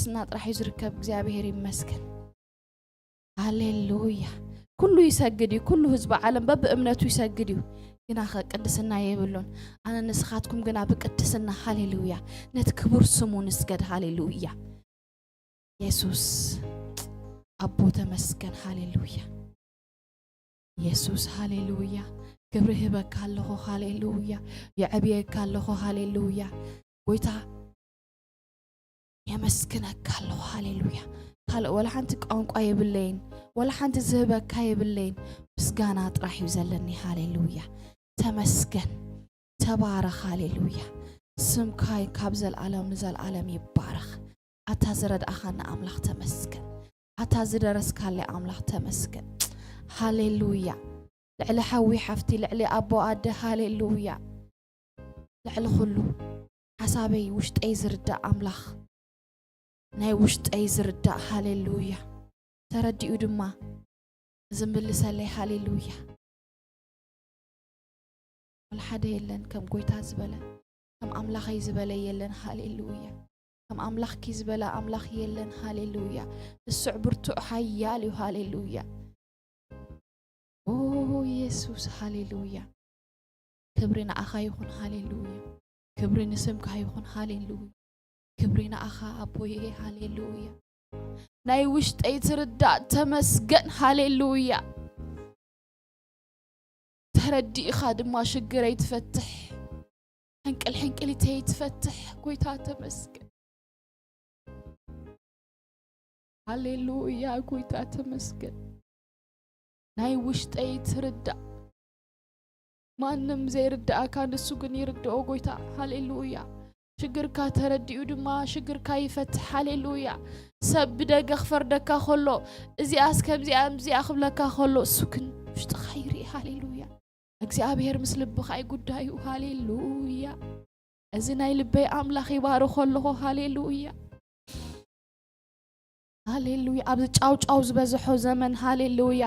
ቅድስና ጥራሕ እዩ ዝርከብ። እግዚኣብሔር ይመስገን። ሃሌሉያ። ኩሉ ይሰግድ እዩ፣ ኩሉ ህዝቢ ዓለም በብእምነቱ ይሰግድ እዩ። ግናኸ ቅድስና የብሉን። ኣነ ንስኻትኩም ግና ብቅድስና፣ ሃሌሉያ፣ ነቲ ክቡር ስሙ ንስገድ። ሃሌሉያ። የሱስ ኣቦ ተመስገን። ሃሌሉያ። የሱስ ሃሌሉያ። ክብሪ ህበካ ኣለኹ። ሃሌሉያ። የዕብየካ ኣለኹ። ሃሌሉያ። ጎይታ የመስግነካ ኣለኹ። ሃሌሉያ። ካልእ ወላ ሓንቲ ቋንቋ የብለይን፣ ወላ ሓንቲ ዝህበካ የብለይን። ምስጋና ጥራሕ እዩ ዘለኒ። ሃሌሉያ። ተመስገን። ተባረኽ። ሃሌሉያ። ስምካ ካብ ዘልኣለም ንዘልኣለም ይባረኽ። ኣታ ዝረድኣኻና ኣምላኽ ተመስገን። ኣታ ዝደረስካለይ ኣምላኽ ተመስገን። ሃሌሉያ። ልዕሊ ሓዊ ሓፍቲ፣ ልዕሊ ኣቦ ኣደ፣ ሃሌሉያ። ልዕሊ ኩሉ ሓሳበይ ውሽጠይ ዝርዳእ ኣምላኽ፣ ናይ ውሽጠይ ዝርዳእ፣ ሃሌሉያ። ተረዲኡ ድማ ዝምልሰለይ፣ ሃሌሉያ። ወላ ሓደ የለን ከም ጎይታ ዝበለ፣ ከም ኣምላኸይ ዝበለ የለን። ሃሌሉያ። ከም ኣምላኽኪ ዝበለ ኣምላኽ የለን። ሃሌሉያ። ንስዕ ብርቱዕ ሓያል እዩ። ሃሌሉያ። ኦ የሱስ፣ ሃሌሉያ። ክብሪ ንኣኻ ይኹን። ሃሌሉያ። ክብሪ ንስምካ ይኹን። ሃሌሉያ። ክብሪ ንኣኻ ኣቦየ። ሃሌሉያ። ናይ ውሽጠይ ትርዳእ፣ ተመስገን። ሃሌሉያ። ተረዲእኻ ድማ ሽግረይ ትፈትሕ፣ ሕንቅል ሕንቅሊተይ ትፈትሕ፣ ጎይታ ተመስገን። ሃሌሉያ። ጎይታ ተመስገን። ናይ ውሽጠይ ትርዳእ። ማንም ዘይርዳእካ ንሱ ግን ይርድኦ፣ ጎይታ። ሃሌሉያ። ሽግርካ ተረዲኡ ድማ ሽግርካ ይፈትሕ። ሃሌሉያ። ሰብ ብደገ ክፈርደካ ከሎ፣ እዚኣስ ከምዚኣ እዚኣ ክብለካ ከሎ፣ እሱ ግን ውሽጥኻ ይርኢ። ሃሌሉያ። እግዚኣብሔር ምስ ልብኻ እዩ ጉዳዩ። ሃሌሉያ። እዚ ናይ ልበይ ኣምላኽ ይባርኾ ኣለኹ። ሃሌሉያ። ሃሌሉያ። ኣብዚ ጫውጫው ዝበዝሖ ዘመን፣ ሃሌሉያ፣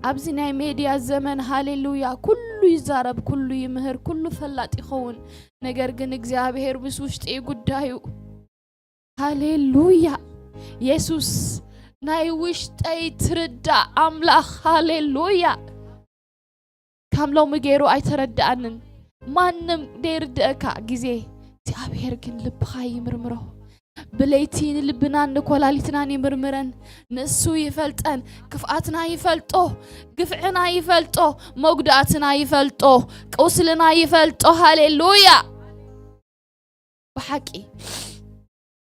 ኣብዚ ናይ ሜድያ ዘመን፣ ሃሌሉያ፣ ኩሉ ይዛረብ፣ ኩሉ ይምህር፣ ኩሉ ፈላጥ ይኸውን። ነገር ግን እግዚኣብሔር ምስ ውሽጢ እዩ ጉዳዩ። ሃሌሉያ። የሱስ ናይ ውሽጠይ ትርዳእ ኣምላኽ። ሃሌሉያ። ከም ሎሚ ገይሩ ኣይተረድኣንን። ማንም ደይርድአካ ግዜ እግዚኣብሔር ግን ልብኻ ይምርምሮ። ብለይቲ ንልብናን ንኮላሊትናን ይምርምረን። ንሱ ይፈልጠን። ክፍኣትና ይፈልጦ፣ ግፍዕና ይፈልጦ፣ መጉዳእትና ይፈልጦ፣ ቁስልና ይፈልጦ። ሃሌሉያ። ብሓቂ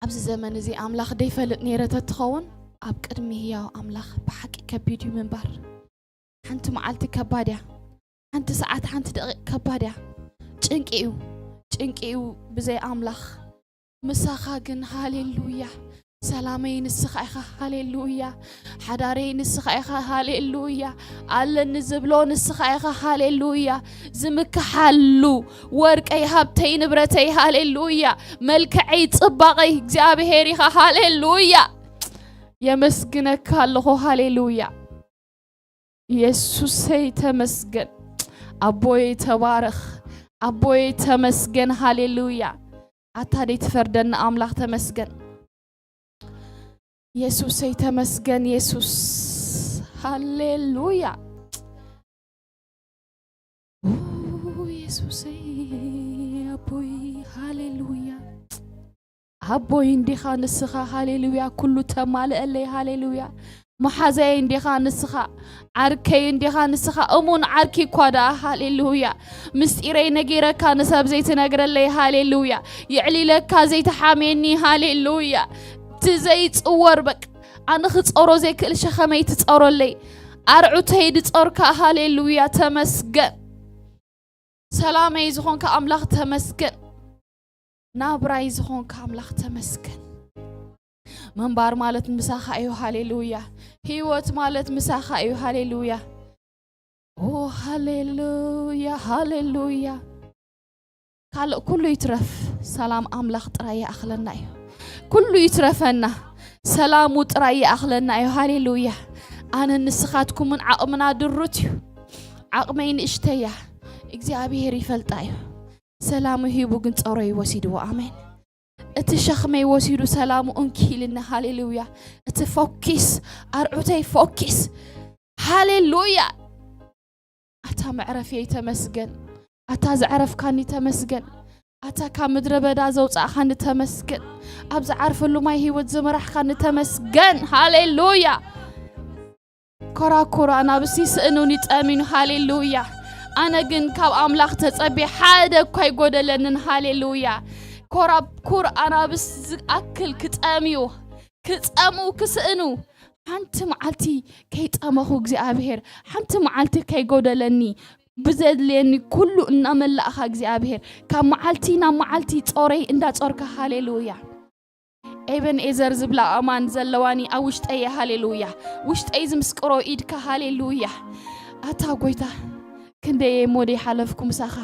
ኣብዚ ዘመን እዚ ኣምላኽ ደይፈልጥ ነይረ ተትኸውን፣ ኣብ ቅድሚ ህያው ኣምላኽ ብሓቂ ከቢድ እዩ ምንባር። ሓንቲ መዓልቲ ከባድ እያ። ሓንቲ ሰዓት፣ ሓንቲ ደቂቕ ከባድ እያ። ጭንቂ እዩ፣ ጭንቂ እዩ ብዘይ ኣምላኽ። ምሳኻ ግን ሃሌሉያ። ሰላመይ ንስኻ ኢኻ፣ ሃሌሉያ። ሓዳረይ ንስኻ ኢኻ፣ ሃሌሉያ። ኣለኒ ዝብሎ ንስኻ ኢኻ፣ ሃሌሉያ። ዝምክሓሉ ወርቀይ፣ ሃብተይ፣ ንብረተይ፣ ሃሌሉያ። መልክዐይ፣ ጽባቐይ እግዚኣብሔር ኢኻ፣ ሃሌሉያ። የመስግነካ ኣለኹ፣ ሃሌሉያ። የሱሰይ ተመስገን። ኣቦይ ተባረኽ። ኣቦይ ተመስገን፣ ሃሌሉያ። ኣታ ደይ ትፈርደኒ ኣምላኽ ተመስገን። የሱሰይ ተመስገን፣ የሱስ። ሃሌሉያ። ኦ፣ የሱሰይ፣ ኣቦይ፣ ሃሌሉያ። ኣቦይ እንዲኻ ንስኻ፣ ሃሌሉያ፣ ኩሉ ተማልአለይ፣ ሃሌሉያ። መሓዛይ እንዲኻ ንስኻ፣ ዓርከይ እንዲኻ ንስኻ፣ እሙን ዓርኪ እኳ ደኣ፣ ሃሌሉያ። ምስጢረይ ነጊረካ ንሰብ ዘይትነግረለይ፣ ሃሌሉያ። የዕሊለካ ዘይትሓምየኒ፣ ሃሌሉያ። እቲ ዘይጽወር በቃ፣ ኣነ ክጸሮ ዘይክእል ሸኸመይ ትጸሮለይ፣ ኣርዑተይ ድጾርካ፣ ሃሌሉያ፣ ተመስገን። ሰላመይ ዝኾንካ ኣምላኽ ተመስገን። ናብራይ ዝኾንካ ኣምላኽ ተመስገን። ምንባር ማለት ምሳኻ እዩ፣ ሃሌሉያ። ህይወት ማለት ምሳኻ እዩ፣ ሃሌሉያ። ኦ፣ ሃሌሉያ፣ ሃሌሉያ። ካልእ ኩሉ ይትረፍ፣ ሰላም ኣምላኽ ጥራይ ይኣኽለና እዩ። ኩሉ ይትረፈና፣ ሰላሙ ጥራይ ይኣኽለና እዩ፣ ሃሌሉያ። ኣነን ንስኻትኩምን ዓቕምና ድሩት እዩ። ዓቕመይ ንእሽተይ እያ፣ እግዚኣብሔር ይፈልጣ እዩ። ሰላሙ ሂቡ ግን ጸሮይ ወሲድዎ። ኣሜን። እቲ ሸኽመይ ወሲዱ ሰላሙ እንኪ ኢልኒ። ሃሌሉያ። እቲ ፎኪስ፣ ኣርዑተይ ፎኪስ። ሃሌሉያ። ኣታ መዕረፍየይ ተመስገን። ኣታ ዘዕረፍካኒ ተመስገን። ኣታ ካብ ምድረ በዳ ዘውጻእካኒ ተመስገን። ኣብ ዝዓርፈሉ ማይ ህይወት ዝመራሕካኒ ተመስገን። ሃሌሉያ። ኮራኩር ኣናብስ ይስእኑን ይጠምዩን። ሃሌሉያ። ኣነ ግን ካብ ኣምላኽ ተጸቤ ሓደ እኳ ኣይጎደለንን። ሃሌሉያ። ኮራኩር ኣናብስ ዝኣክል ክጠምዩ፣ ክጸሙ፣ ክስእኑ፣ ሓንቲ መዓልቲ ከይጠመኹ እግዚኣብሔር፣ ሓንቲ መዓልቲ ከይጎደለኒ፣ ብዘድልየኒ ኩሉ እናመላእኻ እግዚኣብሔር፣ ካብ መዓልቲ ናብ መዓልቲ ጾረይ እንዳጾርካ። ሃሌሉያ። ኤበን ኤዘር ዝብላ ኣማን ዘለዋኒ ኣብ ውሽጠይ እየ። ሃሌሉያ። ውሽጠይ ዝምስቅሮ ኢድካ። ሃሌሉያ። ኣታ ጎይታ፣ ክንደየ እሞ ደይሓለፍኩ ምሳኻ።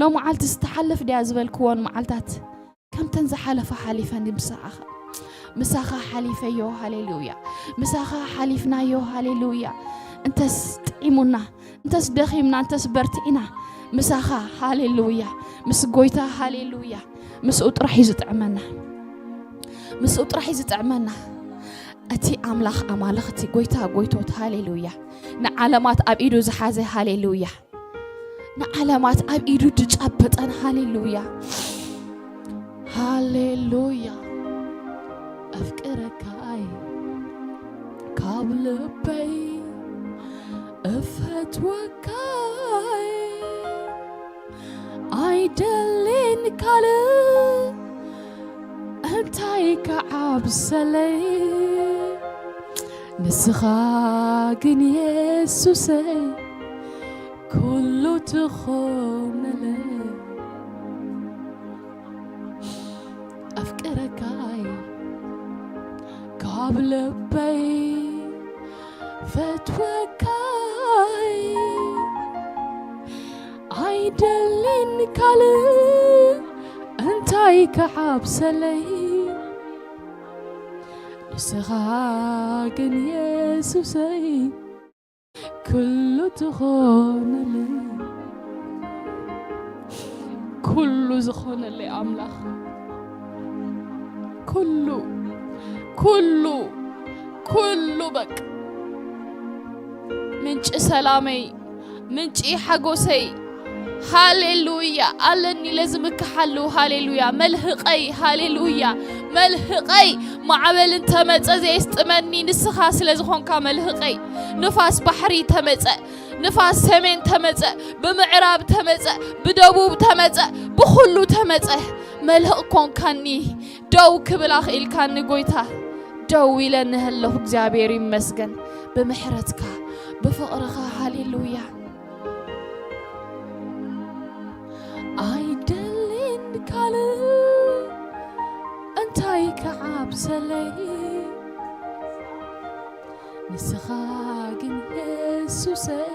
ሎመዓልቲ ዝተሓልፍ ድያ ዝበልክዎን መዓልታት ከምተን ዝሓለፋ ሓሊፈን ምሳኻ፣ ምሳኻ ሓሊፈዮ። ሃሌሉያ። ምሳኻ ሓሊፍናዮ። ሃሌሉያ። እንተስ ጥዒሙና፣ እንተስ ደኺምና፣ እንተስ በርቲዕና፣ ምሳኻ። ሃሌሉያ። ምስ ጎይታ። ሃሌሉያ። ምስኡ ጥራሕ እዩ ዝጥዕመና። ምስኡ ጥራሕ እዩ ዝጥዕመና። እቲ ኣምላኽ ኣማልኽቲ፣ ጎይታ ጎይቶት። ሃሌሉያ። ንዓለማት ኣብ ኢዱ ዝሓዘ። ሃሌሉያ። ንዓለማት ኣብ ኢዱ ዝጨበጠን። ሃሌሉያ። ሃሌሉያ። ኣፍቅረካይ ካብ ልበይ እፈትወካይ ኣይደልን ካልእ እንታይ ክዓብሰለይ ንስኻ ግን የሱሰይ ኩሉ ትኾነለይ። ኣፍቅረካይ ካብ ልበይ ፈትወካይ ኣይደልን ካልእ እንታይ ክሓብሰለይ ንስኻ ግን የሱሰይ ኩሉ ትኾነለይ። ኩሉ ዝኾነለይ ኣምላኽ፣ ኩሉ ኩሉ ኩሉ በቃ ምንጪ ሰላመይ፣ ምንጪ ሓጎሰይ። ሃሌሉያ። ኣለኒ ኢለ ዝምክሓሉ። ሃሌሉያ። መልህቐይ። ሃሌሉያ። መልህቐይ። ማዕበል እንተመጸ ዘየስጥመኒ ንስኻ ስለ ዝኾንካ መልህቐይ። ንፋስ ባሕሪ ተመጸ፣ ንፋስ ሰሜን ተመጸ፣ ብምዕራብ ተመጸ፣ ብደቡብ ተመጸ፣ ብኹሉ ተመጸ፣ መልህቕ ኮንካኒ። ደው ክብል ኣኽኢልካኒ ጎይታ። ደው ኢለ ንህለኹ እግዚኣብሔር ይመስገን። ብምሕረትካ፣ ብፍቕርኻ። ሃሌሉያ። ኣይደልን ካልእ እንታይ ክዓብሰለይ ንስኻ ግን የሱሰይ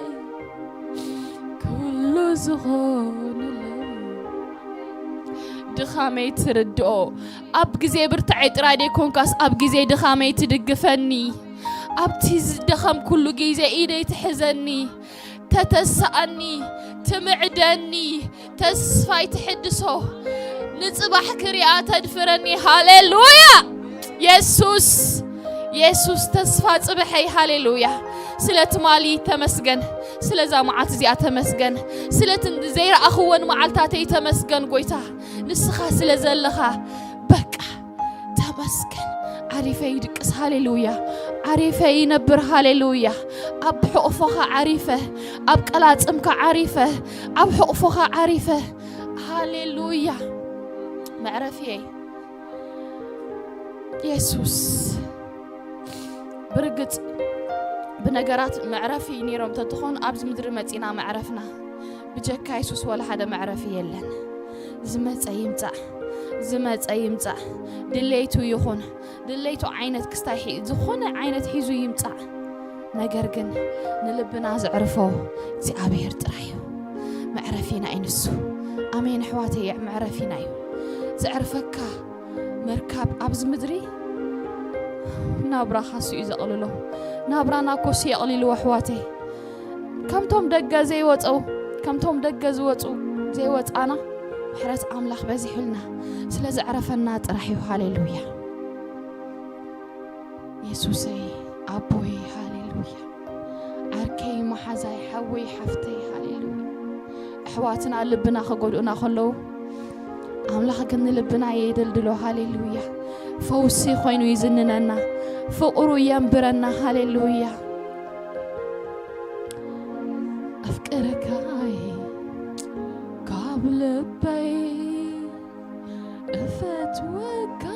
ኩሉ ዝኾነለይ። ድኻመይ ትርድኦ፣ ኣብ ግዜ ብርታዐይ ጥራይ ደይኮንካስ ኣብ ግዜ ድኻመይ ትድግፈኒ። ኣብቲ ዝደኸምኩሉ ግዜ ኢደይ ትሕዘኒ፣ ተተስኣኒ፣ ትምዕደኒ፣ ተስፋይ ትሕድሶ፣ ንጽባሕ ክሪኣ ተድፍረኒ። ሃሌሉያ! የሱስ፣ የሱስ ተስፋ ጽብሐይ። ሃሌሉያ! ስለ ትማሊ ተመስገን፣ ስለዛ መዓልቲ እዚኣ ተመስገን፣ ስለቲ ዘይረኣኽወን መዓልታተይ ተመስገን ጎይታ፣ ንስኻ ስለ ዘለኻ በቃ ተመስገን። ዓሪፈ ይድቅስ። ሃሌሉያ። ዓሪፈ ይነብር። ሃሌሉያ። ኣብ ሕቑፎኻ ዓሪፈ፣ ኣብ ቀላጽምካ ዓሪፈ፣ ኣብ ሕቑፎኻ ዓሪፈ። ሃሌሉያ። መዕረፍየይ የሱስ። ብርግጽ ብነገራት መዕረፊ ነይሮም ተትኾኑ ኣብዚ ምድሪ መጺና መዕረፍና። ብጀካ የሱስ ወላ ሓደ መዕረፊ የለን። ዝመጸ ይምጻእ፣ ዝመጸ ይምጻእ፣ ድሌቱ ይኹን፣ ድሌቱ ዓይነት ክስታይ ሒ-፣ ዝኾነ ዓይነት ሒዙ ይምጻእ። ነገር ግን ንልብና ዘዕርፎ እግዚኣብሔር ጥራይ እዩ። መዕረፊና እዩ ንሱ። ኣሜን ኣሕዋተይ፣ መዕረፊና እዩ። ዘዕርፈካ መርካብ ኣብዚ ምድሪ ናብራኻ እሱ እዩ ዘቕልሎ። ናብራና እኮ እሱ የቕሊልዎ ኣሕዋተይ። ከምቶም ደገ ዘይወጸው፣ ከምቶም ደገ ዝወጹ ዘይወጻና፣ ምሕረት ኣምላኽ በዚሑልና ስለ ዘዕረፈና ጥራሕ እዩ። ሃሌሉያ። የሱሰይ፣ ኣቦይ፣ ሃሌሉያ። ዓርከይ፣ መሓዛይ፣ ሓወይ፣ ሓፍተይ፣ ሃሌሉያ። ኣሕዋትና ልብና ክጎድኡና ከለዉ፣ ኣምላኽ ግን ንልብና የደልድሎ። ሃሌሉያ። ፈውሲ ኮይኑ ይዝንነና፣ ፍቕሩ የንብረና። ሃሌሉያ። ኣፍቅረካይ ካብ ልበይ፣ እፈትወካይ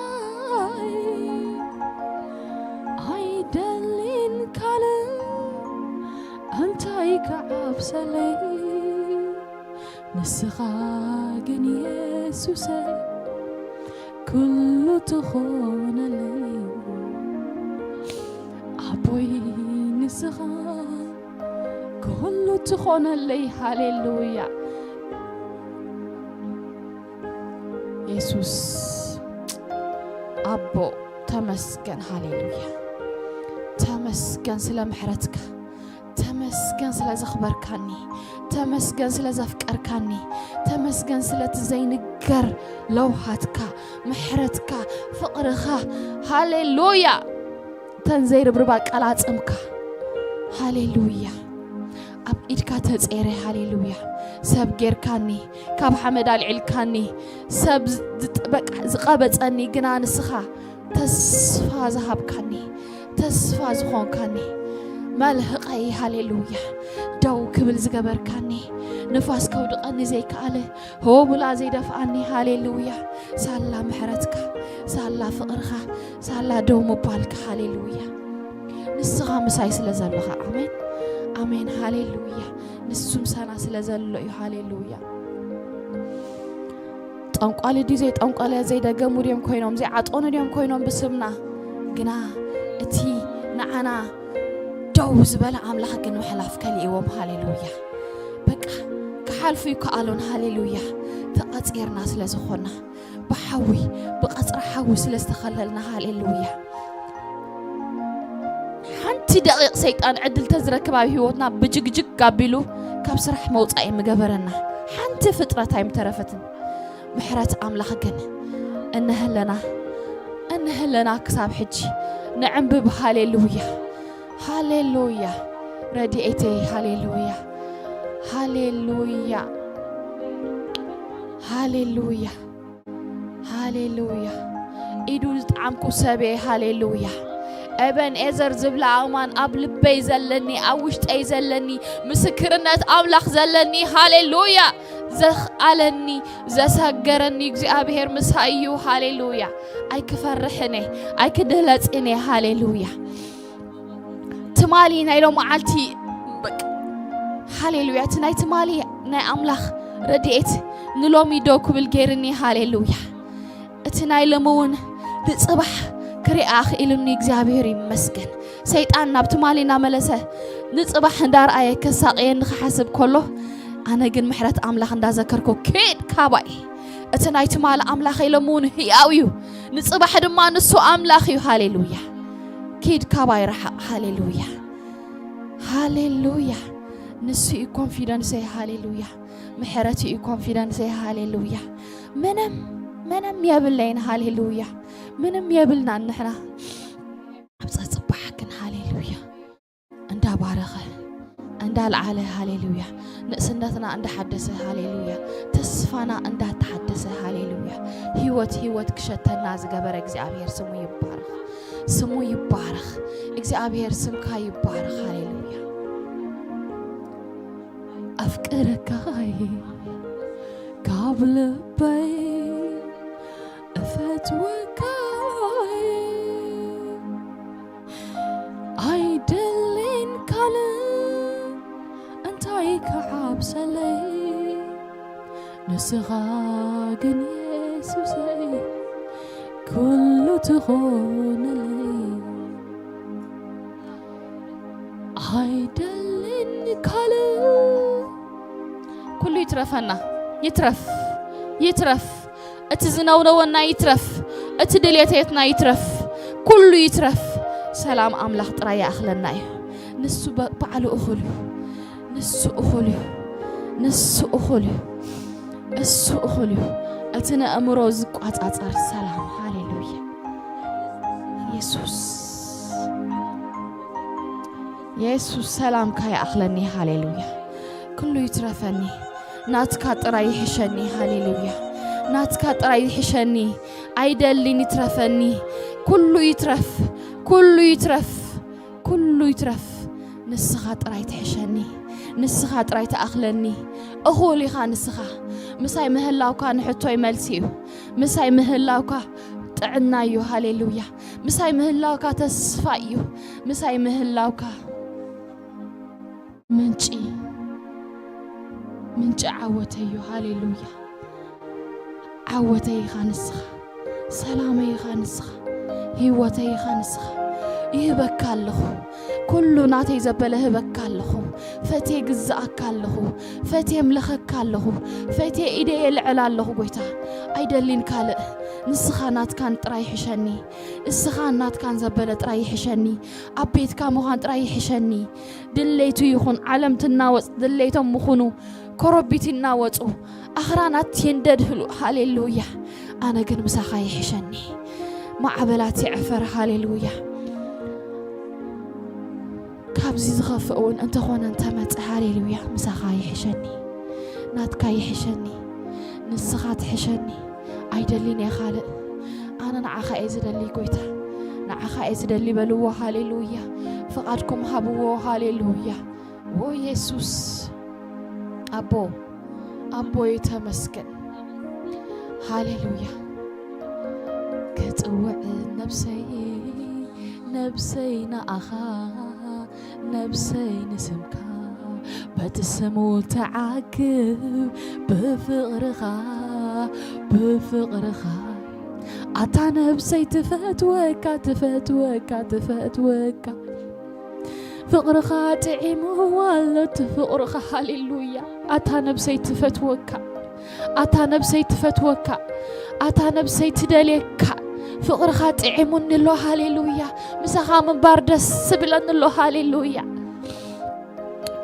ኣይደልን ካልእ፣ እንታይ ክዓብሰለይ? ንስኻ ግን የሱሰይ ኩሉ ትኾነለይ፣ ኣቦይ ንስኻ ኩሉ ትኾነለይ። ሃሌሉያ። የሱስ ኣቦ፣ ተመስገን። ሃሌሉያ። ተመስገን ስለ ምሕረትካ፣ ተመስገን ስለ ዘኽበርካኒ፣ ተመስገን ስለ ዘፍቀርካኒ፣ ተመስገን ስለቲ ዘይንገር ለውሃትካ፣ ምሕረትካ፣ ፍቕርኻ። ሃሌሉያ። እተን ዘይርብርባ ቀላጽምካ። ሃሌሉያ። ኣብ ኢድካ ተጸይረ። ሃሌሉያ። ሰብ ጌርካኒ፣ ካብ ሓመድ ኣልዒልካኒ፣ ሰብ ዝ-፣ ዝጥ-፣ በቃ ዝቐበጸኒ፣ ግና ንስኻ ተስፋ ዝሃብካኒ፣ ተስፋ ዝኾንካኒ፣ መልህቐይ። ሃሌሉያ። ደው ክብል ዝገበርካኒ፣ ንፋስ ከውድቐኒ ዘይከኣለ፣ ሆብላ ዘይደፍኣኒ። ሃሌሉያ። ሳላ ምሕረትካ፣ ሳላ ፍቕርኻ፣ ሳላ ደው ምባልካ። ሃሌሉያ። ንስኻ ምሳይ ስለ ዘለኻ። ኣሜን፣ ኣሜን። ሃሌሉያ። ንሱ ምሳና ስለ ዘሎ እዩ። ሃሌሉያ። ጠንቋሊ ድዩ ዘይጠንቆለ፣ ዘይደገሙ ድዮም ኮይኖም፣ ዘይዓጠኑ ድዮም ኮይኖም ብስምና፣ ግና እቲ ንዓና ደው ዝበለ ኣምላኽ ግን ምሕላፍ ከሊእዎም። ሃሌሉያ። በቃ ክሓልፉ ይከኣሉን። ሃሌሉያ። ተቐጺርና ስለ ዝኾንና፣ ብሓዊ፣ ብቐጽሪ ሓዊ ስለ ዝተኸለልና። ሃሌሉያ። ሓንቲ ደቂቕ ሰይጣን ዕድል ተዝረክብ ኣብ ህይወትና ብጅግጅግ ኣቢሉ ካብ ስራሕ መውጻኢ ምገበረና። ሓንቲ ፍጥረት ኣይምተረፈትን። ምሕረት ኣምላኽ ግን እነሀለና፣ እነሀለና ክሳብ ሕጂ ንዕንብብ። ሃሌሉያ፣ ሃሌሉያ። ረድኤተይ፣ ሃሌሉያ፣ ሃሌሉያ፣ ሃሌሉያ፣ ሃሌሉያ። ኢዱ ዝጠዓምኩ ሰብየ፣ ሃሌሉያ። ኤበን ኤዘር ዝብላ ኣእማን ኣብ ልበይ ዘለኒ፣ ኣብ ውሽጠይ ዘለኒ፣ ምስክርነት ኣምላኽ ዘለኒ፣ ሃሌሉያ። ዘኽኣለኒ፣ ዘሰገረኒ እግዚኣብሔር ምሳይ እዩ፣ ሃሌሉያ። ኣይክፈርሕን እየ፣ ኣይክድህለጽን እየ፣ ሃሌሉያ። ትማሊ ናይ ሎመዓልቲ፣ በቃ፣ ሃሌሉያ። እቲ ናይ ትማሊ ናይ ኣምላኽ ረድኤት ንሎሚ ደው ክብል ገይርኒ፣ ሃሌሉያ። እቲ ናይ ሎሚ እውን ንጽባሕ ክሪኣ ኣኽኢሉኒ እግዚኣብሔር ይመስገን። ሰይጣን ናብ ትማሊ እናመለሰ ንጽባሕ እንዳርኣየ ከሳቕየኒ ክሓስብ ከሎ፣ ኣነ ግን ምሕረት ኣምላኽ እንዳዘከርኩ፣ "ኪድ ካባይ፣ እቲ ናይ ትማሊ ኣምላኸይ ሎሚ እውን ህያው እዩ፣ ንጽባሕ ድማ ንሱ ኣምላኽ እዩ። ሃሌሉያ። ኪድ ካባይ ረሓቕ። ሃሌሉያ፣ ሃሌሉያ። ንሱ እዩ ኮንፊደንሰይ። ሃሌሉያ። ምሕረት እዩ ኮንፊደንሰይ። ሃሌሉያ። ምንም፣ ምንም የብለይን። ሃሌሉያ። ምንም የብልናን ንሕና። ኣብ ጸጽባሕ ግን፣ ሃሌሉያ፣ እንዳባረኸ፣ እንዳልዓለ፣ ሃሌሉያ፣ ንእስነትና እንዳሓደሰ፣ ሃሌሉያ፣ ተስፋና እንዳተሓደሰ፣ ሃሌሉያ፣ ህይወት፣ ህይወት ክሸተና ዝገበረ እግዚኣብሔር ስሙ ይባረኽ። ስሙ ይባረኽ። እግዚኣብሔር ስምካ ይባረኽ። ሃሌሉያ። ኣፍቅረካይ ካብ ልበይ፣ እፈትወካይ ኣይደልን ካልእ፣ እንታይ ክዓብሰለይ? ንስኻ ግን የሱሰይ፣ ኩሉ ትኾነለይ። ኣይደልን ካልእ። ኩሉ ይትረፈና፣ ይትረፍ፣ ይትረፍ። እቲ ዝነውነወና ይትረፍ፣ እቲ ድሌተየትና ይትረፍ፣ ኩሉ ይትረፍ። ሰላም ኣምላኽ ጥራይ ይኣኽለና እዩ። ንሱ በ-፣ ባዕሉ እኹል እዩ። ንሱ እኹል እዩ። ንሱ እኹል እዩ። እሱ እኹል እዩ። እቲ ነእምሮ ዝቋጻጸር ሰላም። ሃሌሉያ። የሱስ፣ የሱስ ሰላምካ ይኣኽለኒ። ሃሌሉያ። ኩሉ ይትረፈኒ። ናትካ ጥራይ ይሕሸኒ። ሃሌሉያ። ናትካ ጥራይ ይሕሸኒ። ኣይደሊን ይትረፈኒ። ኩሉ ይትረፍ። ኩሉ ይትረፍ። ኩሉ ይትረፍ። ንስኻ ጥራይ ትሕሸኒ። ንስኻ ጥራይ ትኣኽለኒ። እኹል ኢኻ ንስኻ። ምሳይ ምህላውካ ንሕቶይ መልሲ እዩ። ምሳይ ምህላውካ ጥዕና እዩ። ሃሌሉያ። ምሳይ ምህላውካ ተስፋ እዩ። ምሳይ ምህላውካ ምንጪ፣ ምንጪ ዓወተይ እዩ። ሃሌሉያ። ዓወተይ ኢኻ ንስኻ። ሰላመይ ኢኻ ንስኻ። ህይወተይ ኢኻ ንስኻ። ይህበካ ኣለኹ። ኩሉ ናተይ ዘበለ ህበካ ኣለኹ። ፈትየ ግዝኣካ ኣለኹ። ፈትየ ምለኸካ ኣለኹ። ፈትየ ኢደየ ልዕል ኣለኹ ጎይታ። ኣይደሊን ካልእ። ንስኻ ናትካን ጥራይ ይሕሸኒ። እስኻ ናትካን ዘበለ ጥራይ ይሕሸኒ። ኣብ ቤትካ ምዃን ጥራይ ይሕሸኒ። ድሌቱ ይኹን፣ ዓለም ትናወጽ፣ ድሌቶም ምኹኑ፣ ኮረቢት ይናወጹ፣ ኣኽራናት የንደድህሉ። ሃሌሉያ። ኣነ ግን ምሳኻ ይሕሸኒ። ማዕበላት ይዕፈር። ሃሌሉያ። ካብዚ ዝኸፍእ እውን እንተኾነ እንተመጸ፣ ሃሌሉያ፣ ምሳኻ ይሕሸኒ። ናትካ ይሕሸኒ። ንስኻ ትሕሸኒ። ኣይደሊን እየ ካልእ። ኣነ ንዓኻ እየ ዝደሊ ጎይታ። ንዓኻ እየ ዝደሊ በልዎ። ሃሌሉያ። ፍቓድኩም ሃብዎ። ሃሌሉያ። ኦ የሱስ። ኣቦ፣ ኣቦ ተመስገን። ሃሌሉያ። ክጽውዕ ነብሰይ፣ ነብሰይ ንኣኻ፣ ነብሰይ ንስምካ፣ በቲ ስሙ ተዓግብ ብፍቕርኻ፣ ብፍቕርኻ። ኣታ ነብሰይ ትፈትወካ፣ ትፈትወካ፣ ትፈትወካ። ፍቕርኻ ጥዒምዋ ኣሎ፣ እቲ ፍቕርኻ። ሃሌሉያ። ኣታ ነብሰይ ትፈትወካ፣ ኣታ ነብሰይ ትፈትወካ፣ ኣታ ነብሰይ ትደልየካ። ፍቕርኻ ጥዒሙኒ ኣሎ። ሃሌሉያ። ምሳኻ ምንባር ደስ ዝብለኒ ኣሎ። ሃሌሉያ።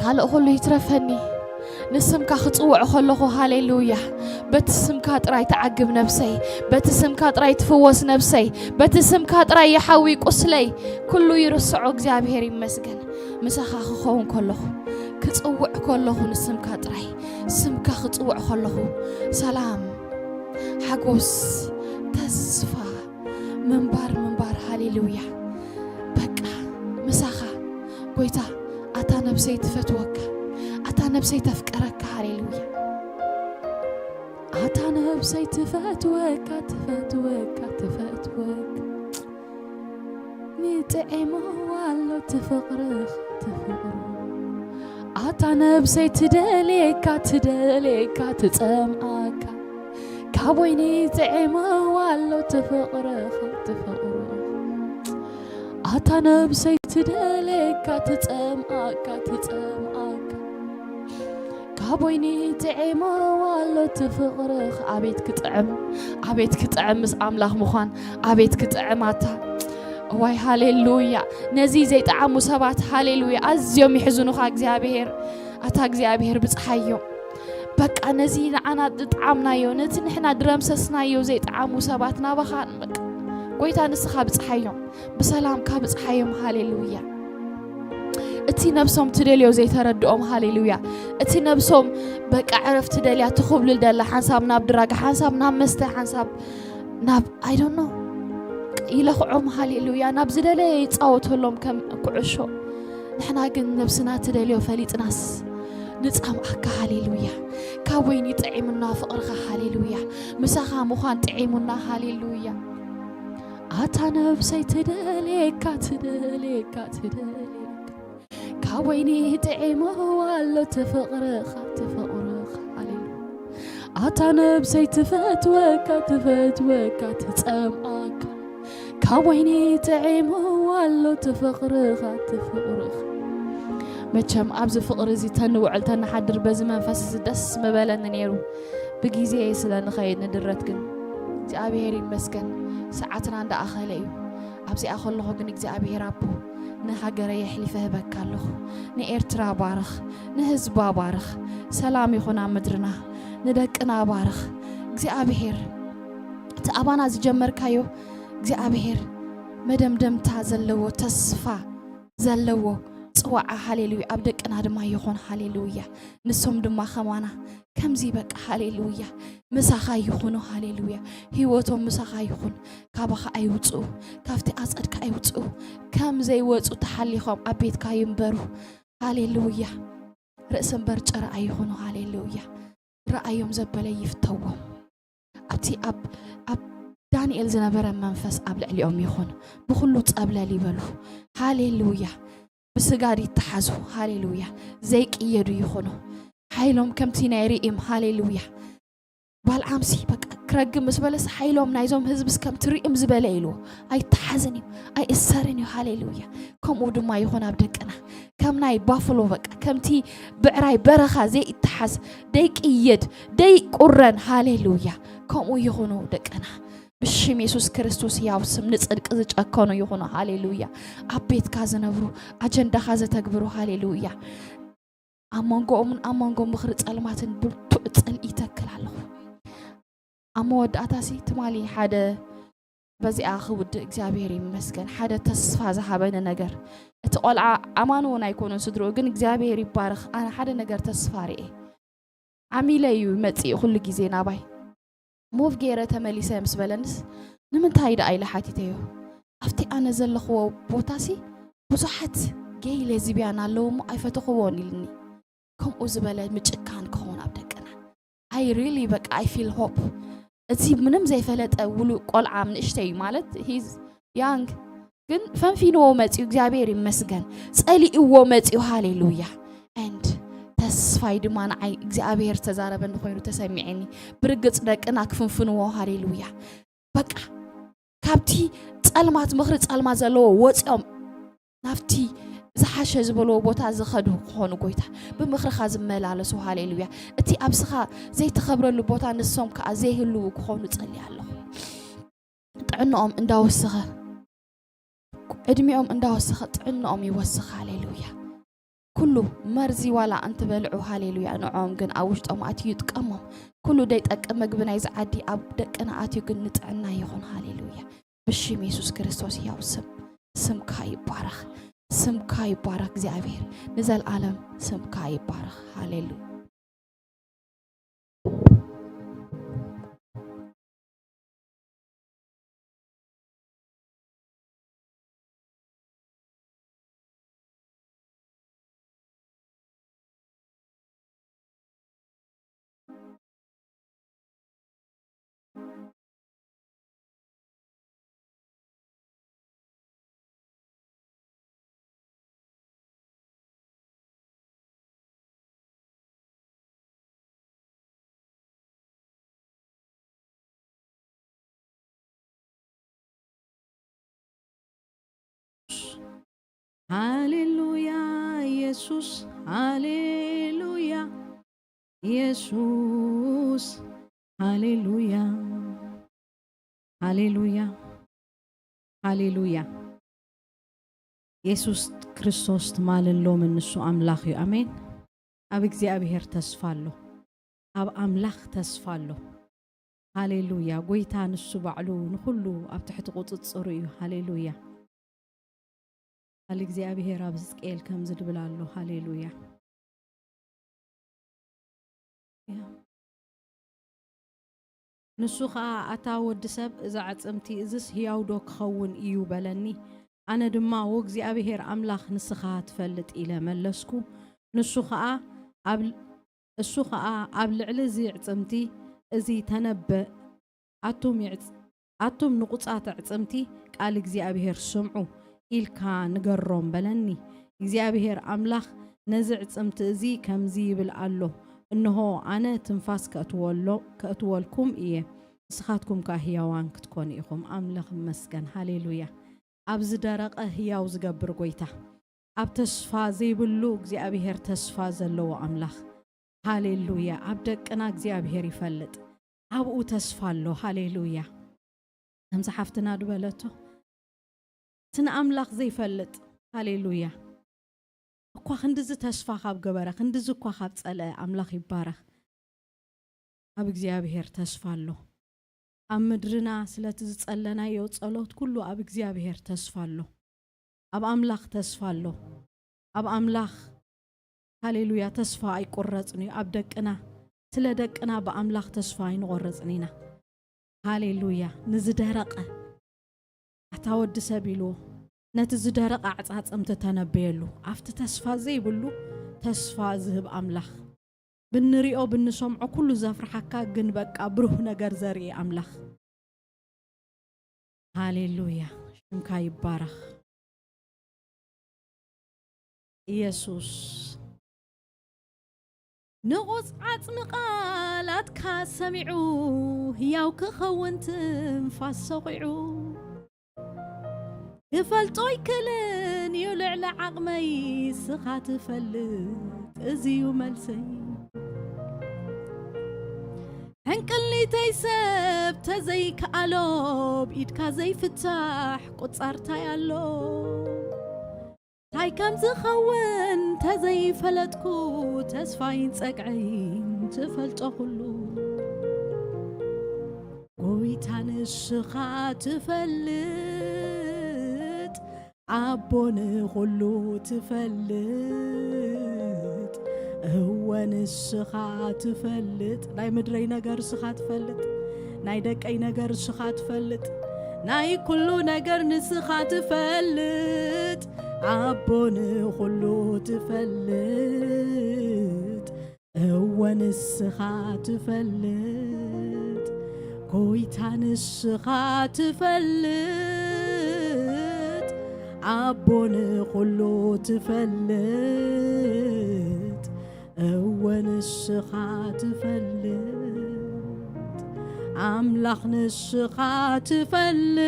ካልእ ኩሉ ይትረፈኒ። ንስምካ ክጽውዕ ከለኹ፣ ሃሌሉያ፣ በቲ ስምካ ጥራይ ትዓግብ ነብሰይ፣ በቲ ስምካ ጥራይ ትፍወስ ነብሰይ፣ በቲ ስምካ ጥራይ ይሓዊ ቁስለይ። ኩሉ ይርስዖ። እግዚኣብሔር ይመስገን። ምሳኻ ክኸውን ከለኹ፣ ክጽውዕ ከለኹ፣ ንስምካ ጥራይ፣ ስምካ ክጽውዕ ከለኹ፣ ሰላም፣ ሓጎስ፣ ተስፋ፣ ምንባር፣ ምንባር። ሃሌሉያ። በቃ ምሳኻ ጎይታ። ኣታ ነብሰይ ትፈትወካ፣ ኣታ ነብሰይ ተፍቅረካ። ሃሌሉያ። ኣታ ነብሰይ ትፈትወካ፣ ትፈትወካ፣ ትፈትወካ። ንጥዒምዋ ኣሎ ትፍቕርኻ፣ ትፍቕሩ። ኣታ ነብሰይ ትደልየካ፣ ትደልየካ፣ ትጸምኣካ። ካብ ወይኒ ጥዒምዋ ኣሎ ትፍቕርኻ፣ ትፍቕሩ። ኣታ ነብሰይ ትደልየካ፣ ትጸምኣካ፣ ትጸምኣካ። ካብ ወይኒ ጥዒምዋ ኣሎ ትፍቕርኻ። ኣቤት ክጥዕም፣ ኣቤት ክጥዕም ምስ ኣምላኽ ምዃን፣ ኣቤት ክጥዕም ኣታ። እዋይ ሃሌሉያ። ነዚ ዘይጠዓሙ ሰባት ሃሌሉያ ኣዝዮም ይሕዝኑኻ እግዚኣብሔር። ኣታ እግዚኣብሔር ብጽሓዮም። በቃ ነዚ ንዓና ዝጠዓምናዮ፣ ነቲ ንሕና ድረምሰስናዮ ዘይጠዓሙ ሰባት ናባኻ በቃ ጎይታ ንስኻ ብጽሓዮም። ብሰላምካ ብጽሓዮም። ሃሌሉያ። እቲ ነብሶም ትደልዮ ዘይተረድኦም። ሃሌሉያ። እቲ ነብሶም በቃ ዕረፍቲ ደልያ ትኹብልል ደላ ሓንሳብ ናብ ድራግ፣ ሓንሳብ ናብ መስተ፣ ሓንሳብ ናብ I don't know ይለኽዖም። ሃሌሉያ። ናብ ዝደለየ ይጻወተሎም ከም ኩዕሾ። ንሕና ግን ነብስና ትደልዮ ፈሊጥናስ ንጸምኣካ። ሃሌሉያ። ካብ ወይኒ ጥዒሙና ፍቕርኻ። ሃሌሉያ። ምሳኻ ምዃን ጥዒሙና። ሃሌሉያ። ኣታ ነብሰይ ትደልየካ፣ ትደልየካ፣ ትደልየካ። ካብ ወይኒ ጥዒምዋ ኣሎ ትፍቕርኻ፣ ትፍቕርኻ። ሃሌሉያ። ኣታ ነብሰይ ትፈትወካ፣ ትፈትወካ፣ ትጸምኣካ። ካብ ወይኒ ጥዒምዋ ኣሎ ትፍቕርኻ፣ ትፍቕርኻ። መቸም ኣብዚ ፍቕሪ እዚ ተንውዕል ተንሓድር በዚ መንፈስ እዚ ደስ ምበለኒ ነይሩ። ብግዜ ስለ ንኸይድ ንድረት ግን እግዚኣብሔር ይመስገን ሰዓትና እንዳኣኸለ እዩ። ኣብዚኣ ከለኹ ግን እግዚኣብሔር ኣቦ ንሃገረይ የሕሊፈ ህበካ ኣለኹ። ንኤርትራ ባርኽ፣ ንህዝባ ባርኽ። ሰላም ይኹን ኣብ ምድርና። ንደቅና ባርኽ እግዚኣብሔር። እቲ ኣባና ዝጀመርካዮ እግዚኣብሔር መደምደምታ ዘለዎ ተስፋ ዘለዎ ጽዋዓ፣ ሃሌሉያ፣ ኣብ ደቅና ድማ ይኹን። ሃሌሉያ። ንሶም ድማ ከማና ከምዚ በቃ፣ ሃሌሉያ፣ ምሳኻ ይኹኑ። ሃሌሉያ። ህይወቶም ምሳኻ ይኹን። ካባኻ ኣይውጽኡ፣ ካብቲ ኣጸድካ ኣይውጽኡ። ከም ዘይወጹ ተሓሊኾም ኣብ ቤትካ ይንበሩ። ሃሌሉያ። ርእሲ እምበር ጭራ ኣይኹኑ። ሃሌሉያ። ረኣዮም ዘበለ ይፍተዎም። ኣብቲ ኣብ ኣብ ዳንኤል ዝነበረ መንፈስ ኣብ ልዕሊኦም ይኹን። ብኹሉ ጸብለል ይበሉ። ሃሌሉያ። ብስጋድ ይተሓዙ። ሃሌሉያ። ዘይቅየዱ ይኹኑ። ሓይሎም ከምቲ ናይ ርኢም። ሃሌሉያ። ባልዓምሲ በቃ ክረግም ምስ በለስ ሓይሎም ናይዞም ህዝብስ ከምቲ ርኢም ዝበለ ኢሉ ኣይተሓዝን እዩ ኣይእሰርን እዩ። ሃሌሉያ። ከምኡ ድማ ይኹን ኣብ ደቅና። ከም ናይ ባፍሎ በቃ ከምቲ ብዕራይ በረኻ ዘይተሓዝ፣ ደይቅየድ፣ ደይቁረን። ሃሌሉያ። ከምኡ ይኹኑ ደቅና። ብሽም የሱስ ክርስቶስ ያው ስም ንጽድቂ ዝጨከኑ ይኹኑ። ሃሌሉያ። ኣብ ቤትካ ዝነብሩ፣ ኣጀንዳኻ ዘተግብሩ። ሃሌሉያ። ኣብ መንጎኦምን ኣብ መንጎ ምኽሪ ጸልማትን ብርቱዕ ጽልኢ ይተክል ኣለኹ። ኣብ መወዳእታሲ ትማሊ ሓደ በዚኣ ክውድእ እግዚኣብሔር ይመስገን። ሓደ ተስፋ ዝሃበኒ ነገር፣ እቲ ቆልዓ ኣማን እውን ኣይኮኑን ስድርኡ፣ ግን እግዚኣብሔር ይባረኽ። ኣነ ሓደ ነገር ተስፋ ርኤ። ዓሚለ እዩ መጺኡ ኩሉ ግዜ ናባይ። ሞቭ ገይረ ተመሊሰ ምስ በለንስ፣ ንምንታይ ደኣ ኢለ ሓቲተዮ። ኣብቲ ኣነ ዘለኽዎ ቦታሲ ብዙሓት ጌይ ሌዝቢያን ኣለዉ እሞ ኣይፈተኽዎን ኢልኒ። ከምኡ ዝበለ ምጭካን ክኸውን ኣብ ደቅና። I really በቃ I feel hope። እዚ ምንም ዘይፈለጠ ውሉእ ቆልዓ ንእሽተይ ማለት he's young ግን ፈንፊንዎ መጺኡ እግዚኣብሔር ይመስገን። ጸሊእዎ መጺኡ። ሃሌሉያ። And ተስፋይ ድማ ንዓይ እግዚኣብሔር ዝተዛረበ እንድኮይኑ ተሰሚዐኒ። ብርግጽ ደቅና ክፍንፍንዎ። ሃሌሉያ። በቃ ካብቲ ጸልማት ምኽሪ ጸልማት ዘለዎ ወጺኦም ናብቲ ዝሓሸ ዝበልዎ ቦታ ዝኸዱ ክኾኑ ጎይታ ብምኽርኻ ዝመላለሱ። ሃሌሉያ። እቲ ኣብስኻ ዘይተኸብረሉ ቦታ ንሶም ከኣ ዘይህልዉ ክኾኑ ጸልየ ኣለኹ። ጥዕንኦም እንዳወሰኸ ዕድሚኦም እንዳወሰኸ ጥዕንኦም ይወስኽ። ሃሌሉያ። ኩሉ መርዚ ዋላ እንትበልዑ ሃሌሉያ ንዕኦም ግን ኣብ ውሽጦም ኣትዩ ይጥቀሞም። ኩሉ ደይጠቅም ምግቢ ናይዚ ዓዲ ኣብ ደቅና ኣትዩ ግን ንጥዕና ይኹን። ሃሌሉያ። ብሽም የሱስ ክርስቶስ ያው ስም ስምካ ይባረኽ። ስምካ ይባረኽ እግዚኣብሔር ንዘልኣለም ስምካ ይባረኽ። ሃሌሉያ። ሃሌሉያ ኢየሱስ፣ ሃሌሉያ ኢየሱስ፣ ሃሌሉያ፣ ሃሌሉያ፣ ሃሌሉያ። የሱስ ክርስቶስ ትማልን ሎምን ንሱ ኣምላኽ እዩ። ኣሜን። ኣብ እግዚኣብሔር ተስፋ ኣሎ። ኣብ ኣምላኽ ተስፋ ኣሎ። ሃሌሉያ። ጎይታ ንሱ ባዕሉ ንኹሉ ኣብ ትሕቲ ቁጽጽሩ እዩ። ሃሌሉያ። ቃል እግዚኣብሔር ኣብ ሕዝቅኤል ከምዚ ድብል ኣሎ። ሃሌሉያ። ንሱ ኸኣ፣ ኣታ ወዲ ሰብ፣ እዛ ኣዕጽምቲ እዝስ ህያው ዶ ክኸውን እዩ? በለኒ። ኣነ ድማ፣ ወእግዚኣብሔር ኣምላኽ ንስኻ ትፈልጥ፣ ኢለ መለስኩ። ንሱ ኸኣ፣ ኣብ እሱ ኸኣ፣ ኣብ ልዕሊ እዚ ኣዕጽምቲ እዚ ተነበእ፣ ኣቱም ይዕጽ-፣ ኣቱም ንቑጻት ኣዕጽምቲ፣ ቃል እግዚኣብሔር ስምዑ፣ ኢልካ ንገሮም፣ በለኒ። እግዚኣብሔር ኣምላኽ ነዚ ኣዕጽምቲ እዚ ከምዚ ይብል ኣሎ፣ እንሆ፣ ኣነ ትንፋስ ከእትወሎ-፣ ከእትወልኩም እየ፣ ንስኻትኩም ከኣ ህያዋን ክትኮኑ ኢኹም። ኣምላኽ ይመስገን። ሃሌሉያ። ኣብ ዝደረቐ ህያው ዝገብር ጐይታ፣ ኣብ ተስፋ ዘይብሉ እግዚኣብሔር ተስፋ ዘለዎ ኣምላኽ። ሃሌሉያ። ኣብ ደቅና እግዚኣብሔር ይፈልጥ። ኣብኡ ተስፋ ኣሎ። ሃሌሉያ። ከምዚ ሓፍትና ድበለቶ፣ እቲ ንኣምላኽ ዘይፈልጥ፣ ሃሌሉያ፣ እኳ ክንድዚ ተስፋ ካብ ገበረ፣ ክንድዚ እኳ ካብ ጸልአ፣ ኣምላኽ ይባረኽ። ኣብ እግዚኣብሔር ተስፋ ኣሎ። ኣብ ምድርና ስለቲ ዝጸለናዮ ጸሎት ኩሉ ኣብ እግዚኣብሔር ተስፋ ኣሎ። ኣብ ኣምላኽ ተስፋ ኣሎ። ኣብ ኣምላኽ፣ ሃሌሉያ፣ ተስፋ ኣይቁረጽን እዩ። ኣብ ደቅና፣ ስለ ደቅና ብኣምላኽ ተስፋ ኣይንቆርጽን ኢና። ሃሌሉያ። ንዝደረቐ፣ ኣታ ወዲ ሰብ ኢልዎ፣ ነቲ ዝደረቐ ዓጻጽምቲ ተነበየሉ። ኣብቲ ተስፋ ዘይብሉ ተስፋ ዝህብ ኣምላኽ። ብንሪኦ ብንሰምዖ ኩሉ ዘፍርሓካ ግን በቃ ብሩህ ነገር ዘርኢ ኣምላኽ። ሃሌሉያ። ሽምካ ይባረኽ። ኢየሱስ። ንቑጽ ዓጽሚ ቃላትካ ሰሚዑ፣ ህያው ክኸውን ትንፋስ ሰኺዑ። ክፈልጦ ኣይክእልን እዩ ልዕሊ ዓቕመይ፣ ስኻ ትፈልጥ፣ እዚ እዩ መልሰይ። ሕንቅሊተይ ሰብ ተዘይከኣሎ፣ ብኢድካ ዘይፍታሕ ቁጻርታይ ኣሎ። እንታይ ከም ዝኸውን ተዘይፈለጥኩ፣ ተስፋይን ጸግዐይን ትፈልጦ ኩሉ። ጎይታ ንስኻ ትፈልጥ፣ ኣቦ ንኹሉ ትፈልጥ። እወ ንስኻ ትፈልጥ። ናይ ምድረይ ነገር ንስኻ ትፈልጥ። ናይ ደቀይ ነገር ንስኻ ትፈልጥ። ናይ ኩሉ ነገር ንስኻ ትፈልጥ። ኣቦ ንኹሉ ትፈልጥ። እወ ንስኻ ትፈልጥ። ጎይታ ንስኻ ትፈልጥ። ኣቦ ንኹሉ ትፈልጥ። እወ ንስኻ ትፈልጥ። ኣምላኽ ንስኻ ትፈልጥ።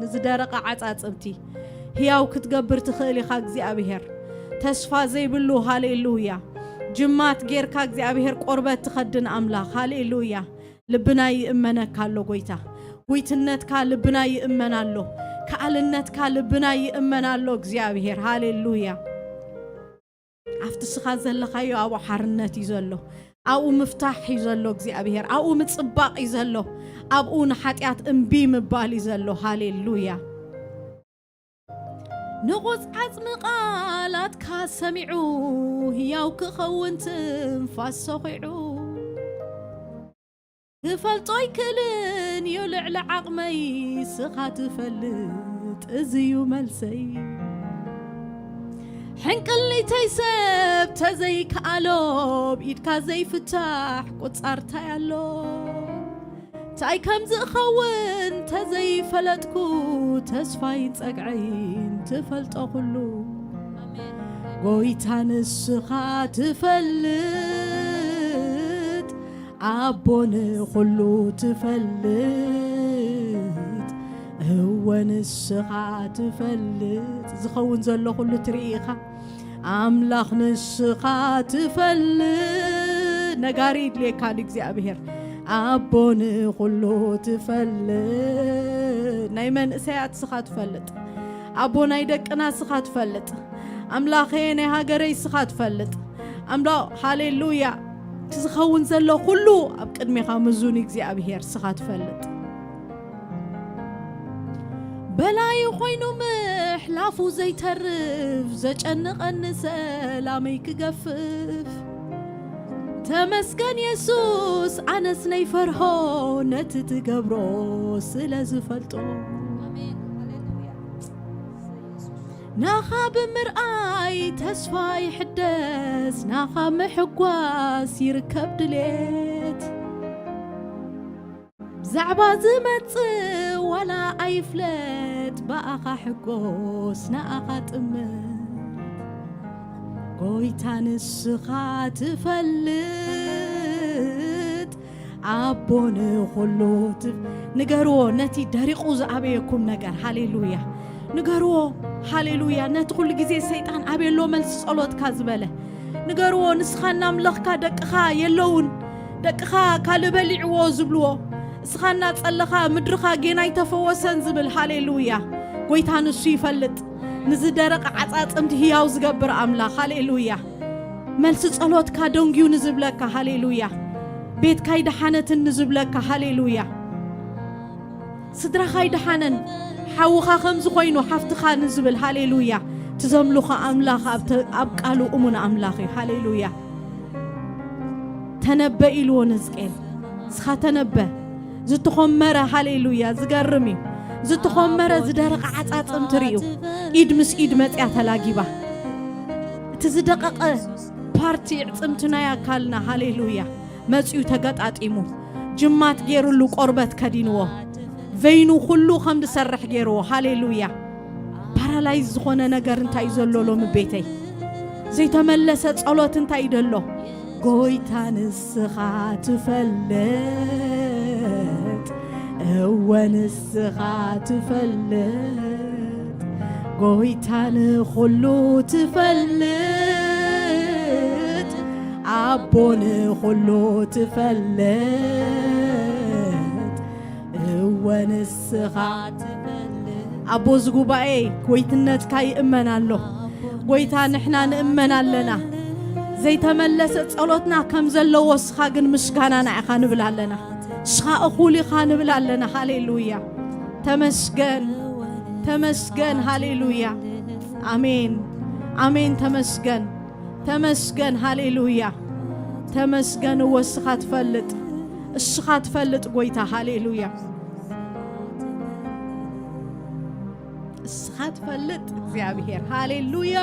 ንዝደረቐ ዓጻጽምቲ ህያው ክትገብር ትኽእል ኢኻ እግዚኣብሔር። ተስፋ ዘይብሉ፣ ሃሌሉያ። ጅማት ጌርካ እግዚኣብሔር ቆርበት ትኸድን ኣምላኽ፣ ሃሌሉያ። ልብና ይእመነካ ኣሎ ጎይታ። ጉይትነትካ ልብና ይእመን ኣሎ። ከኣልነትካ ልብና ይእመን ኣሎ እግዚኣብሔር፣ ሃሌሉያ። ኣብቲ ስኻ ዘለኻዮ ኣብኡ ሓርነት እዩ ዘሎ። ኣብኡ ምፍታሕ እዩ ዘሎ እግዚኣብሔር። ኣብኡ ምጽባቕ እዩ ዘሎ። ኣብኡ ንሓጢኣት እምቢ ምባል እዩ ዘሎ። ሃሌሉያ። ንቑጽ ዓጽሚ ቃላትካ ሰሚዑ፣ ህያው ክኸውን ትንፋስ ሰኺዑ። ክፈልጦ ኣይክእልን እዩ ልዕሊ ዓቕመይ፣ ስኻ ትፈልጥ፣ እዚ እዩ መልሰይ። ሕንቅሊተይ ሰብ ተዘይከኣሎ፣ ብኢድካ ዘይፍታሕ ቁጻርታይ ኣሎ። እንታይ ከም ዝኸውን ተዘይፈለጥኩ፣ ተስፋይን ጸግዐይን ትፈልጦ ኩሉ። ጎይታ ንስኻ ትፈልጥ፣ ኣቦ ንኹሉ ትፈልጥ። እወ ንስኻ ትፈልጥ። ዝኸውን ዘሎ ኩሉ ትርኢ ኢኻ። ኣምላኽ ንስኻ ትፈልጥ። ነጋሪ ይድልየካ ንእግዚኣብሔር። ኣቦ ንኹሉ ትፈልጥ። ናይ መንእሰያት ስኻ ትፈልጥ። ኣቦ ናይ ደቅና ስኻ ትፈልጥ። ኣምላኸየ ናይ ሃገረይ ስኻ ትፈልጥ። ኣምላ-፣ ሃሌሉያ። እቲ ዝኸውን ዘሎ ኩሉ ኣብ ቅድሜኻ ምዙን እግዚኣብሔር ስኻ ትፈልጥ። በላዩ ኮይኑ ምሕላፉ ዘይተርፍ፣ ዘጨንቐኒ ሰላመይ ክገፍፍ። ተመስገን የሱስ፣ ኣነስ ነይፈርሆ ነቲ ትገብሮ ስለ ዝፈልጦ። ናኻ ብምርኣይ ተስፋ ይሕደስ፣ ናኻ ምሕጓስ ይርከብ ድሌት። ብዛዕባ ዝመጽእ ዋላ ኣይፍለጥ፣ ብኣኻ ሕጎስ ንኣኻ ጥምት። ጎይታ ንስኻ ትፈልጥ፣ ኣቦ ንኹሉ ትፍ-፣ ንገርዎ ነቲ ደሪቑ ዝኣበየኩም ነገር። ሃሌሉያ። ንገርዎ፣ ሃሌሉያ። ነቲ ኩሉ ግዜ ሰይጣን ኣበሎ መልሲ ጸሎትካ ዝበለ። ንገርዎ፣ ንስኻ እናምለኽካ ደቅኻ የለውን፣ ደቅኻ ካልእ በሊዕዎ ዝብልዎ፣ እስኻ እናጸለኻ ምድርኻ ጌና ኣይተፈወሰን ዝብል። ሃሌሉያ። ጎይታ ንሱ ይፈልጥ። ንዝደረቐ ዓጻጽምቲ ህያው ዝገብር ኣምላኽ። ሃሌሉያ። መልሲ ጸሎትካ ደንግዩ ንዝብለካ። ሃሌሉያ። ቤትካ ኣይደሓነትን ንዝብለካ፣ ሃሌሉያ። ስድራኻ ኣይደሓነን፣ ሓውኻ ከምዚ ኮይኑ፣ ሓፍትኻ ንዝብል፣ ሃሌሉያ። ትዘምሉኻ ኣምላኽ ኣብ ተ-፣ ኣብ ቃሉ እሙን ኣምላኽ እዩ። ሃሌሉያ። ተነበ ኢልዎ ንሕዝቅኤል። ንስኻ ተነበ። ዝተኾመረ፣ ሃሌሉያ፣ ዝገርም እዩ። ዝተኾመረ ዝደረቐ ዓጻጽም ትርእዩ። ኢድ ምስ ኢድ መጽያ ተላጊባ። እቲ ዝደቐቐ ፓርቲ ዕጽምቲ ናይ ኣካልና፣ ሃሌሉያ፣ መጺኡ ተገጣጢሙ። ጅማት ገይሩሉ ቆርበት ከዲንዎ። ቬይኑ ኩሉ ከም ዝሰርሕ ገይርዎ። ሃሌሉያ። ፓራላይዝ ዝኾነ ነገር እንታይ እዩ ዘሎ ሎሚ ቤተይ? ዘይተመለሰ ጸሎት እንታይ እዩ ዘሎ? ጎይታ ንስኻ ትፈልጥ፣ እወ ንስኻ ትፈልጥ፣ ጎይታ ንኹሉ ትፈልጥ፣ ኣቦ ንኹሉ ትፈልጥ፣ እወ ንስኻ ትፈልጥ። ኣቦ እዚ ጉባኤ ጎይትነትካ ይእመን ኣሎ። ጎይታ ንሕና ንእመን ኣለና። ዘይተመለሰ ጸሎትና ከም ዘለዎ እስኻ ግን ምስጋናና ኢኻ ንብል ኣለና። እስኻ እኹል ኢኻ ንብል ኣለና። ሃሌሉያ። ተመስገን፣ ተመስገን። ሃሌሉያ። ኣሜን፣ ኣሜን። ተመስገን፣ ተመስገን። ሃሌሉያ። ተመስገን። እወ እስኻ ትፈልጥ፣ እስኻ ትፈልጥ ጎይታ። ሃሌሉያ። እስኻ ትፈልጥ እግዚኣብሔር። ሃሌሉያ።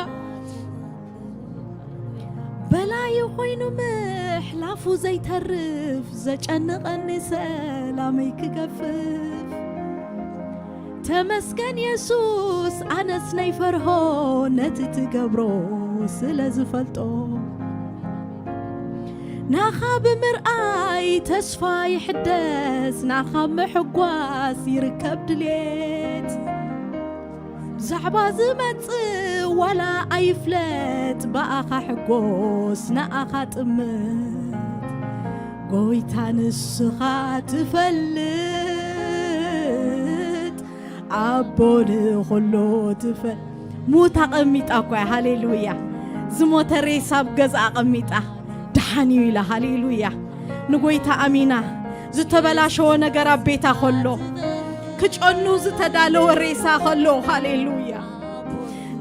በላዩ ኮይኑ ምሕላፉ ዘይተርፍ፣ ዘጨንቐኒ ሰላመይ ክገፍፍ። ተመስገን የሱስ፣ ኣነስ ናይ ፈርሆ ነቲ ትገብሮ ስለ ዝፈልጦ። ናኻ ብምርኣይ ተስፋ ይሕደስ፣ ናኻ ምሕጓስ ይርከብ ድሌት። ብዛዕባ ዝመጽእ ዋላ ኣይፍለጥ፣ ብኣኻ ሕጎስ ንኣኻ ጥምት። ጎይታ ንስኻ ትፈልጥ፣ ኣቦ ንኹሉ ትፈ-፣ ሙት ኣቐሚጣ እኮ እያ። ሃሌሉያ። ዝሞተ ሬሳ ኣብ ገዛ ኣቐሚጣ፣ ደሓን እዩ ኢላ። ሃሌሉያ። ንጎይታ ኣሚና፣ ዝተበላሸወ ነገር ኣብ ቤታ ከሎ፣ ክጨኑ ዝተዳለወ ሬሳ ከሎ፣ ሃሌሉያ።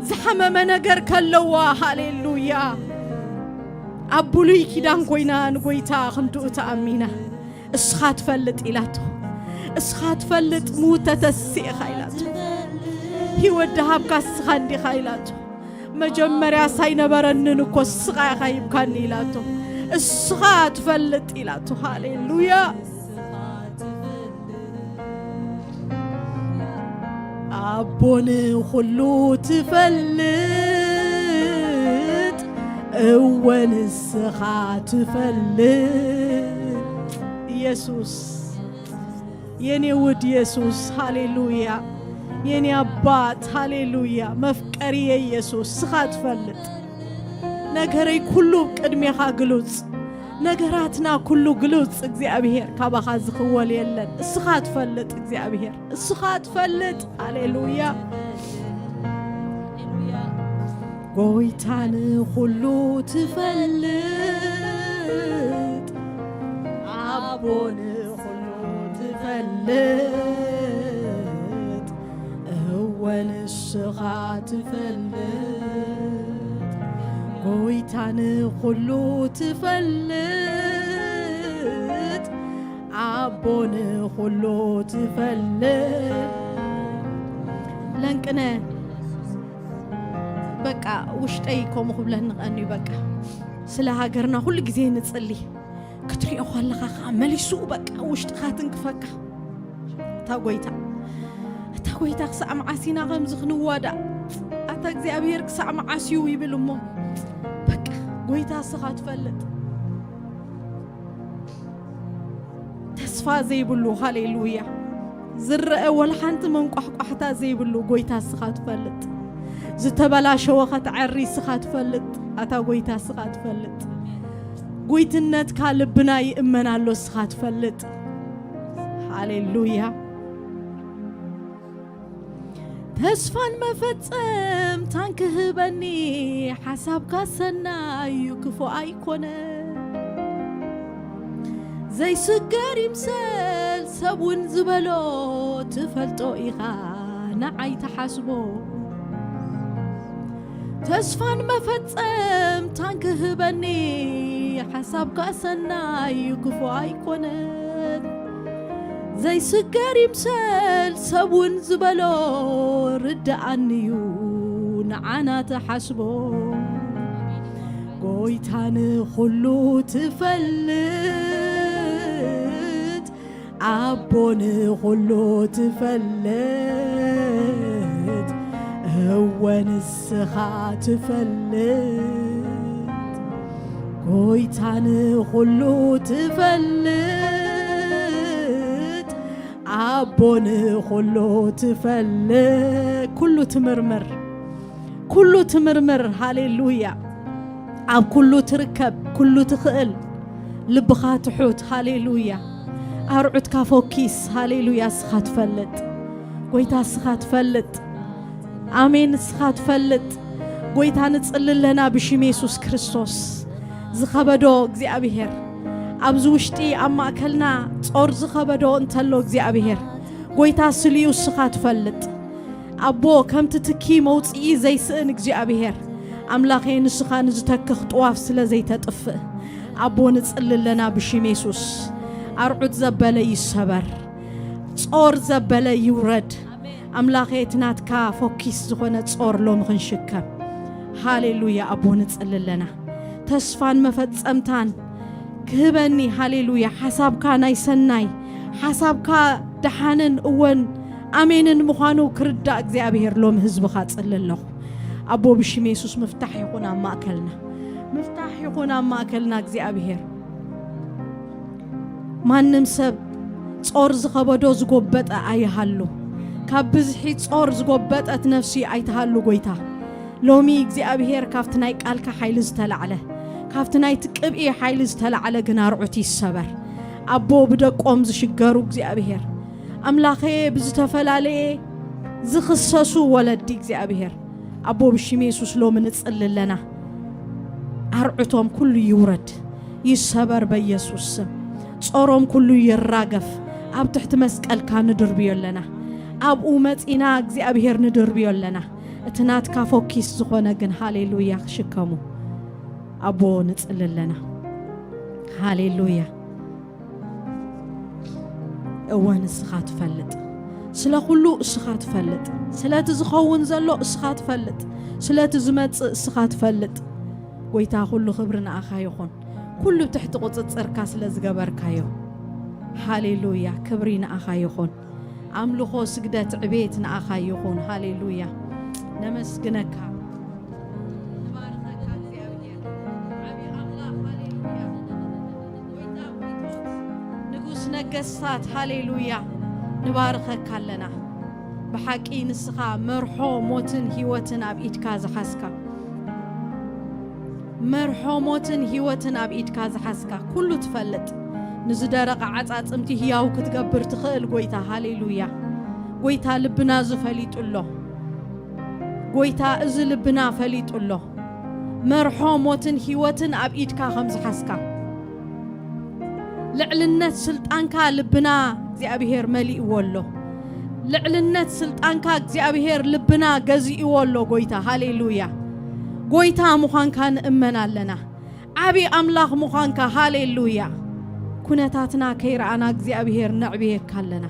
ዝሓመመ ነገር ከለዋ፣ ሃሌሉያ። ኣብ ብሉይ ኪዳን ኮይና ንጎይታ ክንድኡ ተኣሚና፣ እስኻ ትፈልጥ ኢላቶ። እስኻ ትፈልጥ፣ ሙት ተተሲእኻ ኢላቶ። ህይወት ደሃብካ እስኻ እንዲኻ ኢላቶ። መጀመርያስ ኣይነበረንን እኮ፣ እስኻ ኢኻ ሂብካኒ ኢላቶ። እስኻ ትፈልጥ ኢላቶ። ሃሌሉያ። ኣቦ ንኹሉ ትፈልጥ፣ እወ ንስኻ ትፈልጥ። ኢየሱስ፣ የኔ ውድ ኢየሱስ፣ ሃሌሉያ። የኔ ኣባት፣ ሃሌሉያ። መፍቀሪ ኢየሱስ፣ እስኻ ትፈልጥ። ነገረይ ኩሉ ቅድሜኻ ግሉጽ፣ ነገራትና ኩሉ ግሉጽ። እግዚኣብሔር፣ ካባኻ ዝኽወል የለን። እስኻ ትፈልጥ እግዚኣብሔር፣ እስኻ ትፈልጥ። ሃሌሉያ። ጎይታ ንኹሉ ትፈልጥ፣ ኣቦ ንኹሉ ትፈልጥ፣ እወ ንስኻ ትፈልጥ፣ ጎይታ ንኹሉ ትፈልጥ፣ ኣቦ ንኹሉ ትፈልጥ። ለንቅነ በቃ ውሽጠይ ከምኡ ክብለኒ ቀንዩ። በቃ ስለ ሃገርና ኩሉ ግዜ ንጽሊ። ክትሪኦ ከለኻ ኸዓ መሊሱ በቃ ውሽጥኻ ትንክፈካ። እታ ጎይታ፣ እታ ጎይታ ክሳዕ መዓስ ኢና ከምዚ ክንዋዳእ? ኣታ እግዚኣብሔር ክሳዕ መዓስ እዩ ይብል እሞ፣ በቃ ጎይታ እስኻ ትፈልጥ። ተስፋ ዘይብሉ፣ ሃሌሉያ፣ ዝረአ ወላ ሓንቲ መንቋሕቋሕታ ዘይብሉ ጎይታ እስኻ ትፈልጥ። ዝተበላሸወ ከተዐሪ እስኻ ትፈልጥ። ኣታ ጎይታ እስኻ ትፈልጥ። ጎይትነትካ ልብና ይእመን ኣሎ፣ እስኻ ትፈልጥ። ሃሌሉያ። ተስፋን መፈጸምታን ክህበኒ፣ ሓሳብካ ሰናይ እዩ፣ ክፉእ ኣይኮነ። ዘይስገር ይምሰል ሰብ እውን ዝበሎ ትፈልጦ ኢኻ ንዓይ ትሓስቦ። ተስፋን መፈጸምታን ክህበኒ ሓሳብካ ሰናይ ክፉ ኣይኮነን። ዘይስገር ይምሰል ሰብ እውን ዝበሎ ርድኣንዩ ንዓና ትሓስቦ። ጎይታ ንኹሉ ትፈልጥ፣ ኣቦ ንኹሉ ትፈልጥ፣ እወ ንስኻ ትፈልጥ። ጎይታ ንኹሉ ትፈልጥ፣ ኣቦ ንኹሉ ትፈልጥ። ኩሉ ትምርምር፣ ኩሉ ትምርምር። ሃሌሉያ። ኣብ ኩሉ ትርከብ፣ ኩሉ ትኽእል፣ ልብኻ ትሑት። ሃሌሉያ። ኣርዑትካ ፎኪስ። ሃሌሉያ። እስኻ ትፈልጥ፣ ጎይታ እስኻ ትፈልጥ። ኣሜን። እስኻ ትፈልጥ። ጎይታ ንጽሊ ኣለና ብሽም የሱስ ክርስቶስ። ዝኸበዶ እግዚኣብሔር ኣብዚ ውሽጢ ኣብ ማእከልና ጾር ዝኸበዶ እንተሎ እግዚኣብሔር ጎይታ ስልዩ እስኻ ትፈልጥ። ኣቦ ከምቲ ትኪ መውጽኢ ዘይስእን እግዚኣብሔር ኣምላኸይ ንስኻ ንዝተክኽ ጥዋፍ ስለ ዘይተጥፍእ ኣቦ ንጽሊ ኣለና ብሽም የሱስ። ኣርዑት ዘበለ ይሰበር። ጾር ዘበለ ይውረድ። ኣምላኸ እቲ ናትካ ፎኪስ ዝኾነ ጾር ሎሚ ክንሽከም። ሃሌሉያ ኣቦ ንጽሊ ኣለና። ተስፋን መፈጸምታን ክህበኒ። ሃሌሉያ። ሓሳብካ ናይ ሰናይ፣ ሓሳብካ ደሓንን እወን ኣሜንን ምዃኑ ክርዳእ እግዚኣብሔር ሎሚ ህዝብኻ ጽሊ ኣለኹ። ኣቦ ብሽም የሱስ ምፍታሕ ይኹን ኣብ ማእከልና። ምፍታሕ ይኹን ኣብ ማእከልና እግዚኣብሔር። ማንም ሰብ ጾር ዝኸበዶ ዝጎበጠ ኣይሃሉ። ካብ ብዝሒ ጾር ዝጎበጠት ነፍሲ ኣይትሃሉ ጎይታ። ሎሚ እግዚኣብሔር ካብቲ ናይ ቃልካ ሓይሊ ዝተላዕለ፣ ካብቲ ናይቲ ቅብኢ ሓይሊ ዝተላዕለ ግን ኣርዑት ይሰበር። ኣቦ ብደቆም ዝሽገሩ እግዚኣብሔር ኣምላኸየ ብዝተፈላለየ ዝኽሰሱ ወለዲ እግዚኣብሔር ኣቦ ብሽም የሱስ ሎሚ ንጽሊ ኣለና። ኣርዑቶም ኩሉ ይውረድ፣ ይሰበር በኢየሱስ ስም። ጾሮም ኩሉ ይራገፍ። ኣብ ትሕቲ መስቀልካ ንድርብዮ ኣለና። ኣብኡ መጺና እግዚኣብሔር ንድርብዮ ኣለና። እቲ ናትካ ፎኪስ ዝኾነ ግን ሃሌሉያ ክሽከሙ ኣቦ ንጽሊ ኣለና። ሃሌሉያ። እወ ንስኻ ትፈልጥ። ስለ ኩሉ እስኻ ትፈልጥ። ስለቲ ዝኸውን ዘሎ እስኻ ትፈልጥ። ስለቲ ዝመጽእ እስኻ ትፈልጥ። ጎይታ ኩሉ ክብሪ ንኣኻ ይኹን። ኩሉ ትሕቲ ቁጽጽርካ ስለ ዝገበርካዮ። ሃሌሉያ ክብሪ ንኣኻ ይኹን። ኣምልኾ ስግደት ዕቤት ንኣኻ ይኹን። ሃሌሉያ ነመስግነካ። ንባርኸካ እግዚኣብሔር። ዓቢ ኣምላኽ። ሃሌሉያ። ጎይታ ጎይቶት። ንጉስ ነገስታት። ሃሌሉያ። ንባርኸካ ኣለና። ብሓቂ ንስኻ መርሖ ሞትን ህይወትን ኣብ ኢድካ ዝሓዝካ። መርሖ ሞትን ህይወትን ኣብ ኢድካ ዝሓዝካ። ኩሉ ትፈልጥ። ንዝደረቐ ዓጻጽምቲ ህያው ክትገብር ትኽእል ጎይታ። ሃሌሉያ። ጎይታ ልብና ዝፈሊጡ ኣሎ። ጎይታ እዚ ልብና ፈሊጡ ኣሎ። መርሖ ሞትን ህይወትን ኣብ ኢድካ ከም ዝሓዝካ። ልዕልነት ስልጣንካ ልብና እግዚኣብሔር መሊእዎ ኣሎ። ልዕልነት ስልጣንካ እግዚኣብሔር ልብና ገዚእዎ ኣሎ ጎይታ። ሃሌሉያ። ጎይታ ምዃንካ ንእመን ኣለና። ዓቢ ኣምላኽ ምዃንካ። ሃሌሉያ። ኩነታትና ከይረኣና እግዚኣብሔር ነዕብየካ ኣለና።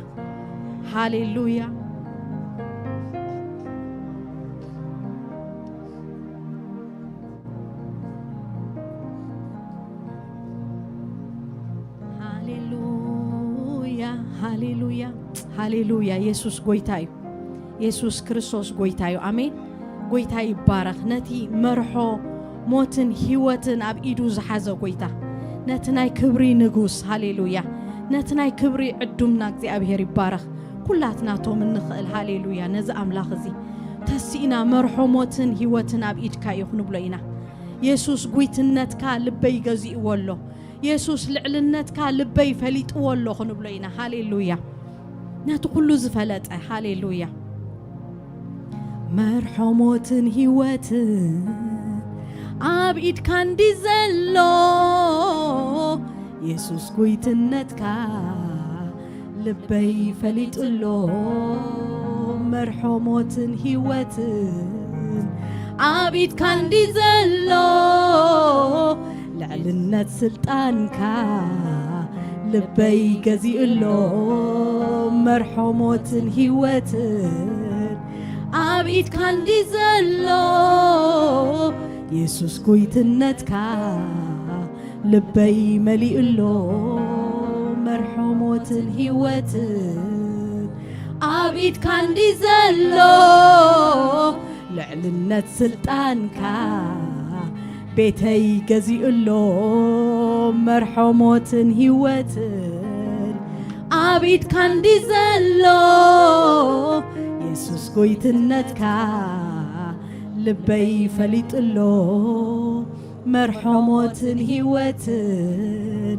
ሃሌሉያ። ሃሌሉያ፣ ሃሌሉያ፣ ሃሌሉያ። የሱስ ጎይታ እዩ። የሱስ ክርስቶስ ጎይታ እዩ። ኣሜን። ጎይታ ይባረኽ። ነቲ መርሖ ሞትን ህይወትን ኣብ ኢዱ ዝሓዘ ጎይታ፣ ነቲ ናይ ክብሪ ንጉስ፣ ሃሌሉያ፣ ነቲ ናይ ክብሪ ዕዱምና እግዚኣብሔር ይባረኽ። ኩላትና ቶም እንኽእል፣ ሃሌሉያ፣ ነዚ ኣምላኽ እዚ ተሲእና መርሖ ሞትን ህይወትን ኣብ ኢድካ እዩ ክንብሎ ኢና። የሱስ ጉይትነትካ ልበይ ገዚእዎ ኣሎ። የሱስ ልዕልነትካ ልበይ ፈሊጥዎ ኣሎ ክንብሎ ኢና። ሃሌሉያ። ነቲ ኩሉ ዝፈለጠ፣ ሃሌሉያ። መርሖ ሞትን ህይወትን ኣብ ኢድካ እንዲ ዘሎ፣ የሱስ ጎይትነትካ ልበይ ፈሊጥሎ፣ መርሖ ሞትን ህይወትን ኣብ ኢድካ እንዲ ዘሎ፣ ልዕልነት ስልጣንካ ልበይ ገዚእሎ፣ መርሖ ሞትን ህይወትን ኣብ ኢድካ እንዲ ዘሎ፣ የሱስ ጎይትነትካ ልበይ መሊእሎ፣ መርሖ ሞትን ህይወትን ኣብ ኢድካ እንዲ ዘሎ፣ ልዕልነት ስልጣንካ ቤተይ ገዚእሎ፣ መርሖ ሞትን ህይወትን ኣብ ኢድካ እንዲ ዘሎ፣ የሱስ ጎይትነትካ ልበይ ፈሊጥሎ፣ መርሖ ሞትን ህይወትን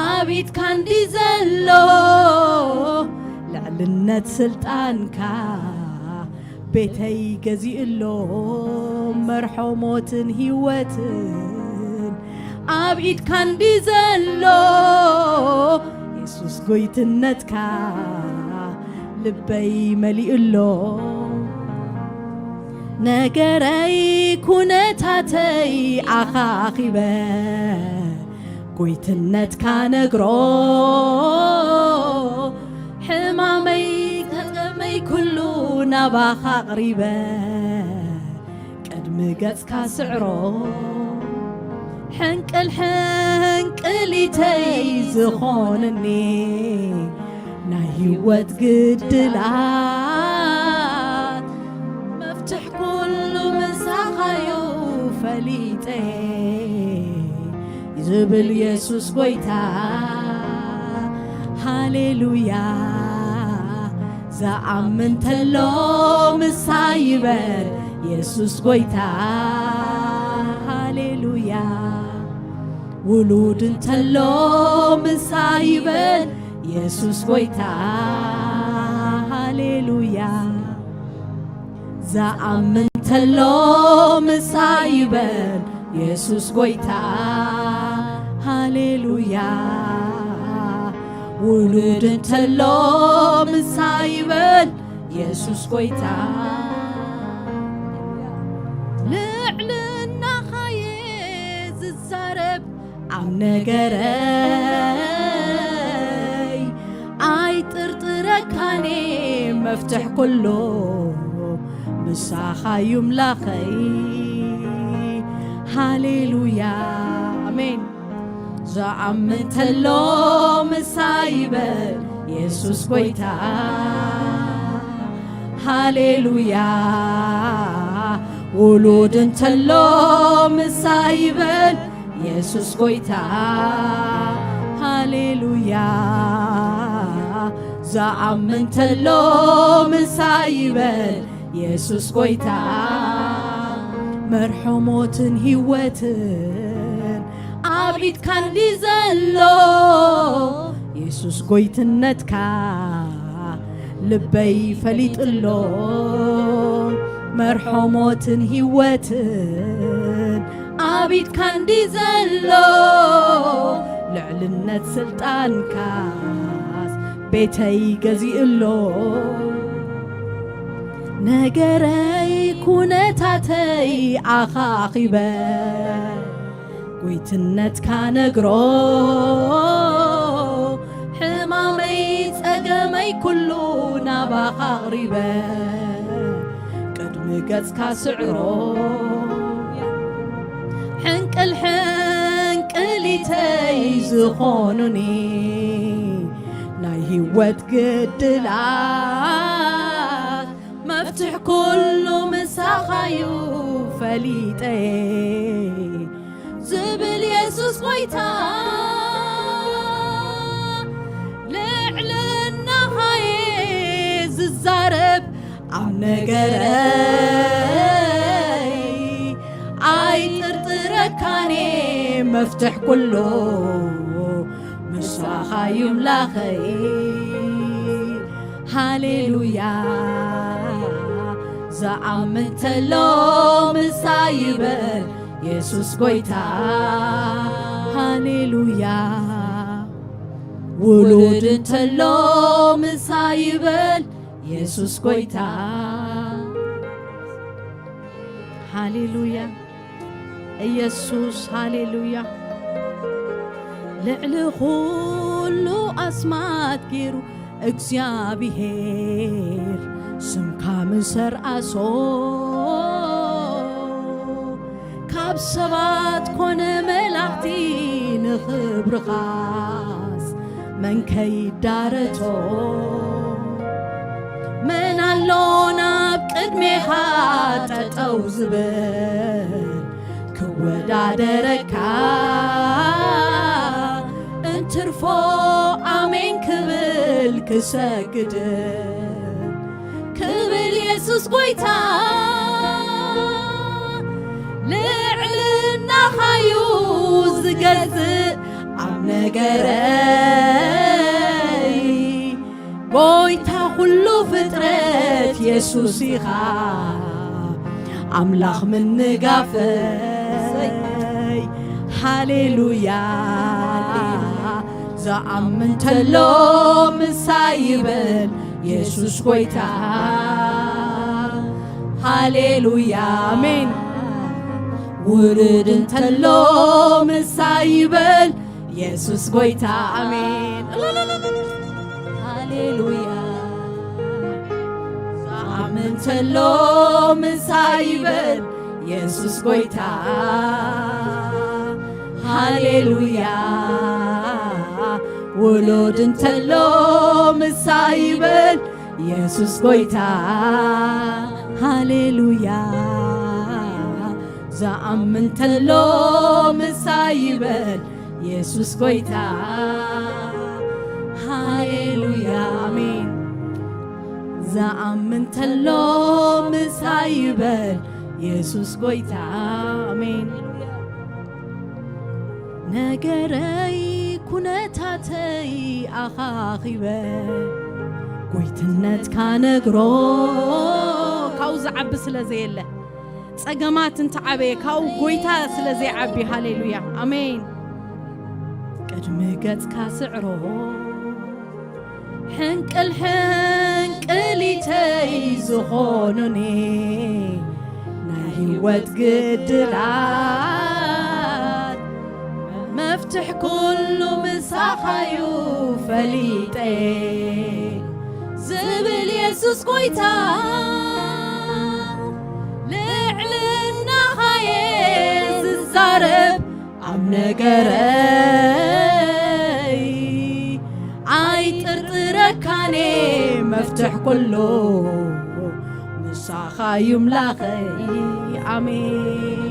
ኣብ ኢድካ እንዲ ዘሎ፣ ልዕልነት ስልጣንካ ቤተይ ገዚእሎ፣ መርሖ ሞትን ህይወትን ኣብ ኢድካ እንዲ ዘሎ፣ የሱስ ጎይትነትካ ልበይ መሊእሎ። ነገረይ ኩነታተይ ኣኻኺበ፣ ጎይትነትካ ነግሮ፣ ሕማመይ፣ ጸገመይ ኩሉ ናባኻ ኣቕሪበ፣ ቅድሚ ገጽካ ስዕሮ። ሕንቅል ሕንቅሊተይ ዝኾንኒ ናይ ህይወት ግድላት፣ መፍትሕ ኩሉ ምሳኻዩ ፈሊጠ፣ ዝብል የሱስ ጎይታ። ሃሌሉያ። ዝኣምን ተሎ ምሳይ ይበል የሱስ ጎይታ። ሃሌሉያ። ውሉድ እንተሎ ምሳይ ይበል የሱስ ጎይታ። ሃሌሉያ። ዝኣምን ተሎ ምሳይ ይበል የሱስ ጎይታ። ሃሌሉያ። ውሉድ እንተሎ ምሳይ ይበል የሱስ ጎይታ። ልዕልናኻየ ዝዛረብ ኣብ ነገረይ፣ ኣይጥርጥረካኔ መፍትሕ ኩሉ ምሳኻዩ ምላኸይ። ሃሌሉያ። ኣሜን። ዝኣምን ተሎ ምሳይ ይበል የሱስ ጎይታ። ሃሌሉያ። ውሉድ እንተሎ ምሳይ ይበል የሱስ ጎይታ። ሃሌሉያ። ዝኣምን ተሎ ምሳይ ይበል የሱስ ጎይታ። መርሖ ሞትን ህይወትን ኣብ ኢድካ እንዲ ዘሎ፣ የሱስ ጎይትነትካ ልበይ ፈሊጥሎ። መርሖ ሞትን ህይወትን ኣብ ኢድካ እንዲ ዘሎ፣ ልዕልነት ስልጣንካስ ቤተይ ገዚእሎ። ነገረይ ኩነታተይ ኣኻኺበ፣ ጎይትነትካ ነግሮ፣ ሕማመይ ጸገመይ ኩሉ ናባኻ ኣቕሪበ፣ ቅድሚ ገጽካ ስዕሮ። ሕንቅል ሕንቅሊተይ ዝኾኑኒ ናይ ህይወት ግድላት፣ መፍትሕ ኩሉ ምሳኻዩ ፈሊጠ፣ ዝብል የሱስ ጎይታ። ልዕልናኻየ ዝዛረብ ኣብ ነገረይ፣ ኣይጥርጥረካኔ መፍትሕ ኩሉ ምሳኻዩ ምላኸይ። ሃሌሉያ። ዝኣምን ተሎ ምሳይ ይበል የሱስ ጎይታ። ሃሌሉያ። ውሉድ እንተሎ ምሳይ ይበል የሱስ ጎይታ። ሃሌሉያ ኢየሱስ ሃሌሉያ። ልዕሊ ኩሉ ኣስማት ገይሩ እግዚኣብሔር ስምካ ምሰርኣሶ፣ ካብ ሰባት ኮነ መላእኽቲ ንኽብርኻስ መን ከይዳረቶ? መን ኣሎ ናብ ቅድሜኻ ጠጠው ዝብል ክወዳደረካ? እንትርፎ ኣሜን ክብል ክሰግድ ክብል የሱስ ጎይታ። ልዕልናኻዩ ዝገዝእ ኣብ ነገረይ፣ ጎይታ ኩሉ ፍጥረት የሱስ ኢኻ፣ ኣምላኽ ምንጋፈይ። ሃሌሉያ። ዝኣምን ተሎ ምሳይ ይበል የሱስ ጎይታ። ሃሌሉያ። ኣሜን። ውሉድ እንተሎ ምሳይ ይበል የሱስ ጎይታ። ኣሜን። ሃሌሉያ። ዝኣምን ተሎ ምሳይ ይበል የሱስ ጎይታ። ሃሌሉያ። ውሉድ እንተሎ ምሳይ ይበል የሱስ ጎይታ። ሃሌሉያ። ዝኣምን ተሎ ምሳይ ይበል የሱስ ጎይታ። ሃሌሉያ። ኣሜን። ዝኣምን ተሎ ምሳይ ይበል የሱስ ጎይታ። ኣሜን። ነገረይ ኩነታተይ ኣኻኺበ፣ ጎይትነትካ ነግሮ። ካብኡ ዝዓቢ ስለ ዘየለ፣ ጸገማት እንተዓበየ ካብኡ ጎይታ ስለ ዘይዓቢ። ሃሌሉያ ኣሜን። ቅድሚ ገጽካ ስዕሮ፣ ሕንቅል ሕንቅሊተይ ዝኾኑኒ ናይ ህይወት ግድላት፣ መፍትሕ ኩሉ ምሳኻዩ ፈሊጠ ዝብል የሱስ ጎይታ። ልዕልናኻየ ዝዛረብ ኣብ ነገረይ፣ ኣይጥርጥረካኔ መፍትሕ ኩሉ ምሳኻ እዩ ምላኸይ። ኣሜን።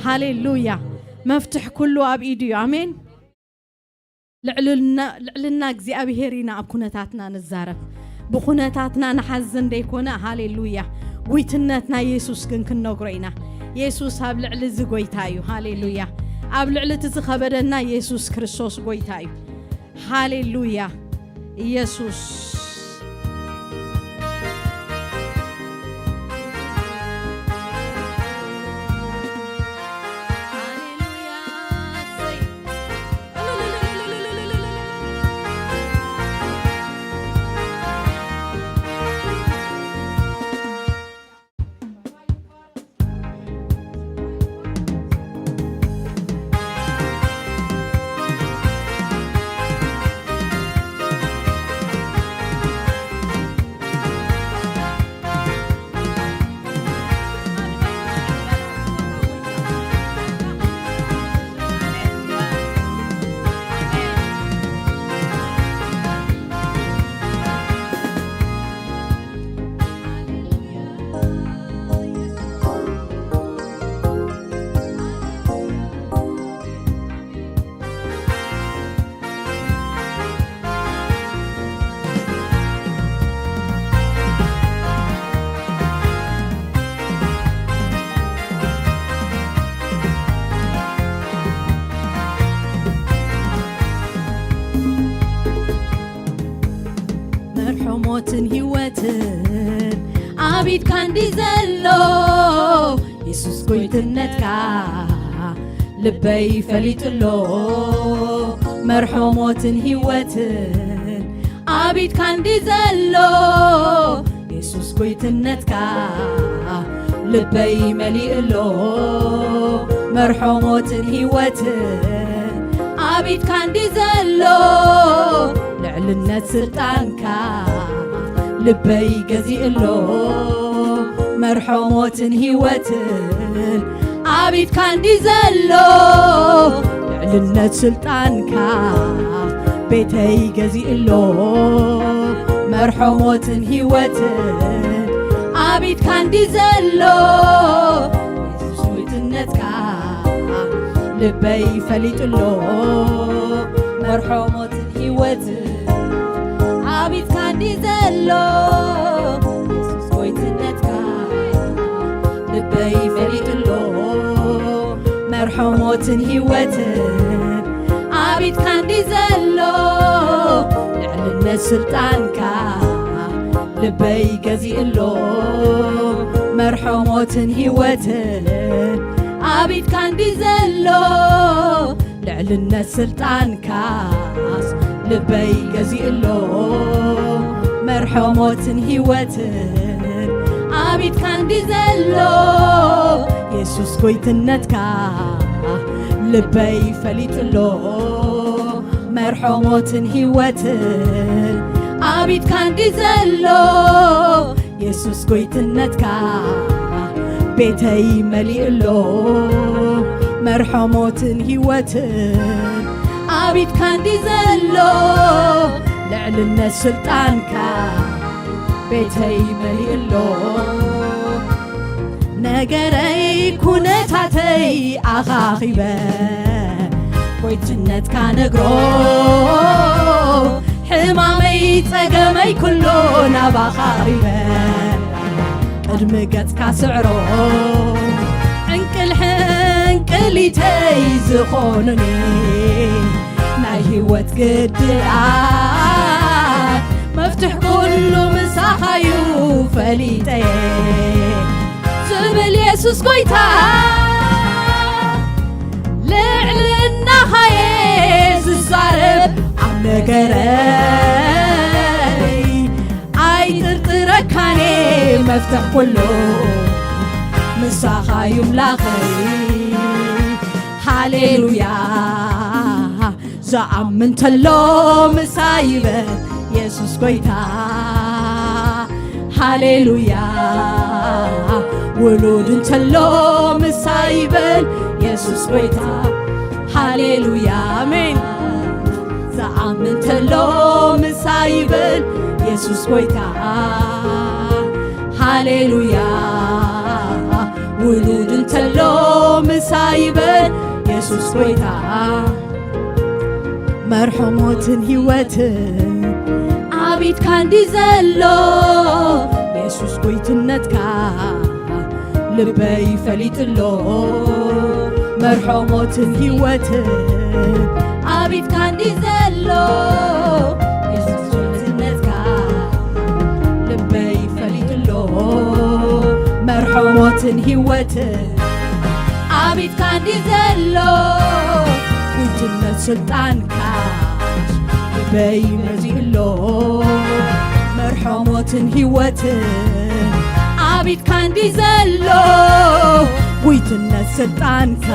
ሃሌሉያ። መፍትሕ ኩሉ ኣብ ኢዱ እዩ። ኣሜን። ልዕልና እግዚኣብሔር ኢና ኣብ ኩነታትና ንዛረብ። ብኩነታትና ንሓዝን ደይኮነ፣ ሃሌሉያ፣ ጉይትነት ናይ የሱስ ግን ክንነግሮ ኢና። የሱስ ኣብ ልዕሊ እዚ ጎይታ እዩ። ሃሌሉያ። ኣብ ልዕሊ እቲ ዝኸበደና የሱስ ክርስቶስ ጎይታ እዩ። ሃሌሉያ። ኢየሱስ። መርሖ ሞትን ህይወትን ኣብ ኢድካ እንዲ ዘሎ፣ የሱስ ጎይትነትካ ልበይ ፈሊጥሎ። መርሖ ሞትን ህይወትን ኣብ ኢድካ እንዲ ዘሎ፣ የሱስ ጎይትነትካ ልበይ መሊኡ ኣሎ። መርሖ ሞትን ህይወትን ኣብ ኢድካ እንዲ ዘሎ፣ ልዕልነት ስልጣንካ ልበይ ገዚኡ ኣሎ። መርሖ ሞትን ህይወትን ኣብ ኢድካ እንዲ ዘሎ፣ ልዕልነት ስልጣንካ ቤተይ ገዚኡ ኣሎ። መርሖ ሞትን ህይወትን ኣብ ኢድካ እንዲ ዘሎ፣ የሱስ ውድነትካ ልበይ ፈሊጡ ኣሎ። መርሖ ሞትን ህይወትን ኣብ ኢድካ እንዲ ዘሎ፣ የሱስ ጎይትነትካ ልበይ ፈሊጡ ኣሎ። መርሖ ሞትን ህይወትን ኣብ ኢድካ እንዲ ዘሎ፣ ልዕልነት ስልጣንካ ልበይ ገዚኡ ኣሎ። መርሖ ሞትን ህይወትን ኣብ ኢድካ እንዲ ዘሎ፣ ልዕልነት ስልጣንካስ ልበይ ገዚኡ ኣሎ። መርሖ ሞትን ህይወትን ኣብ ኢድካ እንዲ ዘሎ፣ የሱስ ጎይትነትካ ልበይ ፈሊጡ ኣሎ። መርሖ ሞትን ህይወትን ኣብ ኢድካ እንዲ ዘሎ፣ የሱስ ጎይትነትካ ቤተይ መሊኡ ኣሎ። መርሖ ሞትን ህይወትን ኣብ ኢድካ እንዲ ዘሎ፣ ልዕልነት ስልጣንካ ቤተይ መሊኡ ኣሎ። ነገረይ ኩነታተይ ኣኻኺበ፣ ጎይትነትካ ነግሮ፣ ሕማመይ ጸገመይ ኩሉ ናባኻ ኣቕሪበ። ቅድሚ ገጽካ ስዕሮ፣ ዕንቅል ሕንቅሊተይ ዝኾኑኒ ናይ ህይወት ግድላት፣ መፍትሕ ኩሉ ምሳኻዩ ፈሊጠየ። ዝብል የሱስ ጎይታ፣ ልዕልናኻየ ዝዛረብ ኣብ ነገረይ፣ ኣይጥርጥረካኔ መፍትሕ ኩሉ ምሳኻዩ ኣምላኸይ። ሃሌሉያ፣ ዝኣምን ተሎ ምሳይ ይበል የሱስ ጎይታ። ሃሌሉያ፣ ውሉድ እንተሎ ምሳይ ይበል የሱስ ጎይታ። ሃሌሉያ፣ ኣሜን። ዝኣምን ተሎ ምሳይ ይበል የሱስ ጎይታ። ሃሌሉያ፣ ውሉድ እንተሎ ምሳይ ይበል የሱስ ጎይታ። መርሖ ሞትን ህይወትን ኣብ ኢድካ እንዲ ዘሎ፣ የሱስ ጎይትነትካ ልበይ ፈሊጡ ኣሎ። መርሖ ሞትን ህይወትን ኣብ ኢድካ እንዲ ዘሎ፣ የሱስ ጎይትነትካ ልበይ ፈሊጡ ኣሎ። መርሖ ሞትን ህይወትን ኣብ ኢድካ እንዲ ዘሎ፣ ጉጅነት ስልጣንካ ልበይ መዚኡ ኣሎ። መርሖ ሞትን ህይወትን ኣብ ኢድካ እንዲ ዘሎ፣ ጉጅነት ስልጣንካ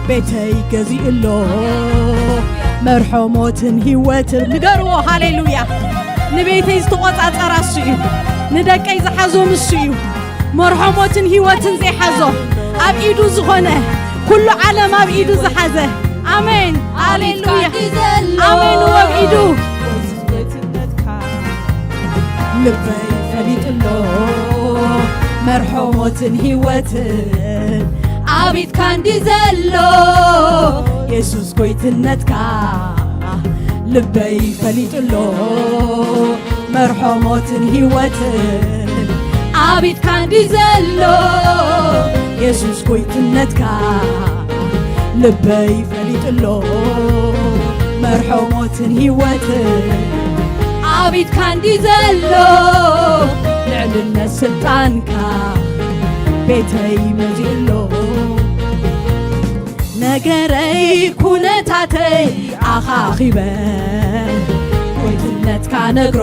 ቤተይ ገዚኡ ኣሎ። መርሖ ሞትን ህይወትን ንገርዎ፣ ሃሌሉያ። ንቤተይ ዝተቖጻጸራ እሱ እዩ። ንደቀይ ዝሓዞም እሱ እዩ። መርሖ ሞትን ህይወትን ዘይሓዞ፣ ኣብ ኢዱ ዝኾነ፣ ኩሉ ዓለም ኣብ ኢዱ ዝሓዘ። ኣሜን። ሃሌሉያ። ኣሜን። ኣብ ኢዱ ልበይ ፈሊጡ ኣሎ። መርሖ ሞትን ህይወትን ኣብ ኢድካ እንዲ ዘሎ፣ የሱስ ጎይትነትካ ልበይ ፈሊጡ ኣሎ። መርሖ ሞትን ህይወትን ኣብ ኢድካ እንዲ ዘሎ፣ የሱስ ጎይትነትካ ልበይ ፈሊጡ ኣሎ። መርሖ ሞትን ህይወትን ኣብ ኢድካ እንዲ ዘሎ፣ ልዕልነት ስልጣንካ ቤተይ መዚኡ ኣሎ። ነገረይ ኩነታ ኣተይ ኣኻኺበ፣ ጎይትነትካ ነግሮ፣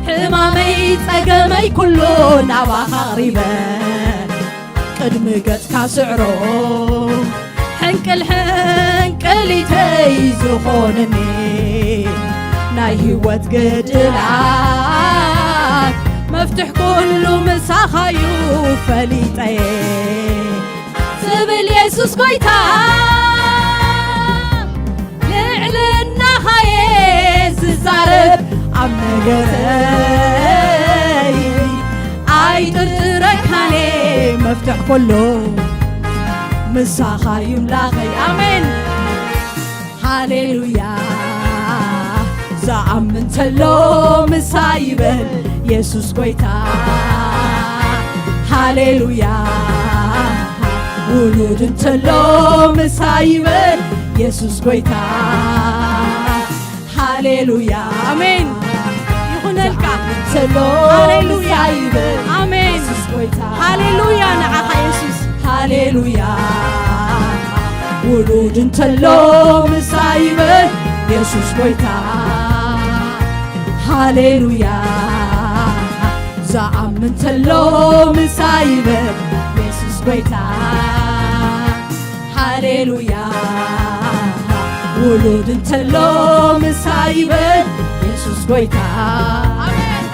ሕማመይ ጸገመይ ኩሉ ናባኻ ኣቕሪበ። ቅድሚ ገጽካ ስዕሮ፣ ሕንቅል ሕንቅሊተይ ዝኾነኒ፣ ናይ ህይወት ግድላት መፍትሕ ኩሉ ምሳኻዩ ፈሊጠየ። ዝብል የሱስ ጎይታ፣ ልዕልናኻየ ዝዛረብ ኣብ ነገረይ። ኣይጥርጥረካኔ መፍትሕ ኩሉ ምሳኻዩ ኣምላኸይ። ኣሜን። ሃሌሉያ፣ ዝኣምን ተሎ ምሳይ ይበል የሱስ ጎይታ። ሃሌሉያ፣ ውሉድ እንተሎ ምሳይ ይበል የሱስ ጎይታ። ሃሌሉያ፣ ኣሜን። ይኹነልካ። ዝኣምን ተሎ ሃሌሉያ። ምሳይ ይበል ኣሜን። የሱስ ጎይታ። ሃሌሉያ፣ ንዓኻ የሱስ። ሃሌሉያ፣ ውሉድ እንተሎ ምሳይ ይበል የሱስ ጎይታ። ሃሌሉያ፣ ዝኣምን ተሎ ምሳይ ይበል የሱስ ጎይታ። ሃሌሉያ፣ ውሉድ እንተሎ ምሳይ ይበል የሱስ ጎይታ። ኣሜን።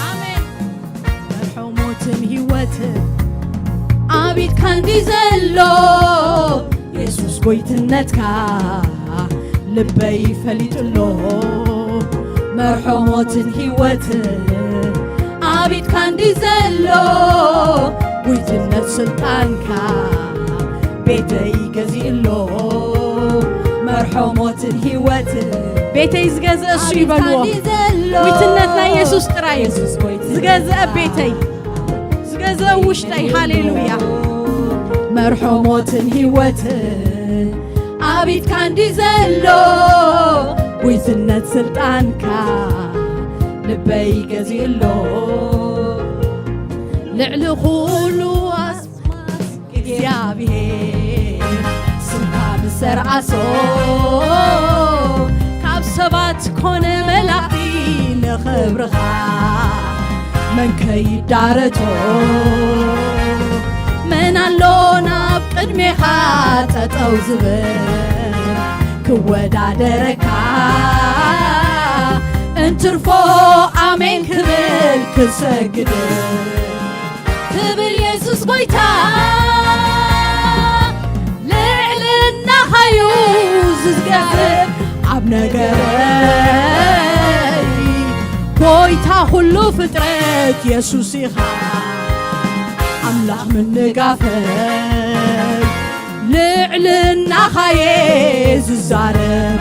ኣሜን። መርሖ ሞትን ህይወትን ኣብ ኢድካ እንዲ ዘሎ፣ የሱስ ጎይትነትካ ልበይ ፈሊጡ ኣሎ። መርሖ ሞትን ህይወትን ኣብ ኢድካ እንዲ ዘሎ፣ ጉይትነት ስልጣንካ ቤተይ ገዚኡ ኣሎ። መርሖ ሞትን ህይወትን ቤተይ ዝገዝአ እሱ ኣብ ኢድካ ይበልዎ። እንዲ ዘሎ፣ ጉይትነት ናይ የሱስ ጥራይ እዩ። የሱስ ጎይትነትካ ዝገዝአ ቤተይ፣ ዝገዝአ ውሽጠይ። ሃሌሉያ። መርሖ ሞትን ህይወትን ኣብ ኢድካ እንዲ ዘሎ፣ ጉይትነት ስልጣንካ ልበይ ገዚኡ ኣሎ። ልዕሊ ኩሉ ኣስማት እግዚኣብሔር ስምካ ምሰርዓሶ፣ ካብ ሰባት ኮነ መላእኽቲ ንኽብርኻ መን ከይዳረቶ? መን ኣሎ ናብ ቅድሜኻ ጠጠው ዝብል ክወዳደረካ? እንትርፎ ኣሜን ክብል ክሰግድ ክብል የሱስ ጎይታ። ልዕልናኻዩ ዝዝገብ ኣብ ነገረይ፣ ጎይታ ኩሉ ፍጥረት የሱስ ኢኻ ኣምላኽ ምንጋፈይ። ልዕልናኻየ ዝዛረብ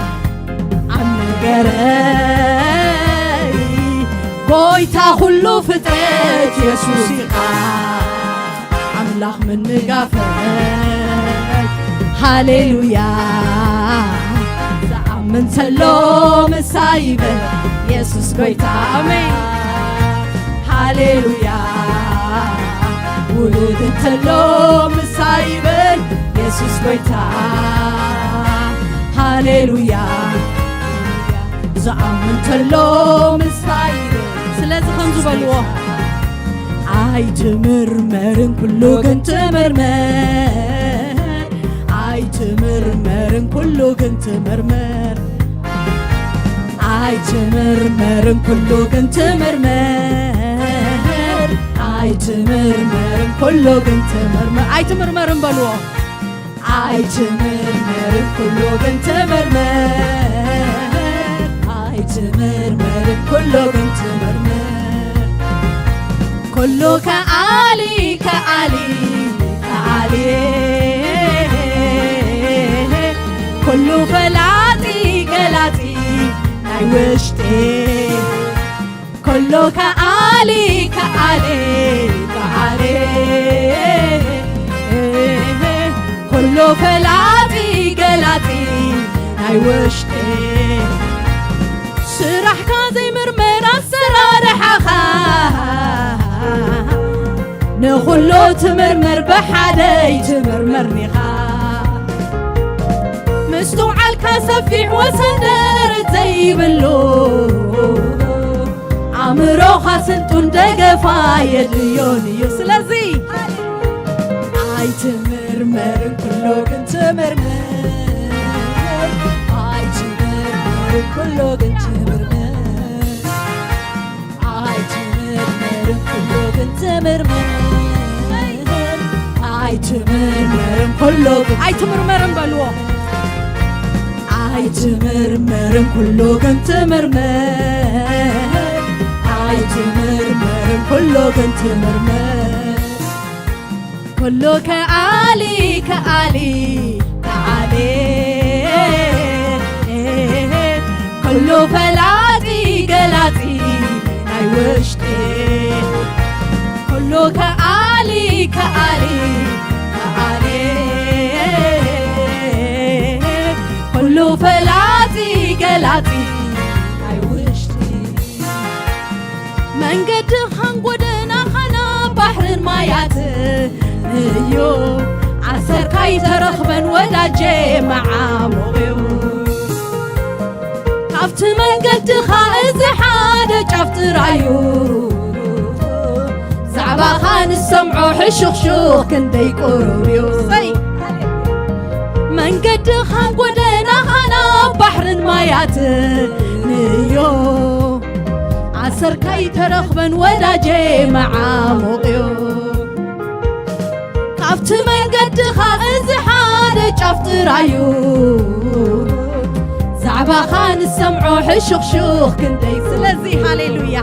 ኣብ ነገረይ፣ ጎይታ ኩሉ ፍጥረት የሱስ ኢኻ ኣምላኽ ምንጋፈይ። ሃሌሉያ፣ ዝኣምን ተሎ ምሳይ ይበል የሱስ ጎይታ። ኣሜን። ሃሌሉያ፣ ውሉድ እንተሎ ምሳይ ይበል የሱስ ጎይታ። ሃሌሉያ፣ ዝኣምን ተሎ ምሳይ ይበል። ስለዚ ከምዚ በልዎ። ኣይትምርመርን ኩሉ ግን ትምርመር። ኣይትምርመርን ኩሉ ግን ትምርመር። ኣይትምርመርን ኩሉ ግን ትምርመር። ኣይትምርመርን ኩሉ ግን ትምርመር። ኣይትምርመርን በልዎ። ኣይትምርመርን ኩሉ ግን ትምርመር። ኣይትምርመርን ኩሉ ግን ትምርመር። ኩሉ ከኣሊ ከኣሊ ውሽጢ ኩሉ ከኣሊ ከኣሊ ከኣሊ ኩሉ ፈላጢ ገላጢ ናይ ውሽጢ ስራሕካ ዘይምርመር ኣሰራርሓኻ ንኹሉ ትምርምር ብሓደ ይትምርምር ኒኻ ምስትውዓልካ ሰፊሕ ወሰን ደረት ዘይብሉ ኣእምሮኻ ስልጡን ደገፋ የድልዮን እዩ ስለዚ ኣይትምርመርን ኩሉ ግን ትምርምር ኣይትምርመርን ኩሉ ግን ትምርምር ኣይትምርመርን ኩሉ ግን ትምርምር ኣይትምርመርን ኩሉ ግን ኣይትምርመርን በልዎ ኣይትምርመርን ኩሉ ግን ትምርመር ኣይትምርመርን ኩሉ ግን ትምርመር ኩሉ ከኣሊ ከኣሊ ከኣሊ ኩሉ ፈላጢ ገላጢ ናይ ውሽጢ ኩሉ ከኣሊ ከኣሊ ከኣሊ ኩሉ ፈላጢ ገላጢ ናይ ውሽጢ መንገድኻን ጎደናኻን ኣብ ባሕርን ማያትን እዩ ዓሰርካ ይተረኽበን ወዳጄ መዓሙቕ እዩ ካብቲ መንገድኻ እዚ ሓደ ጫፍ ጥራዩ ዛዕባኻ ንሰምዖ ሕሹኽሹኽ ክንደይ ቁሩብ እዩ መንገድኻን ጎደናኻን ኣብ ባሕርን ማያትን እዩ ዓሰርካ ይተረኽበን ወዳጄ መዓሙቕ እዩ ካብቲ መንገድኻ እዚ ሓደ ጫፍ ጥራዩ ዛዕባኻ ንሰምዖ ሕሹኽሹኽ ክንደይ ስለዚ ሃሌሉያ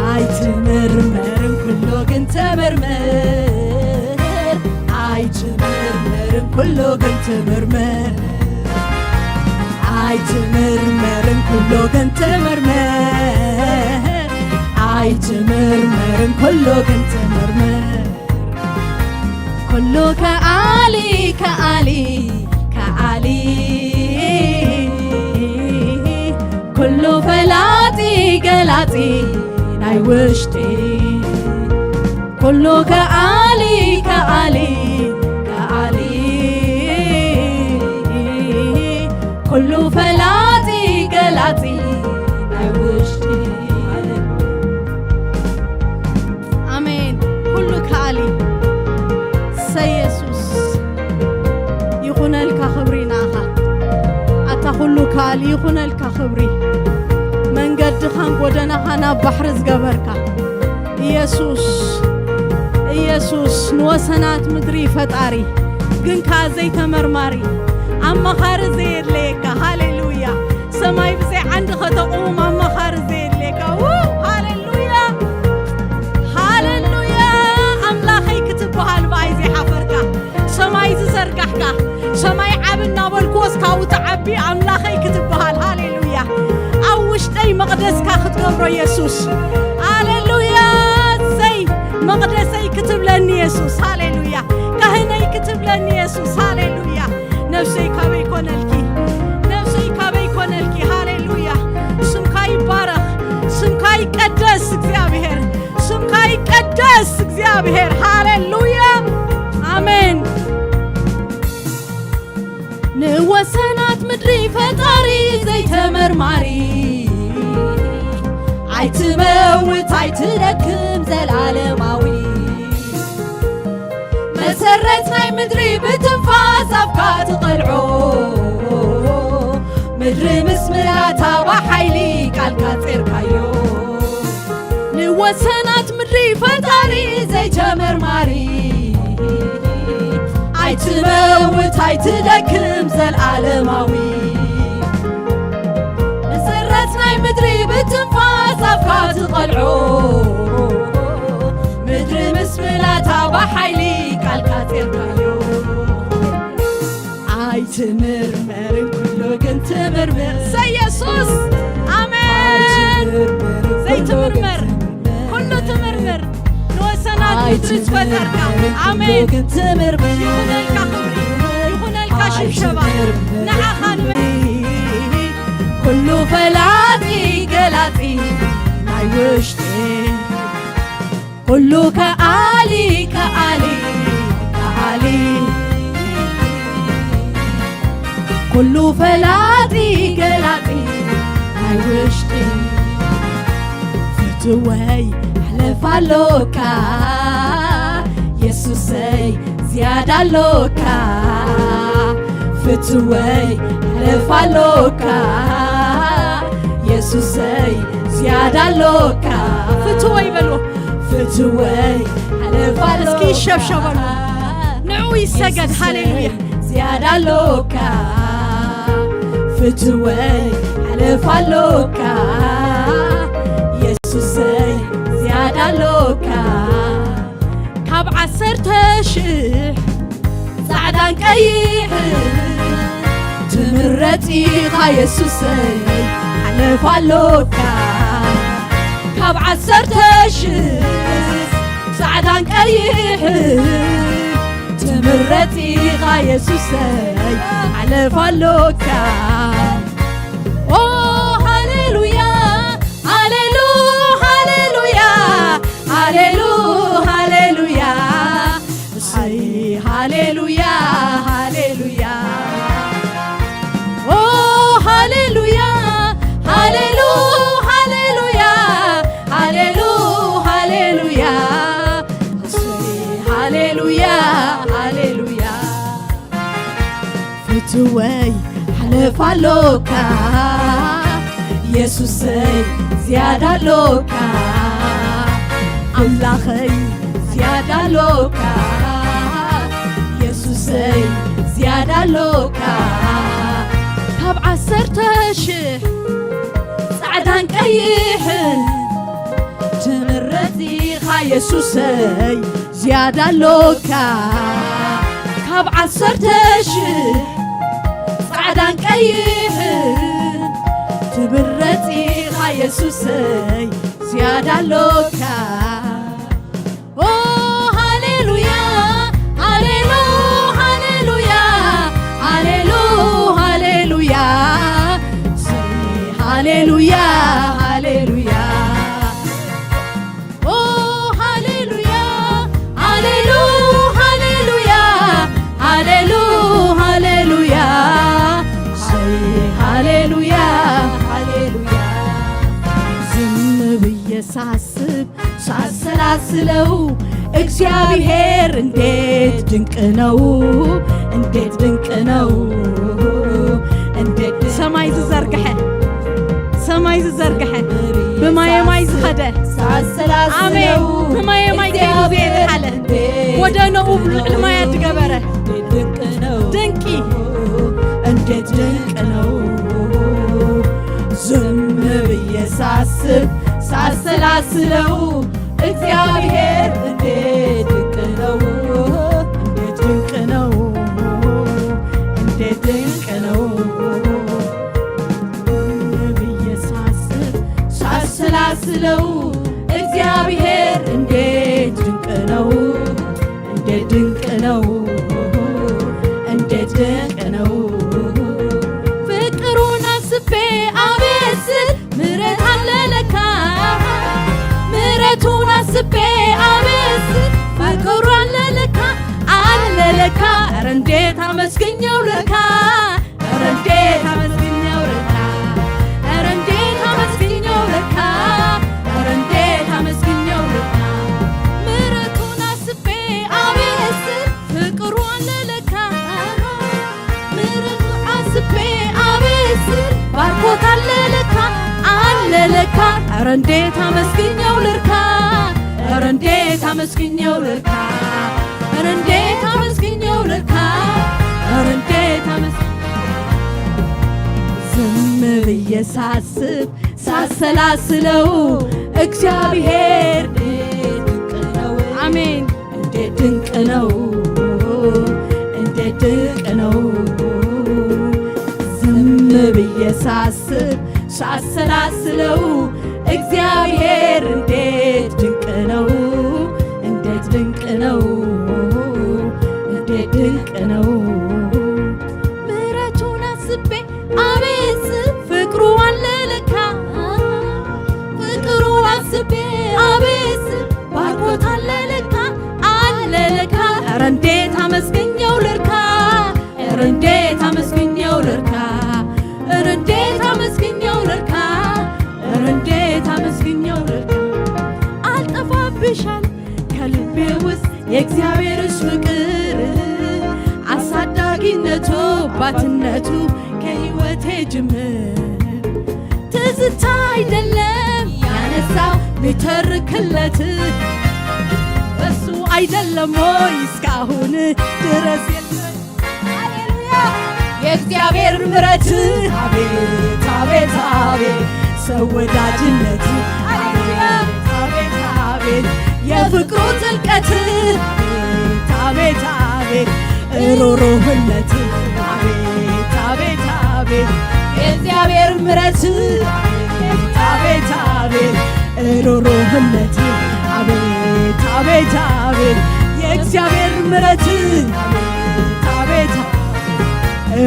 ኣይትምርመርን ኩሉ ግን ተመርመር ኣይትምርመርን ኩሉ ግን ትምርመር ኣይትምርመርን ኩሉ ግን ትምርመር ኣይትምርመርን ኩሉ ግን ትምርመር ኩሉ ከኣሊ ከኣሊ ከኣሊ ኩሉ ፈላጢ ገላጢ ናይ ውሽጢ ኩሉ ከኣሊ ከኣሊ ከኣሊ ኩሉ ፈላጢ ገላጢ ናይ ውሽጢ ኣሜን ኩሉ ከኣሊ ሰ የሱስ ይኹነልካ ክብሪ ንኣኻ ኣታ ኩሉ ከኣሊ ይኹነልካ ክብሪ መንገድኻን ጎደናኻን ኣብ ባሕሪ ዝገበርካ ኢየሱስ ኢየሱስ ንወሰናት ምድሪ ፈጣሪ ግን ከኣ ዘይተመርማሪ ኣመኻሪ ዘየድለየካ ሃሌሉያ ሰማይ ብዘይ ዓንዲ ከተቑም ኣመኻሪ ዘየድለየካ ሃሌሉያ ሃሌሉያ ኣምላኸይ ክትበሃል ብኣይ ዘይሓፈርካ ሰማይ ዝዘርጋሕካ ሰማይ ዓብ እናበልክዎስ ካብኡ ትዓቢ ኣምላኸይ ክትበሃል ሃሌሉያ ኣብ ውሽጠይ መቕደስካ ክትገብሮ የሱስ ሃሌሉያ ዘይ መቕደሰይ ክትብለኒ የሱስ ሃሌሉያ ካህነይ ክትብለኒ የሱስ ሃሌሉያ ነፍሰይ ካበይ ኮነልኪ ነፍሰይ ካበይ ኮነልኪ ሃሌሉያ ስምካ ይባረኽ ስምካ ይቀደስ እግዚኣብሔር ስምካ ይቀደስ እግዚኣብሔር ሃሌሉያ ኣሜን ንወሰናት ምድሪ ፈጣሪ ዘይተመርማሪ ኣይትመውት ኣይትደክም ዘላለማዊ መሰረት ናይ ምድሪ ብትንፋስ ኣፍካ ትቐልዖ ምድሪ ምስ ምላታ ብሓይሊ ቃልካ ጼርካዮ ንወሰናት ምድሪ ፈጣሪ ዘይተመርማሪ ኣይትመውት ኣይትደክም ዘልዓለማዊ መሰረት ናይ ምድሪ ብትንፋስ ኣፍካ ትቐልዖ ምድሪ ምስ ምላታ ብሓይሊ ቃልካ ጼርካዮ ኣይትምርመርን ኩሉ ግን ትምርምር ሰየሱስ ኣሜን ዝፈጠርካ። ኣሜን። ይኹነልካ ክብሪ፣ ይኹነልካ ሽብሸባ። ንዓኻ ንበ- ኩሉ ፈላጢ ገላጢ ናይ ውሽጢ፣ ኩሉ ከኣሊ ከኣሊ ከኣሊ፣ ኩሉ ፈላጢ ገላጢ ናይ ውሽጢ። ፍትወይ ሕለፍ ኣሎካ የሱሰይ፣ ዝያዳ ኣሎካ። ፍትወይ ሕለፍ ኣሎካ የሱሰይ፣ ዝያዳ ኣሎካ። ፍትወይ በልዎ። ፍትወይ ሕለፍ ኣሎካ። እስኪ ይሸብሸበሉ። ንዑ ይሰገድ። ሃሌሉያ። ዝያዳ ኣሎካ። ፍትወይ ሕለፍ ኣሎካ የሱሰይ፣ ዝያዳ ኣሎካ። ካብ ዓሰርተ ሽሕ ጻዕዳን ቀይሕን ትምረጽ ኢኻ የሱሰይ፣ ሕለፍ ኣሎካ። ካብ ዓሰርተ ሽሕ ጻዕዳን ቀይሕን ትምረጽ ኢኻ የሱሰይ፣ ሕለፍ ኣሎካ። ኦ ሃሌሉያ፣ ሃሌሉ፣ ሃሌሉያ፣ ሃሌሉ፣ ሃሌሉያ። እሰይ ሃሌሉያ፣ ሃሌሉያ። ኦ ሃሌሉያ፣ ሃሌሉ፣ ሃሌሉያ፣ ሃሌሉ፣ ሃሌሉያ። እሰይ ሃሌሉያ፣ ሃሌሉያ። ፍትወይ ሕለፍ ኣሎካ የሱሰይ፣ ዝያዳ ኣሎካ። ኣምላኸይ ዝያዳ ኣሎካ የሱሰይ፣ ዝያዳ ኣሎካ። ካብ ዓሰርተ ሽሕ ጻዕዳን ቀይሕን ትምረጽ ኢኻ የሱሰይ፣ ዝያዳ ኣሎካ። ካብ ዓሰርተ ሽሕ ጻዕዳን ቀይሕን ትምረጽ ኢኻ የሱሰይ፣ ዝያዳ ኣሎካ። ኦ ሃሌሉያ፣ ሃሌሉ፣ ሃሌሉያ፣ ሃሌሉ፣ ሃሌሉያ። ሃሌሉያ፣ ሃሌሉያ። ኦ ሃሌሉያ፣ ሃሌሉ፣ ሃሌሉያ፣ ሃሌሉ፣ ሃሌሉያ። ሃሌሉያ፣ ሃሌሉያ። ዝም ብዬ ሳስብ ሳሰላስለው እግዚአብሔር እንዴት ድንቅ ነው፣ እንዴት ድንቅ ነው፣ እንዴት ድንቅ ሰማይ ነው። ዝዘርግሐ፣ ሰማይ ዝዘርግሐ፣ ብማየ ማይ ዝኸደ፣ ሳሰላስለው ኣሜን። ብማየ ማይ ከይዱ እግዚአብሔር ዘየጥሓለ፣ እንዴት ጎደኖኡ ድንቅ ልዕሊ ማያት ነው፣ ዝገበረ፣ እንዴት ድንቅ ነው፣ ድንቂ። እንዴት ድንቅ ነው። ዝም ብዬ ሳስብ ሳሰላስለው እግዚአብሔር እንዴት ድንቅ ነው፣ እንዴት ድንቅ ነው፣ እንዴት ድንቅ ነው። ዝም ብዬ ሳስብ ሳሰላስለው እግዚአብሔር እንዴት ድንቅ ነው፣ እንዴት ድንቅ ነው፣ እንዴት ድንቅ ነው። ፍቅሩን አስቤ አቤት ስል ምሕረት አለ ለካ። ምሕረቱን አስቤ አቤት ስል ፍቅሩ አለ ለካ፣ አለ ለካ። ኧረ እንዴት አመስግኘው ለካ፣ ኧረ እንዴት አመስግኘው ለካ፣ ኧረ እንዴት አመስግኘው ለካ፣ ኧረ እንዴት አመስግኘው ለካ። ምሕረቱን አስቤ አቤት ስል ፍቅሩ አለ ለካ። ምሕረቱ አስቤ አቤት ስል ባርኮት አለ ለካ፣ አለ ለካ። ኧረ እንዴት አመስግኘው ልርካ፣ ኧረ እንዴት አመስግኘው ልርካ፣ ኧረ እንዴት አመስግኘው ልርካ፣ ኧረ እንዴት አመስ- ዝም ብዬ ሳስብ ሳሰላስለው እግዚአብሔር እንዴት ድንቅ ነው። አሜን። እንዴት ድንቅ ነው፣ እንዴት ድንቅ ነው። ዝም ብዬ ሳስብ ሳሰላስለው እግዚአብሔር እንዴት ድንቅ ነው፣ እንዴት ድንቅ ነው፣ እንዴት ድንቅ ነው። ምሕረቱን አስቤ አቤት ፍቅሩ አለ ለካ፣ ፍቅሩ አስቤ አቤት ባርኮት አለ ለካ፣ አለ ለካ። ኧረ እንዴት አመስግኘው ልርካ፣ ኧረ እንዴት አመስግኘው ልርካ፣ ኧረ እንዴት አመስግኘው ልርካ፣ ኧረ እንዴት አመስግኘው ልርካ። አልጠፋብሻል ከልቤ ውስጥ የእግዚአብሔርሽ ፍቅር፣ አሳዳጊነቱ አባትነቱ ከህይወቴ ጅምር። ትዝታ አይደለም ያነሳው ሚተርክለት፣ እሱ አይደለም ወይ እስካሁን ድረስ የለ። ሃሌሉያ። የእግዚአብሔር ምሕረት አቤት አቤት አቤት፣ ሰው ወዳጅነት አቤት አቤት አቤት፣ የፍቅሩ ጥልቀት አቤት አቤት አቤት፣ ሩሩህነት አቤት አቤት አቤት፣ የእግዚአብሔር ምሕረት አቤት አቤት አቤት፣ ሩሩህነት አቤት አቤት አቤት፣ የእግዚአብሔር ምሕረት አቤት አቤት፣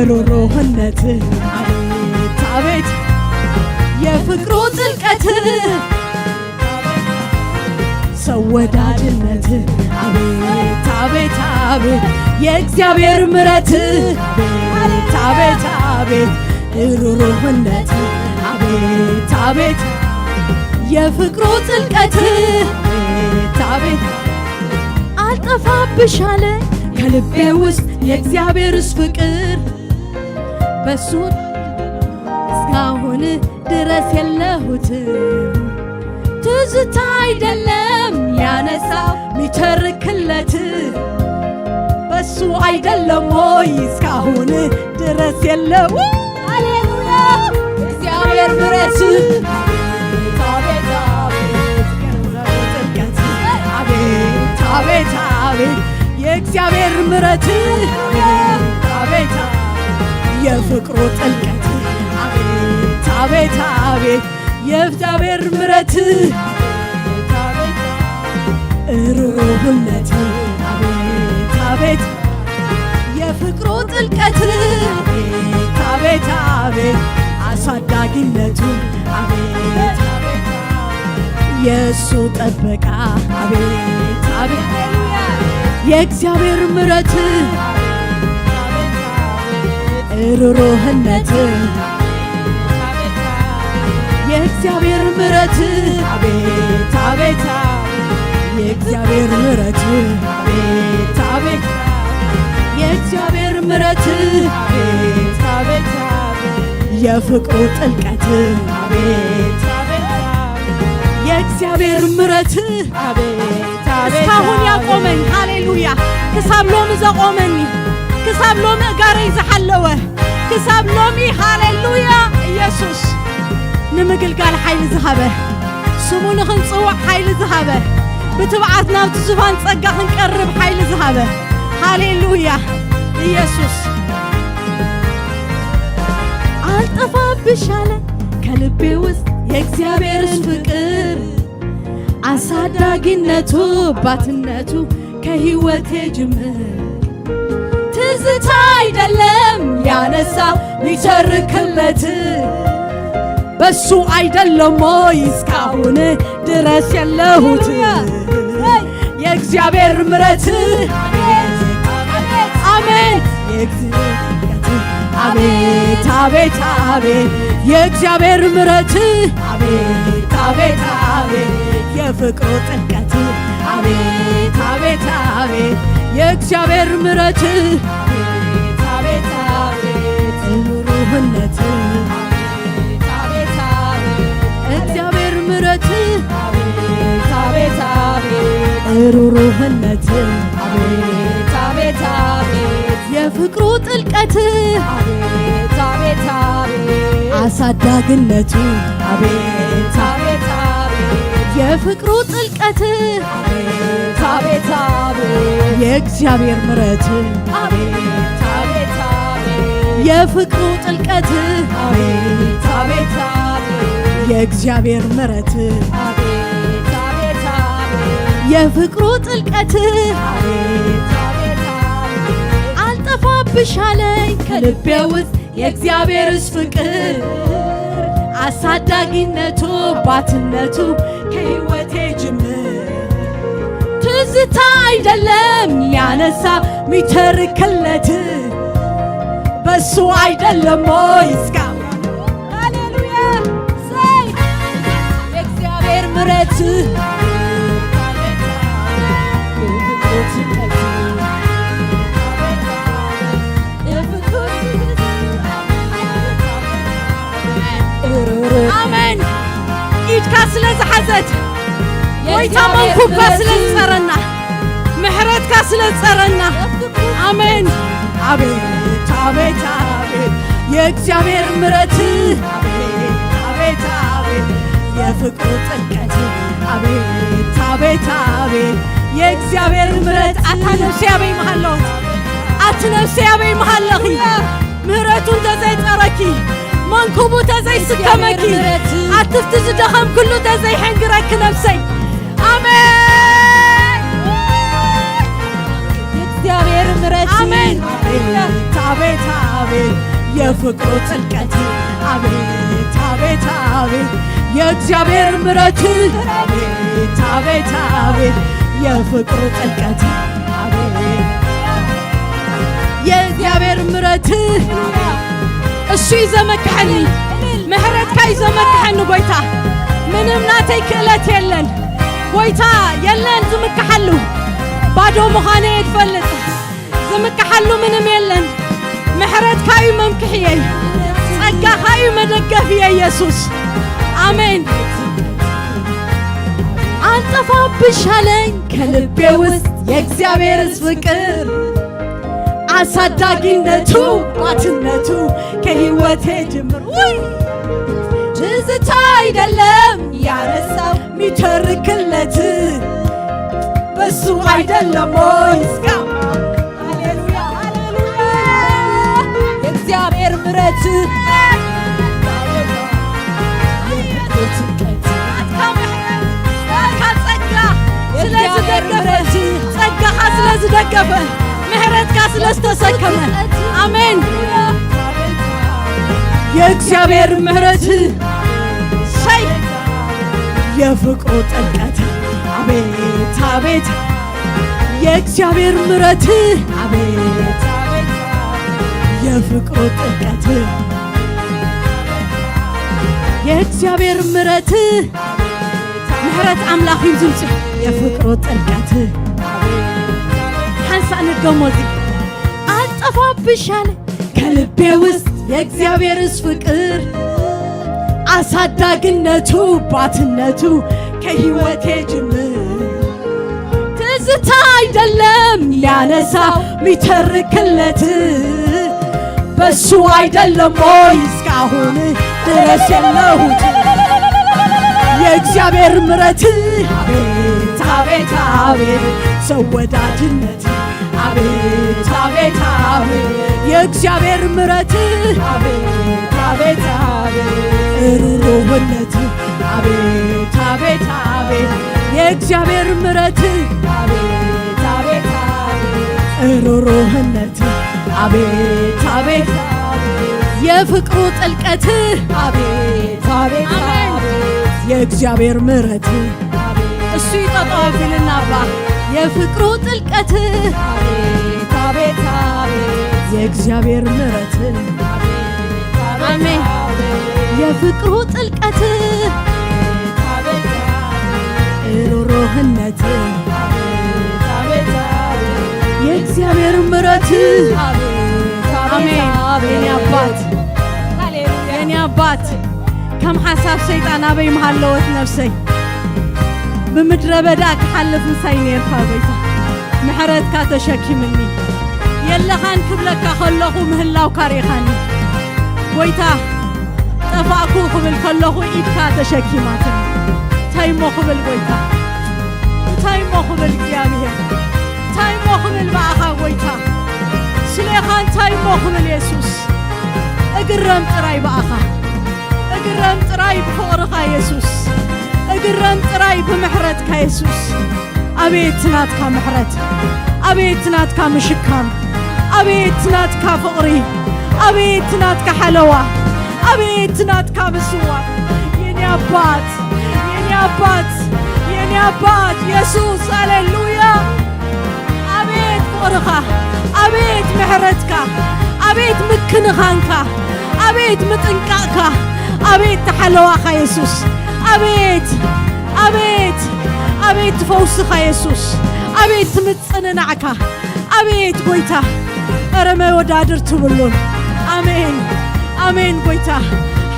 ሩሩህነት አቤት አቤት፣ የፍቅሩ ጥልቀት ሰው ወዳጅነት አቤት አቤት አቤት፣ የእግዚአብሔር ምሕረት አቤት አቤት አቤት፣ ሩሩህነት አቤት አቤት፣ የፍቅሩ ጥልቀት አቤት አቤት። አልጠፋብሽ አለ ከልቤ ውስጥ የእግዚአብሔርስ ፍቅር፣ በሱ እስካሁን ድረስ የለሁትም። ትዝታ አይደለም ያነሳው ሚተርክለት፣ በሱ አይደለም ወይ እስካሁን ድረስ የለው። ሃሌሉያ። እግዚአብሔር ምሕረት አቤት አቤት አቤት፣ አቤት አቤት፣ የእግዚአብሔር ምሕረት አቤት አቤት፣ የፍቅሩ ጥልቀት አቤት አቤት አቤት፣ የእግዚአብሔር ምሕረት አቤት አቤት፣ ሩሩህነት አቤት አቤት፣ የፍቅሩ ጥልቀት አቤት አቤት አቤት፣ አሳዳጊነቱ አቤት አቤት፣ የእሱ ጥበቃ አቤት አቤት፣ የእግዚአብሔር ምሕረት ሩሩህነት፣ የእግዚአብሔር ምሕረት አቤት አቤት፣ የእግዚአብሔር ምሕረት አቤት አቤት፣ የእግዚአብሔር ምሕረት አቤት አቤት፣ የፍቅሩ ጥልቀት አቤት አቤት፣ የእግዚአብሔር ምሕረት አቤት አቤት፣ እስካሁን ያቆመኝ፣ ሃሌሉያ፣ ክሳብ ሎሚ ዘቆመኒ፣ ክሳብ ሎሚ እጋረይ ዝሓለወ፣ ክሳብ ሎሚ፣ ሃሌሉያ፣ ኢየሱስ ንምግልጋል ሓይሊ ዝሃበ፣ ስሙ ንኽንጽውዕ ሓይሊ ዝሃበ፣ ብትብዓት ናብቲ ዙፋን ጸጋ ክንቀርብ ሓይሊ ዝሃበ፣ ሃሌሉያ፣ ኢየሱስ። አልጠፋብሽ አለ ከልቤ ውስጥ የእግዚአብሔርን ፍቅር፣ አሳዳጊነቱ አባትነቱ ከህይወቴ ጅምር። ትዝታ አይደለም ያነሳ ሚተርክለት፣ በሱ አይደለም ወይ እስካሁን ድረስ የለሁት? የእግዚአብሔር ምሕረት አሜን፣ የእግዚአብሔር ምሕረት አቤት አቤት አቤት፣ የእግዚአብሔር ምሕረት አቤት አቤት አቤት፣ የፍቅሩ ጥልቀት አቤት አቤት አቤት፣ የእግዚአብሔር ምሕረት አቤት አቤት አቤት፣ ሩሩህነት አቤት አቤት አቤት፣ እግዚአብሔር ምሕረት አቤት አቤት አቤት፣ ሩሩህነት አቤት አቤት አቤት፣ የፍቅሩ ጥልቀት አቤት አቤት አቤት፣ አሳዳጊነቱ አቤት አቤት አቤት፣ የፍቅሩ ጥልቀት አቤት አቤት አቤት፣ የእግዚአብሔር ምሕረት አቤት አቤት አቤት፣ የፍቅሩ ጥልቀት አቤት አቤት አቤት፣ የእግዚአብሔር ምሕረት አቤት አቤት አቤት፣ የፍቅሩ ጥልቀት አቤት አቤት አቤት አልጠፋብሽ አለኝ ከልቤ ውስጥ የእግዚአብሔርስ ፍቅር አሳዳጊነቱ አባትነቱ ከህይወቴ ጅምር ትዝታ አይደለም ያነሳ ሚተርክለት በሱ አይደለም ወይ እስካ ሃሌሉያ ሰይ የእግዚአብሔር ምረት ኣሜን። ኢድካ ስለ ዝሓዘት ጎይታ መንኩብካ ስለ ዝጸረና ምሕረትካ ስለ ዝጸረና ኣሜን። አቤት አቤት አቤት የእግዚአብሔር ምረት አቤት አቤት አቤት የፍቅሩ ጥልቀት አቤት አቤት አቤት የእግዚአብሔር ምረት ኣታ ነፍሲ ኣበይ መሃለወት ኣቲ ነፍሲ ኣበይ መሃለኺ ምህረቱ እንተዘይጸረኪ መንኩቡ ተዘይስከመኪ ኣትፍቲ ዝደኸም ኩሉ ተዘይሕንግረኪ ነፍሰይ ኣሜን የእግዚአብሔር ምረት አሜን አቤት አቤት አቤት የፍቅሩ ጥልቀት አቤት አቤት አቤት የእግዚአብሔር ምረት አቤት አቤት አቤት የፍቅሩ ጥልቀት አቤት የእግዚአብሔር ምረት እሱ ይዘመክሐኒ ምሕረትካ ይዘመክሐኒ ጎይታ ምንም ናተይ ክእለት የለን ጎይታ የለን ዝምክሓሉ ባዶ ምዃነ እየ ዝፈልጥ ዝምክሓሉ ምንም የለን ምሕረትካ እዩ መምክሕየይ ጸጋኻ እዩ መደገፍየ ኢየሱስ ኣሜን አልጠፋብሽ አለኝ ከልቤ ውስጥ የእግዚአብሔር ፍቅር አሳዳጊነቱ ባትነቱ ከህይወቴ ጅምር ውይ ትዝታ አይደለም ያረሳው ሚተርክለት በሱ አይደለም ወይ እስካ ሃሌሉያ ሃሌሉያ የእግዚአብሔር ምረት ጸጋኻ ስለዝደገፈ ምሕረትካ ስለዝተሰከመ ኣሜን የእግዚአብሔር ምሕረት ሰይ የፍቅሩ ጥልቀት አቤት አቤት የእግዚአብሔር ምሕረት አቤት የፍቅሩ ጥልቀት የእግዚአብሔር ምሕረት ምሕረት ኣምላኽ እዩ ዝምጽእ የፍቅሩ ጥልቀት ሓንሳእ ንድገሞ እዚ ኣልጠፋብሻል ከልቤ ውስጥ የእግዚአብሔርስ ፍቅር አሳዳጊነቱ ባትነቱ ከህይወቴ ጅምር ትዝታ አይደለም ሊያነሳው ሚተርክለት በሱ አይደለም ወይ እስካሁን ድረስ የለሁት የእግዚአብሔር ምረት አቤት አቤት አቤት ሰው ወዳጅነት አቤት አቤት አቤት የእግዚአብሔር ምረት አቤት አቤት አቤት ሩሩህነት አቤት አቤት አቤት የእግዚአብሔር ምረት አቤት አቤት አቤት ሩሩህነት አቤት አቤት አቤት የፍቅሩ ጥልቀት አቤት አቤት አቤት የእግዚአብሔር ምረት እሱ ይጠጣው ፊልና አባ የፍቅሩ ጥልቀት አቤት አቤት አቤት የእግዚአብሔር ምረት አሜን የፍቅሩ ጥልቀት ሩሩህነት የእግዚአብሔር ምረት አሜን የኔ አባት የኔ አባት ከም ሓሳብ ሰይጣን ኣበይ ምሃለወት ነፍሰይ ብምድረ በዳ ክሓልፍ ምሳይ ነርካ ጎይታ ምሕረትካ ተሸኪምኒ የለኻን ክብለካ ከለኹ ምህላውካ ርኢኻኒ ጎይታ ጠፋእኩ ክብል ከለኹ ኢድካ ተሸኪማትኒ እንታይ እሞ ክብል ጎይታ እንታይ እሞ ክብል እግዚኣብሔር እንታይ እሞ ክብል ብኣኻ ጎይታ ስሌኻ እንታይ እሞ ክብል የሱስ እግረም ጥራይ ብኣኻ እግረም ጥራይ ብፍቕርኻ የሱስ እግረም ጥራይ ብምሕረትካ የሱስ ኣቤት ናትካ ምሕረት፣ ኣቤት ናትካ ምሽካም፣ ኣቤት ናትካ ፍቕሪ፣ ኣቤት ናትካ ሓለዋ፣ ኣቤት ናትካ ምስዋር። የኔ ኣባት፣ የኔ ኣባት፣ የኔ ኣባት የሱስ፣ ሃሌሉያ። ኣቤት ፍቕርኻ፣ ኣቤት ምሕረትካ፣ ኣቤት ምክንኻንካ፣ ኣቤት ምጥንቃቕካ፣ ኣቤት ተሓለዋኻ የሱስ፣ ኣቤት፣ ኣቤት፣ ኣቤት ፈውስኻ የሱስ፣ ኣቤት ምጽንናዕካ፣ ኣቤት ጎይታ፣ ኧረ መወዳድር ትብሉን። ኣሜን፣ ኣሜን ጎይታ፣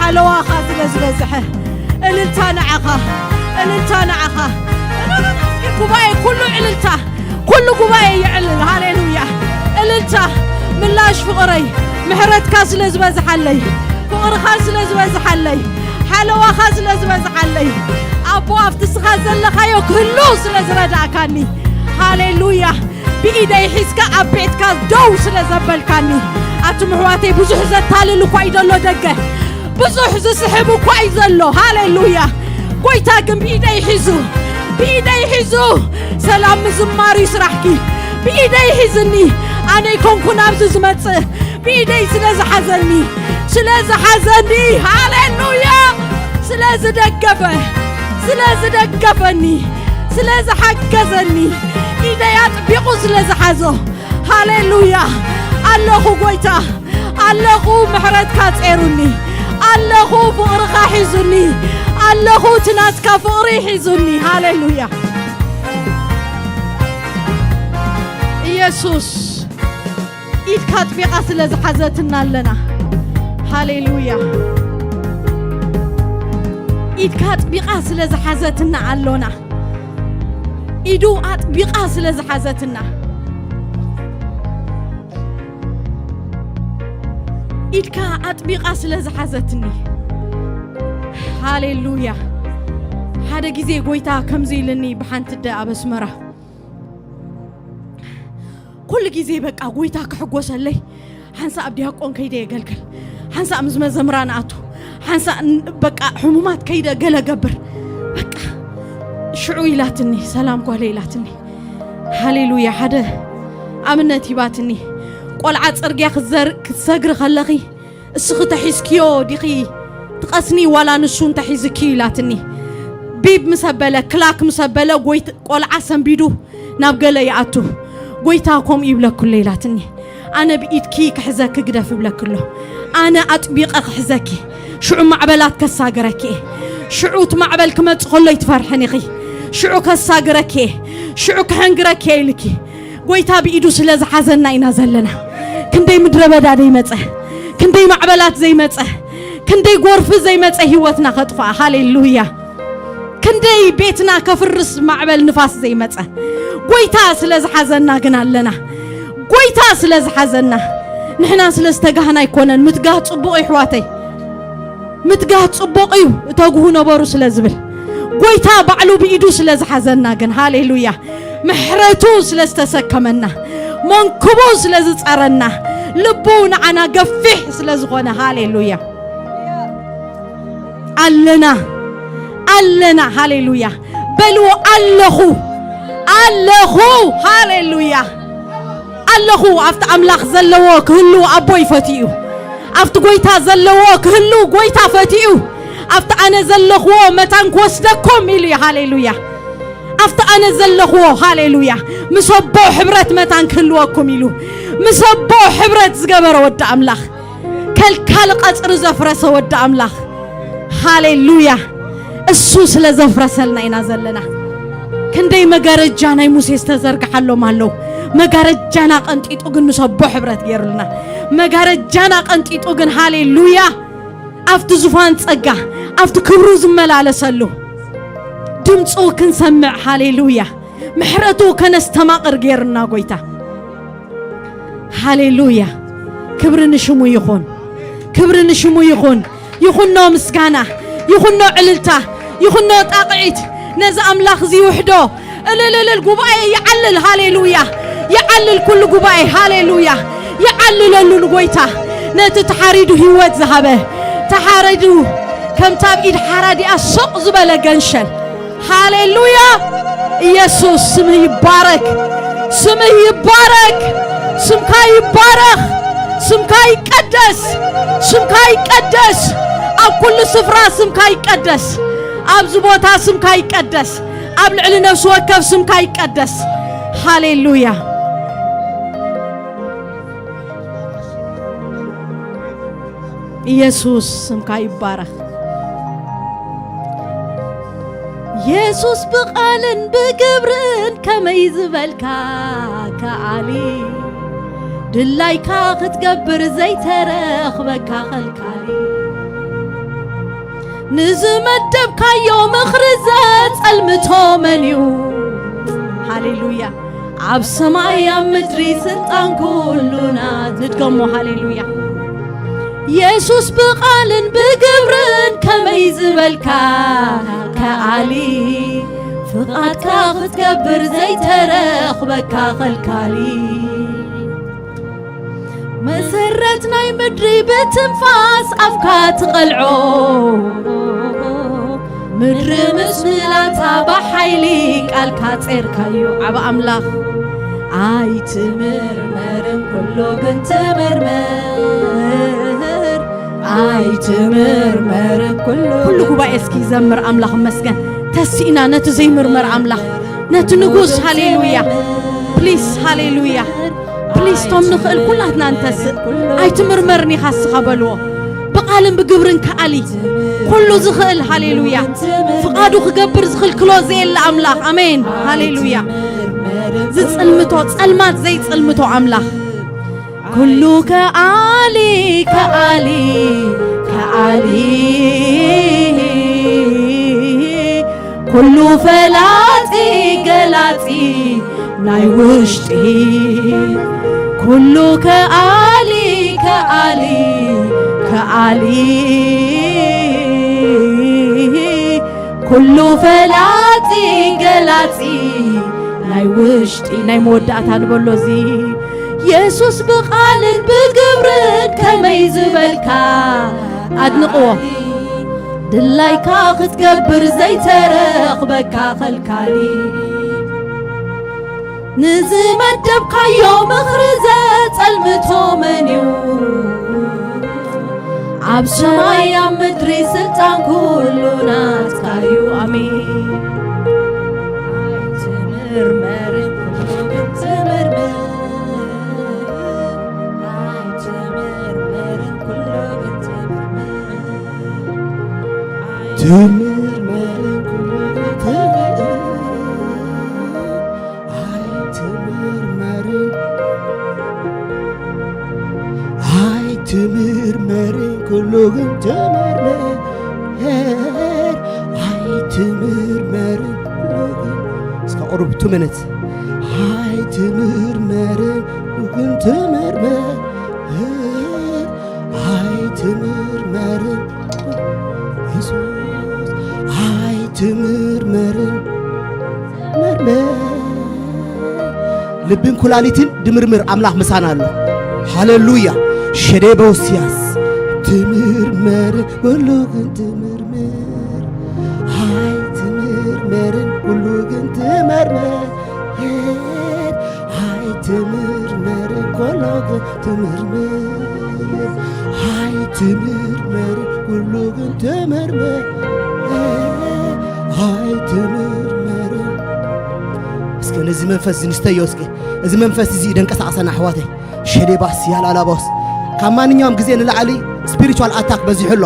ሓለዋኻ ስለ ዝበዝሐ፣ እልልታ ንዓኻ፣ እልልታ ንዓኻ። እስኪ ጉባኤ ኩሉ እልልታ፣ ኩሉ ጉባኤ ይዕልል። ሃሌሉያ። እልልታ፣ ምላሽ ፍቕረይ፣ ምሕረትካ ስለ ዝበዝሓለይ፣ ፍቕርኻ ስለ ዝበዝሓለይ፣ ሓለዋኻ ስለ ዝበዝሓለይ፣ ኣቦ ኣብቲ ስኻ ዘለኻዮ ክህሉ ስለ ዝረዳእካኒ። ሃሌሉያ። ብኢደይ ሒዝካ ኣብ ቤትካ ደው ስለ ዘበልካኒ። ኣቱም ኣሕዋተይ፣ ብዙሕ ዘታልል እኳ እዩ ዘሎ ደገ፣ ብዙሕ ዝስሕብ እኳ እዩ ዘሎ። ሃሌሉያ። ጎይታ ግን ብኢደይ ሒዙ፣ ብኢደይ ሒዙ ሰላም ምዝማር እዩ ስራሕኪ። ብኢደይ ሒዝኒ፣ ኣነ ኣይኮንኩን ኣብዚ ዝመጽእ፣ ብኢደይ ስለ ዝሓዘኒ፣ ስለ ዝሓዘኒ፣ ሃሌሉያ፣ ስለ ዝደገፈ፣ ስለ ዝደገፈኒ፣ ስለ ዝሓገዘኒ፣ ኢደይ ኣጥቢቑ ስለ ዝሓዞ፣ ሃሌሉያ፣ ኣለኹ ጎይታ፣ ኣለኹ ምሕረትካ ጼሩኒ፣ ኣለኹ ፍቕርኻ ሒዙኒ፣ ኣለኹ እቲ ናትካ ፍቕሪ ሒዙኒ። ሃሌሉያ። ኢየሱስ፣ ኢድካ ኣጥቢቓ ስለ ዝሓዘትና ኣለና። ሃሌሉያ። ኢድካ ኣጥቢቓ ስለ ዝሓዘትና ኣሎና። ኢዱ ኣጥቢቓ ስለ ዝሓዘትና። ኢድካ ኣጥቢቓ ስለ ዝሓዘትኒ። ሃሌሉያ። ሓደ ግዜ ጎይታ ከምዚ ኢልኒ ብሓንቲ ኣደ ኣብ ኣስመራ። ኩሉ ግዜ በቃ ጎይታ ክሕጎሰለይ፣ ሓንሳእ ኣብ ዲያቆን ከይደ የገልግል፣ ሓንሳእ ምስ መዘምራን ኣቱ፣ ሓንሳእ ን-፣ በቃ ሕሙማት ከይደ ገለ ገብር። በቃ ሽዑ ኢላትኒ፣ ሰላም ጓለ ኢላትኒ። ሃሌሉያ። ሓደ ኣብነት ሂባትኒ። ቆልዓ ጽርግያ ክትዘር-፣ ክትሰግሪ ከለኺ እስኺ ተሒዝክዮ ዲኺ ትቐስኒ ዋላ ንሱ እንተሒዝኪ ኢላትኒ። ቢብ ምስ ኣበለ፣ ክላክ ምስ ኣበለ፣ ጎይት-፣ ቆልዓ ሰንቢዱ ናብ ገለ ይኣቱ። ጎይታ ከምኡ ይብለኩ ኣሎ ኢላትኒ። ኣነ ብኢድኪ ክሕዘኪ ግደፍ እብለኪ ኣሎ። ኣነ ኣጥቢቐ ክሕዘኪ። ሽዑ ማዕበላት ከሳግረኪ እየ። ሽዑ እቲ ማዕበል ክመጽእ ከሎ ኣይትፈርሕን ኢኺ። ሽዑ ከሳግረኪ እየ። ሽዑ ክሕንግረኪ እየ ኢልኪ። ጎይታ ብኢዱ ስለ ዝሓዘና ኢና ዘለና። ክንደይ ምድረ በዳ ዘይመጸ፣ ክንደይ ማዕበላት ዘይመጸ፣ ክንደይ ጎርፊ ዘይመጸ ህይወትና ከጥፍኣ። ሃሌሉያ። ክንደይ ቤትና ከፍርስ ማዕበል ንፋስ ዘይመጸ፣ ጎይታ ስለ ዝሓዘና ግን ኣለና። ጎይታ ስለ ዝሓዘና። ንሕና ስለ ዝተጋህና ኣይኮነን። ምትጋህ ጽቡቕ እዩ ኣሕዋተይ። ምትጋህ ጽቡቕ እዩ፣ እተግሁ ነበሩ ስለ ዝብል። ጎይታ ባዕሉ ብኢዱ ስለ ዝሓዘና ግን፣ ሃሌሉያ፣ ምሕረቱ ስለ ዝተሰከመና፣ መንክቡ ስለ ዝጸረና፣ ልቡ ንዓና ገፊሕ ስለ ዝኾነ፣ ሃሌሉያ። ኣለና፣ ኣለና፣ ሃሌሉያ። በልዎ፣ ኣለኹ፣ ኣለኹ፣ ሃሌሉያ። ኣለኹ። ኣብቲ ኣምላኽ ዘለዎ ክህሉ ኣቦይ ፈትዩ። ኣብቲ ጎይታ ዘለዎ ክህሉ ጎይታ ፈትዩ። ኣብቲ ኣነ ዘለኽዎ መታን ክወስደኩም ኢሉ እዩ። ሃሌሉያ። ኣብቲ ኣነ ዘለኽዎ፣ ሃሌሉያ፣ ምስ ኣቦ ሕብረት መታን ክህልወኩም ኢሉ፣ ምስ ኣቦ ሕብረት ዝገበረ ወዲ ኣምላኽ፣ ከልካል ቀጽሪ ዘፍረሰ ወዲ ኣምላኽ። ሃሌሉያ። እሱ ስለ ዘፍረሰልና ኢና ዘለና። ክንደይ መጋረጃ ናይ ሙሴ ዝተዘርግሓሎም ኣለዉ። መጋረጃና ቀንጢጡ ግን ምስ ኣቦ ሕብረት ገይሩልና። መጋረጃና ቀንጢጡ ግን፣ ሃሌሉያ፣ ኣብቲ ዙፋን ጸጋ፣ ኣብቲ ክብሩ ዝመላለሰሉ ድምፁ ክንሰምዕ፣ ሃሌሉያ፣ ምሕረቱ ከነስተማቕር ገይሩና ጎይታ። ሃሌሉያ። ክብሪ ንሽሙ ይኹን። ክብሪ ንሽሙ ይኹን። ይኹኖ ምስጋና፣ ይኹኖ ዕልልታ፣ ይኹኖ ጣቕዒት። ነዚ ኣምላኽ እዚ ይውሕዶ። እልል እልል፣ ጉባኤ ይዓልል። ሃሌሉያ። ይዓልል ኩሉ ጉባኤ። ሃሌሉያ። ይዓልለሉ ንጎይታ። ነቲ ተሓሪዱ ህይወት ዝሃበ፣ ተሓሪዱ ከምታ ኣብ ኢድ ሓራዲኣ ስቕ ዝበለ ገንሸል። ሃሌሉያ። ኢየሱስ ስምህ ይባረክ፣ ስምህ ይባረክ፣ ስምካ ይባረኽ፣ ስምካ ይቀደስ፣ ስምካ ይቀደስ። ኣብ ኩሉ ስፍራ ስምካ ይቀደስ፣ ኣብዚ ቦታ ስምካ ይቀደስ፣ ኣብ ልዕሊ ነፍሲ ወከፍ ስምካ ይቀደስ። ሃሌሉያ። ኢየሱስ ስምካ ይባረኽ። የሱስ ብቓልን ብግብርን ከመይ ዝበልካ ከኣሊ፣ ድላይካ ክትገብር ዘይተረኽበካ ኸልካሊ፣ ንዝመደብካዮ ምኽሪ ዘጸልምቶ መን እዩ? ሃሌሉያ። ኣብ ሰማይ ኣብ ምድሪ ስልጣን ኩሉና ንድገሞ። ሃሌሉያ። የሱስ ብቓልን ብግብርን ከመይ ዝበልካ ከኣሊ፣ ፍቓድካ ክትገብር ዘይተረኽበካ ኸልካሊ፣ መሰረት ናይ ምድሪ ብትንፋስ ኣፍካ ትቐልዖ፣ ምድሪ ምስ ምላታ ብሓይሊ ቃልካ ጼርካዮ። ዓብ ኣምላኽ ኣይትምርመርን ኩሉ ግን ትምርምር፣ ኣይትምርመርን ኩሉ ኩሉ ጉባኤ እስኪ ዘምር ኣምላኽ መስገን። ተሲእና ነቲ ዘይምርመር ኣምላኽ፣ ነቲ ንጉስ። ሃሌሉያ። ፕሊስ፣ ሃሌሉያ። ፕሊስ፣ ቶም ንኽእል ኩላትና እንተስእ። ኣይትምርመርን ኢኻ እስኻ በልዎ። ብቓልን ብግብርን ከኣሊ ኩሉ ዝኽእል፣ ሃሌሉያ፣ ፍቓዱ ክገብር ዝኽልክሎ ዘየለ ኣምላኽ። ኣሜን። ሃሌሉያ። ዝጽልምቶ ጸልማት ዘይጽልምቶ ኣምላኽ። ኩሉ ከኣሊ፣ ከኣሊ፣ ከኣሊ፣ ኩሉ ፈላጢ ገላጺ ናይ ውሽጢ፣ ኩሉ ከኣሊ፣ ከኣሊ፣ ከኣሊ፣ ኩሉ ፈላጢ ገላጺ ናይ ውሽጢ። ናይ መወዳእታ ንበሎ እዚ። የሱስ ብቓልን ብግብርን ከመይ ዝበልካ፣ ኣድንቕዎ። ድላይካ ክትገብር ዘይተረኽበካ ኸልካሊ፣ ንዝመደብካዮ ምኽሪ ዘጸልምቶ መን እዩ? ኣብ ሰማይ ኣብ ምድሪ ስልጣን ኩሉ ናትካ እዩ። ኣሜን። ኣይትምርመርን ኩሉ ግን ትምርምር። ኣይትምርመርን ኩሉ ግን ትምርምር። ትምርመርን ኩሉ ግን ትምርምር። ኣይትምርመርን፣ ኣይትምርመርን ኩሉ ግን ትምርመር። ኣይትምርመርን ኩሉ ግን፣ እስከ ቁሩብ ቱ ሚኒትስ። ኣይትምርመርን ኩሉ ግን ትምርመር። ኣይትምርመርን የሱስ፣ ኣይትምርመርን። መርምር። ልብን ኩላሊትን ድምርምር ኣምላኽ ምሳና ኣሎ። ሃሌሉያ። ሸዴበውስያስ ትምርመር፣ ኩሉ ግን ትምርምር። ኣይትምርመርን፣ ኩሉ ግን ትመርምር። ኣይትምርመርን፣ ኩሉ ግን ትምርምር። ኣይትምርመርን፣ ኩሉ ግን ትምርምር። ኣይትምርመርን። እስከ ነዚ መንፈስ እዚ ንስተዮ እስከ። እዚ መንፈስ እዚ ደንቀሳቕሰና ኣሕዋተይ። ሸዴባስ ያላላባስ ካብ ማንኛውም ግዜ ንላዕሊ ስፒሪቹዋል ኣታክ በዚሑ ኣሎ።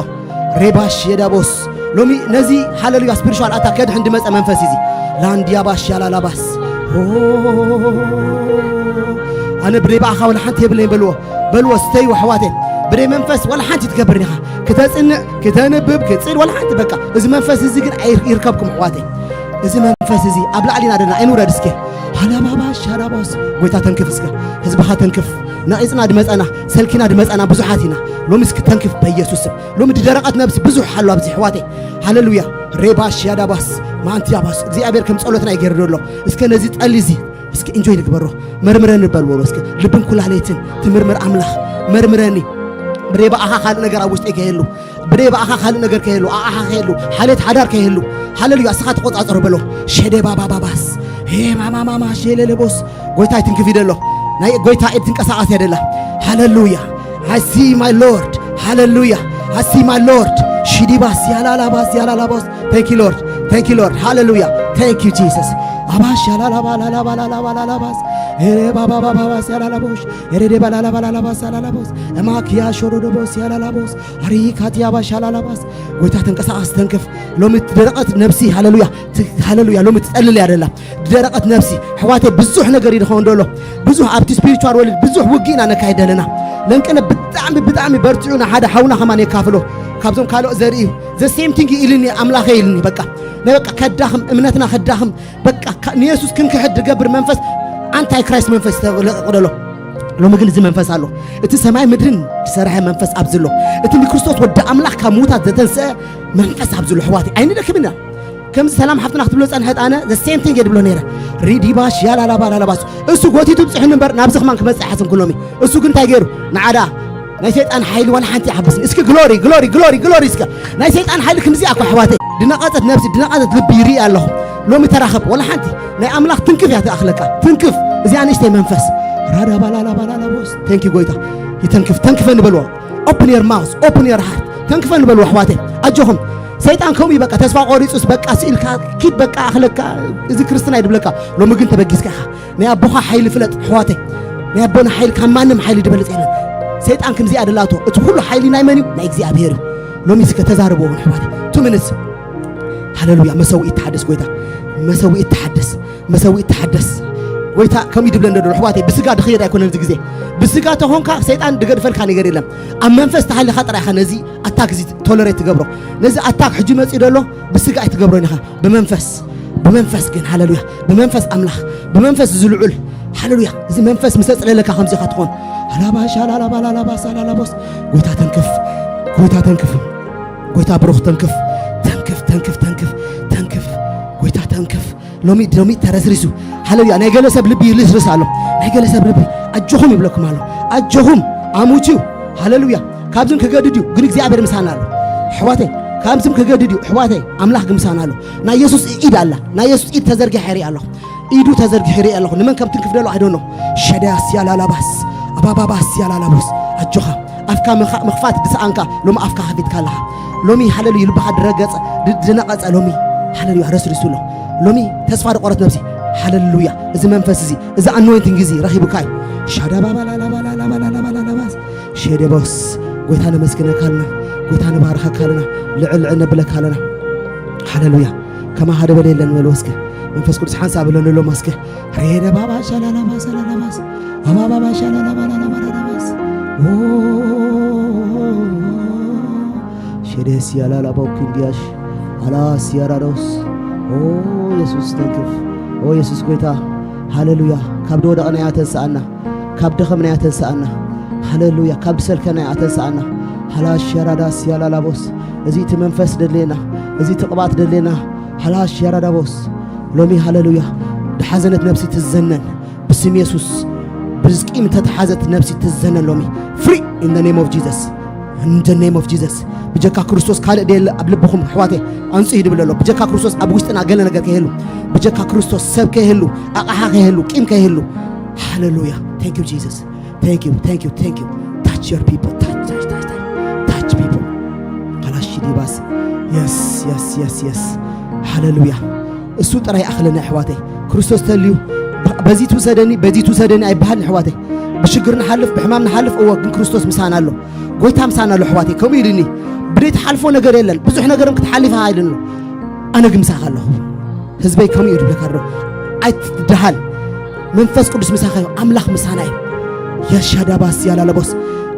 ሬባሽ የዳቦስ ሎሚ ነዚ ሃሌሉያ ስፒሪቹዋል ኣታክ ከድሕን ድመጸ መንፈስ እዚ ላንዲያባሽ ያላላባስ። ኦ፣ ኣነ ብደይ ብኣኻ ወላ ሓንቲ የብለይ በልዎ። በልዎ ስተዩ ኣሕዋተይ። ብደይ መንፈስ ወላ ሓንቲ ትገብር ኢኻ። ክተጽንዕ፣ ክተንብብ፣ ክጽል ወላ ሓንቲ በቃ። እዚ መንፈስ እዚ ግን ኣይር-፣ ይርከብኩም ኣሕዋተይ። እዚ መንፈስ እዚ ኣብ ላዕሊና ደና ኣይንውረድ እስከ። ሃላባባሽ ሃላባስ ጎይታ ተንክፍ እስከ። ህዝብኻ ተንክፍ። ነቒጽና ድመጸና፣ ሰልኪና ድመጸና ብዙሓት ኢና። ሎሚ እስኪ ተንክፍ በኢየሱስ ስም። ሎሚ ድደረቐት ነብሲ ብዙሕ ኣሎ ኣብዚ ኣሕዋተይ። ሃሌሉያ። ሬባሽ ያዳባስ ማንቲ ያባስ እግዚኣብሔር ከም ጸሎትና ይገርዶ ኣሎ። እስከ ነዚ ጠሊ እዚ እስኪ ኢንጆይ ንግበሮ። መርምረኒ በልዎ እስከ። ልብን ኩላሌትን ትምርምር ኣምላኽ መርምረኒ። ብደይ ብኣኻ ካልእ ነገር ኣብ ውሽጠይ ከይህሉ፣ ብደይ ብኣኻ ካልእ ነገር ከይህሉ፣ ኣኣኻ ከይህሉ፣ ሓልዮት ሓዳር ከይህሉ። ሃሌሉያ። እስኻ ተቆጻጸሮ በሎ። ሸደ ባባባባስ፣ ሄ ማማማማ፣ ሸለለቦስ። ጎይታ ይትንክፍ ይደሎ። ናይ ጎይታ ኢድ ትንቀሳቐስ ያደላ። ሃሌሉያ። I see my Lord. ሃሌሉያ። I see my Lord. ሽዲባስ፣ ያላላባስ፣ ያላላባስ። Thank you, Lord. Thank you, Lord. ሃሌሉያ። Thank you, Jesus. ኣባሽ፣ ያላላባ፣ ላላባ፣ ላላባ፣ ላላባስ። ሄ ባባባባባስ፣ ያላላቦሽ። ሄሬዴ ባላላባላላባስ፣ ያላላቦስ። እማክያ፣ ሾዶዶቦስ፣ ያላላቦስ። ኣሪካትያ፣ ባሽ፣ ያላላባስ። ጎይታ ተንቀሳቐስ፣ ተንክፍ። ሎሚ ትደረቐት ነብሲ፣ ሃሌሉያ። ት-፣ ሃሌሉያ። ሎሚ ትጸልል ያደላ። ደረቐት ነብሲ፣ ኣሕዋተይ፣ ብዙሕ ነገር ይድኸውን ደሎ። ብዙሕ ኣብቲ ስፒሪቹዋል ወርልድ ብዙሕ ውግእ ኢና ነካይድ ዘለና። ለንቅነ ብጣዕሚ፣ ብጣዕሚ በርቲዑ ንሓደ ሓውና ከማን የካፍሎ። ካብዞም ካልኦት ዘርኢ እዩ። The same thing እዩ ኢልኒ፣ ኣምላኸ ኢልኒ። በቃ፣ ናይ በቃ ከዳኽም፣ እምነትና ከዳኽም፣ በቃ፣ ካ-፣ ንየሱስ ክንክሕድ ዝገብር መንፈስ፣ ኣንታይ ክራይስት መንፈስ ተለቀቕ ደሎ። ሎሚ ግን እዚ መንፈስ ኣሎ። እቲ ሰማይ ምድርን ዝሰርሐ መንፈስ ኣብዚ ኣሎ። እቲ ንክርስቶስ ወዲ ኣምላኽ ካብ ምዉታት ዘተንስአ መንፈስ ኣብዚ ኣሎ። ኣሕዋተይ፣ ኣይንደክምን ኢና። ከምዚ ሰላም ሓፍትና ክትብሎ ጸንሐት፣ ኣነ the same thing እየ ድብሎ ነይረ። ሪዲባሽ፣ ያላላባ፣ ላላባስ። እሱ ጎቲቱ ብጽሕኒ እምበር ናብዚ ከማን ክመጽእ ኣይሓሰብኩን ሎሚ። እሱ ግን እንታይ ገይሩ? ንዓዳ ናይ ሰይጣን ሓይሊ ዋላ ሓንቲ ይሓብስኒ። እስኪ ግሎሪ፣ ግሎሪ፣ ግሎሪ፣ ግሎሪ እስከ። ናይ ሰይጣን ሓይሊ ክንዚ ኣኮ ኣሕዋተይ። ድነቐጸት ነብሲ፣ ድነቐጸት ልቢ ይርኢ ኣለኹ። ሎሚ ተራኸብ፣ ዋላ ሓንቲ ናይ ኣምላኽ ትንክፍ እያ ትኣኽለካ። ትንክፍ፣ እዚኣ ንእሽተይ መንፈስ። ራዳባላላባላላቦስ። Thank you ጎይታ። ይተንክፍ፣ ተንክፈኒ በልዎ። Open your mouth, open your heart. ተንክፈኒ በልዎ ኣሕዋተይ። ኣጆኹም። ሰይጣን ከምኡ እዩ በቃ፣ ተስፋ ቆሪጹስ በቃ ስኢልካ፣ ኪድ በቃ ኣኽለካ፣ እዚ ክርስትና እዩ ድብለካ። ሎሚ ግን ተበጊስካ ኢኻ። ናይ ኣቦኻ ሓይሊ ፍለጥ ኣሕዋተይ። ናይ ኣቦና ሓይሊ ካብ ማንም ሓይሊ ዝበልጽ የለን። ሰይጣን ከምዚኣ ደላቶ። እቲ ኩሉ ሓይሊ ናይ መን እዩ? ናይ እግዚኣብሔር እዩ። ሎሚ እስከ ተዛረብዎ እውን ኣሕዋተይ። ቱ ሚኒትስ። ሃሌሉያ። መሰውኢ ይተሓደስ ጎይታ። መሰውኢ ይተሓደስ። መሰውኢ ይተሓደስ። ጎይታ ከምኡ ይድብለና ደሎ ኣሕዋተይ። ብስጋ ድኽየድ ኣይኮነን እዚ ግዜ። ብስጋ ተኾንካ ሰይጣን ድገድፈልካ ነገር የለን። ኣብ መንፈስ ተሃሊኻ ጥራይ ኢኻ ነዚ ኣታክ እዚ ቶለሬት ትገብሮ። ነዚ ኣታክ ሕጂ መጺኡ ደሎ ብስጋ ኣይትገብሮን ኢኻ። ብመንፈስ፣ ብመንፈስ ግን፣ ሃሌሉያ፣ ብመንፈስ ኣምላኽ፣ ብመንፈስ ዝልዑል፣ ሃሌሉያ። እዚ መንፈስ ምስ ኣጽለለካ ከምዚ ኢኻ ትኾን። ሃላባሽ፣ ሃላላባ፣ ሃላላባስ፣ ሃላላቦስ። ጎይታ ተንክፍ፣ ጎይታ ተንክፍ፣ ጎይታ ብሩኽ ተንክፍ፣ ተንክፍ፣ ተንክፍ፣ ተንክፍ፣ ተንክፍ፣ ጎይታ ተንክፍ። ሎሚ፣ ሎሚ ተረስሪሱ። ሃሌሉያ። ናይ ገለ ሰብ ልቢ ይልስርስ ኣሎ። ናይ ገለ ሰብ ልቢ ኣጆኹም ይብለኩም ኣሎ። ኣጆኹም፣ ኣሙችው። ሃሌሉያ። ካብዝም ክገድድ እዩ፣ ግን እግዚኣብሔር ምሳና ኣሎ። ኣሕዋተይ፣ ካብዝም ክገድድ እዩ፣ ኣሕዋተይ፣ ኣምላኽ ግን ምሳና ኣሎ። ናይ የሱስ ኢድ ኣላ። ናይ የሱስ ኢድ ተዘርጊሐ ይርኢ ኣለኹ። ኢዱ ተዘርጊሐ ይርኢ ኣለኹ። ንመን ከም ትንክፍ ደሎ ኣይ ዶንት ኖ። ሸዳያስ ያላላባስ፣ ኣባባባስ ያላላቦስ። ኣጆኻ። ኣፍካ ምኻ-፣ ምኽፋት ዝሰኣንካ፣ ሎሚ ኣፍካ ከፊትካ ኣለኻ። ሎሚ ሃሌሉያ፣ ልብኻ ድረገጸ፣ ድ-፣ ድነቐጸ ሎሚ። ሃሌሉያ፣ ረስሪሱ ኣሎ። ሎሚ ተስፋ ድቆረት ነብሲ። ሃሌሉያ፣ እዚ መንፈስ እዚ፣ እዚ ኣኖይንቲንግ እዚ ረኺቡካ እዩ። ሻዳባባላላባላላባላላባላባስ። ሸደቦስ፣ ጎይታ ነመስግነካ ኣለና፣ ጎይታ ንባርኸካ ኣለና፣ ልዕል ልዕል ነብለካ ኣለና። ሃሌሉያ። ከማኻ ደበለ የለን በልዎ እስከ። መንፈስ ቅዱስ ሓንሳእ በለኒ ሎማ እስከ። ሬደ ባባ ሻላላባ ሰላላባስ። ኣባ ባባ ሻላላባ ላላባ ላላባስ። ኦ፣ ሸደስ ያላላባው ክንዲያሽ። ኣላስ ያራዶስ። ኦ፣ የሱስ ተንክፍ። ኦ፣ የሱስ ጎይታ። ሃሌሉያ። ካብ ደወደቕናያ ተንስኣና። ካብ ደኸምናያ ተንስኣና። ሃሌሉያ። ካብ ዝሰልከናያ ተንስኣና። ሃላሽ ያራዳስ ያላላቦስ። እዚ እቲ መንፈስ ደድልየና። እዚ እቲ ቅብኣት ደድልየና። ሃላሽ ያራዳቦስ። ሎሚ ሃሌሉያ። ድሓዘነት ነብሲ ትዘነን። ብስም የሱስ። ብዝቂም ተተሓዘት ነብሲ ትዘነን ሎሚ። ፍሪ in the name of Jesus. In the name of Jesus. ብጀካ ክርስቶስ ካልእ ደየለ ኣብ ልብኹም ኣሕዋተይ። ኣንጽሂ ድብል ኣሎ። ብጀካ ክርስቶስ ኣብ ውሽጥና ገለ ነገር ከይህሉ። ብጀካ ክርስቶስ ሰብ ከይህሉ፣ ኣቕሓ ከይህሉ፣ ቂም ከይህሉ። ሃሌሉያ። Thank you Jesus. Thank you, thank you, thank you. Touch your people. Touch, touch, touch, touch. Touch people. ካላሺ ዲባስ። Yes, yes, yes, yes. ሃሌሉያ። እሱ ጥራይ ኣኽለና ኣሕዋተይ። ክርስቶስ ተልዩ። በ-፣ በዚ ትውሰደኒ፣ በዚ ትውሰደኒ ኣይበሃልን ኣሕዋተይ። ብሽግር ንሓልፍ፣ ብሕማም ንሓልፍ፣ እወ፣ ግን ክርስቶስ ምሳና ኣሎ። ጎይታ ምሳና ኣሎ ኣሕዋተይ። ከምኡ ኢሉኒ። ብደይ ትሓልፎ ነገር የለን። ብዙሕ ነገርም ክትሓልፍ ኣይልን ኣሎ። ኣነ ግን ምሳኻ ኣለኹ። ህዝበይ ከምኡ እዩ ዝብለካ ኣሎ። ኣይትደሃል። መንፈስ ቅዱስ ምሳኻ እዩ። ኣምላኽ ምሳና እዩ። የሻዳባስ ያላለቦስ።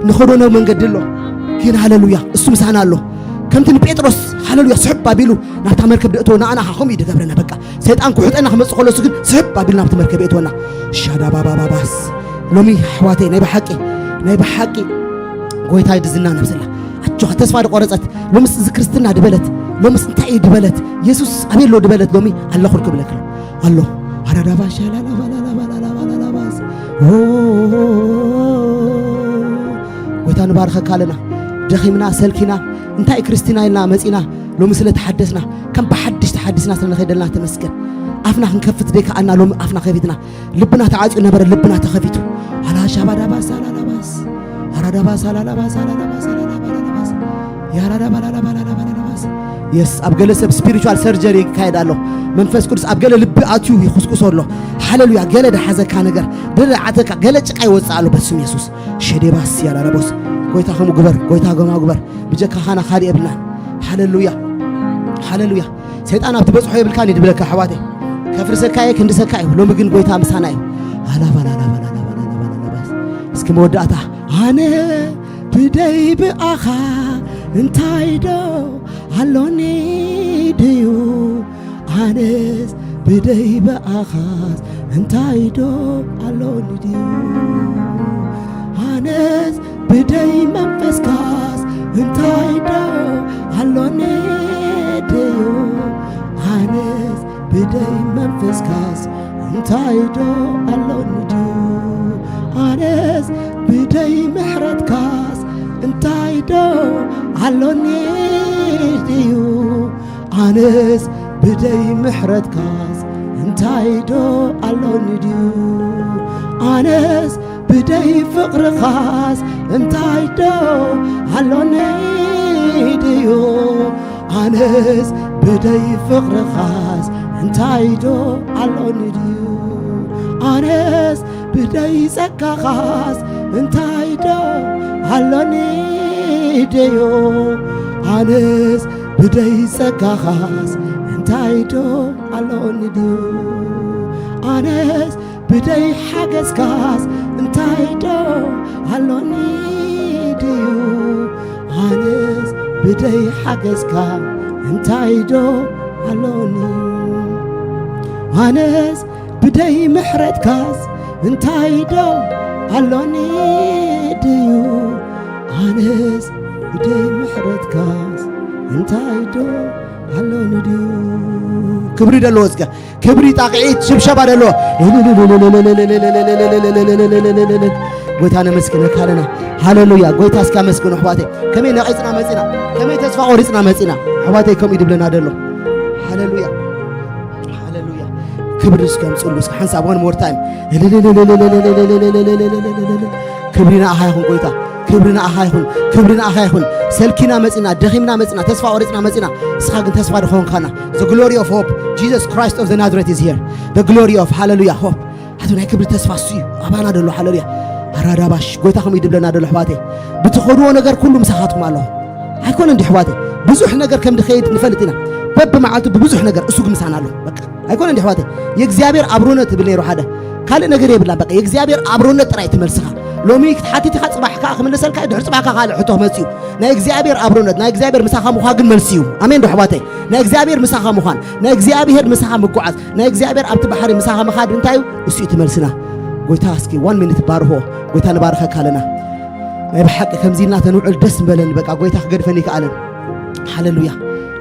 ንኸዶ ነው መንገዲ ኣሎ። ግን ሃሌሉያ፣ እሱ ምሳና ኣሎ። ከምቲ ንጴጥሮስ ሃሌሉያ ስሕብ ኣቢሉ ናብታ መርከብ ደእተወ፣ ንኣና ኸዓ ከምኡ እዩ ዝገብረና። በቃ ሰይጣን ክውሕጠና ክመጽእ ከሎ፣ እሱ ግን ስሕብ ኣቢሉ ናብቲ መርከብ የእተወና። ሻዳባባባባስ። ሎሚ ኣሕዋተይ፣ ናይ ብሓቂ፣ ናይ ብሓቂ ጎይታይ ድዝና ነብስላ። ኣጆኻ፣ ተስፋ ድቆረጸት፣ ሎምስ እዚ ክርስትና ድበለት፣ ሎምስ እንታይ እዩ ድበለት፣ የሱስ ኣበይ ኣሎ ድበለት፣ ሎሚ ኣለኹ ክብለክ ኣሎ። ኣራዳባ ሻላላባላላባላላባስ። ኦ፣ ጎይታ ንባርኸካ ኣለና። ደኺምና ሰልኪና እንታይ ክርስቲና ኢልና መጺና፣ ሎሚ ስለ ተሓደስና፣ ከም ብሓድሽ ተሓዲስና ስለ ንኸይደልና ተመስገን። ኣፍና ክንከፍት ደይከኣልና ሎሚ ኣፍና ከፊትና፣ ልብና ተዓጽዩ ነበረ፣ ልብና ተኸፊቱ። ኣላ ሻባዳባስ ኣላላባስ ኣራዳባስ ኣላላባስ ኣላላባስ ኣላላባስ ያራዳባላላባላላባላባስ የስ ኣብ ገለ ሰብ ስፒሪቹዋል ሰርጀሪ ይካየድ ኣሎ። መንፈስ ቅዱስ ኣብ ገለ ልቢ ኣትዩ ይኹስኩሶ ኣሎ። ሃሌሉያ። ገለ ደሓዘካ ነገር፣ ገለ ዓተካ፣ ገለ ጭቃ ይወፅእ ኣሎ በስም የሱስ። ሸዴባስ ያላላቦስ ጎይታ ከምኡ ግበር፣ ጎይታ ገማ ግበር። ብጀካ ኻና ካልእ የብልናን። ሃሌሉያ፣ ሃሌሉያ። ሰይጣን ኣብቲ በጽሖ የብልካን እዩ ድብለካ ኣሕዋተይ። ከፍርሰካ እየ ክንድሰካ እዩ። ሎሚ ግን ጎይታ ምሳና እዩ። ኣላባላላባላላባላላባላላባስ እስኪ መወዳእታ ኣነ ብደይ ብኣኻ እንታይ ዶ ኣሎኒ ድዩ ኣነስ ብደይ ብኣኻስ እንታይ ዶ ኣሎኒ ድዩ ኣነስ ብደይ መንፈስካስ እንታይ ዶ ኣሎኒ ድዩ ኣነስ ብደይ መንፈስካስ እንታይ ዶ ኣሎኒ ድዩ ኣነስ ብደይ ምሕረትካስ እንታይ ዶ ኣሎኒ ድዩ ኣነስ ብደይ ምሕረትካስ እንታይ ዶ ኣሎኒ ድዩ ኣነስ ብደይ ፍቕርኻስ እንታይ ዶ ኣሎኒ ድዩ ኣነስ ብደይ ፍቕርኻስ እንታይ ዶ ኣሎኒ ድዩ ኣነስ ብደይ ጸጋኻስ እንታይ ዶ ኣሎኒ ድዩ ኣነስ ብደይ ጸጋኻስ እንታይ ዶ ኣሎኒ ድዩ ኣነስ ብደይ ሓገዝካስ እንታይ ዶ ኣሎኒ ድዩ ኣነስ ብደይ ሓገዝካ እንታይ ዶ ኣሎኒ ኣነስ ብደይ ምሕረትካስ እንታይ ዶ ኣሎኒ ድዩ ኣነስ ብደይ ምሕረትካስ እንታይ ዶ ኣሎኒ ድዩ ክብሪ ደለዎ እስከ ክብሪ ጣቕዒት ሽብሸባ ደለዎ ጎይታ ነመስግነካ ኣለና ሃሌሉያ ጎይታ እስኪ ኣመስግኑ ኣሕዋተይ ከመይ ነቒፅና መፂና ከመይ ተስፋ ቆሪፅና መፂና ኣሕዋተይ ከምኡ ድብለና ደሎ ሃሌሉያ ሃሌሉያ ክብሪ እስከ ምፅሉ እስከ ሓንሳብ one more time ክብሪ ንኣኻ ይኹን ጎይታ ክብሪ ንኣኻ ይኹን ክብሪ ንኣኻ ይኹን ሰልኪና መፂና ደኺምና መፂና ተስፋ ቆሪፅና መፂና እስኻ ግን ተስፋ ድኾንካና the glory of hope Jesus Christ of the Nazareth is here the glory of ሃሌሉያ hope ኣቶ ናይ ክብሪ ተስፋ እሱ እዩ ኣባና ደሎ ሃሌሉያ ኣራዳባሽ ጎይታ ከምኡ ይድብለና ደሎ ኣሕዋተይ ብትኸድዎ ነገር ኩሉ ምሳኻትኩም ኣለኹ ኣይኮነ እንዲ ኣሕዋተይ ብዙሕ ነገር ከም ድኸይድ ንፈልጥ ኢና በብመዓልቱ ብብዙሕ ነገር እሱ ግምሳና ኣሎ በቃ ኣይኮነ እንዲ ኣሕዋተይ የእግዚኣብሔር ኣብሮነት ትብል ነይሩ ሓደ ካልእ ነገር የብላን በቃ የእግዚኣብሔር ኣብሮነት ጥራይ ትመልስኻ ሎሚ ክትሓትት ኢኻ ፅባሕ ከዓ ክምልሰልካ ድሕሪ ፅባሕካ ካልእ ሕቶ ክመፅእ እዩ ናይ እግዚኣብሔር ኣብሮነት ናይ እግዚኣብሔር ምሳኻ ምዃን ግን መልሲ እዩ ኣሜን ዶ ኣሕዋተይ ናይ እግዚኣብሔር ምሳኻ ምዃን ናይ እግዚኣብሔር ምሳኻ ምጓዓዝ ናይ እግዚኣብሔር ኣብቲ ባሕሪ ምሳኻ ምኻድ እንታይ እዩ እሱ እዩ ትመልስና ጎይታ እስኪ ዋን ሚኒት ባርሆ ጎይታ ንባርኸካ ኣለና ናይ ብሓቂ ከምዚ ኢልና ተንውዕል ደስ ምበለኒ በቃ ጎይታ ክገድፈኒ ይከኣለን ሃሌሉያ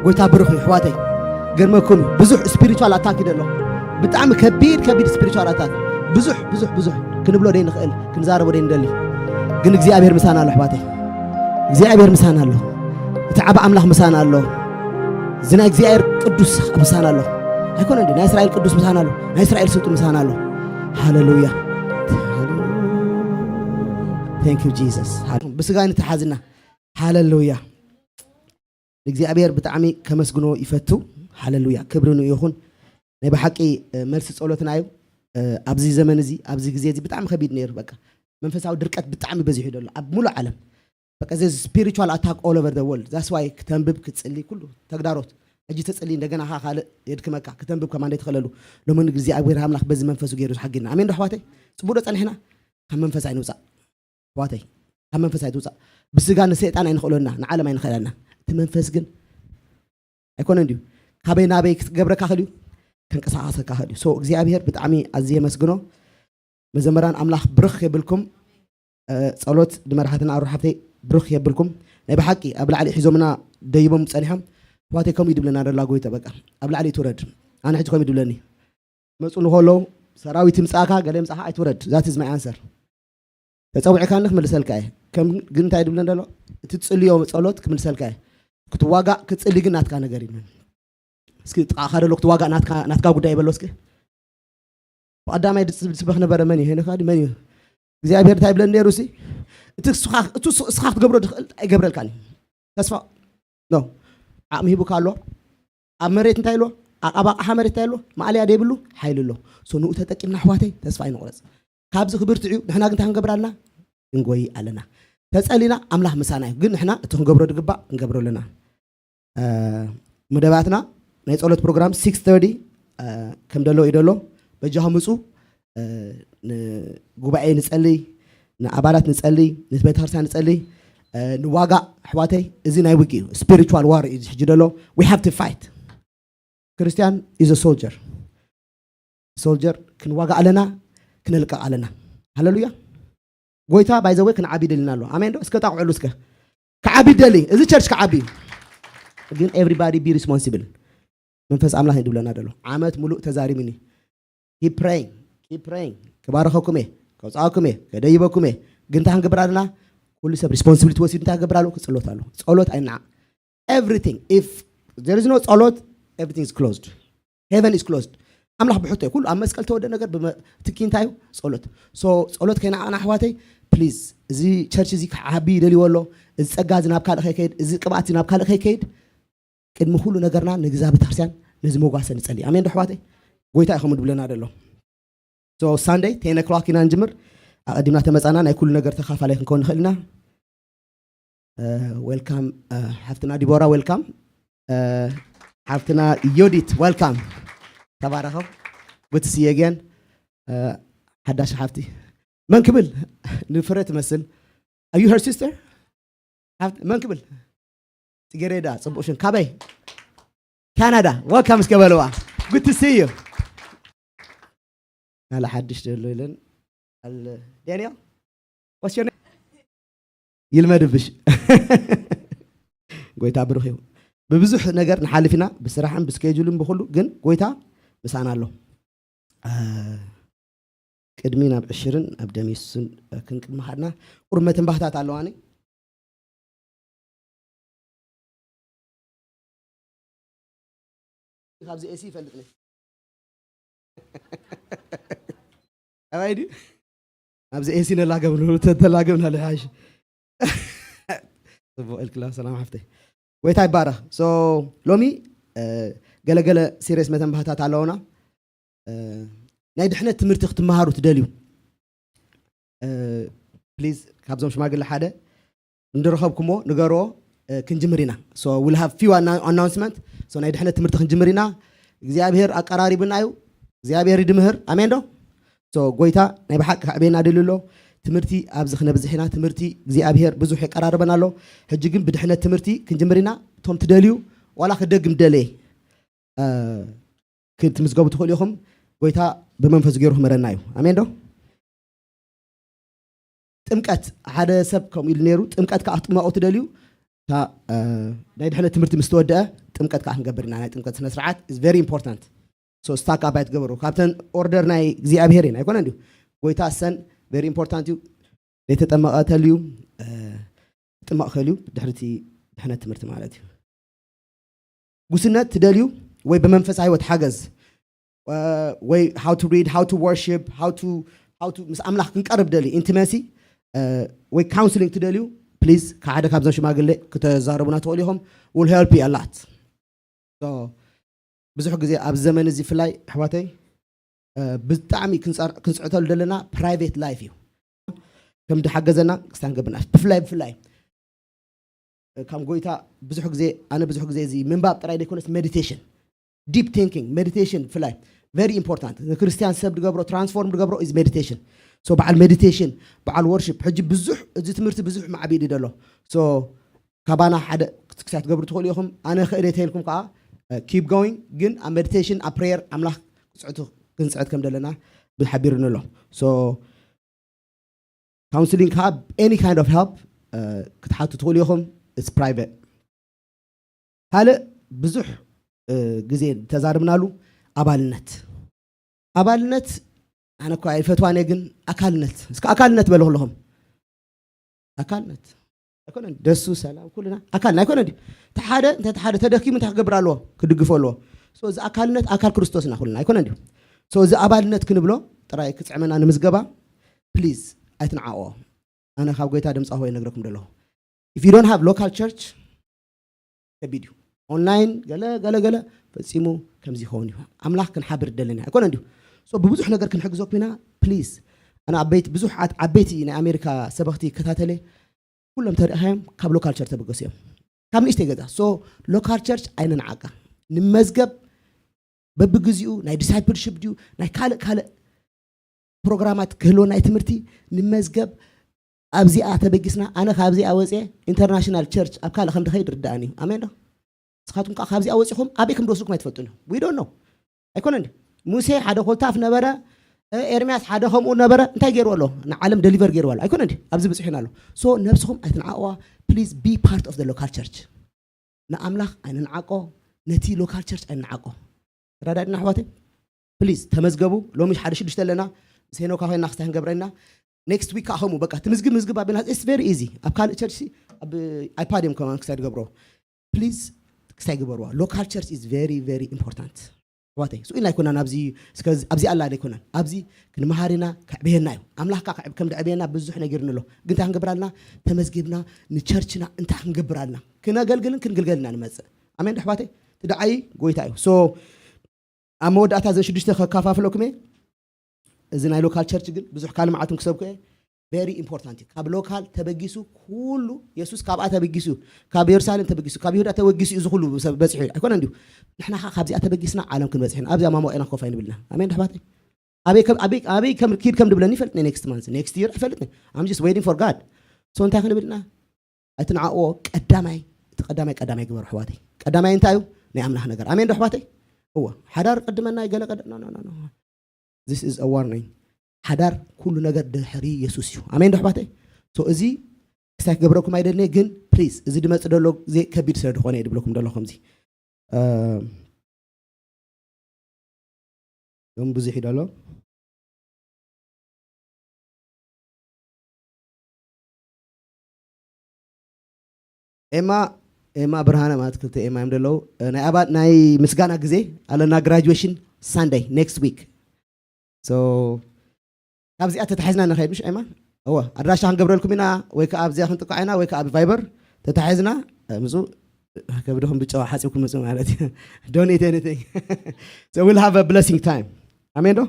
ጎይታ ብሩኽ እዩ ኣሕዋተይ ገርመኩም ብዙሕ ስፒሪቹዋል ኣታክ ይደሎ ብጣዕሚ ከቢድ ከቢድ ስፒሪቹዋል ኣታክ ብዙሕ ብዙሕ ብዙሕ ክንብሎ ደይ ንኽእል ክንዛረቦ ደይ ንደሊ ግን እግዚኣብሔር ምሳና ኣሎ ኣሕዋተይ እግዚኣብሔር ምሳና ኣሎ እቲ ዓብ ኣምላኽ ምሳና ኣሎ እዚ ናይ እግዚኣብሔር ቅዱስ ምሳና ኣሎ ኣይኮነ እንዲ ናይ እስራኤል ቅዱስ ምሳና ኣሎ ናይ እስራኤል ስልጡ ምሳና ኣሎ ሃሌሉያ thank you Jesus ብስጋ ንተሓዝና ሃሌሉያ እግዚኣብሔር ብጣዕሚ ከመስግኖ ይፈቱ ሃሌሉያ ክብሪ ንኡ ይኹን ናይ ብሓቂ መልሲ ጸሎትና እዩ ኣብዚ ዘመን እዚ ኣብዚ ግዜ እዚ ብጣዕሚ ከቢድ ነይሩ በቃ መንፈሳዊ ድርቀት ብጣዕሚ በዚሑ ደሎ ኣብ ሙሉእ ዓለም በቃ እዚ spiritual attack all over the world that's why ክተንብብ ክትጽሊ ኩሉ ተግዳሮት ሕጂ ተጽሊ እንደገና ኻ ካልእ የድክመካ ክተንብብ ከማን ዘይትኽእለሉ ሎሚ ንግዜ እግዚኣብሔር ኣምላኽ በዚ መንፈሱ ገይሩ ዝሓግና ኣሜን ዶ ኣሕዋተይ ጽቡቅ ዶ ጸኒሕና ካብ መንፈስ ኣይንውጻእ ኣሕዋተይ ካብ መንፈስ ኣይትውጻእ ብስጋ ንሰይጣን ኣይንኽእሎና ንዓለም ኣይንኽእለና እቲ መንፈስ ግን ኣይኮነን ድዩ ካበይ ናበይ ክትገብረካ ክእል እዩ ከንቀሳቀሰካ ክእል እዩ so እግዚኣብሔር ብጣዕሚ ኣዝየ የመስግኖ መዘመራን ኣምላኽ ብርኽ የብልኩም ጸሎት ንመራሕትና ኣሩ ሓፍተይ ብርኽ የብልኩም ናይ ብሓቂ ኣብ ላዕሊ ሒዞምና ደይቦም ጸኒሖም ኣሕዋተይ ከምኡ ይድብለና ደላ ጎይታ በቃ ኣብ ላዕሊ ትውረድ ኣነ ሕጂ ከምኡ ይድብለኒ መፁ ንኸለዉ ሰራዊት ይምፃእካ ገለ ይምፃእካ ኣይትውረድ that is my answer ተፀዊዕካኒ ክምልሰልካ እየ ከም ግን እንታይ ድብለን ዘሎ? እቲ ትጽልዮ ጸሎት ክምልሰልካ እየ። ክትዋጋእ ክትጽሊ ግን ናትካ ነገር እዩ። እስኪ ጥቓኻ ዘሎ ክትዋጋእ ናትካ ናትካ ጉዳይ በሎ እስኪ። ብቐዳማይ ድጽ- ድስበኽ ነበረ መን እዩ? ሄኖክ ኣዲ መን እዩ? እግዚኣብሔር እንታይ ይብለን ነይሩ ሲ? እቲ እስኻ እቲ እሱ- እስኻ ክትገብሮ ድኽእል ኣይገብረልካን እዩ። ተስፋ ኖ ዓቕሚ ሂቡካ ኣሎ። ኣብ መሬት እንታይ ኣሎ? ኣብ ኣቕሓ መሬት እንታይ ኣሎ? ማእለያ ደይብሉ ሓይሊ ኣሎ። ሶ ንኡ ተጠቂምና ኣሕዋተይ ተስፋ ኣይንቑረጽ። ካብዚ ክብርትዕ እዩ። ንሕና ግን እንታይ ክንገብር ኣለና? ክንጎይ ኣለና። ተጸሊና ኣምላኽ ምሳና እዩ። ግን ንሕና እቲ ክንገብሮ ድግባእ ክንገብሮ ኣለና። መደባትና ናይ ጸሎት ፕሮግራም ሲክስ ተርቲ ከም ደሎ እዩ ደሎ። በጃኹም ምጹ። ንጉባኤ ንጸልይ፣ ንኣባላት ንጸልይ፣ ንቤተክርስትያን ንጸልይ። ንዋጋ ኣሕዋተይ፣ እዚ ናይ ውግእ እዩ። ስፒሪቹዋል ዋር እዩ ሕጂ ደሎ። We have to fight. ክርስቲያን is a soldier. ሶልጀር ክንዋጋ ኣለና፣ ክነልቀቕ ኣለና። ሃሌሉያ። ጎይታ ባይዘወይ ክንዓቢ ደሊና ኣሎ። ኣሜን ዶ? እስከ ጣቕዕሉ እስከ። ክዓቢ ደሊ፣ እዚ ቸርች ክዓቢ። ግን everybody be responsible። መንፈስ ኣምላኽ እዩ ድብለና ደሎ። ዓመት ሙሉእ ተዛሪብኒ። Keep praying, keep praying። ክባረኸኩም እየ፣ ከውፅኣኩም እየ፣ ከደይበኩም እየ። ግን እንታይ ክንገብር ኣለና? ኩሉ ሰብ ሪስፖንሲቢሊቲ ወሲዱ እንታይ ክገብር ኣለዎ? ክፅሎት ኣለዎ። ጸሎት ኣይናዕ። Everything, if there is no ጸሎት, everything is closed. Heaven is closed. ኣምላኽ ብሕቶ እዩ። ኩሉ ኣብ መስቀል ተወደ ነገር ብመ- ትኪ እንታይ እዩ? ጸሎት። So ጸሎት ከይናዓና ኣሕዋተይ፣ ፕሊዝ፣ እዚ ቸርች እዚ ክዓቢ ይደልይዎ ኣሎ። እዚ ጸጋ እዚ ናብ ካልእ ከይከይድ፣ እዚ ቅብኣት እዚ ናብ ካልእ ከይከይድ፣ ቅድሚ ኩሉ ነገርና ንግዛ ቤተክርስትያን ነዚ መጓሰ ንጸሊ። ኣሜን ዶ ኣሕዋተይ? ጎይታ እዩ ከምኡ ድብለና ደሎ። So ሳንደይ ቴን ኦክሎክ ኢና ንጅምር። ኣቐዲምና ተመጻና ናይ ኩሉ ነገር ተኻፋላይ ክንከውን ንኽእል ኢና። ዌልካም ሓፍትና ዲቦራ፣ ዌልካም ሓፍትና ዮዲት፣ ዌልካም። ተባረኸው። Good to see you again። ሓዳሽ ሓፍቲ መን ክብል? ንፍረ ትመስል። Are you her sister? ሓፍቲ መን ክብል? ጽጌሬዳ፣ ጽቡቕ ሽም። ካበይ? ካናዳ። ዌልካም እስከ በልዋ። Good to see you። ካለ ሓድሽ ዘሎ ኢለን። ኣለ ዳንኤል፣ what's your name? ይልመድብሽ። ጎይታ ብሩኽ እዩ። ብብዙሕ ነገር ንሓልፍ ኢና፣ ብስራሕን ብስኬጁልን ብኹሉ፣ ግን ጎይታ ምሳና ኣሎ። አ፣ ቅድሚ ናብ ዕሽርን ኣብ ደሚስን ክንቅድሚ ኻድና ቁሩብ መተንባህታት ኣለዋኒ። ካብዚ ኤሲ ይፈልጥ ነይ። ኣባይ ድዩ? ኣብዚ ኤሲ ነላገብ ንብሉ፣ ተላገብና ልሓሽ። ጽቡቕ ኢልክላ፣ ሰላም ሓፍተይ። ጎይታ ይባረኽ። So ሎሚ፣ እ፣ ገለገለ ሲሪየስ መተንባህታት ኣለውና። እ፣ ናይ ድሕነት ትምህርቲ ክትመሃሩ ትደልዩ፣ እ፣ ፕሊዝ ካብዞም ሽማግለ ሓደ እንድረኸብኩሞ ንገርዎ። እ፣ ክንጅምር ኢና። So we'll have few annou- announcement። So ናይ ድሕነት ትምህርቲ ክንጅምር ኢና። እግዚኣብሔር ኣቀራሪብና እዩ። እግዚኣብሔር ይድምህር። ኣሜን ዶ? So ጎይታ ናይ ብሓቂ ከዕቤና ደልዩ ኣሎ። ትምህርቲ ኣብዚ ክነብዝሕ ኢና። ትምህርቲ እግዚኣብሔር ብዙሕ የቀራርበና ኣሎ። ሕጂ ግን ብድሕነት ትምህርቲ ክንጅምር ኢና። እቶም ትደልዩ ዋላ ክደግም ደለየ፣ እ፣ ክትምዝገቡ ትኽእሉ ኢኹም። ጎይታ ብመንፈሱ ገይሩ ክመረና እዩ። ኣሜን ዶ? ጥምቀት፣ ሓደ ሰብ ከምኡ ኢሉ ነይሩ። ጥምቀት ከዓ ክትጥመቑ ትደልዩ፣ እታ፣ እ፣ ናይ ድሕነት ትምህርቲ ምስ ተወደአ ጥምቀት ከዓ ክንገብር ኢና። ናይ ጥምቀት ስነ ስርዓት is very important። So ስታክ ኣባይ ትገበሩ። ካብተን ኦርደር ናይ እግዚኣብሔር እየን ኣይኮነን ድዩ? ጎይታ እሰን very important እዩ። ዘይተጠመቐ ተልዩ፣ እ፣ ክጥመቕ ክእል እዩ። ድሕርቲ ድሕነት ትምህርቲ ማለት እዩ። ጉስነት ትደልዩ ወይ ብመንፈሳዊ ህይወት ሓገዝ፣ እ፣ ወይ how to read, how to worship, how to, how to ምስ ኣምላኽ ክንቀርብ ደሊ ኢንቲመሲ፣ እ፣ ወይ ካውንስሊንግ ትደልዩ፣ ፕሊዝ፣ ከሓደ ካብዞም ሽማግሌ ክተዛረቡና ትኽእሉ ኢኹም። Will help you a lot። So ብዙሕ ግዜ ኣብዚ ዘመን እዚ ብፍላይ ኣሕዋተይ፣ እ፣ ብጣዕሚ ክንጸር- ክንጽዕተሉ ዘለና ፕራይቬት ላይፍ እዩ። ከም ድሓገዘና ክስታን ገብና ብፍላይ ብፍላይ፣ እ፣ ካብ ጎይታ ብዙሕ ግዜ፣ ኣነ ብዙሕ ግዜ እዚ ምንባብ ጥራይ ዘይኮነስ ሜዲቴሽን፣ ዲፕ ቲንኪንግ፣ ሜዲቴሽን ብፍላይ very important። ንክርስትያን ሰብ ድገብሮ፣ ትራንስፎርም ድገብሮ is meditation። So በዓል ሜዲቴሽን፣ በዓል ወርሺፕ፣ ሕጂ ብዙሕ፣ እዚ ትምህርቲ ብዙሕ ማዕቢድ እዩ ደሎ። So ካባና ሓደ ክትክሳት ትገብሩ ትኽእሉ ኢኹም። ኣነ ክእለት ኢልኩም ከዓ ኪፕ ጎይንግ፣ ግን ኣብ ሜዲቴሽን፣ ኣብ ፕሬየር ኣምላኽ ክፅዕቱ ክንፅዕት ከም ዘለና ብሓቢሩኒ ኣሎ። So ካውንስሊንግ ከዓ any kind of help ክትሓቱ ትኽእሉ ኢኹም። It's private። ካልእ ብዙሕ፣ እ፣ ግዜ ተዛርብናሉ ኣባልነት። ኣባልነት ኣነ እኳ ኣይፈትዋን እየ፣ ግን ኣካልነት፣ እስከ ኣካልነት በሉ ከለኹም። ኣካልነት ኣይኮነን። ደሱ ሰላም ኩልና ኣካልና ኣይኮነ ድዩ? እቲ ሓደ እንተ እቲ ሓደ ተደኪሙ እንታይ ክገብር ኣለዎ? ክድግፎ ኣለዎ። So እዚ ኣካልነት ኣካል ክርስቶስና ኩልና ኣይኮነ ድዩ? So እዚ ኣባልነት ክንብሎ ጥራይ ክፅዕመና ንምዝገባ ፕሊዝ ኣይትንዓቆ። ኣነ ካብ ጎይታ ድምፃ ሆይ ነግረኩም ደለኹ። If you don't have local church ከቢድ እዩ። ኦንላይን ገለ ገለ ገለ ፈፂሙ ከምዚ ይኸውን እዩ። ኣምላኽ ክንሓብር ደለና ኣይኮነ እንዲሁ። So ብብዙሕ ነገር ክንሕግዘኩም ኢና። ፕሊዝ ኣነ ኣበይቲ ብዙሓት ዓበይቲ ናይ ኣሜሪካ ሰበኽቲ ይከታተለ ኩሎም ተሪእኻዮም ካብ ሎካል ቸርች ተበገሱ እዮም። ካብ ንእሽተይ ገዛ። So ሎካል ቸርች ኣይንንዓቃ። ንመዝገብ በብግዚኡ ናይ ዲሳይፕልሽፕ ድዩ ናይ ካልእ ካልእ ፕሮግራማት ክህልወና ናይ ትምህርቲ ንመዝገብ ኣብዚኣ ተበጊስና ኣነ ካብዚኣ ወፅየ ኢንተርናሽናል ቸርች ኣብ ካልእ ከም ድኸይድ ርዳእን እዩ። ኣሜን ዶ? ንስኻትኩም ከዓ ካብዚኣ ወፂኹም ኣበይ ከም ድወስድኩም ኣይትፈልጡን እዩ። We don't know ኣይኮነን ድዩ? ሙሴ ሓደ ኮልታፍ ነበረ፣ ኤርሚያስ ሓደ ከምኡ ነበረ። እንታይ ገይሩ ኣሎ? ንዓለም ደሊቨር ገይሩ ኣሎ ኣይኮነ ድዩ? ኣብዚ ብፅሒና ኣሎ። So ነብስኹም ኣይትንዓቅዋ። Please be part of the local church። ንኣምላኽ ኣይንንዓቆ፣ ነቲ ሎካል ቸርች ኣይንንዓቆ። ተረዳድና ኣሕዋተይ? ፕሊዝ ተመዝገቡ። ሎሚ ሓደ ሽዱሽተ ኣለና። ምስ ሄኖካ ኮይና ክስታይ ክንገብረና። ኔክስት ዊክ ከዓ ከምኡ በቃ ትምዝግብ ምዝግብ ኣቢልና። It's very easy። ኣብ ካልእ ቸርች ኣብ ኣይፓድ እዮም ከማን ክስታይ ዝገብሮ። ፕሊዝ ክስታይ ግበርዋ። Local church is very very important። ኣሕዋተይ ስኡ ኢልና ኣይኮናን ኣብዚ ኣብዚ ኣላ ኣይኮናን። ኣብዚ ክንመሃር ኢና። ከዕብየና እዩ ኣምላኽ። ከዓ ከም ድዕብየና ብዙሕ ነጊርኒ ኣሎ። ግን እንታይ ክንገብር ኣለና? ተመዝጊብና ንቸርችና እንታይ ክንገብር ኣለና? ክነገልግልን ክንግልገልና ንመፅእ። ኣሜን ዶ ኣሕዋተይ? ትድዓይ ጎይታ እዩ። So ኣብ መወዳእታ ዘን ሽዱሽተ ከካፋፍለኩም እየ። እዚ ናይ ሎካል ቸርች ግን ብዙሕ ካልእ መዓልትን ክሰብኩ እየ። ቨሪ ኢምፖርታንት እዩ። ካብ ሎካል ተበጊሱ ኩሉ የሱስ ካብኣ ተበጊሱ ካብ የሩሳሌም ተበጊሱ ካብ ይሁዳ ተበጊሱ እዩ። እዚ ኩሉ ሰብ በፂሑ ኣይኮነ እንዲሁ። ንሕና ከዓ ካብዚኣ ተበጊስና ዓለም ክንበፅሕ ኢና። ኣብዚኣ ማሞቂና ኮፍ ኣይንብልና። ኣሜን ዶ ኣሕዋተይ? ኣበይ ከም ኣበይ ኣበይ ከም ኪድ ከም ድብለኒ ይፈልጥ ኔክስት ማንስ ኔክስት ይር ኣይፈልጥ። I'm just waiting for God። So እንታይ ክንብል ኢና? ኣይትንዓቅዎ። ቀዳማይ እቲ ቀዳማይ ቀዳማይ ግበሩ ኣሕዋተይ። ቀዳማይ እንታይ እዩ? ናይ ኣምላኽ ነገር። ኣሜን ዶ ኣሕዋተይ? እወ ሓዳር ቀድመና ይገለ ቀደ no no no no። This is a warning። ሓዳር ኩሉ ነገር ድሕሪ የሱስ እዩ። ኣሜን ዶ ኣሕዋተይ? So እዚ ክሳይ ክገብረኩም ኣይደልኒ ግን ፕሊዝ እዚ ድመፅ ደሎ ግዜ ከቢድ ስለ ድኾነ እየ ድብለኩም ደሎ ከምዚ ሎም ብዙሕ ይደሎ። ኤማ ኤማ ብርሃነ ማለት ክልተ ኤማ እዮም ደለዉ። ናይ ኣባል ናይ ምስጋና ግዜ ኣለና። ግራጁዌሽን ሳንደይ ኔክስት ዊክ። So ካብዚኣ ተታሒዝና ንኸይድ ምሽ ኤማ? እወ ኣድራሻ ክንገብረልኩም ኢና ወይ ከዓ ኣብዚኣ ክንጥቃዕ ኢና ወይ ከዓ ኣብ ቫይበር ተታሒዝና ምፁ። ከብድኹም ብጨዋ ሓፂብኩም ምፁ ማለት እዩ። Don't eat anything። So we'll have a blessing time። ኣሜን ዶ?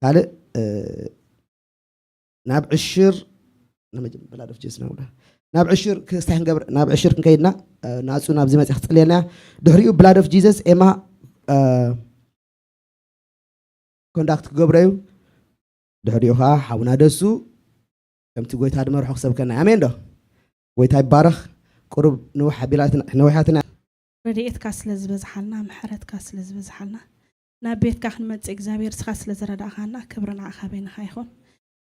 ካልእ ናብ ዕሽር ብላድ ኦፍ ጀስ ናብ ዕሽር ክስታይ ክንገብር ናብ ዕሽር ክንከይድና ናፁ ናብዚ መፅያ ክፅልየልና። ድሕሪኡ ብላድ ኦፍ ጂዘስ ኤማ ኮንዳክት ክገብሮ እዩ። ድሕሪኡ ከዓ ሓውና ደሱ ከምቲ ጎይታ ድመርሖ ክሰብከና። ኣሜን ዶ? ጎይታ ይባረኽ። ቁሩብ ንውሕ ኣቢላትና ነዊሓትና። ረድኤትካ ስለ ዝበዝሓልና፣ ምሕረትካ ስለ ዝበዝሓልና፣ ናብ ቤትካ ክንመጽእ እግዚኣብሔር እስኻ ስለ ዝረዳእኻና፣ ክብሪ ንዓኻ በይንኻ ይኹን።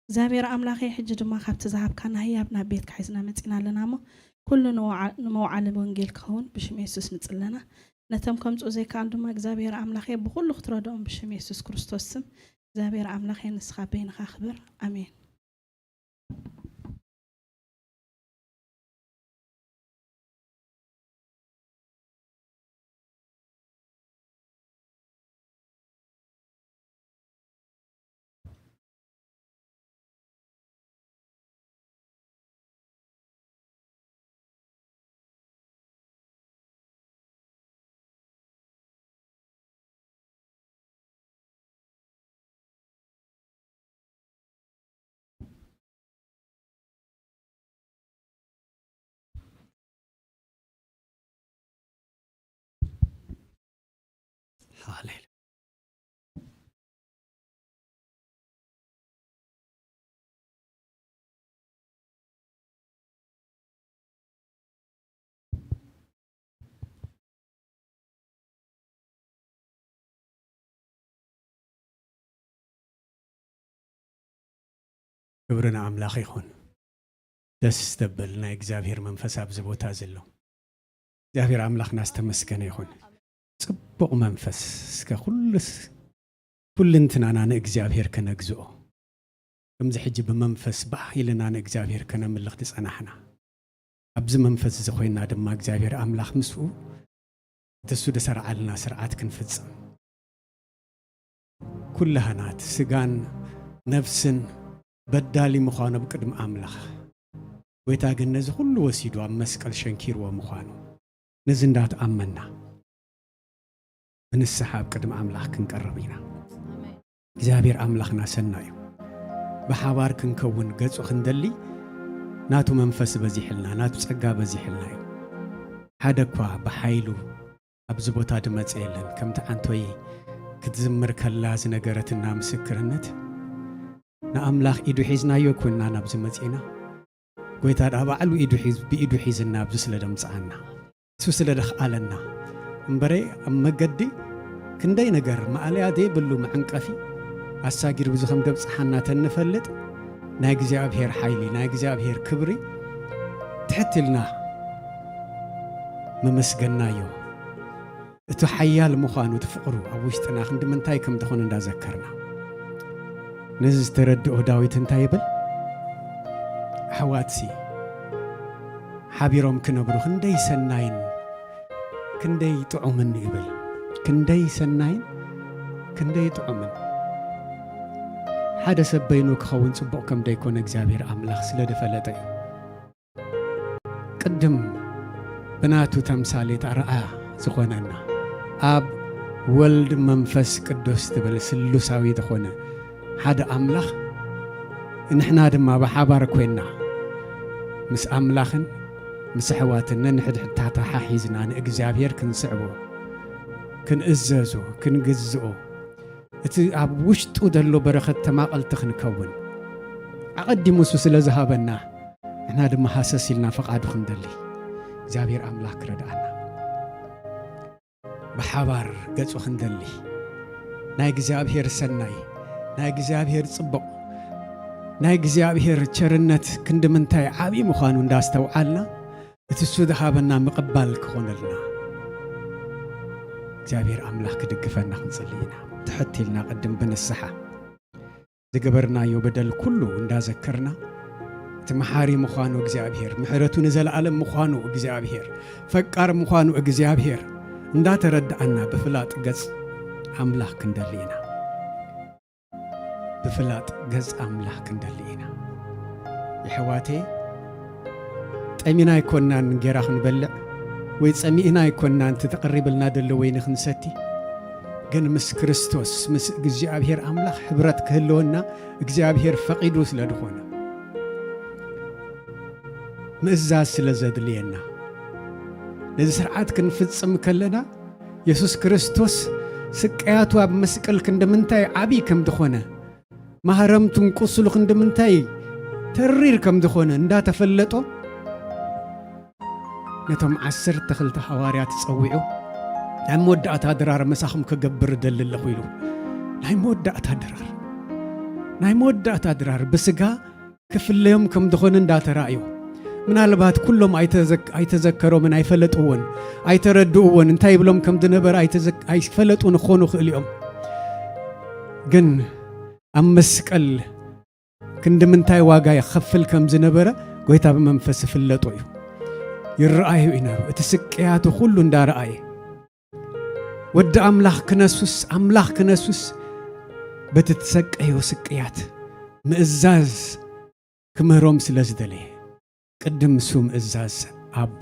እግዚኣብሔር ኣምላኸይ፣ ሕጂ ድማ ካብቲ ዝሃብካና ህያብ ናብ ቤትካ ሒዝና መጺና ኣለና እሞ፣ ኩሉ ንወዓ-፣ ንመውዓሊ ወንጌል ክኸውን ብሽም የሱስ ንጽለና። ነቶም ከምጽኡ ዘይከኣሉ ድማ እግዚኣብሔር ኣምላኸይ ብኹሉ ክትረድኦም ብሽም የሱስ ክርስቶስ ስም። እግዚኣብሔር ኣምላኸይ ንስኻ በይንኻ ክበር። ኣሜን። ሃሌሉያ። ክብሪ ንኣምላኽ ይኹን። ደስ ዘብል ናይ እግዚኣብሔር መንፈስ ኣብዚ ቦታ ዘሎ እግዚኣብሔር ኣምላኽና ዝተመስገነ ይኹን። ጽቡቕ መንፈስ እስከ ኩሉስ ኩልንትናና ንእግዚኣብሔር ከነግዝኦ። ከምዚ ሕጂ ብመንፈስ ባህ ኢልና ንእግዚኣብሔር ከነምልኽ ዝጸናሕና፣ ኣብዚ መንፈስ እዚ ኮይና ድማ እግዚኣብሔር ኣምላኽ ምስኡ እቲ እሱ ዝሰርዓልና ስርዓት ክንፍጽም፣ ኩላህናት ስጋን ነፍስን በዳሊ ምዃኑ ኣብ ቅድሚ ኣምላኽ፣ ጎይታ ግን ነዚ ኩሉ ወሲዱ ኣብ መስቀል ሸንኪርዎ ምዃኑ፣ ነዚ እንዳተኣመንና ብንስሓ ኣብ ቅድሚ ኣምላኽ ክንቀርብ ኢና። እግዚኣብሔር ኣምላኽና ሰናይ እዩ። ብሓባር ክንከውን ገጹ ክንደሊ ናቱ መንፈስ በዚሕልና፣ ናቱ ጸጋ በዚሕልና እዩ። ሓደ እኳ ብሓይሉ ኣብዚ ቦታ ድመጸ የለን። ከምቲ ዓንቶይ ክትዝምር ከላ ዝነገረትና ምስክርነት፣ ንኣምላኽ ኢዱ ሒዝናዮ ኮንና ናብዚ መጺና። ጎይታ ደኣ ባዕሉ ኢዱ ሒዝ-፣ ብኢዱ ሒዝና ኣብዚ ስለ ደምጽኣና፣ እሱ ስለ ደኽኣለና። እምበረ ኣብ መገዲ ክንደይ ነገር ማእለያ ዘይብሉ መዕንቀፊ ኣሳጊሩ ብዙ ከም ደብጽሓና ተንፈልጥ፣ ናይ እግዚኣብሔር ሓይሊ፣ ናይ እግዚኣብሔር ክብሪ ትሕት ኢልና መመስገናዮ። እቲ ሓያል ምዃኑ፣ እቲ ፍቕሩ ኣብ ውሽጥና ክንዲ ምንታይ ከም ዝኾነ እንዳዘከርና። ነዚ ዝተረድኦ ዳዊት እንታይ ይብል? ኣሕዋትሲ ሓቢሮም ክነብሩ ክንደይ ሰናይን ክንደይ ጥዑምን ይብል። ክንደይ ሰናይን ክንደይ ጥዑምን። ሓደ ሰብ በይኑ ክኸውን ጽቡቕ ከም ደይኮነ እግዚኣብሔር ኣምላኽ ስለ ዝፈለጠ እዩ። ቅድም ብናቱ ተምሳሌት ኣርኣያ ዝኾነና፣ ኣብ ወልድ መንፈስ ቅዱስ ትብል ስሉሳዊ ዝኾነ ሓደ ኣምላኽ፣ ንሕና ድማ ብሓባር ኮይንና ምስ ኣምላኽን ምስ ኣሕዋትን ነንሕድሕድ ተተሓሒዝና ንእግዚኣብሔር ክንስዕቦ፣ ክንእዘዞ፣ ክንግዝኦ፣ እቲ ኣብ ውሽጡ ዘሎ በረኸት ተማቐልቲ ክንከውን ኣቐዲሙ እሱ ስለ ዝሃበና፣ ንሕና ድማ ሃሰስ ኢልና ፈቓዱ ክንደሊ እግዚኣብሔር ኣምላኽ ክረድኣና። ብሓባር ገጹ ክንደሊ፣ ናይ እግዚኣብሔር ሰናይ፣ ናይ እግዚኣብሔር ጽቡቕ፣ ናይ እግዚኣብሔር ቸርነት ክንዲ ምንታይ ዓብዪ ምዃኑ እንዳስተውዓልና፣ እቲ እሱ ዝሃበና ምቕባል ክኾነልና እግዚኣብሔር ኣምላኽ ክድግፈና ክንጽሊ ኢና። ትሕት ኢልና ቅድም ብንስሓ ዝገበርናዮ በደል ኩሉ እንዳዘከርና፣ እቲ መሓሪ ምዃኑ እግዚኣብሔር፣ ምሕረቱ ንዘለኣለም ምዃኑ እግዚኣብሔር፣ ፈቃር ምዃኑ እግዚኣብሔር እንዳተረድኣና፣ ብፍላጥ ገጽ ኣምላኽ ክንደሊ ኢና። ብፍላጥ ገጽ ኣምላኽ ክንደሊ ኢና። የሕዋተይ፣ ጠሚና ኣይኮንናን እንጌራ ክንበልዕ፣ ወይ ጸሚእና ኣይኮንናን እቲ ተቐሪብልና ዘሎ ወይኒ ክንሰቲ። ግን ምስ ክርስቶስ፣ ምስ እግዚኣብሔር ኣምላኽ ሕብረት ክህልወና እግዚኣብሔር ፈቒዱ ስለ ዝኾነ፣ ምእዛዝ ስለ ዘድልየና፣ ነዚ ስርዓት ክንፍጽም ከለና፣ የሱስ ክርስቶስ ስቅያቱ ኣብ መስቀል ክንዲ ምንታይ ዓብዪ ከም ዝኾነ፣ ማህረምቱን ቁስሉ ክንዲ ምንታይ ተሪር ከም ዝኾነ እንዳተፈለጦ፣ ነቶም ዓሰርተ ክልተ ሃዋርያት ጸዊዑ፣ "ናይ መወዳእታ ድራር ምሳኹም ክገብር እደሊ ኣለኹ" ኢሉ። ናይ መወዳእታ ድራር፣ ናይ መወዳእታ ድራር ብስጋ ክፍለዮም ከም ዝኾነ እንዳተራእዮ፣ ምናልባት ኩሎም ኣይተዘክ-፣ ኣይተዘከሮምን ኣይፈለጥዎን፣ ኣይተረድእዎን፣ እንታይ ይብሎም ከም ዝነበረ ኣይተዘክ-፣ ኣይፈለጡን ክኾኑ ይኽእሉ እዮም። ግን ኣብ መስቀል ክንዲ ምንታይ ዋጋ ይኸፍል ከም ዝነበረ ጎይታ ብመንፈስ ይፍለጦ እዩ፣ ይረኣዮ እዩ ነይሩ። እቲ ስቅያቱ ኩሉ እንዳረኣየ፣ ወዲ ኣምላኽ ክነሱስ፣ ኣምላኽ ክነሱስ፣ በቲ ትሰቀዮ ስቅያት ምእዛዝ ክምህሮም ስለ ዝደለየ፣ ቅድም ንሱ ምእዛዝ ኣቦ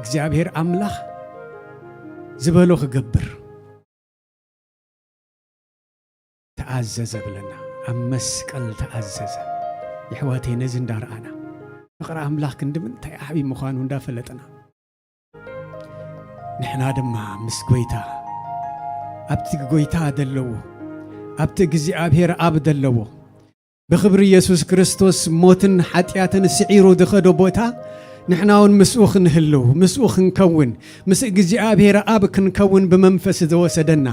እግዚኣብሔር ኣምላኽ ዝበሎ ክገብር ተኣዘዘ ብለና። ኣብ መስቀል ተኣዘዘ። የሕዋተይ፣ ነዚ እንዳረኣና፣ ፍቕሪ ኣምላኽ ክንዲ ምንታይ ዓብዪ ምዃኑ እንዳፈለጥና፣ ንሕና ድማ ምስ ጎይታ፣ ኣብቲ ጎይታ ዘለዎ፣ ኣብቲ እግዚኣብሔር ኣብ ዘለዎ፣ ብኽብሪ የሱስ ክርስቶስ ሞትን ሓጢኣትን ስዒሩ ዝኸዶ ቦታ፣ ንሕና እውን ምስኡ ክንህልው፣ ምስኡ ክንከውን፣ ምስ እግዚኣብሔር ኣብ ክንከውን ብመንፈስ ዝወሰደና፣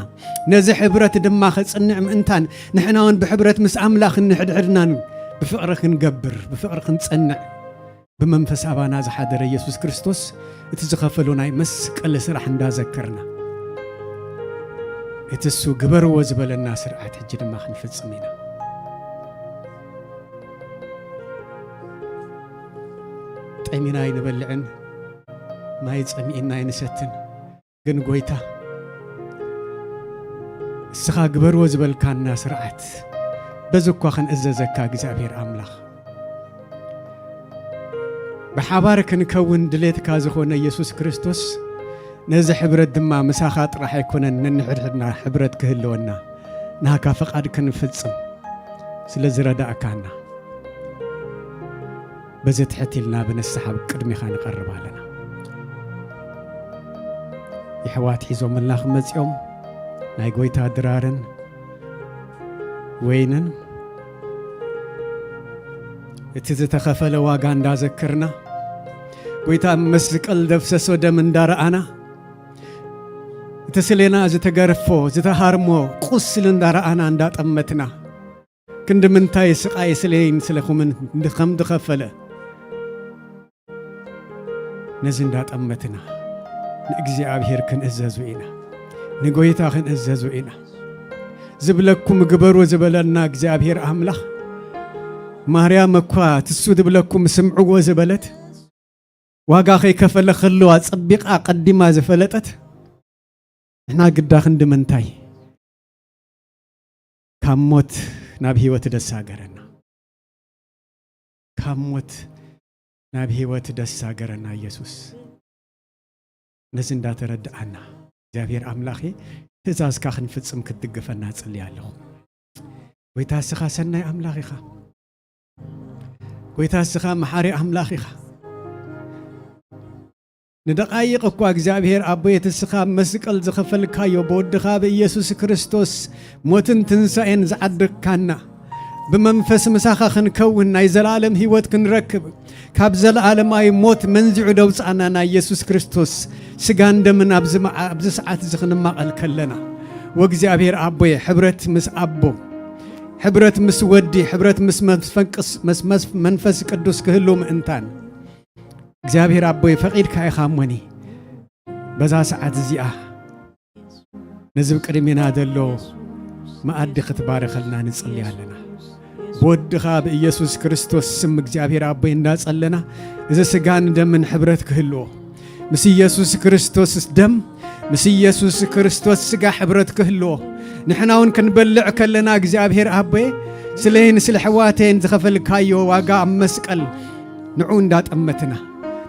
ነዚ ሕብረት ድማ ከጽንዕ ምእንታን፣ ንሕና እውን ብሕብረት ምስ ኣምላኽን ንሕድሕድናን ብፍቕሪ ክንገብር፣ ብፍቕሪ ክንጸንዕ፣ ብመንፈስ ኣባና ዝሓደረ የሱስ ክርስቶስ እቲ ዝኸፈሎ ናይ መስቀል ስራሕ እንዳዘከርና፣ እቲ እሱ ግበርዎ ዝበለና ስርዓት ሕጂ ድማ ክንፍጽም ኢና። ጠሚና ኣይንበልዕን፣ ማይ ጸሚእና ኣይንሰትን። ግን ጎይታ፣ እስኻ ግበርዎ ዝበልካና ስርዓት፣ በዚ እኳ ክንእዘዘካ እግዚኣብሔር ኣምላኽ። ብሓባር ክንከውን ድሌትካ ዝኾነ ኢየሱስ ክርስቶስ፣ ነዚ ሕብረት ድማ ምሳኻ ጥራሕ ኣይኮነን ነንሕድሕድና ሕብረት ክህልወና፣ ናካ ፈቓድ ክንፍጽም ስለ ዝረዳእካና፣ በዚ ትሕት ኢልና ብንስሓ ኣብ ቅድሚኻ ንቐርብ ኣለና። የሕዋት ሒዞምልና ክመጺኦም ናይ ጎይታ ድራርን ወይንን፣ እቲ ዝተኸፈለ ዋጋ እንዳዘከርና፣ ጎይታ ኣብ መስቀል ደፍሰሶ ደም እንዳረኣና፣ እቲ ስሌና ዝተገርፎ ዝተሃርሞ ቁስል እንዳረኣና እንዳጠመትና፣ ክንዲ ምንታይ ስቓይ ስለይን ስለኹምን ከም ዝኸፈለ፣ ነዚ እንዳጠመትና ንእግዚኣብሔር ክንእዘዙ ኢና፣ ንጎይታ ክንእዘዙ ኢና። ዝብለኩም ግበሩ ዝበለና እግዚኣብሔር ኣምላኽ፣ ማርያም እኳ ትሱ ዝብለኩም ስምዕዎ ዝበለት፣ ዋጋ ከይከፈለ ከሎ ኣጸቢቓ ቀዲማ ዝፈለጠት፣ ንሕና ግዳ ክንዲ ምንታይ ካብ ሞት ናብ ህይወት ደሳገረና። ካብ ሞት ናብ ህይወት ደሳገረና ኢየሱስ። ነዚ እንዳተረድኣና እግዚኣብሔር ኣምላኸ ትእዛዝካ ክንፍጽም ክትድግፈና እጽሊ ኣለኹ። ጎይታ እስኻ ሰናይ ኣምላኽ ኢኻ። ጎይታ እስኻ መሓሪ ኣምላኽ ኢኻ። ንደቓይቕ እኳ እግዚኣብሔር ኣቦይ እቲ እስኻ ኣብ መስቀል ዝኸፈልካዮ ብወድኻ ብኢየሱስ ክርስቶስ ሞትን ትንሳኤን ዝዓደግካና፣ ብመንፈስ ምሳኻ ክንከውን ናይ ዘለኣለም ህይወት ክንረክብ ካብ ዘለኣለማዊ ሞት መንዚዑ ደውፃና ናይ ኢየሱስ ክርስቶስ ስጋን ደምን ኣብዚ መዓ-፣ ኣብዚ ሰዓት እዚ ክንማቐል ከለና፣ ወእግዚኣብሔር ኣቦይ ሕብረት ምስ ኣቦ፣ ሕብረት ምስ ወዲ፣ ሕብረት ምስ መንፈስ፣ ምስ መስ-፣ መንፈስ ቅዱስ ክህሉ ምእንታን እግዚኣብሔር ኣቦይ ፈቒድካ ኢኻ እሞኒ በዛ ሰዓት እዚኣ ነዚ ብቅድሜና ዘሎ መኣዲ ክትባረኸልና ንጽሊ ኣለና። ብወድኻ ብኢየሱስ ክርስቶስ ስም እግዚኣብሔር ኣቦይ እንዳጸለና እዚ ስጋን ደምን ሕብረት ክህልዎ ምስ ኢየሱስ ክርስቶስ ደም ምስ ኢየሱስ ክርስቶስ ስጋ ሕብረት ክህልዎ ንሕና እውን ክንበልዕ ከለና እግዚኣብሔር ኣቦይ ስለይን ስለ ሕዋተይን ዝኸፈልካዮ ዋጋ ኣብ መስቀል ንዑ እንዳጠመትና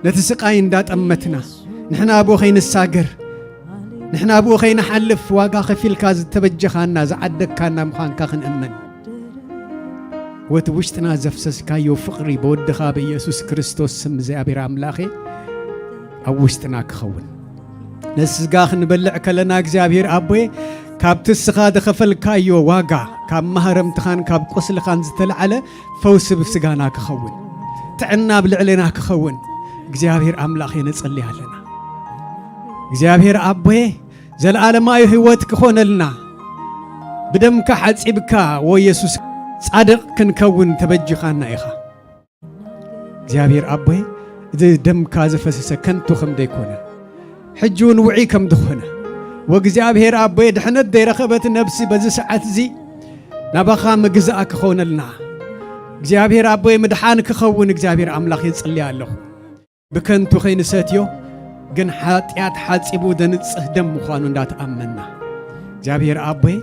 ነቲ ስቃይ እንዳጠመትና ንሕና ኣብኡ ከይንሳገር ንሕና ኣብኡ ከይንሓልፍ ዋጋ ከፊልካ ዝተበጀኻና ዝዓደግካና ምዃንካ ክንእመን ወቲ ውሽጥና ዘፍሰስካዮ ፍቕሪ ብወድኻ ብኢየሱስ ክርስቶስ ስም እግዚኣብሔር ኣምላኸ ኣብ ውሽጥና ክኸውን ነስጋ ክንበልዕ ከለና እግዚኣብሔር ኣቦየ ካብቲ እስኻ ዝኸፈልካዮ ዋጋ ካብ ማህረምትኻን ካብ ቁስልኻን ዝተለዓለ ፈውሲ ብስጋና ክኸውን ጥዕና ኣብ ልዕሌና ክኸውን እግዚኣብሔር ኣምላኽ የነጸሊ ኣለና እግዚኣብሔር ኣቦየ ዘለዓለማዊ ህይወት ክኾነልና ብደምካ ሓጺብካ ወየሱስ ጻድቕ ክንከውን ተበጅኻና ኢኻ እግዚኣብሔር ኣቦይ እዚ ደምካ ዝፈሰሰ ከንቱ ከም ዘይኮነ ሕጂ እውን ውዒ ከም ዝኾነ ወእግዚኣብሔር ኣቦይ ድሕነት ዘይረኸበት ነብሲ በዚ ሰዓት እዚ ናባኻ ምግዛእ ክኾነልና እግዚኣብሔር ኣቦይ ምድሓን ክኸውን እግዚኣብሔር ኣምላኽ ይጽልያ ኣለኹ ብከንቱ ከይንሰትዮ ግን ሓጢኣት ሓጺቡ ዘንጽህ ደም ምዃኑ እንዳተኣመና እግዚኣብሔር ኣቦይ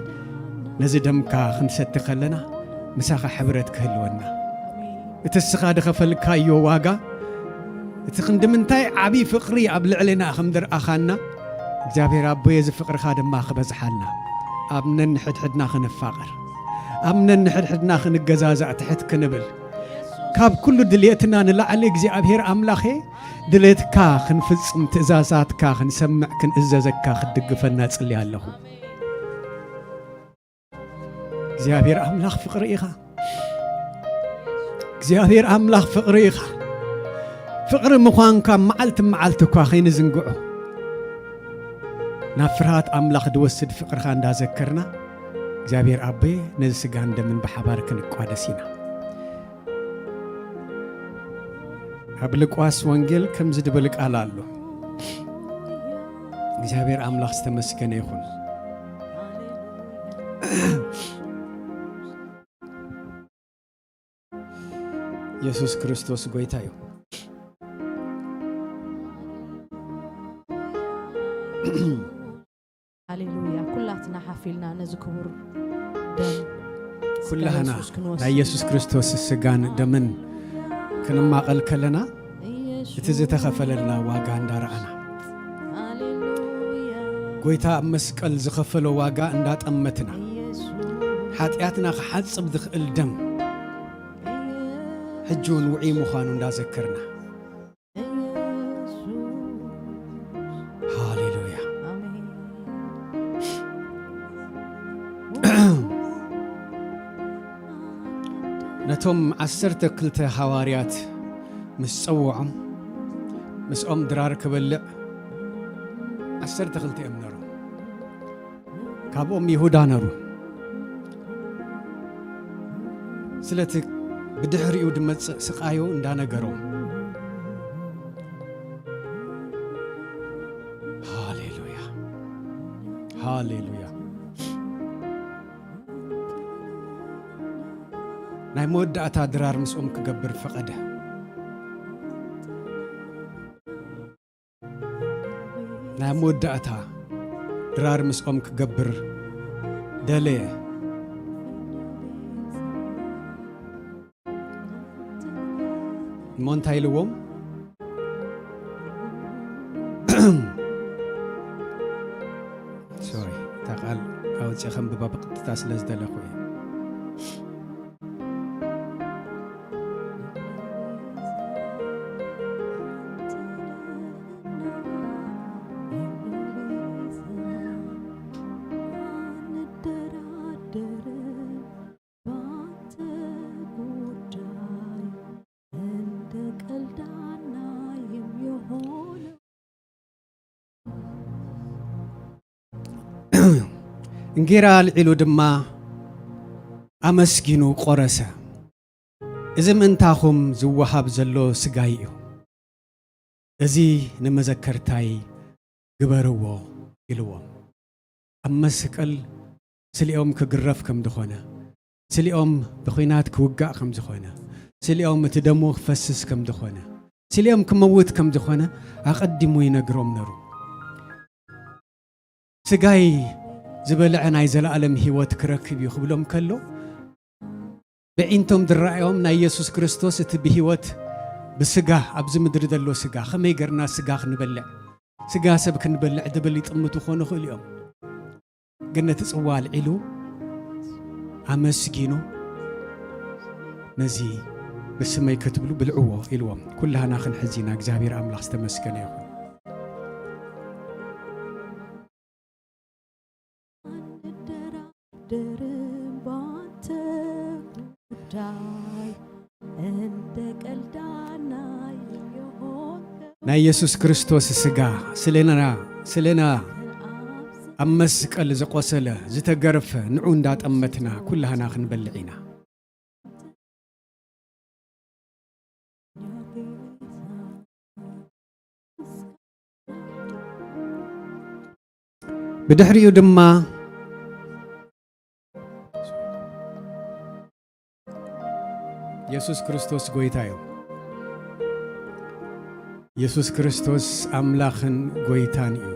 ነዚ ደምካ ክንሰቲ ከለና ምሳኻ ሕብረት ክህልወና እቲ እስኻ ዝኸፈልካዮ ዋጋ እቲ ክንዲ ምንታይ ዓብዪ ፍቕሪ ኣብ ልዕሌና ከም ዝረኣኻና እግዚኣብሔር ኣቦይ እዚ ፍቕርኻ ድማ ክበዝሓልና ኣብ ነንሕድሕድና ክንፋቐር ኣብ ነንሕድሕድና ክንገዛዛእ ትሕት ክንብል ካብ ኩሉ ድልየትና ንላዕሊ እግዚኣብሔር ኣምላኸ ድሌትካ ክንፍጽም ትእዛዛትካ ክንሰምዕ ክንእዘዘካ ክትድግፈና ጽሊ ኣለኹ እግዚኣብሔር ኣምላኽ ፍቕሪ ኢኻ እግዚኣብሔር ኣምላኽ ፍቕሪ ኢኻ ፍቕሪ ምዃንካ መዓልቲ መዓልቲ እኳ ከይንዝንግዖ ናብ ፍርሃት ኣምላኽ ድወስድ ፍቕርኻ እንዳዘከርና እግዚኣብሔር ኣቦይ ነዚ ስጋን ደምን ብሓባር ክንቋደስ ኢና ኣብ ልቋስ ወንጌል ከምዚ ድብል ቃል ኣሎ እግዚኣብሔር ኣምላኽ ዝተመስገነ ይኹን የሱስ ክርስቶስ ጎይታ እዩ ሃሌሉያ። ኩላትና ሓፊልና ነዚ ክቡር ደም ስጋ ኩላህና የሱስ ክንወስድ ናይ የሱስ ክርስቶስ ስጋን ደምን ክንማቐል ከለና እቲ ዝተኸፈለልና ዋጋ እንዳረኣና፣ ሃሌሉያ ጎይታ ኣብ መስቀል ዝኸፈሎ ዋጋ እንዳጠመትና፣ ኢየሱስ ሓጢኣትና ክሓጽብ ዝኽእል ደም ሕጂ እውን ውዑይ ምዃኑ እንዳዘከርና። ኢየሱስ ሃሌሉያ። ኣሜን። ነቶም ዓሰርተ ክልተ ሃዋርያት ምስ ጸውዖም፣ ምስኦም ድራር ክበልዕ ዓሰርተ ክልተ እዮም ነሩ። ካብኦም ይሁዳ ነሩ። ስለቲ ብድሕሪኡ ድመጽእ ስቓዩ እንዳነገሮም። ሃሌሉያ። ሃሌሉያ። ናይ መወዳእታ ድራር ምስኦም ክገብር ፈቐደ። ናይ መወዳእታ ድራር ምስኦም ክገብር ደለየ። እሞ እንታይ ኢልዎም? ሶሪ፣ እታ ቃል ኣውፅእ ከንብባ ብቐጥታ ስለ ዝደለኹ እየ። ባንተ ጉዳይ እንደ ቀልዳና የሚሆነው እንጌራ ኣልዒሉ ድማ ኣመስጊኑ ቆረሰ። እዚ ምእንታኹም ዝወሃብ ዘሎ ስጋይ እዩ፣ እዚ ንመዘከርታይ ግበርዎ ኢልዎም። ኣብ መስቀል ስሊኦም ክግረፍ ከም ዝኾነ፣ ስሊኦም ብኹናት ክውጋእ ከም ዝኾነ፣ ስሊኦም እቲ ደሙ ክፈስስ ከም ዝኾነ፣ ስሊኦም ክመውት ከም ዝኾነ ኣቐዲሙ ይነግሮም ነሩ። ስጋይ ዝበልዐ ናይ ዘለኣለም ህይወት ክረክብ እዩ ክብሎም ከሎ፣ ብዒንቶም ዝረኣዮም ናይ የሱስ ክርስቶስ እቲ ብህይወት ብስጋ ኣብዚ ምድሪ ዘሎ ስጋ ከመይ ገርና ስጋ ክንበልዕ፣ ስጋ ሰብ ክንበልዕ ድብል ይጥምቱ ኾኑ ይኽእሉ እዮም። ግን ነቲ ጽዋ ኣልዒሉ ኣመስጊኑ ነዚ ብስመይ ክትብሉ ብልዕዎ ኢልዎም። ኩላህና ክንሕዚና እግዚኣብሔር ኣምላኽ ዝተመስገነ ይኹን። አንደራደርም ባንተ ጉዳይ እንደ ቀልዳና የሆንከው ናይ የሱስ ክርስቶስ ስጋ ስለና ስለና ኣብ መስቀል ዝቆሰለ ዝተገርፈ ንዑ እንዳጠመትና ኩላህና ክንበልዕ ኢና። ብድሕሪኡ ድማ የሱስ ክርስቶስ ጎይታ እዩ። የሱስ ክርስቶስ ኣምላኽን ጎይታን እዩ።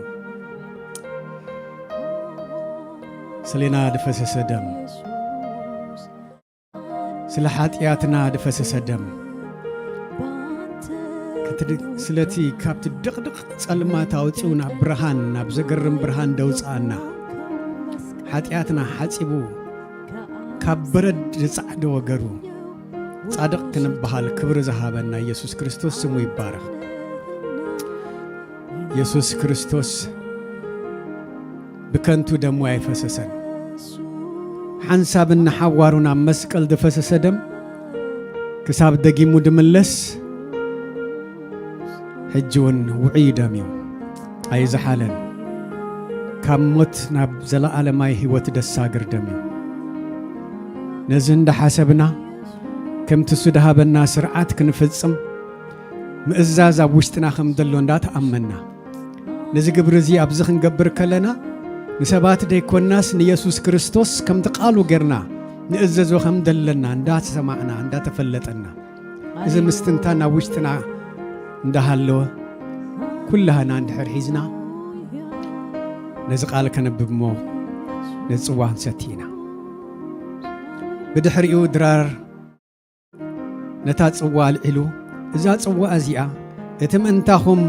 ስለና ዝፈሰሰ ደም፣ ስለ ሓጢኣትና ዝፈሰሰ ደም፣ ክት- ስለቲ ካብቲ ድቕድቕ ጸልማት ኣውጺኡ ናብ ብርሃን ናብ ዘገርም ብርሃን ደውጽኣና፣ ሓጢኣትና ሓጺቡ ካብ በረድ ዝጻዕደወ ገሩ ጻድቕ ክንበሃል ክብሪ ዝሃበና ኢየሱስ ክርስቶስ ስሙ ይባረኽ። ኢየሱስ ክርስቶስ ብከንቱ ደሙ ኣይፈሰሰን። ሓንሳብ ንሓዋሩ ናብ መስቀል ዝፈሰሰ ደም ክሳብ ደጊሙ ድምለስ ሕጂ እውን ውዑይ ደም እዩ። ኣይዝሓለን። ካብ ሞት ናብ ዘለኣለማይ ህይወት ደሳግር ደም እዩ። ነዚ እንዳሓሰብና ከምቲ እሱ ድሃበና ስርዓት ክንፍጽም ምእዛዝ ኣብ ውሽጥና ከም ዘሎ እንዳተኣመና ነዚ ግብሪ እዚ ኣብዚ ክንገብር ከለና ንሰባት ደይኮናስ ንየሱስ ክርስቶስ ከምቲ ቃሉ ጌርና ንእዘዞ ከም ዘለና እንዳተሰማዕና እንዳተፈለጠና እዚ ምስትንታን ኣብ ውሽጥና እንዳሃለወ ኩላህና እንድሕር ሒዝና ነዚ ቃል ከነብብ እሞ ነዚ ጽዋ ክንሰቲ ኢና። ብድሕሪኡ ድራር ነታ ጽዋ ኣልዒሉ፣ "እዛ ጽዋ እዚኣ እቲ ምእንታኹም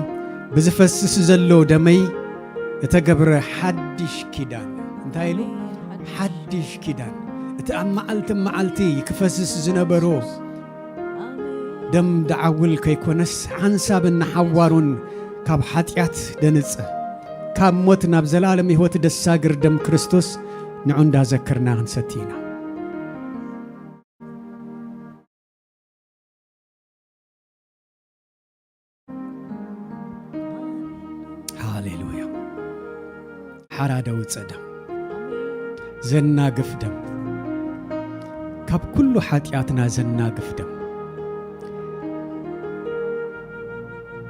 ብዝፈስስ ዘሎ ደመይ እተገብረ ሓድሽ ኪዳን" እዩ። እንታይ ኢሉ? ሓድሽ ኪዳን። እቲ ኣብ መዓልቲ መዓልቲ ክፈስስ ዝነበሮ ደም ደዓውል ከይኮነስ፣ ሓንሳብን ንሓዋሩን ካብ ሓጢኣት ደንጽህ፣ ካብ ሞት ናብ ዘላለም ህይወት ደሳግር ደም ክርስቶስ ንዑ እንዳዘከርና ክንሰቲ ኢና። ሃሌሉያ። ሓራ ደውጽእ ደም፣ ዘናግፍ ደም፣ ካብ ኩሉ ሓጢኣትና ዘናግፍ ደም፣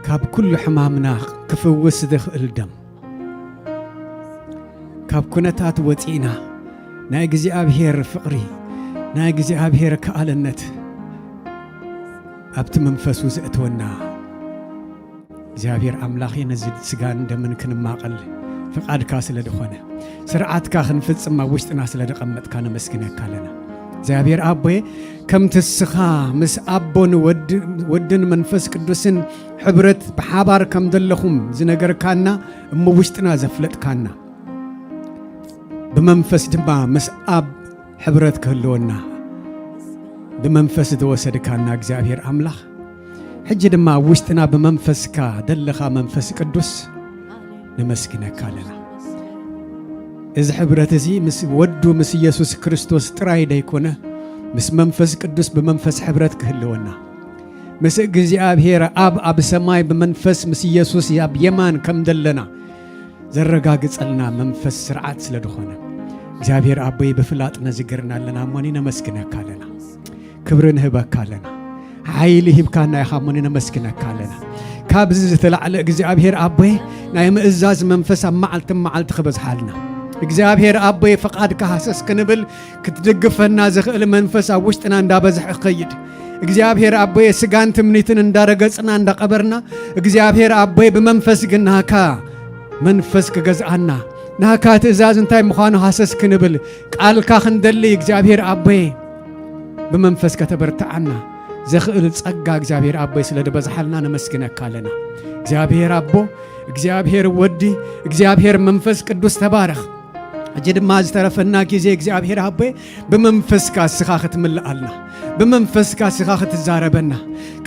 ካብ ኩሉ ሕማምና ክፍውስ ዝኽእል ደም፣ ካብ ኩነታት ወጺእና ናይ እግዚኣብሔር ፍቕሪ፣ ናይ እግዚኣብሔር ከኣልነት ኣብቲ መንፈሱ ዘእትወና እግዚኣብሔር ኣምላኽ፣ ነዚ ስጋን ደምን ክንማቐል ፍቓድካ ስለ ዝኾነ፣ ስርዓትካ ክንፍጽም ኣብ ውሽጥና ስለ ደቐመጥካ ነመስግነካ ኣለና። እግዚኣብሔር ኣቦየ፣ ከምቲ እስኻ ምስ ኣቦን ወድ-፣ ወድን መንፈስ ቅዱስን ሕብረት ብሓባር ከም ዘለኹም ዝነገርካና፣ እሞ ውሽጥና ዘፍለጥካና፣ ብመንፈስ ድማ ምስ ኣብ ሕብረት ክህልወና ብመንፈስ ዝተወሰድካና እግዚኣብሔር ኣምላኽ፣ ሕጂ ድማ ኣብ ውሽጥና ብመንፈስካ ዘለኻ መንፈስ ቅዱስ ነመስግነካ ኣለና። እዚ ሕብረት እዚ ምስ ወዱ ምስ ኢየሱስ ክርስቶስ ጥራይ ደይኮነ፣ ምስ መንፈስ ቅዱስ ብመንፈስ ሕብረት ክህልወና፣ ምስ እግዚኣብሔር ኣብ ኣብ ሰማይ ብመንፈስ ምስ ኢየሱስ ኣብ የማን ከም ዘለና ዘረጋግጸልና መንፈስ ስርዓት ስለ ዝኾነ፣ እግዚኣብሔር ኣቦይ ብፍላጥ ነዚ ገርና ኣለና እሞኒ ነመስግነካ ኣለና። ክብሪ ንህበካ ኣለና። ሓይሊ ሂብካና ኢኻ እሞኒ ነመስግነካ ኣለና። ካብዚ ዝተላዕለ እግዚኣብሔር ኣቦይ ናይ ምእዛዝ መንፈስ ኣብ መዓልቲ መዓልቲ ክበዝሓልና። እግዚኣብሔር ኣቦይ ፍቓድካ ሃሰስ ክንብል ክትድግፈና ዝኽእል መንፈስ ኣብ ውሽጥና እንዳበዝሐ ክኸይድ። እግዚኣብሔር ኣቦይ ስጋን ትምኒትን እንዳረገጽና እንዳቐበርና፣ እግዚኣብሔር ኣቦይ ብመንፈስ ግን ናካ መንፈስ ክገዝኣና፣ ናካ ትእዛዝ እንታይ ምዃኑ ሃሰስ ክንብል፣ ቃልካ ክንደሊ እግዚኣብሔር ኣቦይ ብመንፈስ ከተበርትዓና ዘኽእል ጸጋ እግዚኣብሔር ኣቦይ ስለ ዝበዝሓልና ነመስግነካ ኣለና። እግዚኣብሔር ኣቦ፣ እግዚኣብሔር ወዲ፣ እግዚኣብሔር መንፈስ ቅዱስ ተባረኽ። ሕጂ ድማ ዝተረፈና ግዜ እግዚኣብሔር ኣቦይ ብመንፈስካ እስኻ ክትምልኣልና፣ ብመንፈስካ እስኻ ክትዛረበና፣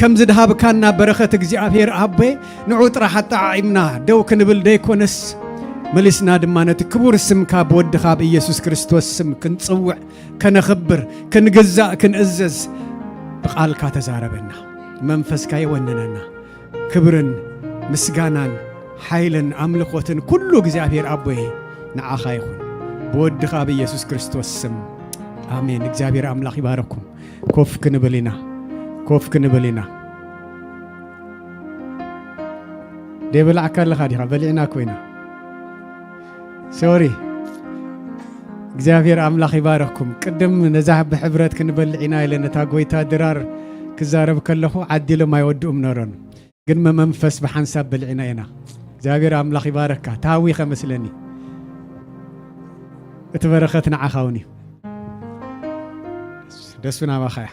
ከም ዝድሃብካና በረኸት እግዚኣብሔር ኣቦይ ንዑ ጥራሕ ኣጠዓዒምና ደው ክንብል ደይኮነስ፣ መሊስና ድማ ነቲ ክቡር ስምካ ብወድኻ ብኢየሱስ ክርስቶስ ስም ክንጽውዕ፣ ከነኽብር፣ ክንግዛእ፣ ክንእዘዝ ብቓልካ ተዛረበና። መንፈስካ የወንነና። ክብርን ምስጋናን ሓይልን ኣምልኾትን ኩሉ እግዚኣብሔር ኣቦይ ንዓኻ ይኹን። ብወድኻ ብኢየሱስ ክርስቶስ ስም ኣሜን። እግዚኣብሔር ኣምላኽ ይባረኩም። ኮፍ ክንብል ኢና። ኮፍ ክንብል ኢና። ደይበላዕካ ኣለኻ ዲኻ? በሊዕና እኮ ኢና። ሶሪ። እግዚኣብሔር ኣምላኽ ይባረኩም። ቅድም ነዛ ብሕብረት ክንበልዕ ኢና ኢለ ነታ ጎይታ ድራር ክዛረብ ከለኹ ዓዲሎም ኣይወድኡም ነሮን። ግን መመንፈስ ብሓንሳብ በሊዕና ኢና። እግዚኣብሔር ኣምላኽ ይባረካ። ታዊ ከመስለኒ። እቲ በረኸት ንዓኻ እውን እዩ። ደሱ ናባኻ እያ።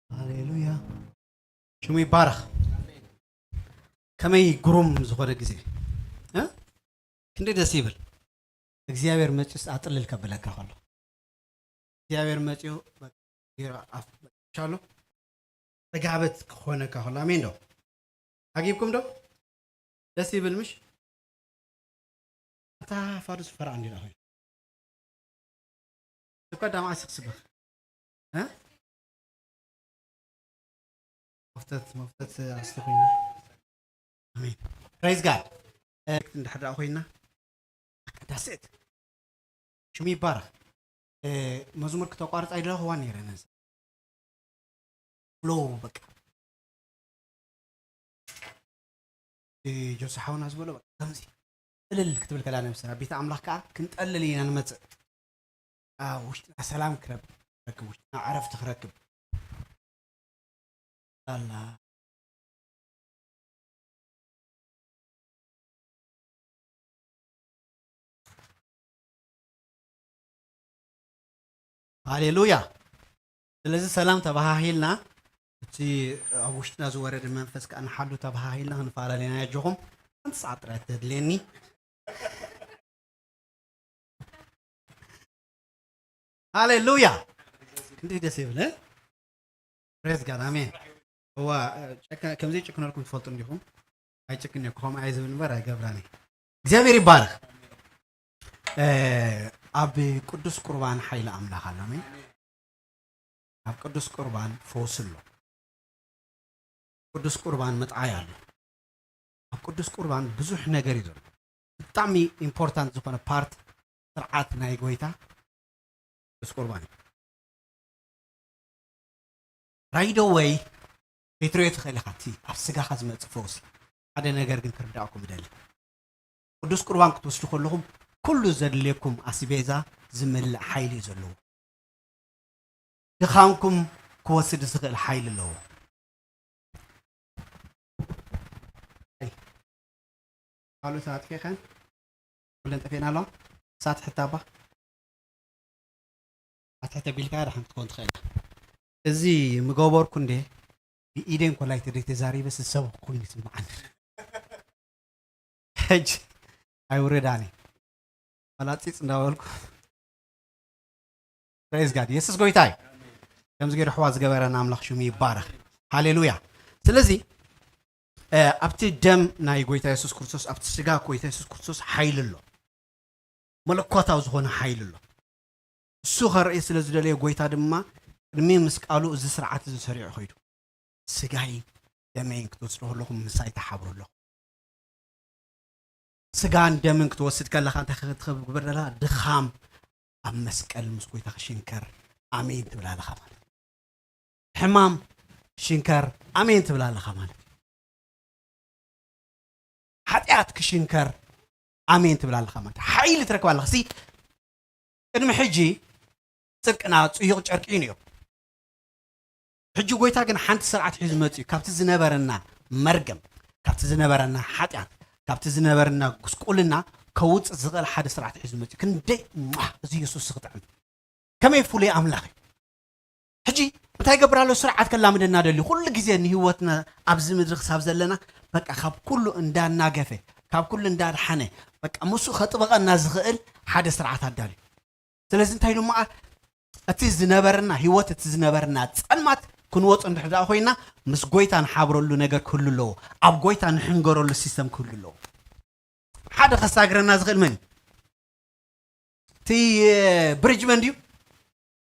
ሃሌሉያ። ሽሙ ይባረኽ። ከመይ ግሩም ዝኾነ ግዜ፣ እ? ክንደይ ደስ ይብል። እግዚኣብሔር መጺኡስ ኣጥልል ከብለካ ከሎ፣ እግዚኣብሔር መጺኡ በቃ ጌራ ኣፍ በቃ ሻሎ። ጥጋበት ክኾነካ ከሎ። ኣሜን ዶ? ዓጊብኩም ዶ? ደስ ይብል ምሽ? ኣታ ፋዱስ ፈርዓ እንዲና ኮይኑ። እኳ ዳማ ዓሲ ክስበኽ። እ? መፍተት፣ መፍተት ኣስቲ ኮይና። ኣሜን። Praise God። እ፣ እንድሕር ደኣ ኮይና። That's it። ሽሙ ይባረኽ። እ፣ መዝሙር ክተቋርጽ ኣይደለኹዋ ነይረ ነዚ። ፍሎው በቃ። እ፣ ጆሲ ሓውና ዝበሎ በቃ ከምዚ እልል ክትብል ከላ ነብስና። ቤት ኣምላኽ ከኣ ክንጠልል ኢና ንመጽእ። ኣብ ውሽጥና ሰላም ክረክብ፣ ውሽጥና ዕረፍቲ ክረክብ። ኣላ። ሃሌሉያ። ስለዚ ሰላም ተባሃሂልና፣ እቲ ኣብ ውሽጥና ዝወረደ መንፈስ ከኣ ንሓሉ ተባሃሂልና ክንፈላለየና ኣጆኹም። ሓንቲ ሰዓት ጥራይ ተድልየኒ። ሃሌሉያ። ክንደይ ደስ ይብል፣ እ? Praise God፣ ኣሜን። እዋ፣ ጨካ-፣ ከምዘይ ጭክነልኩም ትፈልጡ እንዲኹም። ኣይጭክን እየ፣ ከምኡ ኣየ ዝብል እምበር ኣይገብራን እየ። እግዚኣብሔር ይባረኽ። እ፣ ኣብ ቅዱስ ቁርባን ሓይሊ ኣምላኽ ኣሎ፣ ኣሜን። ኣብ ቅዱስ ቁርባን ፈውሲ ኣሎ። ቅዱስ ቁርባን ምጥዓይ ኣሎ። ኣብ ቅዱስ ቁርባን ብዙሕ ነገር እዩ ዘሎ። ብጣዕሚ ኢምፖርታንት ዝኾነ ፓርት ስርዓት ናይ ጎይታ ቅዱስ ቁርባን እዩ። ራይዶ ወይ ክትሪኦ ትኽእል ኢኻ፣ እቲ ኣብ ስጋኻ ዝመጽእ ፈውሲ። ሓደ ነገር ግን ክርዳእኩም ይደሊ። ቅዱስ ቁርባን ክትወስዱ ከለኹም ኩሉ ዘድልየኩም ኣስቤዛ ዝመልእ ሓይሊ እዩ ዘለዎ። ድኻምኩም ክወስድ ዝኽእል ሓይሊ ኣለዎ። ካልኦት ኣጥፊእካን ኩለን ጠፊእና ኣለዋ። እሳት ሕታ እባ ኣትሕተ ቢልካ ድሓን ክትኮን ትኽእል። እዚ ምገበርኩ እንዴ ብኢደን ኮላይ ተደይ ተዛሪበ ዝሰበኹ ኮይኑ ይስምዓኒ። ሕጂ ኣይውረዳኒ። መላጺጽ እንዳበልኩ። Praise God። የሱስ ጎይታ እዩ። ከምዚ ገይሩ ኣሕዋ ዝገበረና ኣምላኽ ሽሙ ይባረኽ። ሃሌሉያ። ስለዚ፣ እ፣ ኣብቲ ደም ናይ ጎይታ የሱስ ክርስቶስ፣ ኣብቲ ስጋ ጎይታ የሱስ ክርስቶስ ሓይሊ ኣሎ። መለኮታዊ ዝኾነ ሓይሊ ኣሎ። እሱ ከርኢ ስለ ዝደለየ ጎይታ ድማ ቅድሚ ምስቃሉ እዚ ስርዓት እዚ ሰሪዑ ኸይዱ። ስጋይ ደመይን ክትወስዱ ከለኹም ምሳይ ተሓብሩ ኣለኹም። ስጋን ደምን ክትወስድ ከለኻ እንታይ ክትገብር ኣለኻ? ድኻም ኣብ መስቀል ምስ ጎይታ ክሽንከር ኣሜን ትብል ኣለኻ ማለት እዩ። ሕማም ሽንከር ኣሜን ትብል ኣለኻ ማለት እዩ። ሓጢኣት ክሽንከር ኣሜን ትብል ኣለኻ ማለት እዩ። ሓይሊ ትረክብ ኣለኻ። ሲ ቅድሚ ሕጂ ጽድቅና ጽዩቕ ጨርቂ እዩ ነይሩ። ሕጂ ጎይታ ግን ሓንቲ ስርዓት ሒዙ መጽዩ። ካብቲ ዝነበረና መርገም፣ ካብቲ ዝነበረና ሓጢኣት፣ ካብቲ ዝነበረና ጉስቁልና ከውጽእ ዝኽእል ሓደ ስርዓት ሒዙ መጽዩ። ክንደይ ሟህ፣ እዚ የሱስ ክጥዕም። ከመይ ፍሉይ ኣምላኽ እዩ። ሕጂ እንታይ ይገብር ኣሎ? ስርዓት ከላምደና ደልዩ። ኩሉ ግዜ ንህይወትና ኣብዚ ምድሪ ክሳብ ዘለና በቃ ካብ ኩሉ እንዳናገፈ፣ ካብ ኩሉ እንዳድሓነ፣ በቃ ምስኡ ከጥበቐና ዝኽእል ሓደ ስርዓት ኣዳልዩ። ስለዚ እንታይ ኢሉ እሞ፣ እቲ ዝነበረና ህይወት፣ እቲ ዝነበረና ጸልማት ክንወጾ እንድሕር ደኣ ኮይና፣ ምስ ጎይታ ንሓብረሉ ነገር ክህሉ ኣለዎ። ኣብ ጎይታ ንሕንገረሉ ሲስተም ክህሉ ኣለዎ። ሓደ ከሳግረና ዝኽእል መን እዩ? እቲ፣ እ፣ ብሪጅ መን ድዩ?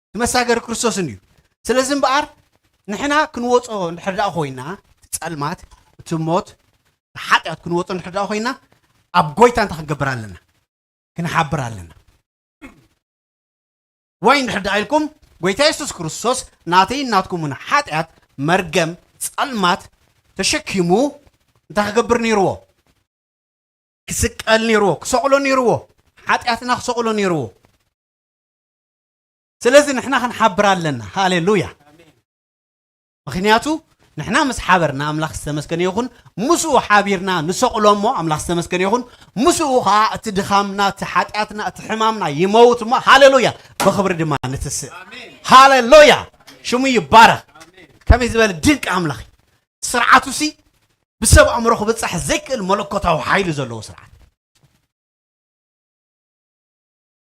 እቲ መሳገሪ ክርስቶስ እንድዩ። ስለዚ እምበኣር ንሕና ክንወጾ እንድሕር ደኣ ኮይና፣ እቲ ጸልማት፣ እቲ ሞት፣ እቲ ሓጢኣት ክንወጾ እንድሕር ደኣ ኮይና፣ ኣብ ጎይታ እንታይ ክንገብር ኣለና? ክንሓብር ኣለና። ወይ እንድሕር ደኣ ኢልኩም፣ ጎይታ የሱስ ክርስቶስ ናተይን ናትኩም እውን ሓጢኣት፣ መርገም፣ ጸልማት ተሸኪሙ እንታይ ክገብር ነይርዎ? ክስቀል ነይርዎ፣ ክሰቕሎ ነይርዎ፣ ሓጢኣትና ክሰቕሎ ነይርዎ። ስለዚ ንሕና ክንሓብር ኣለና። ሃሌሉያ። ምኽንያቱ ንሕና ምስ ሓበርና፣ ኣምላኽ ዝተመስገነ ይኹን፣ ምስኡ ሓቢርና ንሰቕሎ እሞ፣ ኣምላኽ ዝተመስገነ ይኹን፣ ምስኡ ኸዓ እቲ ድኻምና፣ እቲ ሓጢኣትና፣ እቲ ሕማምና ይመውት እሞ፣ ሃሌሉያ፣ ብኽብሪ ድማ ንትስእ። ሃሌሉያ፣ ሽሙ ይባረኽ። ከመይ ዝበለ ድንቂ ኣምላኽ እዩ። ስርዓቱሲ ብሰብ ኣእምሮ ክብጻሕ ዘይክእል መለኮታዊ ሓይሊ ዘለዎ ስርዓት።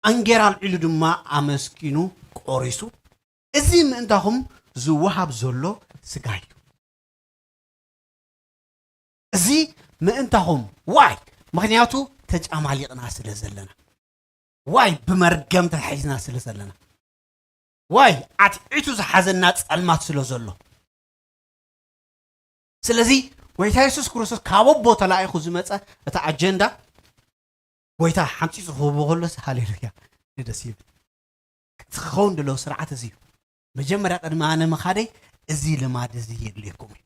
ኣንጌራ ኣልዒሉ ድማ ኣመስጊኑ ቆሪሱ፣ "እዚ ምእንታኹም ዝወሃብ ዘሎ ስጋይ እዩ። እዚ ምእንታኹም ዋይ ምኽንያቱ ተጫማሊቕና ስለ ዘለና ዋይ ብመርገም ተታሒዝና ስለ ዘለና ዋይ ዓትዒቱ ዝሓዘና ጸልማት ስለ ዘሎ ስለዚ ጎይታ የሱስ ክርስቶስ ካብ ኣቦ ተላኢኹ ዝመጸ እቲ ኣጀንዳ ጎይታ ሓምፂፁ ክህቦ ከሎስ ሃሌሉያ ደስ ይብል ክኸውን ደለዎ ስርዓት እዚ እዩ መጀመርያ ቅድሚ ኣነ ምኻደይ እዚ ልማድ እዚ የድልየኩም እዩ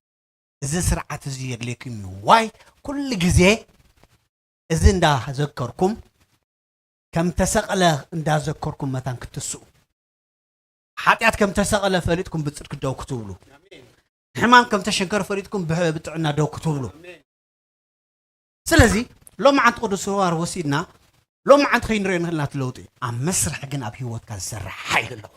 እዚ ስርዓት እዚ የድልየኩም እዩ ዋይ ኩሉ ግዜ እዚ እንዳዘከርኩም ከም ተሰቕለ እንዳዘከርኩም መታን ክትስኡ ሓጢኣት ከም ተሰቕለ ፈሊጥኩም ብፅድቂ ደው ክትብሉ ሕማም ከም ተሸንከረ ፈሊጥኩም ብጥዕና ደው ክትብሉ ስለዚ ሎም ዓንቲ ቅዱስ ሩዋር ወሲድና ሎም ዓንቲ ከይንሪኦ ንኽእልና ለውጢ ኣብ መስርሕ ግን ኣብ ህይወትካ ዝሰርሕ ሓይሊ ኣለዎ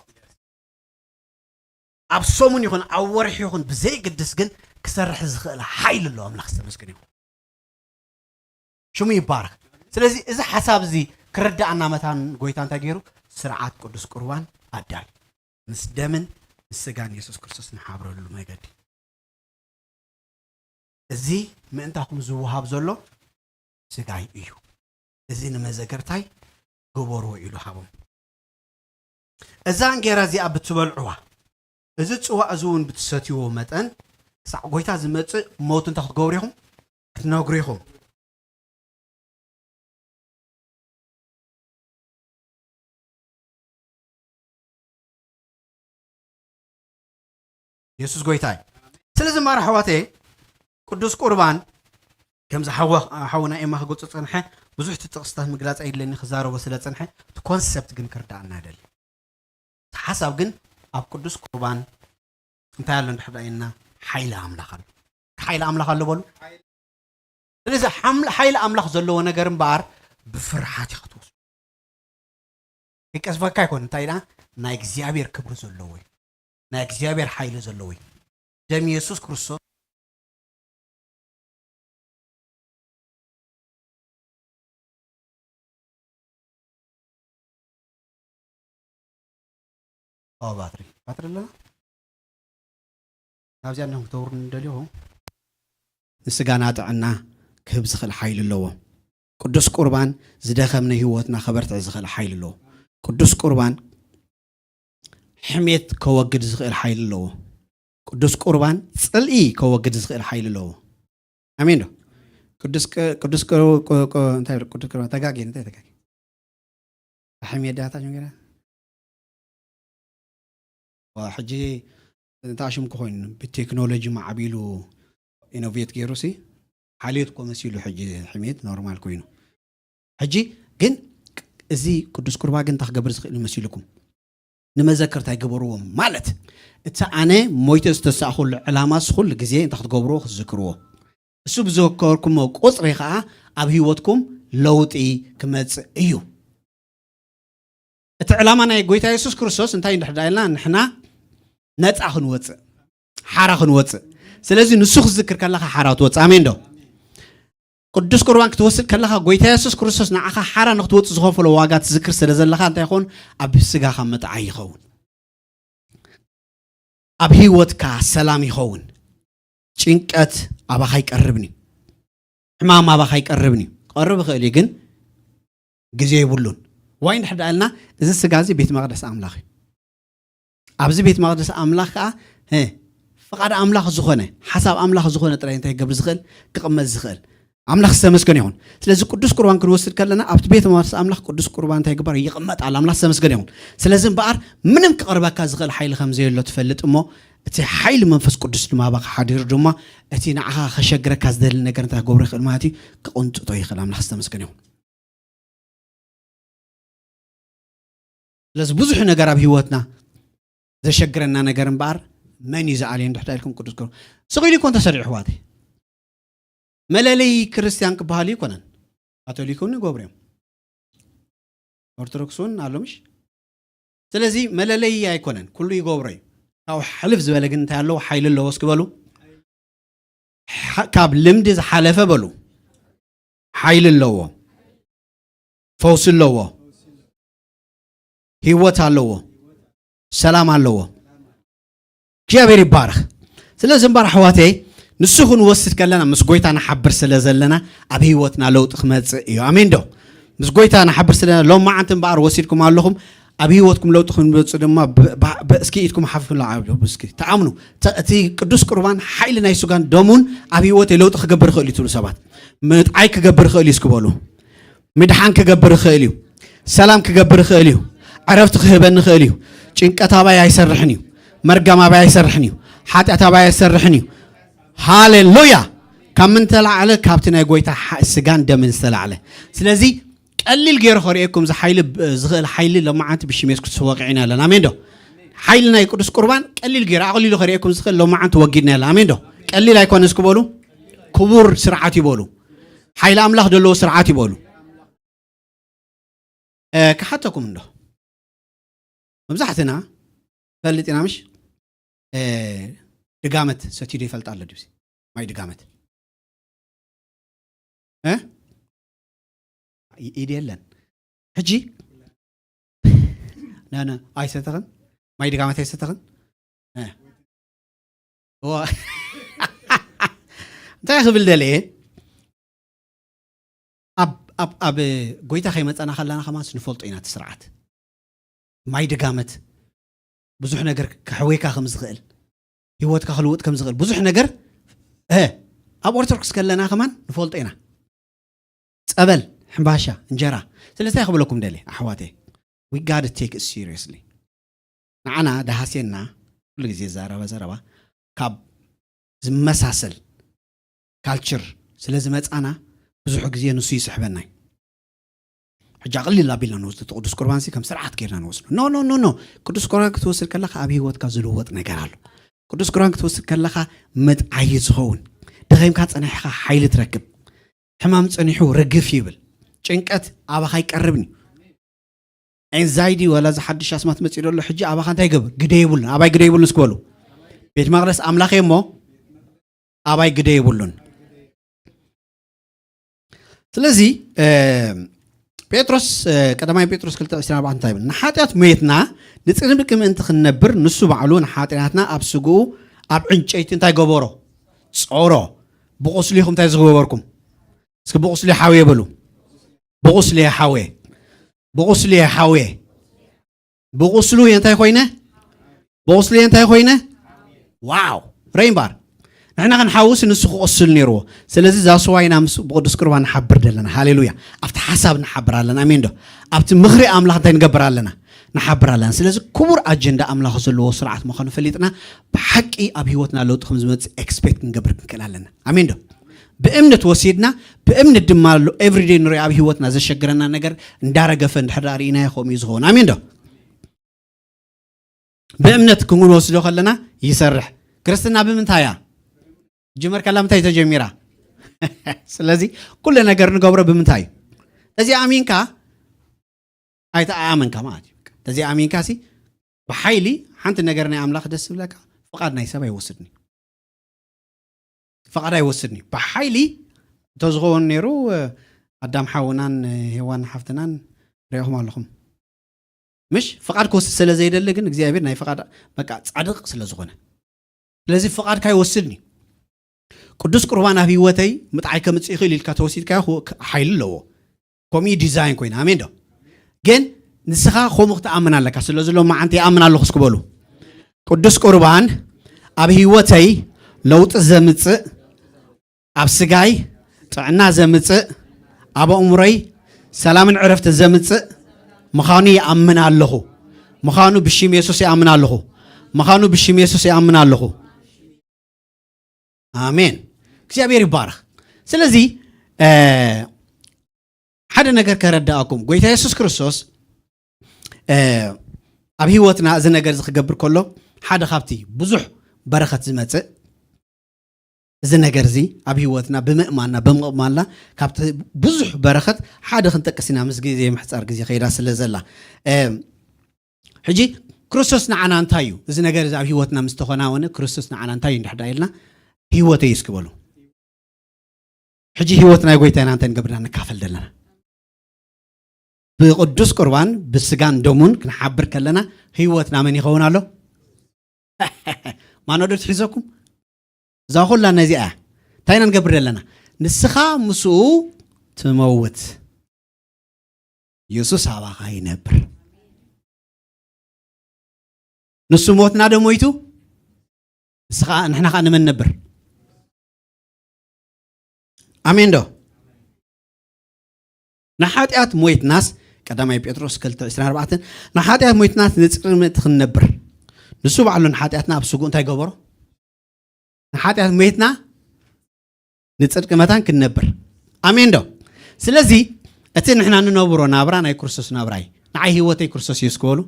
ኣብ ሰሙን ይኹን ኣብ ወርሒ ይኹን ብዘይግድስ ግን ክሰርሕ ዝኽእል ሓይሊ ኣለዎ ኣምላኽ ዝተመስገን ይኹን ሽሙ ይባረክ ስለዚ እዚ ሓሳብ እዚ ክርዳእና መታን ጎይታ እንታይ ገይሩ ስርዓት ቅዱስ ቁርባን ኣዳል ምስ ደምን ምስ ስጋን የሱስ ክርስቶስ ንሓብረሉ መገዲ እዚ ምእንታኹም ዝወሃብ ዘሎ ስጋይ እዩ እዚ ንመዘገርታይ ግበርዎ ኢሉ ሃቦም እዛ እንጌራ እዚኣ ብትበልዕዋ እዚ ጽዋእ እዚ እውን ብትሰትይዎ መጠን ክሳዕ ጎይታ ዝመጽእ ሞት እንታይ ክትገብሩ ኢኹም ክትነግሩ ኢኹም የሱስ ጎይታ እዩ ስለዚ ማር ኣሕዋተየ ቅዱስ ቁርባን ከምዚ ሓውና ኤማ ክገልጾ ጸንሐ ብዙሕ እቲ ጥቕስታት ምግላጽ ኣይድለኒ ክዛረቦ ስለ ጸንሐ እቲ ኮንሰፕት ግን ክርዳእና ደሊ እቲ ሓሳብ ግን ኣብ ቅዱስ ቁርባን እንታይ ኣሎ እንድሕር ኢልና ሓይሊ ኣምላኽ ኣሎ ሓይሊ ኣምላኽ ኣሎ በሉ ስለዚ ሓይሊ ኣምላኽ ዘለዎ ነገር እምበኣር ብፍርሓት ኢኻ ትወስዶ ይቀዝፈካ ይኮን እንታይ ኢልና ናይ እግዚኣብሔር ክብሪ ዘለዎ እዩ ናይ እግዚኣብሔር ሓይሊ ዘለዎ እዩ ደም የሱስ ክርስቶስ ባትሪ ባትሪ ኣለና ናብዚኣ እንዲኹም ክተውሩ ንደልኹም ንስጋና ጥዕና ክህብ ዝኽእል ሓይሊ ኣለዎ ቅዱስ ቁርባን ዝደኸምነ ህይወትና ከበርትዕ ዝኽእል ሓይሊ ኣለዎ ቅዱስ ቁርባን ሕሜት ከወግድ ዝኽእል ሓይሊ ኣለዎ ቅዱስ ቁርባን ፅልኢ ከወግድ ዝኽእል ሓይሊ ኣለዎ ኣሜን ዶ ቅዱስ ቅዱስ እንታይ ቅዱስ ቁርባን ተጋጊ እንታይ ተጋጊ ሕሜት ዳታ ጀምገራ ሕጂ እንታይ ሽም ክኾይኑ ብቴክኖሎጂ ማዕቢሉ ኢኖቬት ገይሩ ሲ ሓልዮት ኮ መሲሉ ሕጂ ሕሜት ኖርማል ኮይኑ ሕጂ ግን እዚ ቅዱስ ቁርባ ግን እንታይ ክገብር ዝኽእል ይመስልኩም ንመዘክርታ ይገበርዎም ማለት እቲ ኣነ ሞይተ ዝተሳእኹሉ ዕላማስ ኩሉ ግዜ እንታይ ክትገብርዎ ክትዝክርዎ እሱ ብዘከርኩሞ ቁፅሪ ከዓ ኣብ ህይወትኩም ለውጢ ክመፅእ እዩ እቲ ዕላማ ናይ ጎይታ የሱስ ክርስቶስ እንታይ እንድሕዳ ኢልና ንሕና ነፃ ክንወፅእ ሓራ ክንወፅእ ስለዚ ንሱ ክዝክር ከለካ ሓራ ትወፅእ ኣሜን ዶ ቅዱስ ቁርባን ክትወስድ ከለኻ ጎይታ የሱስ ክርስቶስ ንዓኻ ሓራ ንክትወፅእ ዝኸፈሎ ዋጋ ትዝክር ስለ ዘለኻ እንታይ ይኸውን ኣብ ስጋኻ መጥዓ ይኸውን ኣብ ህይወትካ ሰላም ይኸውን ጭንቀት ኣባኻ ይቀርብን እዩ ሕማም ኣባኻ ይቀርብን እዩ ክቐርብ ይኽእል እዩ ግን ግዜ የብሉን ዋይ እንድሕር ደኣልና እዚ ስጋ እዚ ቤት መቅደስ ኣምላኽ እዩ ኣብዚ ቤት መቅደስ ኣምላኽ ከዓ ፍቃድ ኣምላኽ ዝኾነ ሓሳብ ኣምላኽ ዝኾነ ጥራይ እንታይ ክገብር ዝኽእል ክቕመጥ ዝኽእል ኣምላኽ ዝተመስገነ ይኹን ስለዚ ቅዱስ ቁርባን ክንወስድ ከለና ኣብቲ ቤት መቅደስ ኣምላኽ ቅዱስ ቁርባን እንታይ ግበር ይቕመጥ ኣለ ኣምላኽ ዝተመስገነ ይኹን ስለዚ እምበኣር ምንም ክቕርበካ ዝኽእል ሓይሊ ከም ዘየሎ ትፈልጥ እሞ እቲ ሓይሊ መንፈስ ቅዱስ ድማ ኣባኻ ሓዲሩ ድማ እቲ ንዓኻ ከሸግረካ ዝደሊ ነገር እንታይ ክገብሮ ይኽእል ማለት እዩ ክቕንጥጦ ይኽእል ኣምላኽ ዝተመስገነ ይኹን ስለዚ ብዙሕ ነገር ኣብ ህይወትና ዘሸግረና ነገር እምበኣር መን እዩ ዝኣልዮ እንድሕዳ ኢልኩም ቅዱስ ገሩ ስቕ ኢሉ ይኮን ተሰሪዑ ኣሕዋተይ መለለይ ክርስትያን ክበሃል ይኮነን ካቶሊክ እውን ይገብሩ እዮም ኦርቶዶክስ እውን ኣሎ ምሽ ስለዚ መለለይ ኣይኮነን ኩሉ ይገብሮ እዩ ካብ ሕልፍ ዝበለ ግን እንታይ ኣለዎ ሓይሊ ኣለዎ እስኪ በሉ ካብ ልምዲ ዝሓለፈ በሉ ሓይሊ ኣለዎ ፈውሲ ኣለዎ ህይወት ኣለዎ ሰላም ኣለዎ እግዚኣብሔር ይባረክ ስለዚ እምበር ኣሕዋተይ ንሱ ክንወስድ ከለና ምስ ጎይታ ንሓብር ስለ ዘለና ኣብ ህይወትና ለውጢ ክመጽእ እዩ። ኣሜን ዶ? ምስ ጎይታ ንሓብር ስለ ሎማዓንቲ እምበኣር ወሲድኩም ኣለኹም። ኣብ ህይወትኩም ለውጢ ክመጽእ ድማ ብ- ብ- ብ- እስኪ ኢድኩም ሓፍላ እስኪ ተኣምኑ። ተ- እቲ ቅዱስ ቁርባን ሓይሊ ናይ ስጋን ደሙን ኣብ ህይወተይ ለውጢ ክገብር ይኽእል እዩ ትብሉ ሰባት፣ ምጥዓይ ክገብር ይኽእል እዩ እስኪ በሉ። ምድሓን ክገብር ይኽእል እዩ። ሰላም ክገብር ይኽእል እዩ። ዕረፍቲ ክህበኒ ይኽእል እዩ። ጭንቀት ኣባይ ኣይሰርሕን እዩ። መርገም ኣባይ ኣይሰርሕን እዩ። ሓጢኣት ኣባይ ኣይሰርሕን እዩ። ሃሌሉያ። ካብ ምን ተላዕለ? ካብቲ ናይ ጎይታ ሓ- ስጋን ደምን ዝተላዕለ። ስለዚ ቀሊል ገይሩ ከርእየኩም ዝሓይሊ ዝኽእል ሓይሊ ሎማዓንቲ ብሽም የሱስ ክርስቶስ ወቂዕና ኣለና። ኣሜን ዶ? ሓይሊ ናይ ቅዱስ ቁርባን ቀሊል ገይሩ ኣቕሊሉ ከርእየኩም ዝኽእል ሎማዓንቲ ወጊድና ኣለና። ኣሜን ዶ? ቀሊል ኣይኮነ እስኪ በሉ። ክቡር ስርዓት ይበሉ። ሓይሊ ኣምላኽ ዘለዎ ስርዓት ይበሉ። እ፣ ክሓተኩም እንዶ መብዛሕትና ፈልጥ ኢና ምሽ? እ፣ ድጋመት ሰትዩ ዶ ይፈልጥ ኣሎ ድብሲ? ማይ ድጋመት እ? ይ- ኢድ የለን ሕጂ ነ ኣይሰተኽን? ማይ ድጋመት ኣይሰተኽን? እ። እዋ። እንታይ ክብል ደልየ? ኣብ ኣብ ኣብ ጎይታ ከይመጻና ከለና ከማንስ ንፈልጦ ኢና እቲ ስርዓት። ማይ ድጋመት ብዙሕ ነገር ከሕወይካ ከም ዝኽእል፣ ህይወትካ ክልውጥ ከም ዝኽእል ብዙሕ ነገር እ ኣብ ኦርቶዶክስ ከለና ከማን ንፈልጦ ኢና። ጸበል፣ ሕምባሻ፣ እንጀራ። ስለዚ እንታይ ክብለኩም ደልየ ኣሕዋተይ? We gotta take it seriously። ንዓና ደሃስየና ኩሉ ግዜ ዘረባ ዘረባ ካብ ዝመሳሰል ካልቸር ስለ ዝመጻና ብዙሕ ግዜ ንሱ ይስሕበና እዩ። ሕጂ ኣቕሊል ኣቢልና ንወስዶ እቲ ቅዱስ ቁርባን ሲ ከም ስርዓት ጌርና ንወስዶ። ኖ ኖ ኖ ኖ። ቅዱስ ቁርባን ክትወስድ ከለኻ ኣብ ህይወትካ ዝልወጥ ነገር ኣሎ። ቅዱስ ቁርባን ክትወስድ ከለኻ መጥዓይ ዝኸውን፣ ደኺምካ ጸኒሕካ ሓይሊ ትረክብ፣ ሕማም ጸኒሑ ርግፍ ይብል፣ ጭንቀት ኣባኻ ይቀርብን እዩ። ኤንዛይቲ ዋላ እዚ ሓድሽ ኣስማት መጺኡ ዘሎ ሕጂ ኣባኻ እንታይ ይገብር? ግደ የብሉን። ኣባይ ግደ የብሉን እስኪ በሉ። ቤት መቕደስ ኣምላኽ እየ እሞ ኣባይ ግደ የብሉን። ስለዚ እ፣ ጴጥሮስ እ፣ ቀዳማይ ጴጥሮስ ክልተ ዕስራን ኣርባዕተን እንታይ ይብል? ንሓጢኣት ሞትና ንጽድቂ ምእንቲ ክንነብር ንሱ ባዕሉ ንሓጢኣትና ኣብ ስግኡ ኣብ ዕንጨይቲ እንታይ ገበሮ? ጾሮ። ብቑስሉ ኢኹም እንታይ ዝገበርኩም? እስኪ ብቑስሉ ሓውየ በሉ። ብቑስሉ ሓውየ። ብቑስሉ ሓውየ። ብቑስሉ እንታይ ኮይነ? ብቑስሉ እንታይ ኮይነ? ዋው! ረይምባር ንሕና ክንሓውስ ንሱ ክቆስል ነይርዎ። ስለዚ ዛስዋይና ምስ ብቅዱስ ቁርባን ንሓብር ዘለና። ሃሌሉያ። ኣብቲ ሓሳብ ንሓብር ኣለና። ኣሜን ዶ? ኣብቲ ምኽሪ ኣምላኽ እንታይ ንገብር ኣለና? ንሓብር ኣለና። ስለዚ ክቡር ኣጀንዳ ኣምላኽ ዘለዎ ስርዓት ምዃኑ ፈሊጥና ብሓቂ ኣብ ህይወትና ለውጢ ከም ዝመጽእ ኤክስፔክት ክንገብር ክንክእል ኣለና። ኣሜን ዶ? ብእምነት ወሲድና ብእምነት ድማ ኣሎ ኤቭሪዴይ ንሪኦ ኣብ ህይወትና ዘሸግረና ነገር እንዳረገፈ እንድሕር ርኢናዮ ከምኡ እዩ ዝኸውን። ኣሜን ዶ? ብእምነት ክንወስዶ ከለና ይሰርሕ። ክርስትና ብምንታይ እያ ጅመር ከላ ምንታይ ተጀሚራ? ስለዚ ኩሉ ነገር ንገብሮ ብምንታይ እዩ? እዚ ኣሚንካ ኣይተኣመንካ ማለት እዩ። እዚ ኣሚንካ ሲ ብሓይሊ ሓንቲ ነገር ናይ ኣምላኽ ደስ ዝብለካ ፍቓድ ናይ ሰብ ኣይወስድን እዩ። ፍቓድ ኣይወስድን እዩ። ብሓይሊ እንተዝኸውን ነይሩ ኣዳም ሓውናን ሄዋን ሓፍትናን ሪኢኹም ኣለኹም። ምሽ ፍቓድ ክወስድ ስለ ዘይደሊ ግን እግዚኣብሔር ናይ ፍቓድ በቃ ጻድቕ ስለ ዝኾነ ስለዚ ፍቓድካ ይወስድን እዩ። ቅዱስ ቁርባን ኣብ ህይወተይ ምጥዓይ ከምጽእ ይኽእል ኢልካ ተወሲድካዮ ክው- ክ- ሓይሊ ኣለዎ። ከምኡ እዩ ዲዛይን ኮይና ኣሜን ዶ? ግን ንስኻ ከምኡ ክትኣምን ኣለካ። ስለዚ ሎም መዓንቲ ይኣምን ኣለኹ እስኪ በሉ። ቅዱስ ቁርባን ኣብ ህይወተይ ለውጢ ዘምጽእ፣ ኣብ ስጋይ ጥዕና ዘምጽእ፣ ኣብ ኣእምሮይ ሰላምን ዕረፍትን ዘምጽእ ምዃኑ ይኣምን ኣለኹ። ምዃኑ ብሽም የሱስ ይኣምን ኣለኹ። ምዃኑ ብሽም የሱስ ይኣምን ኣለኹ። ኣሜን። እግዚኣብሔር ይባረኽ። ስለዚ እ፣ ሓደ ነገር ከረዳእኩም፣ ጎይታ የሱስ ክርስቶስ እ፣ ኣብ ህይወትና እዚ ነገር እዚ ክገብር ከሎ ሓደ ካብቲ ብዙሕ በረኸት ዝመጽእ እዚ ነገር እዚ ኣብ ህይወትና ብምእማንና ብምቕባልና ካብቲ ብዙሕ በረኸት ሓደ ክንጠቅስ ኢና፣ ምስ ግዜ ምሕጻር ግዜ ከይዳ ስለ ዘላ እ፣ ሕጂ ክርስቶስ ንዓና እንታይ እዩ? እዚ ነገር እዚ ኣብ ህይወትና ምስ ተኸናወነ ክርስቶስ ንዓና እንታይ እዩ እንድሕር ኢልና ህይወተይ እስኪ በሉ። ሕጂ ህይወት ናይ ጎይታ ኢና እንታይ ንገብርና ንካፈል ዘለና ብቅዱስ ቁርባን ብስጋን ደሙን ክንሓብር ከለና ህይወትና መን ይኸውን ኣሎ? ማኖዶ ትሒዘኩም እዛ ኩላ ነዚኣ እያ። እንታይ ኢና ንገብር ዘለና? ንስኻ ምስኡ ትመውት፣ የሱስ ኣባኻ ይነብር። ንሱ ሞትና ዶ ሞይቱ? ንስኻ፣ ንሕና ኸኣ ንመን ነብር? ኣሜን ዶ? ንሓጢኣት ሞይትናስ፣ ቀዳማይ ጴጥሮስ ክልተ ዕስራን ኣርባዕተን፣ ንሓጢኣት ሞይትናስ ንጽድቂ ምእንቲ ክንነብር፣ ንሱ ባዕሉ ንሓጢኣትና ኣብ ስጉ እንታይ ገበሮ? ንሓጢኣት ሞይትና ንጽድቂ መታን ክንነብር። ኣሜን ዶ? ስለዚ እቲ ንሕና ንነብሮ ናብራ ናይ ክርስቶስ ናብራ እዩ። ንዓይ ህይወተይ ክርስቶስ እዩ እስኪ በሉ።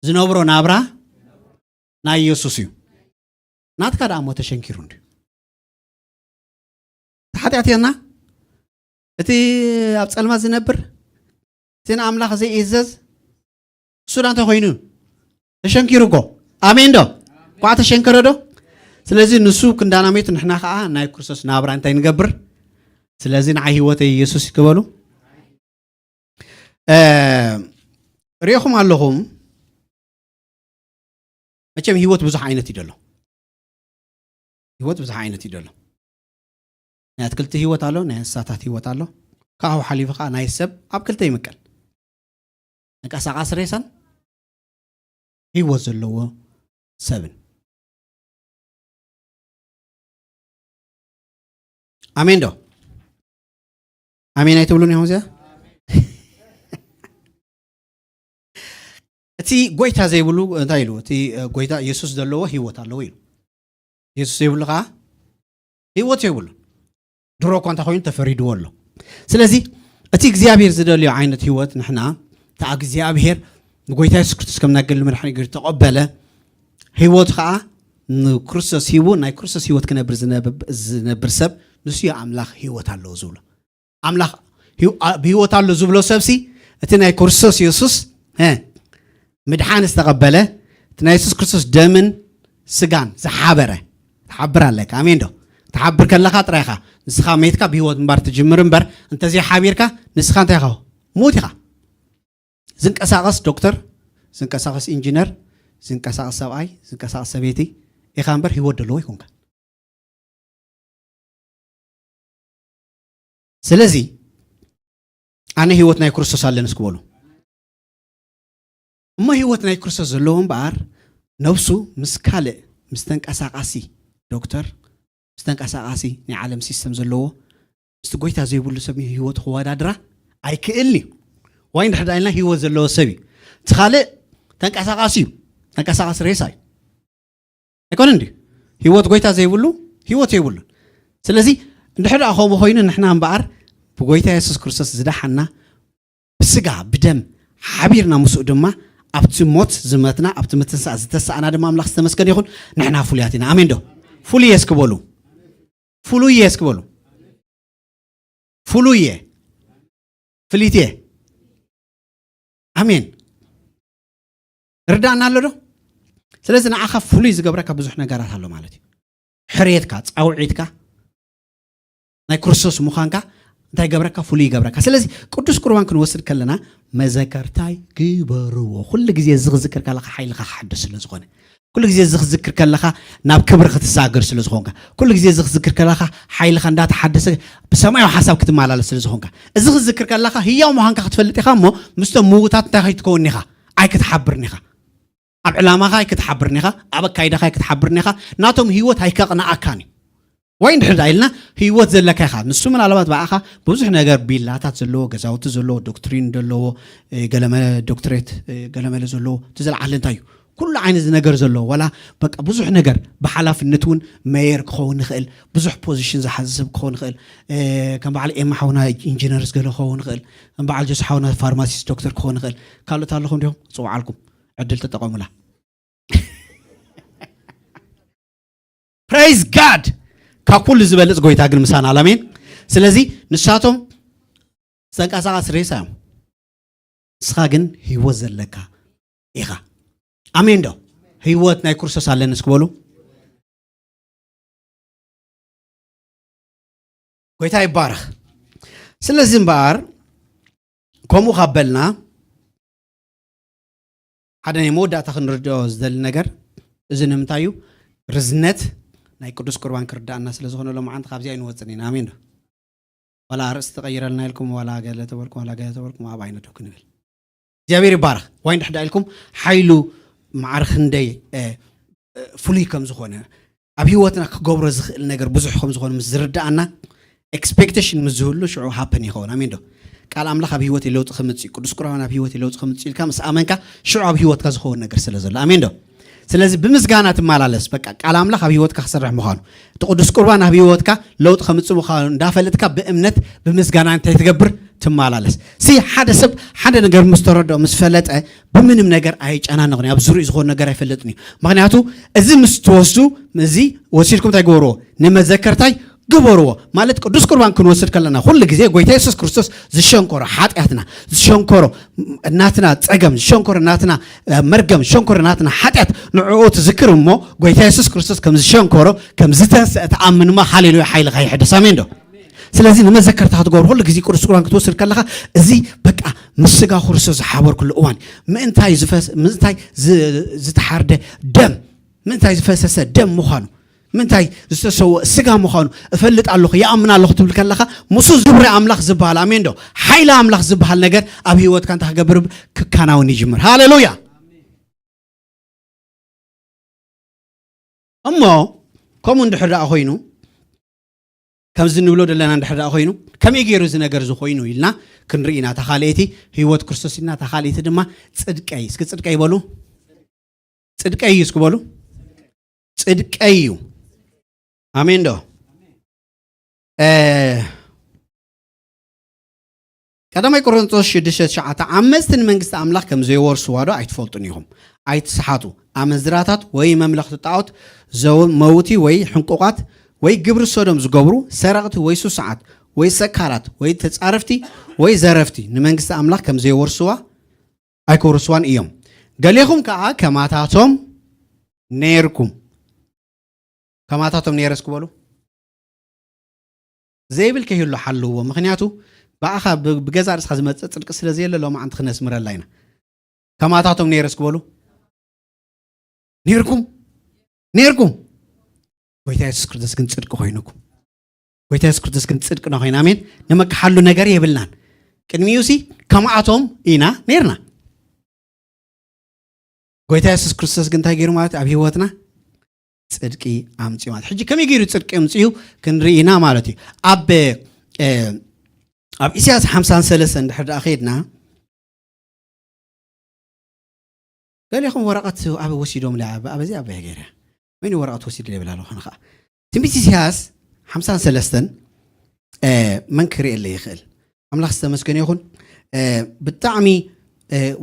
ዝነብሮ ናብራ ናይ ኢየሱስ እዩ። ናትካ ደኣ እሞ ተሸንኪሩ እንድዩ። እቲ ሓጢኣተኛ፣ እቲ ኣብ ጸልማት ዝነብር፣ እቲ ንኣምላኽ ዘይእዘዝ፣ እሱ ዳ እንታይ ኮይኑ? ተሸንኪሩ እኮ። ኣሜን ዶ? እኳ ተሸንከረ ዶ? ስለዚ ንሱ ክንዳና ሜት፣ ንሕና ኸዓ ናይ ክርስቶስ ናብራ እንታይ ንገብር? ስለዚ ንዓይ ህይወተይ ኢየሱስ ክበሉ። እ፣ ርኢኹም ኣለኹም። መቸም ህይወት ብዙሕ ዓይነት እዩ ደሎ። ህይወት ብዙሕ ዓይነት እዩ ደሎ። ናይ ኣትክልቲ ህይወት ኣሎ፣ ናይ እንስሳታት ህይወት ኣሎ። ካብኡ ሓሊፉ ኸዓ ናይ ሰብ ኣብ ክልተ ይምቀል። ተንቀሳቓሲ ሬሳን ህይወት ዘለዎ ሰብን። ኣሜን ዶ? ኣሜን ኣይትብሉን ኢኹም እዚኣ? እቲ ጎይታ ዘይብሉ እንታይ ኢሉ? እቲ፣ እ፣ ጎይታ የሱስ ዘለዎ ህይወት ኣለዎ ኢሉ። የሱስ ዘይብሉ ኸዓ ህይወት የብሉን። ድሮ እኳ እንታይ ኮይኑ ተፈሪድዎ ኣሎ። ስለዚ እቲ እግዚኣብሔር ዝደልዮ ዓይነት ህይወት ንሕና፣ እቲ እግዚኣብሔር ንጎይታ የሱስ ክርስቶስ ከም ናይ ግሊ መድሓኒ ገይሩ ተቐበለ፣ ህይወት ኸዓ ንክርስቶስ ሂቡ፣ ናይ ክርስቶስ ህይወት ክነብር ዝነብ-፣ ዝነብር ሰብ ንሱ እዩ ኣምላኽ ህይወት ኣለዎ ዝብሎ። ኣምላኽ ህይወ-፣ ኣ-፣ ብህይወት ኣሎ ዝብሎ ሰብሲ፣ እቲ ናይ ክርስቶስ የሱስ፣ እ፣ ምድሓን ዝተቐበለ፣ እቲ ናይ የሱስ ክርስቶስ ደምን ስጋን ዝሓበረ፣ ትሓብር ኣለካ። ኣሜን ዶ? ትሓብር ከለኻ ጥራይ ኢኻ ንስኻ ሜትካ ብህይወት ምንባር ትጅምር እምበር፣ እንተዘይሓቢርካ ንስኻ እንታይ ኢኻ? ሙት ኢኻ። ዝንቀሳቐስ ዶክተር፣ ዝንቀሳቐስ ኢንጂነር፣ ዝንቀሳቐስ ሰብኣይ፣ ዝንቀሳቐስ ሰበይቲ ኢኻ እምበር ህይወት ደለዎ ኣይኮንካን። ስለዚ ኣነ ህይወት ናይ ክርስቶስ ኣለኒ እስኪ በሉ። እሞ ህይወት ናይ ክርስቶስ ዘለዎ እምበኣር ነብሱ ምስ ካልእ፣ ምስ ተንቀሳቓሲ ዶክተር፣ ምስ ተንቀሳቓሲ ናይ ዓለም ሲስተም ዘለዎ፣ ምስቲ ጎይታ ዘይብሉ ሰብ ህይወቱ ክወዳድራ ኣይክእልን እዩ። ዋይ እንድሕር ደኣ ኢልና ህይወት ዘለዎ ሰብ እዩ። እቲ ካልእ ተንቀሳቓሲ እዩ። ተንቀሳቓሲ ሬሳ እዩ። ኣይኮነን ድዩ? ህይወት ጎይታ ዘይብሉ ህይወት የብሉን። ስለዚ እንድሕር ደኣ ከምኡ ኮይኑ ንሕና እምበኣር ብጎይታ የሱስ ክርስቶስ ዝደሓና ብስጋ ብደም ሓቢርና ምስኡ ድማ ኣብቲ ሞት ዝመትና ኣብቲ ምትንሳእ ዝተሳእና ድማ ኣምላኽ ዝተመስገነ ይኹን። ንሕና ፍሉያት ኢና። ኣሜን ዶ? ፍሉይ እየ እስኪ በሉ። ፍሉይ እየ እስኪ በሉ። ፍሉይ እየ። ፍሊት እየ። ኣሜን። ርዳእና ኣሎ ዶ? ስለዚ ንዓኻ ፍሉይ ዝገብረካ ብዙሕ ነገራት ኣሎ ማለት እዩ። ሕርየትካ፣ ጻውዒትካ፣ ናይ ክርስቶስ ምዃንካ እንታይ ገብረካ? ፍሉይ ይገብረካ። ስለዚ ቅዱስ ቁርባን ክንወስድ ከለና መዘከርታይ ግበርዎ። ኩሉ ግዜ እዚ ክዝክር ከለኻ ሓይልኻ ክሓድስ ስለ ዝኾነ፣ ኩሉ ግዜ እዚ ክዝክር ከለኻ ናብ ክብሪ ክትሳገር ስለ ዝኾንካ፣ ኩሉ ግዜ እዚ ክዝክር ከለኻ ሓይልኻ እንዳተሓደሰ ብሰማያዊ ሓሳብ ክትመላለስ ስለ ዝኾንካ፣ እዚ ክዝክር ከለኻ ህያው ምዃንካ ክትፈልጥ ኢኻ እሞ ምስቶም ምዉታት እንታይ ከይትከውን ኢኻ? ኣይክትሓብርን ኢኻ። ኣብ ዕላማኻ ኣይክትሓብርን ኢኻ፣ ኣብ ኣካይዳኻ ኣይክትሓብርን ኢኻ፣ ናቶም ህይወት ኣይከቕንኣካን እዩ። ወይ እንድሕር ደኣ ኢልና ህይወት ዘለካ ኢኻ። ንሱ ምናልባት ብኣኻ ብዙሕ ነገር ቢላታት ዘለዎ፣ ገዛውቲ ዘለዎ፣ ዶክትሪን ዘለዎ፣ እ፣ ገለመለ ዶክትሬት፣ እ፣ ገለመለ ዘለዎ፣ እቲ ዝለዓለ እንታይ እዩ? ኩሉ ዓይነት ነገር ዘለዎ፣ ዋላ በቃ ብዙሕ ነገር ብሓላፍነት እውን መየር ክኸውን ይኽእል፣ ብዙሕ ፖዚሽን ዝሓዘ ሰብ ክኸውን ይኽእል። እ፣ ከም በዓል ኤማ ሓውና ኢንጂነርስ ገለ ክኸውን ይኽእል፣ ከም በዓል ጆስ ሓውና ፋርማሲስት ዶክተር ክኸውን ይኽእል። ካልኦት ኣለኹም ዲኹም? ጽውዓልኩም፣ ዕድል ተጠቐሙላ። ፕሬዝ ጋድ። ካብ ኩሉ ዝበልጽ ጎይታ ግን ምሳና ኣሎ። ኣሜን። ስለዚ ንሳቶም ተንቀሳቐስ ሬሳ እዮም። ንስኻ ግን ህይወት ዘለካ ኢኻ። ኣሜን ዶ? ህይወት ናይ ክርስቶስ ኣለኒ እስኪ በሉ። ጎይታ ይባረኽ። ስለዚ እምበኣር ከምኡ ካብ በልና ሓደ ናይ መወዳእታ ክንርድኦ ዝደሊ ነገር እዚ ንምንታይ እዩ? ርዝነት ናይ ቅዱስ ቁርባን ክርዳእና ስለ ዝኾነ ሎማዓንቲ ካብዚ ኣይንወፅን ኢና። ኣሜን ዶ? ዋላ ኣርእስቲ ተቐይረልና ኢልኩም ዋላ ገለ ተበልኩም ዋላ ገለ ተበልኩም ኣብ ኣይነዶ ክንብል እግዚኣብሔር ይባረክ። ዋይ እንድሕዳ ኢልኩም ሓይሉ ማዕረ ክንደይ ፍሉይ ከም ዝኾነ ኣብ ህይወትና ክገብሮ ዝኽእል ነገር ብዙሕ ከም ዝኾነ ምስ ዝርዳኣና ኤክስፔክቴሽን ምስ ዝህሉ ሽዑ ሃፐን ይኸውን። ኣሜን ዶ? ቃል ኣምላኽ ኣብ ህይወት ለውጢ ከምፅእ፣ ቅዱስ ቁርባን ኣብ ህይወት ለውጢ ከምፅእ ኢልካ ምስ ኣመንካ ሽዑ ኣብ ህይወትካ ዝኸውን ነገር ስለ ዘሎ። ኣሜን ዶ? ስለዚ ብምስጋና ትመላለስ። በቃ ቃል ኣምላኽ ኣብ ህይወትካ ክሰርሕ ምዃኑ፣ እቲ ቅዱስ ቁርባን ኣብ ህይወትካ ለውጢ ከምፅእ ምዃኑ እንዳፈለጥካ ብእምነት ብምስጋና እንታይ ትገብር? ትመላለስ። ሲ ሓደ ሰብ ሓደ ነገር ምስ ተረድኦ ምስ ፈለጠ ብምንም ነገር ኣይጨናነቕን እዩ። ኣብ ዙሪኡ ዝኾነ ነገር ኣይፈልጥን እዩ። ምክንያቱ እዚ ምስ ትወስዱ እዚ ወሲድኩም እንታይ ግበርዎ? ንመዘከርታይ ግበርዎ። ማለት ቅዱስ ቁርባን ክንወስድ ከለና ኩሉ ግዜ ጎይታ የሱስ ክርስቶስ ዝሸንኮሮ ሓጢኣትና ዝሸንኮሮ ናትና ጸገም ዝሸንኮሮ ናትና መርገም ዝሸንኮሮ ናትና ሓጢኣት ንዕኡ ትዝክር እሞ ጎይታ የሱስ ክርስቶስ ከም ዝሸንኮሮ ከም ዝተንስአ ተኣምን እሞ ሃሌሉያ ሓይልኻ ይሕደስ። ኣሜን ዶ? ስለዚ ንመዘከርታ ክትገብሩ ኩሉ ግዜ ቅዱስ ቁርባን ክትወስድ ከለኻ እዚ በቃ ምስ ስጋ ክርስቶስ ዝሓበርኩሉ እዋን ምእንታይ ዝፈስ ምእንታይ ዝ- ዝተሓርደ ደም ምእንታይ ዝፈሰሰ ደም ምዃኑ ምእንታይ ዝተሰወ ስጋ ምዃኑ እፈልጥ ኣለኹ ይኣምን ኣለኹ ትብል ከለኻ ምስ ዝብረ ኣምላኽ ዝበሃል ኣሜን ዶ ሓይሊ ኣምላኽ ዝበሃል ነገር ኣብ ህይወትካ እንታይ ክገብር ክከናውን ይጅምር። ሃሌሉያ። እሞ ከምኡ እንድሕር ደኣ ኮይኑ ከምዚ ንብሎ ዘለና እንድሕር ደኣ ኮይኑ ከመይ ገይሩ እዚ ነገር እዚ ኮይኑ ኢልና ክንርኢ ኢና። እታ ካልኣይቲ ህይወት ክርስቶስ ኢልና እታ ካልኣይቲ ድማ ጽድቀይ እስኪ ጽድቀይ በሉ ጽድቀይ እዩ እስኪ በሉ ጽድቀይ እዩ። ኣሜን ዶ? ቀዳማይ ቆሮንቶስ ሽዱሽተ ትሽዓተ ዓመፅቲ ንመንግስቲ ኣምላኽ ከም ዘይወርስዋ ዶ ኣይትፈልጡን ኢኹም? ኣይትስሓቱ። ኣመንዝራታት ወይ መምለኽቲ ጣዖት መውቲ ወይ ሕንቁቓት ወይ ግብሪ ሶዶም ዝገብሩ ሰረቕቲ ወይ ሱሳዓት ወይ ሰካራት ወይ ተፃረፍቲ ወይ ዘረፍቲ ንመንግስቲ ኣምላኽ ከም ዘይወርስዋ ኣይክወርስዋን እዮም። ገሌኹም ከዓ ከማታቶም ነይርኩም። ከማታቶም ነይረስ ክበሉ ዘይብል ከይህሉ ሓልዎ። ምክንያቱ ብኣኻ ብገዛ ርእስኻ ዝመፅእ ፅድቂ ስለ ዘየለ ሎማዓንቲ ክነስምረላ ኢና። ከማታቶም ነይረስ ክበሉ ነይርኩም ነይርኩም። ጎይታ የሱስ ክርስቶስ ግን ፅድቂ ኮይኑኩም። ጎይታ የሱስ ክርስቶስ ግን ፅድቅና ኮይኑ ኣሜን። ንመክሓሉ ነገር የብልናን። ቅድሚኡ ሲ ከምኣቶም ኢና ነይርና። ጎይታ የሱስ ክርስቶስ ግን እንታይ ገይሩ ማለት ኣብ ህይወትና ፅድቂ ኣምፅኡ ማለት ሕጂ ከመይ ገይሩ ፅድቂ ኣምፅኡ ክንርኢ ኢና ማለት እዩ። ኣብ ኣብ ኢሳያስ ሓምሳን ሰለስተን እንድሕር ደኣ ከይድና ገሊኹም ወረቐት ኣብ ወሲዶም ለ ኣበዚ ኣበ ገይረ ወይኒ ወረቐት ወሲድ ይብል ኣለኹ ንኸዓ ትንቢት ኢሳያስ ሓምሳን ሰለስተን መን ክርእየለ ይኽእል? ኣምላኽ ዝተመስገነ ይኹን። ብጣዕሚ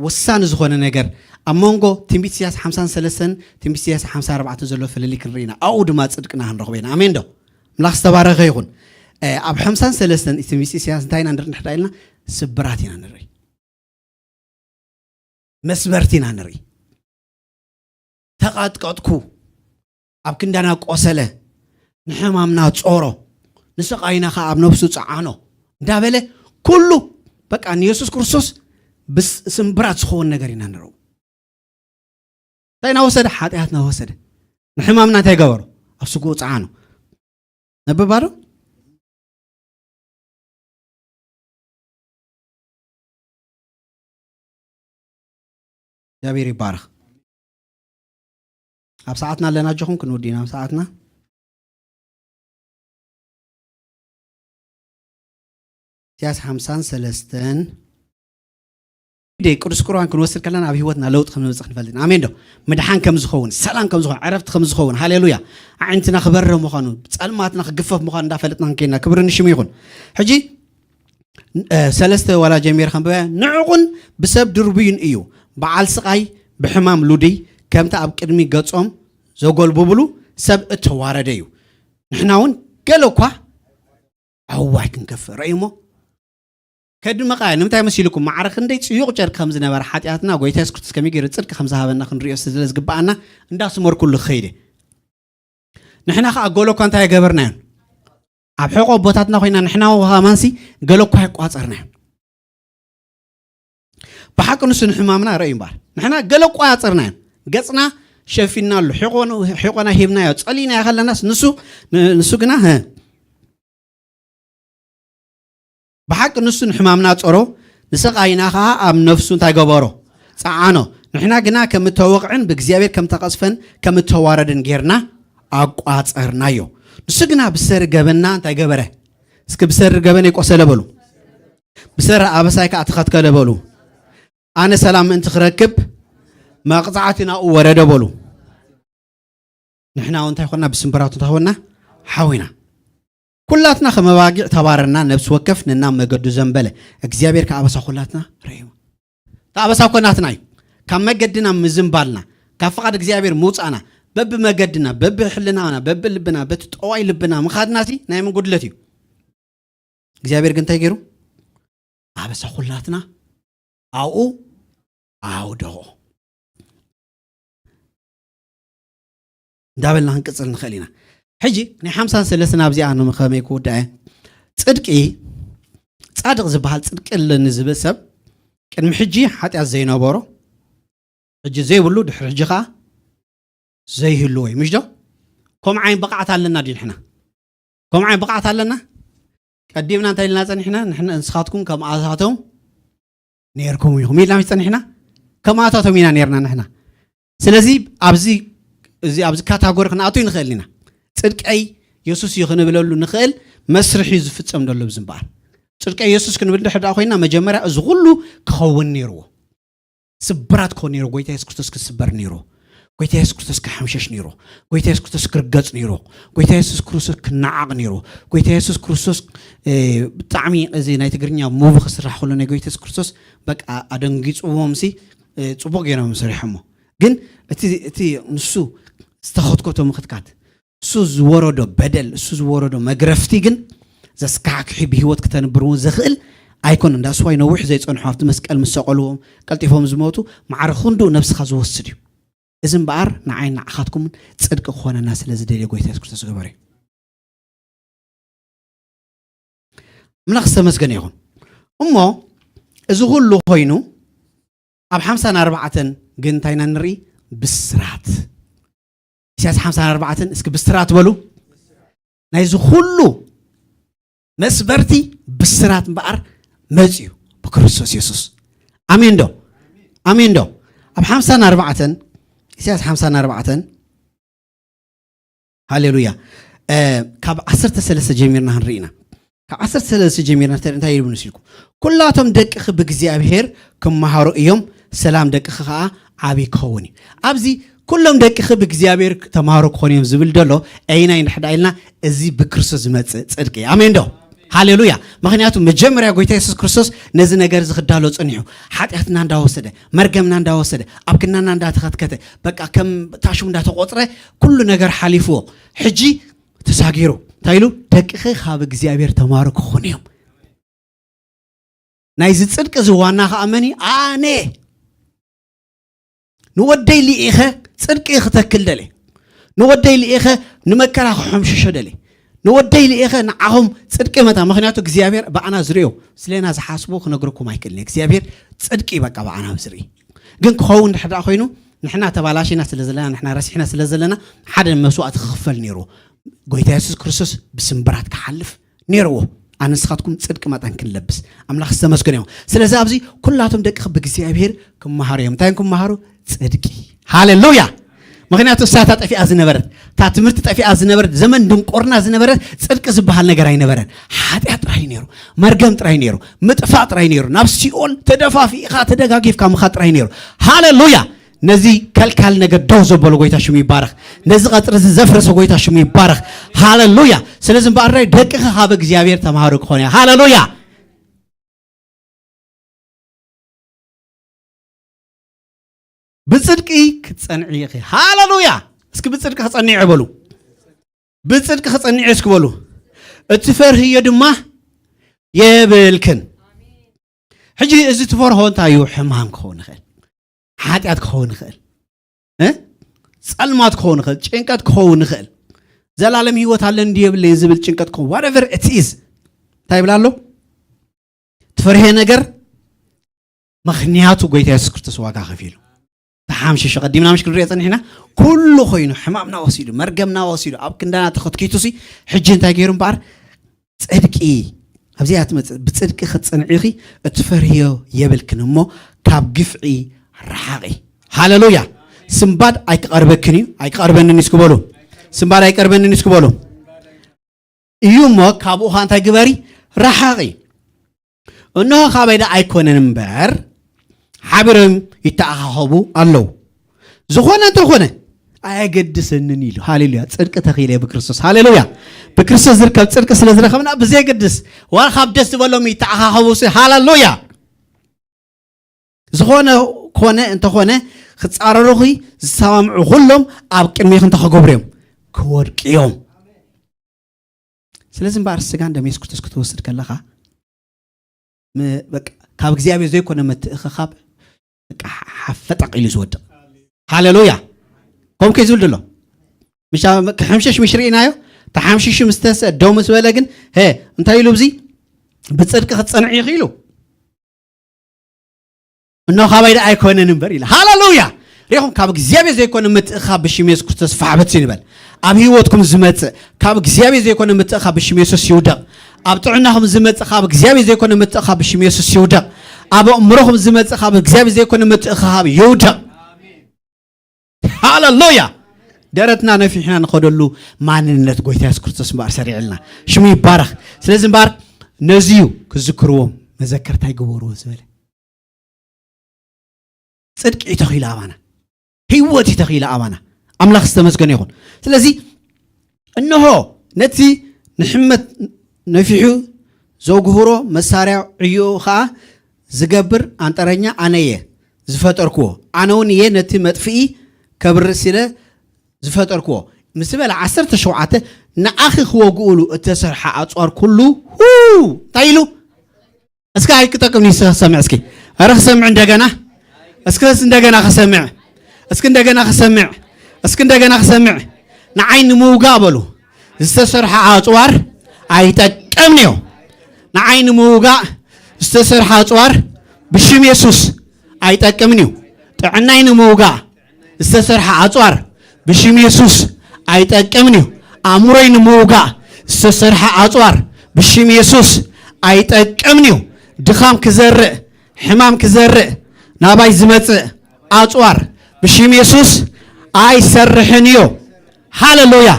ወሳኒ ዝኾነ ነገር ኣብ መንጎ ትንቢት ኢሳያስ ሓምሳን ሰለስተን ትንቢት ኢሳያስ ሓምሳ ኣርባዕተ ዘሎ ፍልልይ ክንርኢ ኢና። ኣብኡ ድማ ፅድቅና ክንረኽቦ ኢና። ኣሜን ዶ? ኣምላኽ ዝተባረኸ ይኹን። ኣብ ሓምሳን ሰለስተን ትንቢት ኢሳያስ እንታይ ኢና ንርኢ? ንሕዳ ኢልና ስብራት ኢና ንርኢ። መስበርቲ ኢና ንርኢ። ተቐጥቀጥኩ፣ ኣብ ክንዳና ቆሰለ፣ ንሕማምና ጾሮ፣ ንስቓይና ኸዓ ኣብ ነብሱ ጸዓኖ እንዳበለ ኩሉ በቃ ንየሱስ ክርስቶስ ብስምብራት ዝኸውን ነገር ኢና ንረው። እንታይ እናወሰደ? ሓጢኣት እናወሰደ ንሕማምና እንታይ ገበሮ? ኣብ ስጉኡ ጸዓኖ። ነብባ ዶ? እግዚኣብሔር ይባረኽ። ኣብ ሰዓትና ኣለና ኣጆኹም ክንወዲ ኢና ኣብ ሰዓትና። ኢሳያስ ሓምሳን ሰለስተን ቅዱስ ቁርባን ክንወስድ ከለና ኣብ ህይወትና ለውጢ ከም ዝመፅእ ክንፈልጥ ኢና። ኣሜን ዶ? ምድሓን ከም ዝኸውን፣ ሰላም ከም ዝኸውን፣ ዕረፍቲ ከም ዝኸውን፣ ሃሌሉያ፣ ኣዒንትና ክበርህ ምዃኑ፣ ጸልማትና ክግፈፍ ምዃኑ እንዳፈለጥና ክንከይና ክብሪ ንሽሙ ይኹን። ሕጂ ሰለስተ ዋላ ጀሚር ከንበበያ ንዕቑን ብሰብ ድርቡይን እዩ በዓል ስቓይ ብሕማም ሉድይ ከምቲ ኣብ ቅድሚ ገጾም ዘጎልብብሉ ሰብ እተዋረደ እዩ። ንሕና እውን ገለ እኳ ኣዋይ ክንከፍእ ረእዩሞ ከድመቓ ንምንታይ መሲልኩም ማዕረ ክንደይ ፅዩቕ ጨርቂ ከም ዝነበረ ሓጢኣትና ጎይታ የሱስ ክርስቶስ ከመይ ገይሩ ፅድቂ ከም ዝሃበና ክንሪኦ ስለ ዝግበኣና እንዳስመርኩሉ ክኸይደ ንሕና ከዓ ገሎ እኳ እንታይ ኣይገበርናዮን ኣብ ሕቆ ኣቦታትና ኮይና ንሕና ከማንሲ ገሎ እኳ ኣይቋፀርናዮን ብሓቂ ንሱ ንሕማምና ረእዩ እምበር ንሕና ገለ ቆያፅርና እዮም ገፅና ሸፊንናሉ፣ ሕቖኑ-፣ ሕቖና ሂብናዮ፣ ጸሊናዮ ከለናስ ንሱ፣ ን-፣ ንሱ ግና፣ ህ፣ ብሓቂ ንሱ ንሕማምና ጸሮ፣ ንስቓይና ኸኣ ኣብ ነፍሱ እንታይ ገበሮ? ጸዓኖ። ንሕና ግና ከም እተወቕዐን ብእግዚኣብሔር ከም ተቐስፈን ከም እተዋረድን ጌርና ኣቋጸርናዮ። ንሱ ግና ብሰሪ ገበንና እንታይ ገበረ? እስኪ ብሰሪ ገበነይ ቆሰለ በሉ። ብሰሪ ኣበሳይ ከኣ ተኸትከለ በሉ። ኣነ ሰላም ምእንቲ ክረክብ መቕጻዕቲ ናብኡ ወረደ በሉ። ንሕና እውን እንታይ ኮና? ብስምብራቱ እንታይ ኮና? ሓዊና። ኩላትና ከም ኣባጊዕ ተባረርና፣ ነፍሲ ወከፍ ነናብ መገዱ ዘንበለ፣ እግዚኣብሔር ከኣ ኣበሳ ኩላትና ረእይዎ። እቲ ኣበሳ እኮ ናትና እዩ። ካብ መገድና ምዝንባልና፣ ካብ ፍቓድ እግዚኣብሔር ምውጻእና፣ በብመገድና፣ በብሕልናና፣ በብልብና፣ በቲ ጠዋይ ልብና ምኻድና ሲ ናይ መን ጉድለት እዩ? እግዚኣብሔር ግን እንታይ ገይሩ? ኣበሳ ኩላትና ኣብኡ ኣውደቖ። እንዳበልና ክንቅጽል ንኽእል ኢና። ሕጂ ናይ ሓምሳን ሰለስትን ኣብዚኣ ንኸመይ ክውዳእ እየ? ጽድቂ፣ ጻድቕ ዝበሃል ጽድቂ ኣለኒ ዝብል ሰብ ቅድሚ ሕጂ ሓጢኣት ዘይነበሮ፣ ሕጂ ዘይብሉ፣ ድሕሪ ሕጂ ኸኣ ዘይህልዎ እዩ። ምሽ ዶ? ከምኡ ዓይነት ብቕዓት ኣለና ድዩ ንሕና? ከምኡ ዓይነት ብቕዓት ኣለና? ቀዲምና እንታይ ኢልና ጸኒሕና? ንሕና፣ ንስኻትኩም ከምኣታቶም ኔርኩም ኢኹም ኢልና ምሽ ጸኒሕና? ከምኣታቶም ኢና ኔርና ንሕና። ስለዚ ኣብዚ፣ እዚ፣ ኣብዚ ካታጎሪ ክንኣቱ ንኽእል ኢና። ጽድቀይ የሱስ እዩ ክንብለሉ ንኽእል መስርሕ እዩ ዝፍጸም ዘሎ። ብዚ እምበኣር ጽድቀይ የሱስ ክንብል ድሕር ደኣ ኮይና፣ መጀመርያ እዚ ኩሉ ክኸውን ነይርዎ። ስብራት ክኸውን ነይርዎ። ጎይታ የሱስ ክርስቶስ ክስበር ነይርዎ። ጎይታ የሱስ ክርስቶስ ክሓምሸሽ ነይርዎ። ጎይታ የሱስ ክርስቶስ ክርገጽ ነይርዎ። ጎይታ የሱስ ክርስቶስ ክነዓቕ ነይርዎ። ጎይታ የሱስ ክርስቶስ፣ እ፣ ብጣዕሚ እዚ ናይ ትግርኛ ሙቪ ክስራሕ ከሎ ናይ ጎይታ የሱስ ክርስቶስ በቃ ኣደንጊጽዎም ሲ፣ እ፣ ጽቡቕ ገይሮም ሰሪሖሞ። ግን እቲ፣ እቲ ንሱ ዝተኸትከቶ ምኽትካት፣ እሱ ዝወረዶ በደል፣ እሱ ዝወረዶ መግረፍቲ ግን ዘስካሕክሒ ብህይወት ክተንብር እውን ዘኽእል ኣይኮነን። ዳስዋይ ነዊሕ ዘይጸንሑ ኣብቲ መስቀል ምስ ሰቐልዎም ቀልጢፎም ዝሞቱ ማዕረ ክንዱ ነብስኻ ዝወስድ እዩ። እዚ እምበኣር ንዓይ ንዓኻትኩምን ጽድቂ ክኾነና ስለ ዝደልየ ጎይታ የሱስ ክርስቶስ ገበረ እዩ። ኣምላኽ ዝተመስገነ ይኹን። እሞ እዚ ኩሉ ኮይኑ ኣብ ሓምሳን ኣርባዕተን ግን እንታይ ኢና ንርኢ? ብስራት። ኢሳያስ ሓምሳን ኣርባዕተን እስኪ ብስራት በሉ። ናይዚ ኩሉ መስበርቲ ብስራት እምበኣር መጽዩ ብክርስቶስ የሱስ። ኣሜን ዶ? ኣሜን ዶ? ኣብ ሓምሳን ኣርባዕተን፣ ኢሳያስ ሓምሳን ኣርባዕተን፣ ሃሌሉያ። እ፣ ካብ ዓሰርተ ሰለስተ ጀሚርና ክንርኢ ኢና። ካብ ዓሰርተ ሰለስተ ጀሚርና እንታይ፣ እንታይ ይብል መሲልኩም? "ኩላቶም ደቅኺ ብእግዚኣብሔር ክመሃሩ እዮም፣ ሰላም ደቅኺ ኸዓ ዓቢ ክኸውን እዩ።" ኣብዚ "ኩሎም ደቅኺ ብእግዚኣብሔር ተመሃሩ ክኾኑ እዮም" ዝብል ደሎ፣ ኣይናይ እንድሕር ደኣ ኢልና፣ እዚ ብክርስቶስ ዝመጽእ ጽድቂ እዩ። ኣሜን ዶ? ሃሌሉያ። ምኽንያቱ መጀመርያ ጎይታ የሱስ ክርስቶስ ነዚ ነገር እዚ ክዳሎ ጸኒሑ፣ ሓጢኣትና እንዳወሰደ፣ መርገምና እንዳወሰደ፣ ኣብ ክናና እንዳተኸትከተ፣ በቃ ከም ታሽሙ እንዳተቖጽረ፣ ኩሉ ነገር ሓሊፍዎ። ሕጂ ተሳጊሩ። እንታይ ኢሉ? "ደቅኺ ካብ እግዚኣብሔር ተማሩ ክኾኑ እዮም።" ናይዚ ጽድቂ እዚ ዋና ኸኣ መን እዩ? ኣነ። ንወደይ ልኢኸ ጽድቂ ክተክል ደለ። ንወደይ ልኢኸ ንመከራ ክሐምሽሾ ደለ። ንወደይ ልኢኸ ንዓኹም ጽድቂ መታ። ምኽንያቱ እግዚኣብሔር ብኣና ዝርእዮ፣ ስለና ዝሓስቦ ክነግረኩም ኣይክእልን እየ። እግዚኣብሔር ጽድቂ በቃ ብኣና ዝርኢ። ግን ክኸውን ድሕር ደኣ ኮይኑ፣ ንሕና ተባላሽና ስለ ዘለና፣ ንሕና ረሲሕና ስለ ዘለና፣ ሓደ መስዋእቲ ክኽፈል ነይሩ። ጎይታ የሱስ ክርስቶስ ብስምብራት ክሓልፍ ነይርዎ። ኣነ ንስኻትኩም ጽድቂ መጠን ክንለብስ ኣምላኽ ዝተመስገነ ይኹን። ስለዚ ኣብዚ ኩላቶም ደቅኺ ብእግዚኣብሔር ክመሃሩ እዮም። እንታይ እዮም ክመሃሩ? ጽድቂ። ሃሌሉያ። ምኽንያቱ እሳታ ጠፊኣ ዝነበረት፣ እታ ትምህርቲ ጠፊኣ ዝነበረት፣ ዘመን ድንቁርና ዝነበረት ጽድቂ ዝበሃል ነገር ኣይነበረን። ሓጢኣት ጥራይ ነይሩ፣ መርገም ጥራይ ነይሩ፣ ምጥፋእ ጥራይ ነይሩ። ናብ ሲኦል ተደፋፊእኻ ተደጋጊፍካ ምኻድ ጥራይ ነይሩ። ሃሌሉያ። ነዚ ከልካል ነገር ደው ዘበሎ ጎይታ ሽሙ ይባረኽ። ነዚ ቀጽሪ እዚ ዘፍረሰ ጎይታ ሽሙ ይባረኽ። ሃሌሉያ። ስለዚ እምበኣር ናይ ደቅኺ ካብ እግዚኣብሔር ተማሃሩ ክኾኑ እያ። ሃሌሉያ። ብጽድቂ ክትጸንዒ ኢኺ። ሃሌሉያ። እስኪ ብጽድቂ ክጸንዒ በሉ። ብጽድቂ ክጸንዒ እስኪ በሉ። እትፈርህዮ ድማ የብልክን። ሕጂ እዚ ትፈርሆ እንታይ እዩ? ሕማም ክኸውን ይኽእል፣ ሓጢኣት ክኸውን ይኽእል፣ እ? ጸልማት ክኸውን ይኽእል፣ ጭንቀት ክኸውን ይኽእል፣ ዘላለም ህይወት ኣለኒ ድዩ የብለይን ዝብል ጭንቀት ክኸውን፣ whatever it is። እንታይ ይብል ኣሎ? ትፈርሄ ነገር ምኽንያቱ ጎይታ የሱስ ክርስቶስ ዋጋ ከፊሉ። ተሓምሽሹ። ቀዲምና ምሽ ክንሪኦ ጸኒሕና፣ ኩሉ ኮይኑ፣ ሕማምና ወሲዱ፣ መርገምና ወሲዱ፣ ኣብ ክንዳና ተኸትኪቱ ሲ፣ ሕጂ እንታይ ገይሩ እምበኣር? ጽድቂ። ኣብዚኣ ትመጽእ፣ ብጽድቂ ክትጸንዒኺ እትፈርህዮ የብልክን እሞ፣ ካብ ግፍዒ ረሓቒ። ሃሌሉያ። ስምባድ ኣይክቐርበክን እዩ፣ ኣይክቐርበንን እዩ እስኪ በሉ። ስምባድ ኣይቀርበንን እዩ እስኪ በሉ። እዩ እሞ፣ ካብኡ ኸኣ እንታይ ግበሪ? ረሓቒ። እንሆ፣ ካባይ ደኣ ኣይኮነን እምበር፣ ሓቢሮም ይተኣኻኸቡ ኣለዉ። ዝኾነ እንተኾነ፣ ኣየገድሰንን ኢሉ። ሃሌሉያ። ጽድቂ ተኺለ ብክርስቶስ። ሃሌሉያ። ብክርስቶስ ዝርከብ ጽድቂ ስለ ዝረኸብና፣ ብዘየገድስ፣ ዋላ ካብ ደስ ዝበሎም ይተኣኻኸቡ ሲ። ሃሌሉያ። ዝኾነ ኮነ እንተኾነ፣ ክጻረሩኺ ዝሰማምዑ ኩሎም ኣብ ቅድሜኺ እንታይ ክገብሩ እዮም? ክወድቁ እዮም። ስለዚ እምበኣር ስጋን ደም የሱስ ክርስቶስ ክትወስድ ከለኻ፣ ም-፣ በቃ፣ ካብ እግዚኣብሔር ዘይኮነ ምትእኽኻብ፣ በቃ፣ ሓፈጠቕ ኢሉ ዝወድቕ። ሃሌሉያ። ከምኡ ከይ ዝብል ድሎ። ምሻ-፣ ክሕምሸሽ ምሽ ርኢናዮ? ተሓምሺሹ ምስ ተሰ-፣ ደው ምስ በለ ግን፣ ሄ፣ እንታይ ኢሉ ብዚ? ብጽድቂ ክትጸንዕ ኢኺ ኢሉ። እነሆ ካባይ ደኣ ኣይኮነን እምበር ኢለ። ሃሌሉያ! ሪኹም፣ ካብ እግዚኣብሔር ዘይኮነ ምትእኻብ ብሽም የሱስ ክርስቶስ ፋሕበት ንበል። ኣብ ህይወትኩም ዝመጽእ ካብ እግዚኣብሔር ዘይኮነ ምትእኻብ ብሽም የሱስ ይውደቕ። ኣብ ጥዕናኹም ዝመጽእ ካብ እግዚኣብሔር ዘይኮነ ምትእኻብ ብሽም የሱስ ይውደቕ። ኣብ ኣእምሮኹም ዝመጽእ ካብ እግዚኣብሔር ዘይኮነ ምትእኻብ ይውደቕ። ሃሌሉያ! ደረትና ነፊሕና ንኸደሉ ማንነት ጎይታ የሱስ ክርስቶስ እምበኣር ሰሪዕልና። ሽሙ ይባረኽ። ስለዚ እምበኣር ነዚዩ ክዝክርዎም መዘከርታ ይግበርዎ ዝበለ። ጽድቂ እዩ ተኺሉ ኣባና። ህይወት እዩ ተኺሉ ኣባና። ኣምላኽ ዝተመስገነ ይኹን። ስለዚ እንሆ ነቲ ንሕመት ነፊሑ ዘጉህሮ መሳርያ ዕዮኡ ኸኣ ዝገብር ኣንጠረኛ ኣነ እየ ዝፈጠርክዎ። ኣነ እውን እየ ነቲ መጥፍኢ ከብርስ ኢለ ዝፈጠርክዎ። ምስ በለ ዓሰርተ ሸውዓተ ንኣኺ ክወግኡሉ እተሰርሐ ኣጽዋር ኩሉ ሁ እንታይ ኢሉ? እስኪ ኣይክጠቅም ንሱ ክሰምዕ እስኪ። ኧረ ክሰምዕ እንደገና። እስኪ እንደገና ክሰምዕ። እስኪ እንደገና ክሰምዕ። እስኪ እንደገና ክሰምዕ። ንዓይ ንምውጋእ በሉ። ዝተሰርሐ ኣጽዋር ኣይጠቅምን እዩ። ንዓይ ንምውጋእ ዝተሰርሐ ኣጽዋር ብሽም የሱስ ኣይጠቅምን እዩ። ጥዕናይ ንምውጋእ ዝተሰርሐ ኣጽዋር ብሽም የሱስ ኣይጠቅምን እዩ። ኣእምሮይ ንምውጋእ ዝተሰርሐ ኣጽዋር ብሽም የሱስ ኣይጠቅምን እዩ። ድኻም ክዘርእ፣ ሕማም ክዘርእ ናባይ ዝመጽእ ኣጽዋር ብሽም የሱስ ኣይሰርሕን እዩ። ሃሌሉያ።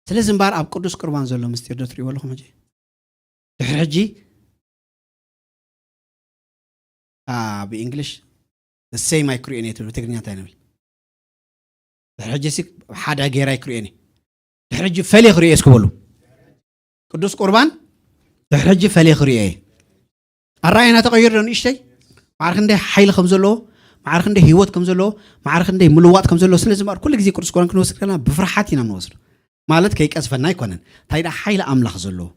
ስለዚ እምበኣር ኣብ ቅዱስ ቁርባን ዘሎ ምስጢር ዶ ትርእይዎ ኣለኹም? ሕጂ ድሕሪ ሕጂ አ፣ ብእንግሊሽ the same ኣይክርእዮን እየ ትብል፣ ብትግርኛ እንታይ ንብል? ድሕሪ ሕጂ ሲ ሓደ ጌራ ኣይክርእዮን እየ። ድሕሪ ሕጂ ፈልየ ክርእዮ እየ እስኪ በሉ። ቅዱስ ቁርባን ድሕሪ ሕጂ ፈልየ ክርእዮ እየ። ኣረኣእያና ተቐይሩ ዶ ንእሽተይ? ማዕረ ክንደይ ሓይሊ ከም ዘለዎ፣ ማዕረ ክንደይ ህይወት ከም ዘለዎ፣ ማዕረ ክንደይ ምልዋጥ ከም ዘለዎ። ስለዚ እምበኣር ኩሉ ግዜ ቅዱስ ቁርባን ክንወስድ ከለና ብፍርሓት ኢና ንወስዶ። ማለት ከይቀዝፈና ኣይኮነን። እንታይ ደኣ ሓይሊ ኣምላኽ ዘለዎ፣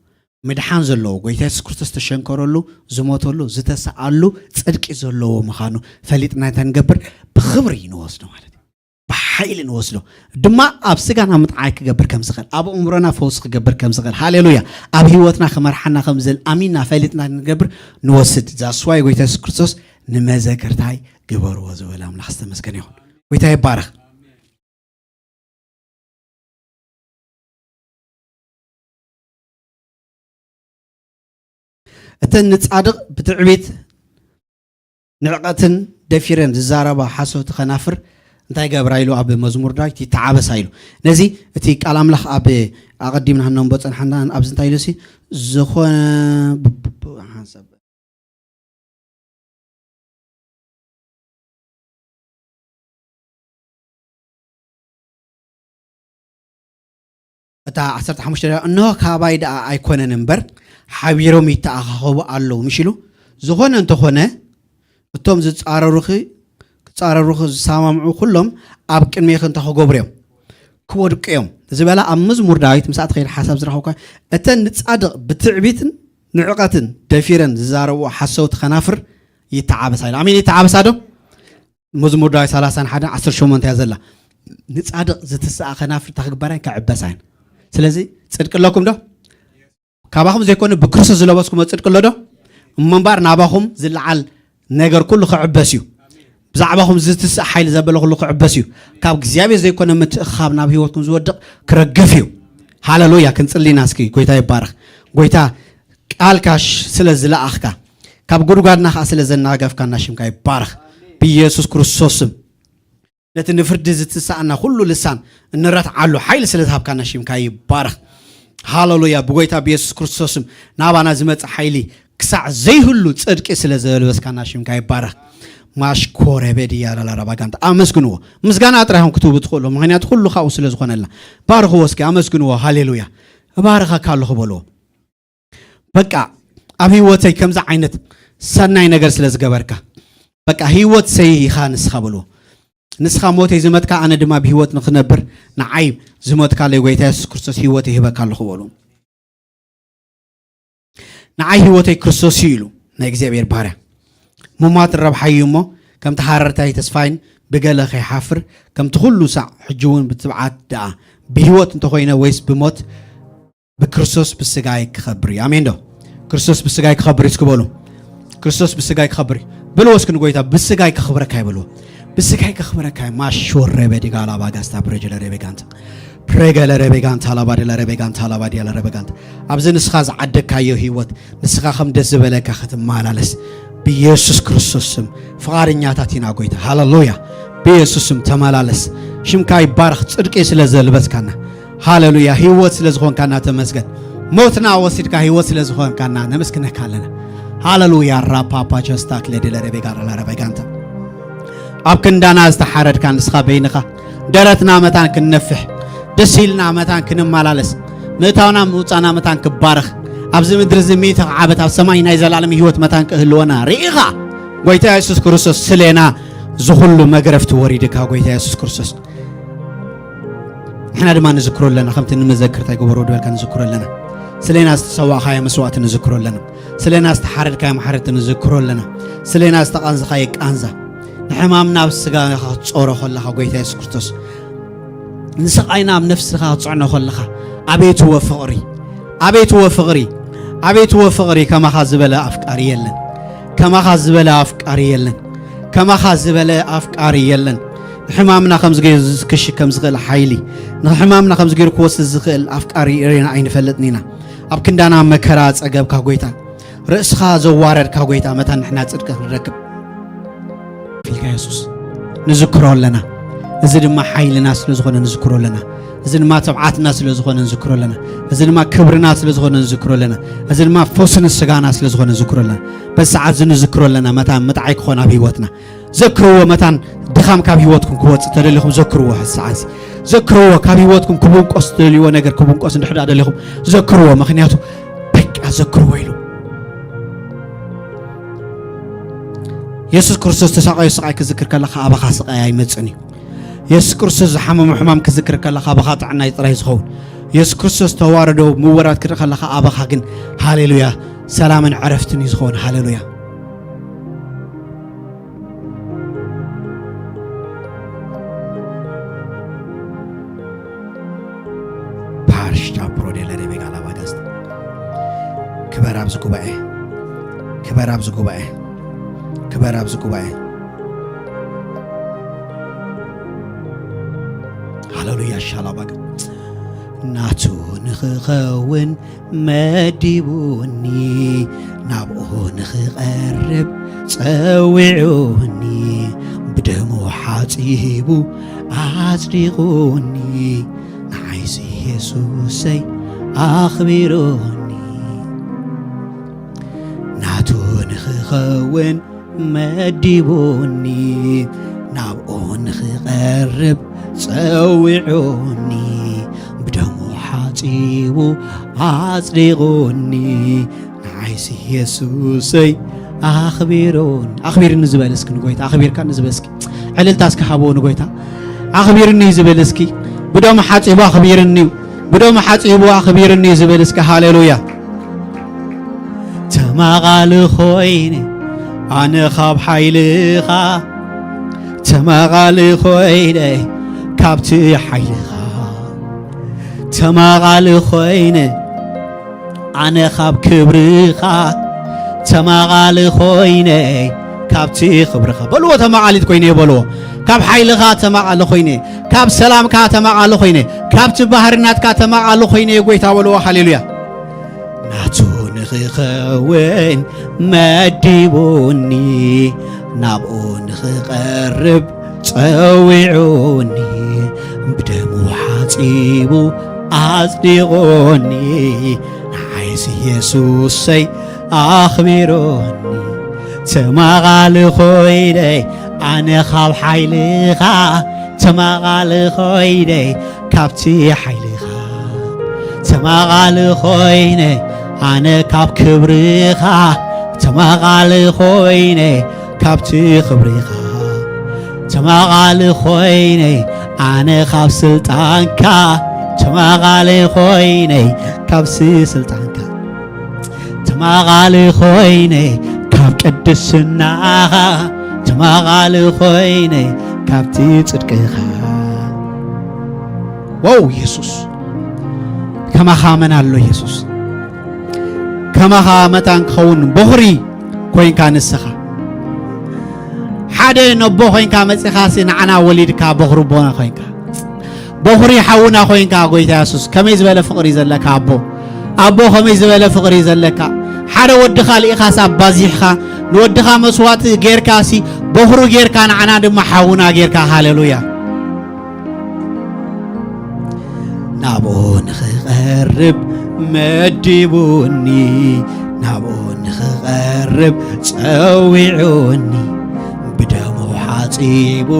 ምድሓን ዘለዎ፣ ጎይታ የሱስ ክርስቶስ ዝተሸንከረሉ፣ ዝሞተሉ፣ ዝተሰኣሉ ጽድቂ ዘለዎ ምዃኑ ፈሊጥና እንታይ ንገብር? ብኽብሪ ንወስዶ ማለት እዩ። ብሓይሊ ንወስዶ። ድማ ኣብ ስጋና ምጥዓይ ክገብር ከም ዝኽእል፣ ኣብ እምሮና ፈውሲ ክገብር ከም ዝኽእል፣ ሃሌሉያ፣ ኣብ ህይወትና ክመርሓና ከም ዝኽእል ኣሚንና ፈሊጥና ንገብር ንወስድ። ዛስዋይ ጎይታ የሱስ ክርስቶስ ንመዘከርታይ ግበርዎ ዝበለ ኣምላኽ ዝተመስገነ ይኹን። ጎይታ ይባረኽ። እተን ንጻድቕ ብትዕቢት ንዕቐትን ደፊረን ዝዛረባ ሓሰውቲ ኸናፍር እንታይ ገብራ ኢሉ ኣብ መዝሙር ዳዊት ይተዓበሳ ኢሉ። ነዚ እቲ ቃል ኣምላኽ ኣብ ኣቐዲምና ህነንቦ ጸንሓና ኣብዚ እንታይ ኢሉ ሲ ዝኾነ ሓንሳብ እታ ዓሰርተ ሓሙሽተ ደኣ፣ እንሆ ካባይ ደኣ ኣይኮነን እምበር፣ ሓቢሮም ይተኣኻኸቡ ኣለዉ፣ ምሽ ኢሉ። ዝኾነ እንተኾነ፣ እቶም ዝጻረሩኺ፣ ክጻረሩኺ ዝሰማምዑ ኩሎም ኣብ ቅድሜኺ እንታይ ክገብሩ እዮም? ክወድቁ እዮም። ዝበላ ኣብ መዝሙር ዳዊት፣ ምሳእ ትኸይድ ሓሳብ ዝረኸብኳ፣ እተን ንጻድቕ ብትዕቢትን ንዕቐትን ደፊረን ዝዛረብኦ ሓሰውቲ ኸናፍር ይተዓበሳ ኢሉ። ኣሜን፣ ይተዓበሳ ዶ? መዝሙር ዳዊት ሰላሳን ሓደን ዓሰርተ ሸሞንተ እያ ዘላ። ንጻድቕ ዝትስኣ ኸናፍር እንታይ ክግበራ እየን? ክዕበሳ እየን። ስለዚ ጽድቂ ኣለኩም ዶ? ካባኹም ዘይኮነ ብክርስቶስ ዝለበስኩሞ ጽድቂ ኣሎ ዶ? እሞ እምበር ናባኹም ዝለዓል ነገር ኩሉ ክዕበስ እዩ። ብዛዕባኹም ዝትስእ ሓይሊ ዘበለ ኩሉ ክዕበስ እዩ። ካብ እግዚኣብሔር ዘይኮነ ምትእኻብ ናብ ህይወትኩም ዝወድቕ ክረግፍ እዩ። ሃለሉያ። ክንጽሊ ኢና እስኪ። ጎይታ ይባረኽ። ጎይታ ቃልካ ሽ-፣ ስለ ዝለኣኽካ፣ ካብ ጉድጓድና ኸዓ ስለ ዘናገፍካና ሽምካ ይባረኽ። ብኢየሱስ ክርስቶስ ስም ነቲ ንፍርዲ ዝትስኣና ኩሉ ልሳን እንረትዓሉ ሓይሊ ስለ ዝሃብካና ሽምካ ይባረኽ። ሃለሉያ። ብጎይታ ብኢየሱስ ክርስቶስ ስም ናባና ዝመጽእ ሓይሊ ክሳዕ ዘይህሉ ጽድቂ ስለ ዘልበስካና ሽምካ ይባረኽ። ማሽኮረ ቤድያ ላላራባ ጋንታ ኣመስግንዎ። ምስጋና ጥራይ ኢኹም ክትህቡ ትኽእሉ፣ ምኽንያቱ ኩሉ ካብኡ ስለ ዝኾነልና። ባርኽዎ እስኪ፣ ኣመስግንዎ። ሃሌሉያ። እባርኸካ ኣለኹ በልዎ። በቃ ኣብ ህይወተይ ከምዚ ዓይነት ሰናይ ነገር ስለ ዝገበርካ፣ በቃ ህይወት ሰይ ኢኻ ንስኻ በልዎ። ንስኻ ሞተይ ዝመትካ፣ ኣነ ድማ ብህይወት ንኽነብር ንዓይ ዝሞትካለይ ጎይታ የሱስ ክርስቶስ ህይወት ይህበካ ኣለኹ በሉ። ንዓይ ህይወተይ ክርስቶስ እዩ ኢሉ ናይ እግዚኣብሔር ባርያ። ምሟት ረብሓ እዩ እሞ፣ ከምቲ ሃረርታይ ተስፋይን ብገለ ከይሓፍር፣ ከምቲ ኩሉ ሳዕ ሕጂ እውን ብትብዓት ደኣ ብህይወት እንተኾይነ ወይስ ብሞት ብክርስቶስ ብስጋይ ክኸብር እዩ። ኣሜን ዶ? ክርስቶስ ብስጋይ ክኸብር እዩ እስኪ በሉ። ክርስቶስ ብስጋይ ክኸብር እዩ። በልዎ እስኪ ንጎይታ፣ ብስጋይ ከኽብረካ እዩ በልዎ። ብስጋይ ከኽብረካ እዩ። ማሾ ረበ ዲጋ ላባ ጋስታ ብረጀለ ረበ ጋንታ። ፕሬገለ ረበ ጋንታ ላባ ደለ ረበ ጋንታ ላባ ዲያለ ረበ ጋንታ። ኣብዚ ንስኻ ዝዓደግካዮ ህይወት፣ ንስኻ ከም ደስ ዝበለካ ክትመላለስ ብኢየሱስ ክርስቶስ ስም ፍቓደኛታት ኢና ጎይታ። ሃሌሉያ። ብኢየሱስ ስም ተመላለስ። ሽምካ ይባረኽ። ጽድቂ ስለ ዘልበስካና፣ ሃሌሉያ። ህይወት ስለ ዝኾንካና ተመስገን። ሞትና ወሲድካ ህይወት ስለ ዝኾንካና ነመስግነካ ኣለና። ሃሌሉያ። ራፓፓ ቸስታ ክለ ደለ ረቤጋ ራላ ረቤጋንታ። ኣብ ክንዳና ዝተሓረድካ ንስኻ በይንኻ፣ ደረትና መታን ክንነፍሕ፣ ደስ ኢልና መታን ክንመላለስ፣ ምእታውና ምውጻና መታን ክባረኽ፣ ኣብዚ ምድሪ እዚ ሚእቲ ዓመት ኣብ ሰማይ ናይ ዘላለም ህይወት መታን ክህልወና ርኢኻ፣ ጎይታ የሱስ ክርስቶስ ስሌና ዝኹሉ መግረፍቲ ወሪድካ፣ ጎይታ የሱስ ክርስቶስ። ንሕና ድማ ንዝክሮ ኣለና፣ ከምቲ ንመዘክር እንታይ ገበሮ ድበልካ ንዝክሮ ኣለና። ስሌና ዝተሰዋእኻዮ መስዋእቲ ንዝክሮ ኣለና። ስሌና ዝተሓረድካዮ ማሕረድቲ ንዝክሮ ኣለና። ስሌና ዝተቃንዝኻዮ ቃንዛ። ንሕማምና ኣብ ስጋኻ ክትጾሮ ከለኻ፣ ጎይታ የሱስ ክርስቶስ፣ ንስቓይና ኣብ ነፍስኻ ክትጽዕኖ ከለኻ፣ ኣቤት ወ ፍቕሪ፣ ኣቤት ወ ፍቕሪ፣ ኣቤት ወ ፍቕሪ፣ ከማኻ ዝበለ ኣፍቃሪ የለን። ከማኻ ዝበለ ኣፍቃሪ የለን። ከማኻ ዝበለ ኣፍቃሪ የለን። ንሕማምና ከምዚ ገይሩ ክሽከም ዝኽእል ሓይሊ፣ ንሕማምና ከምዚ ገይሩ ክወስድ ዝኽእል ኣፍቃሪ ርኢና ኣይንፈልጥን ኢና። ኣብ ክንዳና መከራ ጸገብካ ጎይታ፣ ርእስኻ ዘዋረድካ ጎይታ፣ መታን ንሕና ጽድቂ ክንረክብ ኢልካ የሱስ ንዝክሮ ኣለና። እዚ ድማ ሓይልና ስለ ዝኾነ ንዝክሮ ኣለና። እዚ ድማ ትብዓትና ስለ ዝኾነ ንዝክሮ ኣለና። እዚ ድማ ክብርና ስለ ዝኾነ ንዝክሮ ኣለና። እዚ ድማ ፈውሲ ንስጋና ስለ ዝኾነ ንዝክሮ ኣለና። በዚ ሰዓት እዚ ንዝክሮ ኣለና። መታን ምጥዓይ ክኾን ኣብ ህይወትና። ዘክርዎ መታን ድኻም ካብ ህይወትኩም ክወጽእ ተደሊኹም ዘክርዎ። ሕዚ ሰዓት እዚ ዘክርዎ። ካብ ህይወትኩም ክብንቆስ ትደልይዎ ነገር ክብንቆስ እንድሕር ደኣ ደሊኹም ዘክርዎ። ምኽንያቱ በቃ ዘክርዎ ኢሉ። የሱስ ክርስቶስ ተሳቐዮ ስቓይ ክዝክር ከለኻ ኣባኻ ስቓይ ኣይመጽእን እዩ። የሱስ ክርስቶስ ዝሓመሞ ሕማም ክዝክር ከለኻ ኣባኻ ጥዕና እዩ ጥራይ ዝኸውን። የሱስ ክርስቶስ ተዋረዶ ምወራድ ክርኢ ከለኻ ኣባኻ ግን ሃሌሉያ ሰላምን ዕረፍትን እዩ ዝኸውን። ሃሌሉያ። ፓርሽታ ፕሮዴለ ሬቤጋ ላባጋስታ። ክበር ኣብዚ ጉባኤ፣ ክበር ኣብዚ ጉባኤ፣ ክበር ኣብዚ ጉባኤ። ሃሌሉያ ሻላባጋ። ናቱ ንኽኸውን መዲቡኒ፣ ናብኡ ንኽቐርብ ጸዊዑኒ፣ ብደሙ ሓጺቡ ኣጽዲቑኒ፣ ንዓይሲ የሱሰይ ኣኽቢሩኒ። ናቱ ንኽኸውን መዲቡኒ፣ ናብኡ ንኽቐርብ ጸዊዑኒ፣ ብደሙ ሓጺቡ ኣጽዲቑኒ፣ ንዓይሲ የሱሰይ ኣኽቢሩኒ። ኣኽቢርኒ ዝበል እስኪ ንጎይታ፣ ኣኽቢርካኒ ዝበል እስኪ። ዕልልታ እስኪ ሃብዎ ንጎይታ። ኣኽቢርኒ ዝበል እስኪ። ብደሙ ሓጺቡ ኣኽቢርኒ እዩ። ብደሙ ሓጺቡ ኣኽቢርኒ ዝበል እስኪ። ሃሌሉያ። ተማቓሊ ኮይነ ኣነ ካብ ሓይልኻ፣ ተማቓሊ ኮይነ ካብቲ ሓይልኻ፣ ተማቓሊ ኮይነ ኣነ ካብ ክብርኻ፣ ተማቓሊ ኮይነ ካብቲ ክብርኻ በልዎ፣ ተማቓሊት ኮይነ በልዎ። ካብ ሓይልኻ ተማቓሊ ኮይነ፣ ካብ ሰላምካ ተማቓሊ ኮይነ፣ ካብቲ ባህሪ ናትካ ተማቓሊ ኮይነ ጎይታ በልዎ። ሃሌሉያ። ናቱ ንኽኸውን መዲቡኒ፣ ናብኡ ንኽቐርብ ጸዊዑኒ፣ ብደሙ ሓጺቡ ኣጽዲቑኒ፣ ንዓይስ የሱሰይ ኣኽቢሩኒ። ተማቓሊ ኮይነ ኣነ ካብ ሓይልኻ፣ ተማቓሊ ኮይነ ካብቲ ሓይልኻ፣ ተማቓሊ ኮይነ ኣነ ካብ ክብርኻ፣ ተማቓሊ ኮይነ ካብቲ ክብርኻ፣ ተማቓሊ ኮይነ ኣነ ካብ ስልጣንካ፣ ተማቓሊ ኮይነ ካብቲ ስልጣንካ፣ ተማቓሊ ኮይነ ካብ ቅድስናኻ፣ ተማቓሊ ኮይነ ካብቲ ጽድቅኻ። ዋው የሱስ፣ ከማኻ መን ኣሎ የሱስ? ከማኻ መታን ክኸውን በኹሪ ኮይንካ ንስኻ ሓደ ነቦ ኮይንካ መጺኻሲ ንዓና ወሊድካ በኹሪ ኣቦና ኮይንካ፣ በኹሪ ሓውና ኮይንካ። ጎይታ የሱስ፣ ከመይ ዝበለ ፍቕሪ ዘለካ ኣቦ፣ ኣቦ ከመይ ዝበለ ፍቕሪ ዘለካ። ሓደ ወድኻ ልኢኻስ ኣባዚሕካ፣ ንወድኻ መስዋዕቲ ጌርካሲ በኹሩ ጌርካ፣ ንዓና ድማ ሓውና ጌርካ። ሃሌሉያ። ናብኡ ንኽቐርብ መዲቡኒ፣ ናብኡ ንኽቐርብ ጸዊዑኒ፣ ብደሙ ሓጺቡ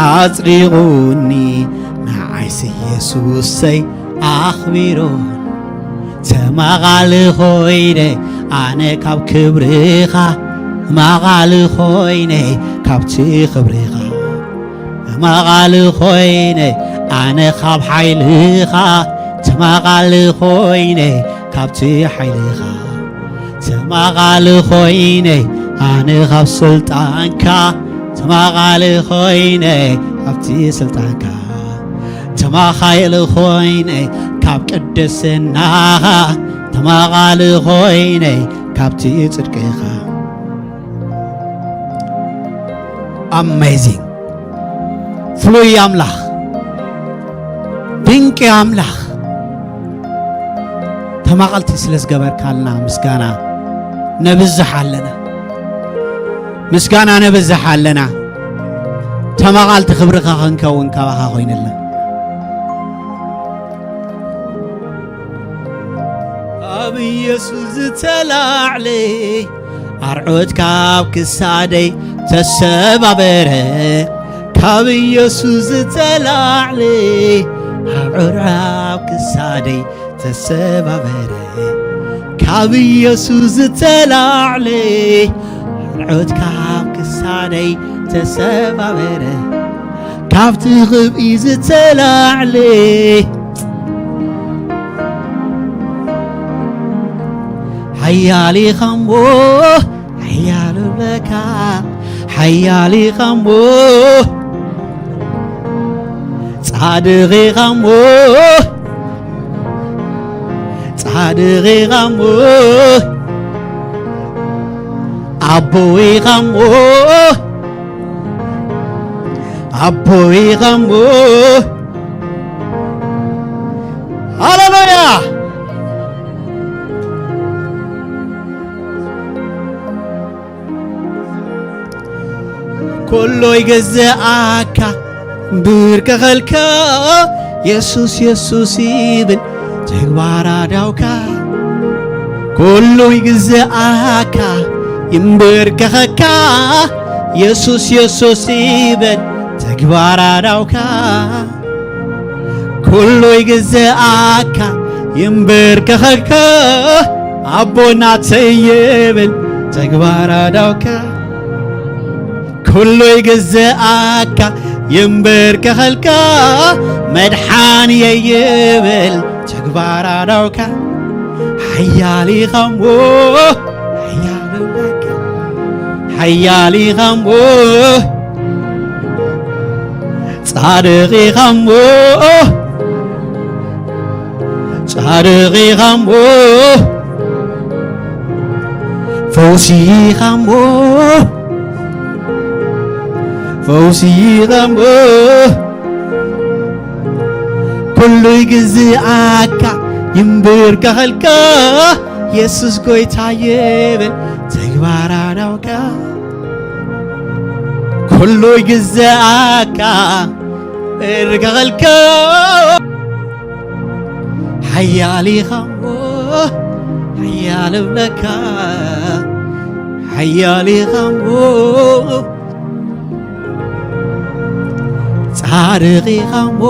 ኣጽዲቑኒ፣ ንዓይሲ የሱሰይ ኣኽቢሩኒ። ተማቓሊ ኮይነ ኣነ ካብ ክብርኻ፣ ተማቓሊ ኮይነ ካብቲ ክብርኻ፣ ተማቓሊ ኮይነ ኣነ ካብ ሓይልኻ፣ ተማቓሊ ኮይነ ካብቲ ሓይልኻ፣ ተማቓሊ ኮይነ ኣነ ካብ ስልጣንካ፣ ተማቓሊ ኮይነ ካብቲ ስልጣንካ፣ ተማኻይሊ ኮይነ ካብ ቅድስናኻ፣ ተማቓሊ ኮይነ ካብቲ ጽድቅኻ። ኣሜዚንግ፣ ፍሉይ ኣምላኽ፣ ድንቂ ኣምላኽ፣ ተማቐልቲ ስለ ዝገበርካልና ምስጋና ነብዝሕ ኣለና፣ ምስጋና ነብዝሕ ኣለና። ተማቐልቲ ክብርኻ ክንከውን ካባኻ ኮይንልና። ኣብ ኢየሱስ ዝተላዕለ ኣርዑት ካብ ክሳደይ ተሰባበረ። ካብ ኢየሱስ ዝተላዕለ ኣርዑት ካብ ክሳደይ ተሰባበረ። ካብ ኢየሱስ ዝተላዕለ ኣርዑት ካብ ክሳደይ ተሰባበረ። ካብቲ ክብኢ ዝተላዕለ ሓያል ኢኻ እሞ፣ ሓያል እብለካ፣ ሓያል ኢኻ እሞ፣ ጻድቕ ኢኻ እሞ፣ ጻድቕ ኢኻ እሞ፣ ኣቦ ኢኻ እሞ፣ ኣቦ ኢኻ እሞ። ሃሌሉያ። ኩሉ ይግዝኣካ፣ ብርከኸልካ፣ የሱስ የሱስ ይብል ተግባር ኣዳውካ። ኩሉ ይግዝኣካ፣ ይንበርከኸካ፣ የሱስ የሱስ ይብል ተግባር ኣዳውካ። ኩሉ ይግዝኣካ፣ ይንበርከኸካ፣ ኣቦ ናተይ ይብል ተግባር ኣዳውካ። ኩሉ ይግዝኣካ፣ ይንበርከኸልካ፣ መድሓንየይ ይብል ተግባር ኣዳውካ። ሓያል ኢኻ እሞ፣ ሓያል እብለካ፣ ሓያል ኢኻ እሞ፣ ጻድቕ ኢኻ እሞ፣ ጻድቕ ኢኻ እሞ፣ ፈውሲ ኢኻ እሞ፣ ፈውሲ ኢኻ እሞ፣ ኩሉ ይግዝኣካ፣ ይንብርከኸልካ፣ የሱስ ጎይታ ይብል ተግባር ኣእዳውካ። ኩሉ ይግዝኣካ፣ እርከኸልካ። ሓያል ኢኻ እሞ፣ ሓያል እብለካ፣ ሓያል ኢኻ እሞ፣ ጻድቕ ኢኻ እሞ፣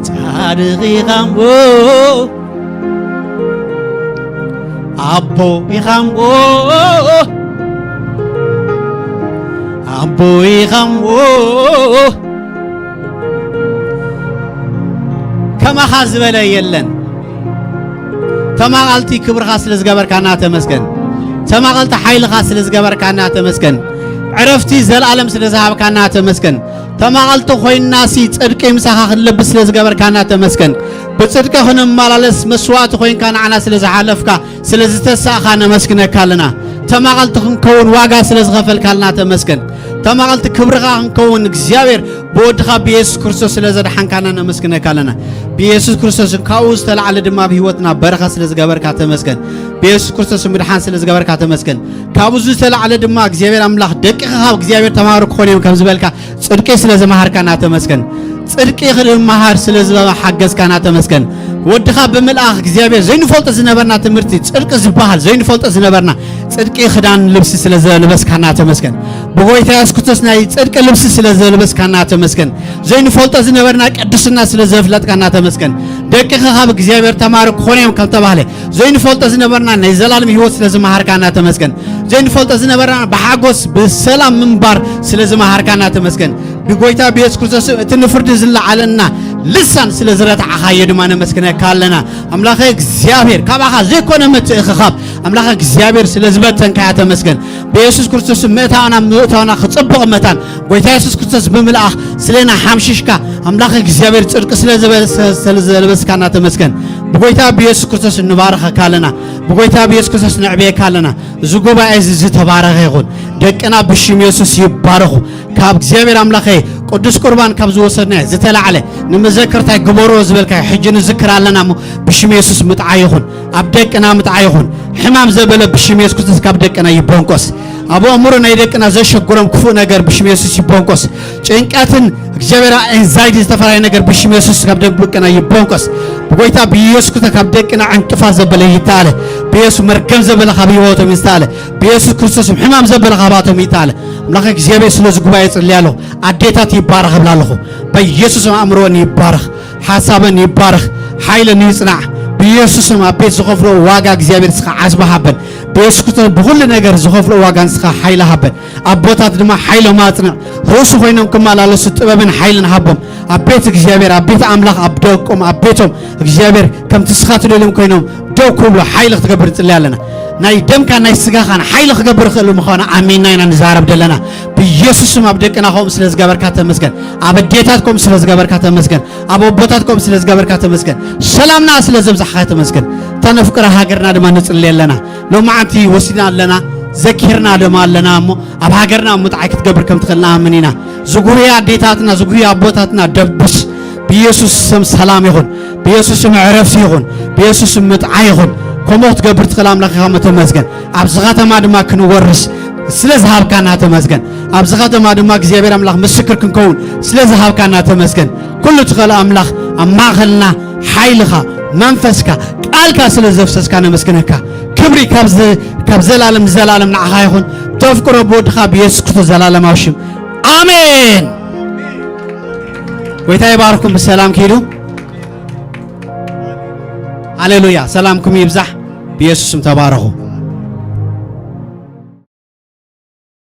ጻድቕ ኢኻ እሞ፣ ኣቦ ኢኻ እሞ፣ ኣቦ ኢኻ እሞ፣ ከማኻ ዝበለ የለን። ተማቐልቲ ክብርኻ ስለ ዝገበርካና ተመስገን። ተማቐልቲ ሓይልኻ ስለ ዝገበርካና ተመስገን። ዕረፍቲ ዘለኣለም ስለ ዝሃብካና ተመስገን። ተማቐልቲ ኮይንናሲ ጽድቂ ምሳኻ ክንለብስ ስለ ዝገበርካና ተመስገን። ብጽድቂ ክንመላለስ መስዋእቲ ኮይንካ ንዓና ስለ ዝሓለፍካ፣ ስለ ዝተሳእኻ ነመስግነካ ኣለና። ተማቐልቲ ክንከውን ዋጋ ስለ ዝኸፈልካልና ተመስገን። ተማቐልቲ ክብርኻ ክንከውን እግዚኣብሔር ብወድኻ ብየሱስ ክርስቶስ ስለ ዘድሓንካና ነመስግነካ ኣለና። ብየሱስ ክርስቶስን ካብኡ ዝተላዕለ ድማ ኣብ ህይወትና በረኸት ስለ ዝገበርካ ተመስገን። ብየሱስ ክርስቶስ ምድሓን ስለ ዝገበርካ ተመስገን። ካብኡ ዝተላዕለ ድማ እግዚኣብሔር ኣምላኽ ደቅኻ ካብ እግዚኣብሔር ተማሃሩ ክኾኑ እዮም ከም ዝበልካ ጽድቂ ስለ ዝመሃርካና ተመስገን። ጽድቂ ክንመሃር ስለ ዝሓገዝካና ተመስገን። ወድኻ ብምልኣኽ እግዚኣብሔር ዘይንፈልጦ ዝነበርና ትምህርቲ ጽድቂ ዝበሃል ዘይንፈልጦ ዝነበርና ጽድቂ ክዳን ልብሲ ስለ ዘልበስካና ተመስገን። ብጎይታ የሱስ ክርስቶስ ናይ ጽድቂ ልብሲ ስለ ዘልበስካና ተመስገን። ዘይንፈልጦ ዝነበርና ቅድስና ስለ ዘፍለጥካና ተመስገን። ደቅኻ ካብ እግዚኣብሔር ተማሃሩ ክኾኑ እዮም ከም ተባህለ ዘይንፈልጦ ዝነበርና ናይ ዘላለም ህይወት ስለ ዝመሃርካና ተመስገን። ዘይንፈልጦ ዝነበርና ብሓጎስ ብሰላም ምንባር ስለ ዝመሃርካና ተመስገን። ብጎይታ ብየሱስ ክርስቶስ እቲ ንፍርዲ ዝለዓለና ልሳን ስለ ዝረታዕኻዮ ድማ ነመስግነካ ኣለና። ኣምላኸ እግዚኣብሔር ካባኻ ዘይኮነ ምትእኽኻብ ኣምላኸ እግዚኣብሔር ስለ ዝበተንካያ ተመስገን። ብየሱስ ክርስቶስ ምእታውና ምእታውና ክጽብቕ መታን ጎይታ የሱስ ክርስቶስ ብምልኣኽ ስለና ሓምሽሽካ ኣምላኸ እግዚኣብሔር ጽድቂ ስለ ዝበ-፣ ስለ ዘለበስካና ተመስገን። ብጎይታ ብየሱስ ክርስቶስ እንባረኸካ ኣለና። ብጎይታ ብየሱስ ክርስቶስ ነዕብየካ ኣለና። እዚ ጉባኤ እዚ ዝተባረኸ ይኹን። ደቅና ብሽም የሱስ ይባረኹ። ካብ እግዚኣብሔር ኣምላኸ ቅዱስ ቁርባን ካብ ዝወሰድናዮ ዝተላዕለ ንመዘከርታይ ግበርዎ ዝበልካዮ ሕጂ ንዝክር ኣለና እሞ ብሽም የሱስ ምጥዓይ ይኹን። ኣብ ደቅና ምጥዓይ ይኹን። ሕማም ዘበለ ብሽም የሱስ ክርስቶስ ካብ ደቅና ይቦንቆስ። ኣብ ኣእምሮ ናይ ደቅና ዘሸግሮም ክፉእ ነገር ብሽም የሱስ ይቦንቆስ። ጭንቀትን እግዚኣብሔር ኤንዛይቲ ዝተፈላለየ ነገር ብሽም የሱስ ካብ ደቅና ይቦንቆስ። ብጎይታ ብየሱስ ክርስቶስ ካብ ደቅና ዕንቅፋት ዘበለ ይተኣለ። ብየሱስ መርገም ዘበለ ካብ ህይወቶም ይስተኣለ። ብየሱስ ክርስቶስም ሕማም ዘበለ ካባቶም ይተኣለ። ኣምላኸ እግዚኣብሔር ስለዚ ጉባኤ ጽልያ ኣለኹ። ኣዴታት ይባረኽ እብላ ኣለኹ። በኢየሱስም ኣእምሮን ይባረኽ፣ ሓሳበን ይባረኽ፣ ሓይለን ይጽናዕ። ብኢየሱስም ኣብ ቤት ዝኸፍሎ ዋጋ እግዚኣብሔር ንስኻ ዓስቢ ሃበን። ብየሱስ ክርስቶስ ብኹሉ ነገር ዝኸፍሎ ዋጋ ንስኻ ሓይሊ ሃበን። ኣቦታት ድማ ሓይሎም ኣጽንዕ። ርእሱ ኮይኖም ክመላለሱ ጥበብን ሓይልን ሃቦም። ኣብ ቤት እግዚኣብሔር፣ ኣብ ቤት ኣምላኽ፣ ኣብ ደቆም፣ ኣብ ቤቶም እግዚኣብሔር ከምቲ ንስኻ ትደልዮም ኮይኖም ደው ክብሉ ሓይሊ ክትገብር ንጽሊ ኣለና። ናይ ደምካ ናይ ስጋኻን ሓይሊ ክገብር ክእል ምዃኑ ኣሚንና ኢና ንዛረብ ዘለና። ብኢየሱስም ኣብ ደቅና ከምኡ ስለ ዝገበርካ ተመስገን። ኣብ ኣዴታት ከምኡ ስለ ዝገበርካ ተመስገን። ኣብ ኣቦታት ከምኡ ስለ ዝገበርካ ተመስገን። ሰላምና ስለ ዘብዛሕካ ተመስገን። እታ ነፍቅራ ሃገርና ድማ ንጽሊ ኣለና። ሎማዓንቲ ወሲድና ኣለና፣ ዘኪርና ድማ ኣለና እሞ ኣብ ሃገርና ምጥዓይ ክትገብር ከም ትኽእል ንኣምን ኢና። ዝጉህዩ ኣዴታትና፣ ዝጉህዩ ኣቦታትና ደብስ። ብኢየሱስ ስም ሰላም ይኹን። ብኢየሱስ ስም ዕረፍቲ ይኹን። ብኢየሱስ ስም ምጥዓይ ይኹን። ከምኡ ክትገብር ትኽእል ኣምላኽ ኢኻ፣ ተመስገን። ኣብዚ ከተማ ድማ ክንወርስ ስለ ዝሃብካና ተመስገን። ኣብዚ ከተማ ድማ እግዚኣብሔር ኣምላኽ ምስክር ክንከውን ስለ ዝሃብካና ተመስገን። ኩሉ ትኽእል ኣምላኽ ኣብ ማእኸልና ሓይልኻ፣ መንፈስካ፣ ቃልካ ስለ ዘፍሰስካ ነመስግነካ። ክብሪ ካብ ዘ-፣ ካብ ዘላለም ንዘላለም ንዓኻ ይኹን። ተፍቅሮ ብወድኻ ብየሱስ ክርስቶስ ዘላለማዊ ሽም። ኣሜን። ጎይታ ይባርኩም። ብሰላም ኪዱ። ሃሌሉያ። ሰላምኩም ይብዛሕ። ብየሱስም ተባረኹ።